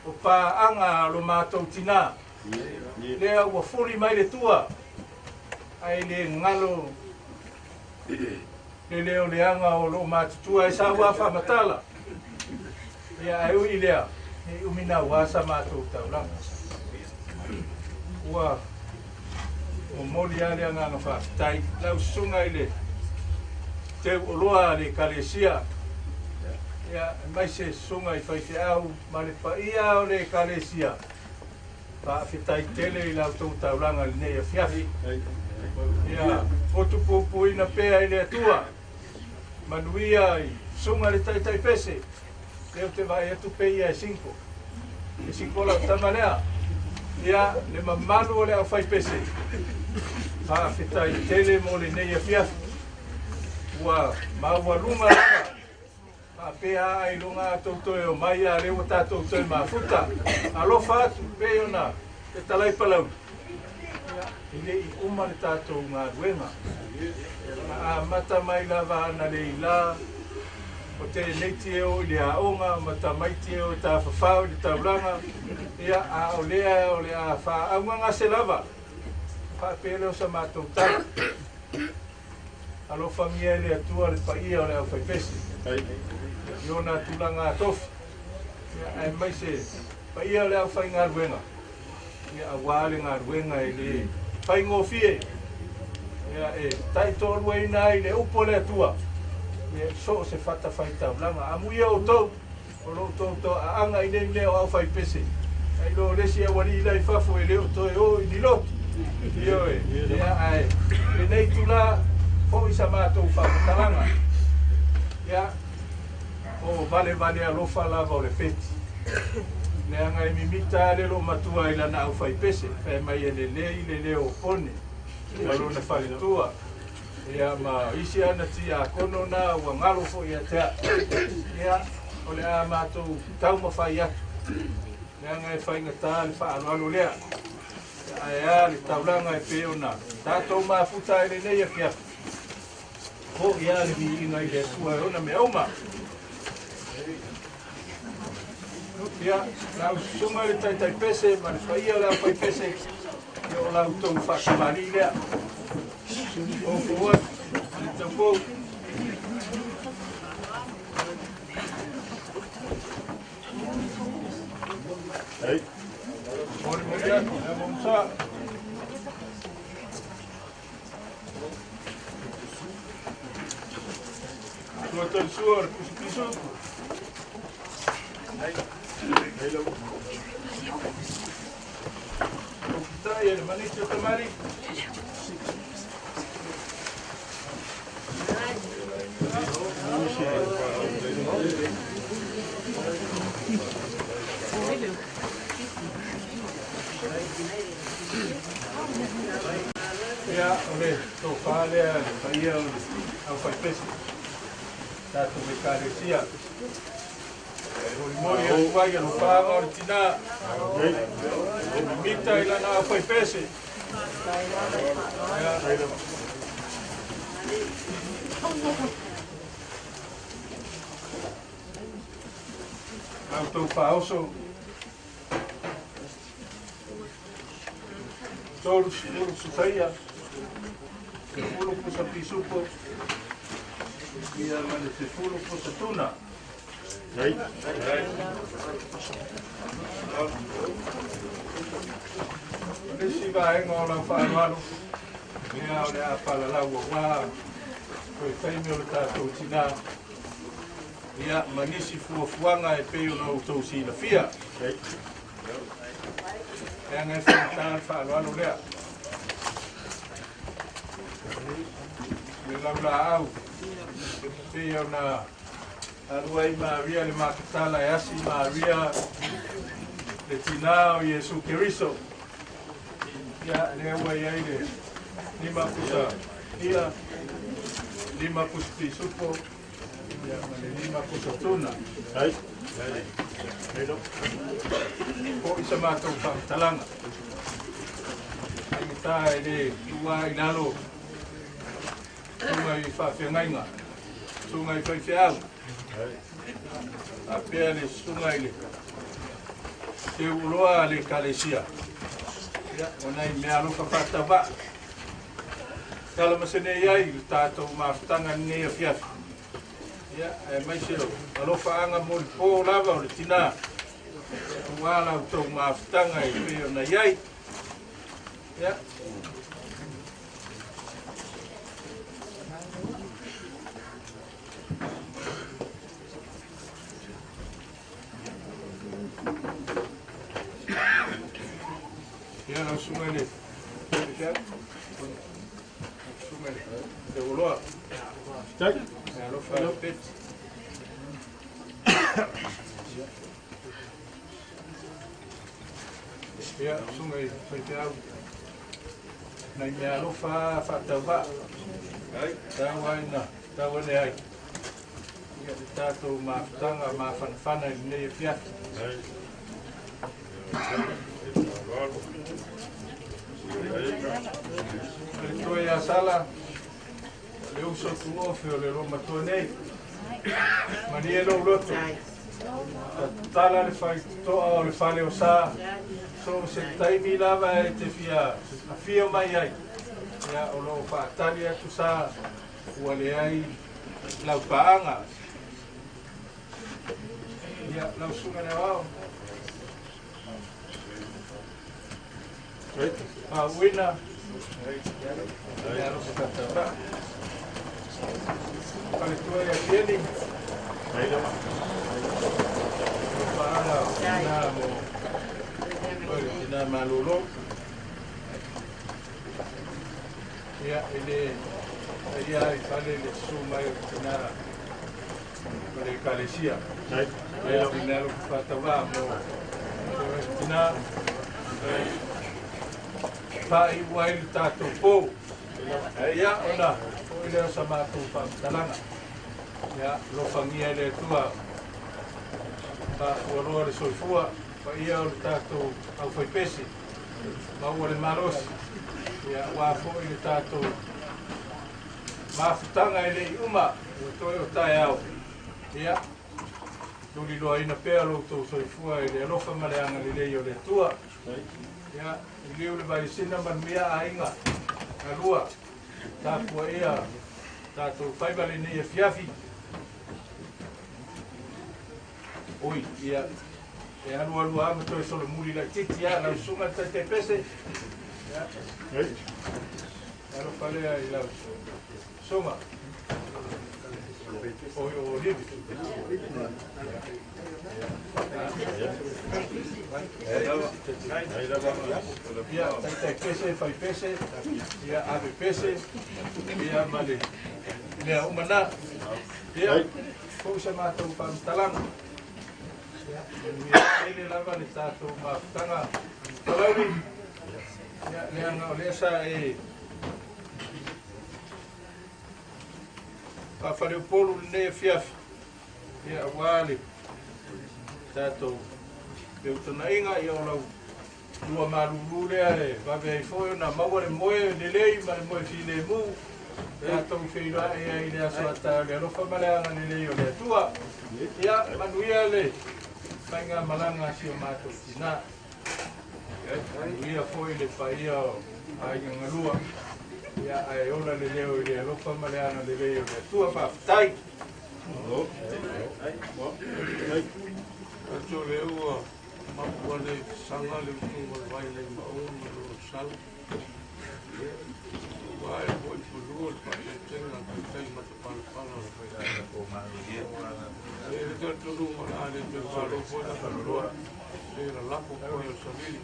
o paaga a lo matou tinā. Lea ua fuli mai le tua, ae le galo le leo leaga o loo matutua e saua faamatala. Ia, ae ui i lea, ne i umi naua sa matou taulaga. Ua momoli lava le agaga faafetai lau susuga i le teu oloa a le Ekalesia, ia, aemaise susuga i faifeau ma le paia o le Ekalesia. Faafetai tele i la outou taulaga i lenei afiafi. Ia potupupuina pea i le Atua. Manuia i susuga i le taitai pese. Lea ou te vaai atu pei ia e cinco. E cinco lau tama lea. Ia, le mamalu o le aufaipese. Faafetai tele mo lenei afiafi. Ua maualuga lava. Faapea a ailoga a tou toe omai a lea ua tatou toe mafuta. Alofa atu pei ona fetalai Palauli, ia, e le i uma le tatou galuega. Na amata mai lava ana leila o tēneiti e o i le aoga ma tamaiti e o e tafafao i le taulaga, ia, a o lea o le a faaaugagase lava. Faapea lea o sa matou tala. Alofagia e le Atua le paia o le aufaipese i ona tulaga atofi, aemaise paia o le aufaigaluega, aua le galuega e le faigofie, e taitoaluaina ai le upu a le Atua i so o se fatafaitaulaga. Amuia outou o lo o outou toaaga i nei mea o aufaipese, ai lo le isi aualii la i fafo e le o toe o i ni lotu. Ioe, ia, ae lenei itulā foi sa matou faamatalaga, ia, o valevale alofa lava o le feti. Leaga e mimita lava le loomatua i lana aufaipese, fai mai e lelei le leo o Pone ma lona faletua, ia, ma isi ana tiakono na ua galo foi ia te au. Ia, o le a matou taumafai atu, leaga e faigata le faaaloalo lea. Ae a le taulaga e pei ona tatou mafuta ai lenei afiafi. Foi lava le viiga i le Atua e ona mea uma. Ia, lau susuga i le taitaipese ma le paia o le aufaipese, ia o la outou faatamalii lea. Go forward, le taupou. Hey. Molimoli atu, le amomusa. Sua talisua o le pusipisu. Okitai e le manisi o tamari. Ia, o le tofā lea le paia o le aufaipese, tatou Ekalesia. E molimoli atu ai alofaaga o le tinā, e mimita i lana aufaipese. Ia, la outou faaoso, 30 susaia, 10 pusa pisupo, ia ma le 10 pusa tuna. O le isi vaega o lau faaaloalo, ia o le a palalau auā toe taimi o le tatou tinā, ia ma nisi fuafuaga e pei ona outou silafia. Leaga e faigata le faaaloalo lea. Le laulaau, e pei ona alu ai Maria le Makatala e asi Maria le tinā o Iesu Keriso. Ia, lea ua i ai le 5 pusa ia, 5 pusa pisupo, ia ma le 5 pusa tuna. Po i sa matou faamatalaga. Faigata e le tuua i lalo susuga i faafeagaiga, susuga i faifeau, faapea le susuga i le teuoloa a le Ekalesia. Ia, o nai mea alofa faatauvaa. Tala masene i ai le tatou mafutaga lenei afiafi. Ia, aemaise o alofaaga mo le pō lava o le tinā. Aua la outou mafutaga e pei ona i ai. Ia. Ia, lau susuga i le susuga i le Teuoloa. Ia, alofa Peti. Ia, susuga i faifeau. Nai mea alofa faatauvaa. Tau ai na, tau ane ai. Ia, le tatou mafutaga mafanafana i lenei afiafi. Le toe ia Sala, le uso tuofe o le loomatua nei. Malie lou loto. Tatala le faitotoa o le fale o sa. So se taimi lava e te fia afio mai ai. Ia, o loo faatali atu sa ua leai laupaaga. Ia, lau susuga le aoao. Faauina. Ia, alofa faatauvaa. Faletua ia Pieni. Alofaaga tina mo le tina malolo. Ia, e le ia i fale le susu mai o le tina o le Ekalesia. Ia, o le alofa faatauvaa mo le tina. Faaiu ai le tatou pou. Ia, ona foi lea o sa matou faamatalaga. Ia, alofagia e le Atua. Faafualoa le soifua, paia o le tatou aufaipese, maua le malosi. Ia, aua foi le tatou mafutaga e le i uma, ua toe o taeao. Ia, Tuliloaina pea lo outou soifua i le alofa ma le agalelei o le Atua. Ia, liliu le vaisina manuia aiga galua tapuaia tatou faiva lenei afiafi. Oi, ia, e alu alu lava ma toe solomuli laitiiti lava lau susuga le taitai pese. Ia, alofa lea i lau susuga. Oi, o Livi. Ia, taitai pese, fai pese, ia, ave pese, ia, ma le mea uma na. Ia, fou se matou faamatalaga. Ia, manuia tele lava le tatou mafutaga Palauli. Ia, leaga o lea sa e faafaleupolu lenei afiafi, ia, aua le tatou feutagaiga, ia, o lau lua malūlū lea e vave ai foi ona maua le moe lelei ma le moe filemu tatou feiloai ai i le aso a taeao i le alofa ma le agalelei o le Atua. Ia manuia le faigamalaga a si o matou tinā. Manuia foi le paia o aiga galua. Ia ae ola le leo i le alofa ma le agalelei o le Atua. Faafetai. Atu o lea ua mapu ane i saga le utuga o le vai le maunga ma lona sala. Ua ae foi i fanua le faatautaiga a le taitai matapalapala o le E i ai le talitonuga o le a le toe falo foi le fanua se lalafo foi o le savili.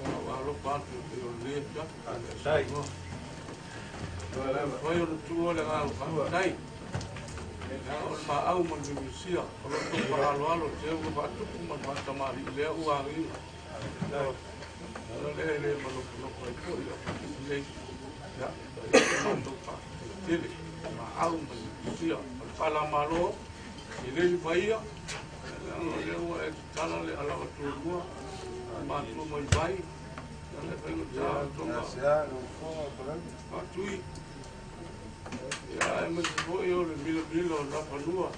Ia ua alofa atu e pei o lenei afiafi le saunoa. E mafai ona tuua le agaga faafetai. Leaga o le maau ma le mimisia o lo outou faaaloalo teu ua faatupu ma le faatamalii lea ua agiga. O le ala lea e le manofonofo ai foi lau nei. Ia, e i ai matou faafetai tele, maau ma le mimisia. O le faalamalo, e le ni paia, leaga o lea ua e tatala le alaga tualua, matua mai vai, ia le faigata o tonga faatui. Ia, aemaise foi o le milamila o Nafanua,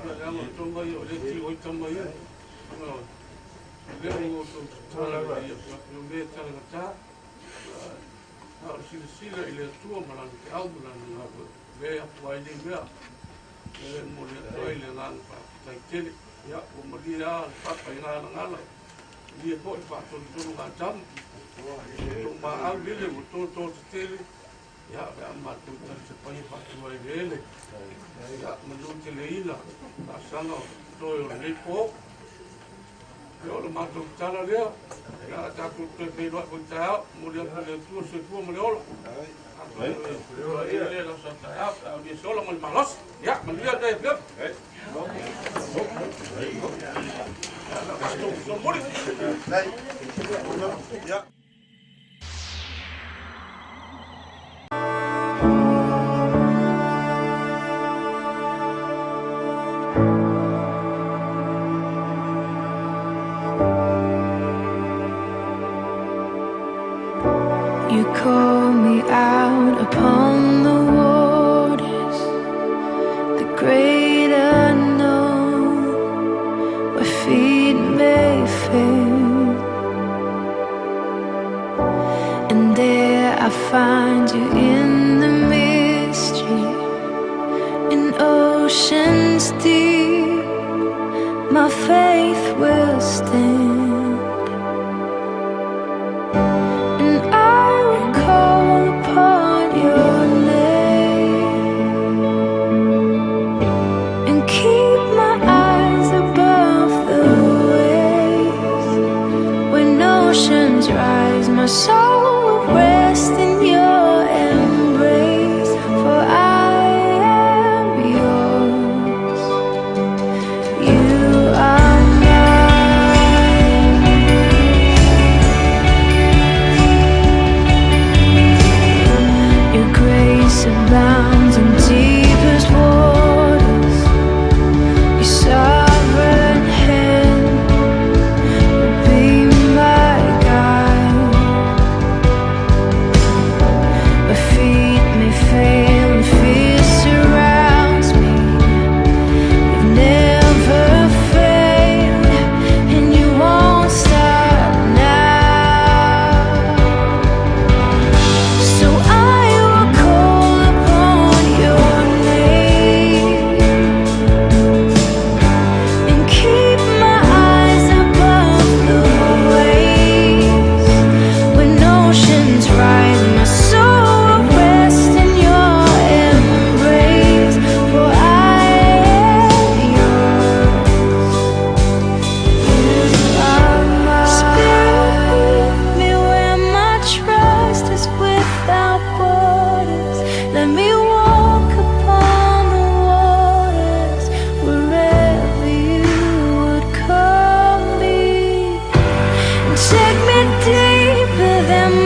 ia leaga o tonga ia o lea tio ai tama ia. O lea ua outou tatala i o mea e talagata, a o le silasila i le Atua ma Lana feau ma Lana galuega, lea e afua ai nei mea. E momoli atu ai le agaga faafetai tele. Ia, ua malie lava le papa i galagala, malie foi le faatolotologa a tama. Ua maau lele ua toto tetele, ia, o le a matou talisapaia faatua i le ele. Ia, manu teleina, laasaga o toe o lenei po. Ia, o le matou tala lea, ia, a tatou toe feiloai foi taeao, momoli atu i le Atua le soifua ma le ola. Tatou toe le le aso taeao, a o se ola ma le malosi. Ia, manuia le afiafi. Ia, solomuli. Ia. You call me out upon the waters, the great unknown, where feet may fail, and there I find you in the mystery, in oceans deep, my faith will stand. And I will call upon your name and keep my eyes above the waves. When oceans rise, my soul will rest in your embrace. For I am yours, you are mine. Your grace abounds in deepest waters. Your sovereign hand will be my guide. Take me deeper than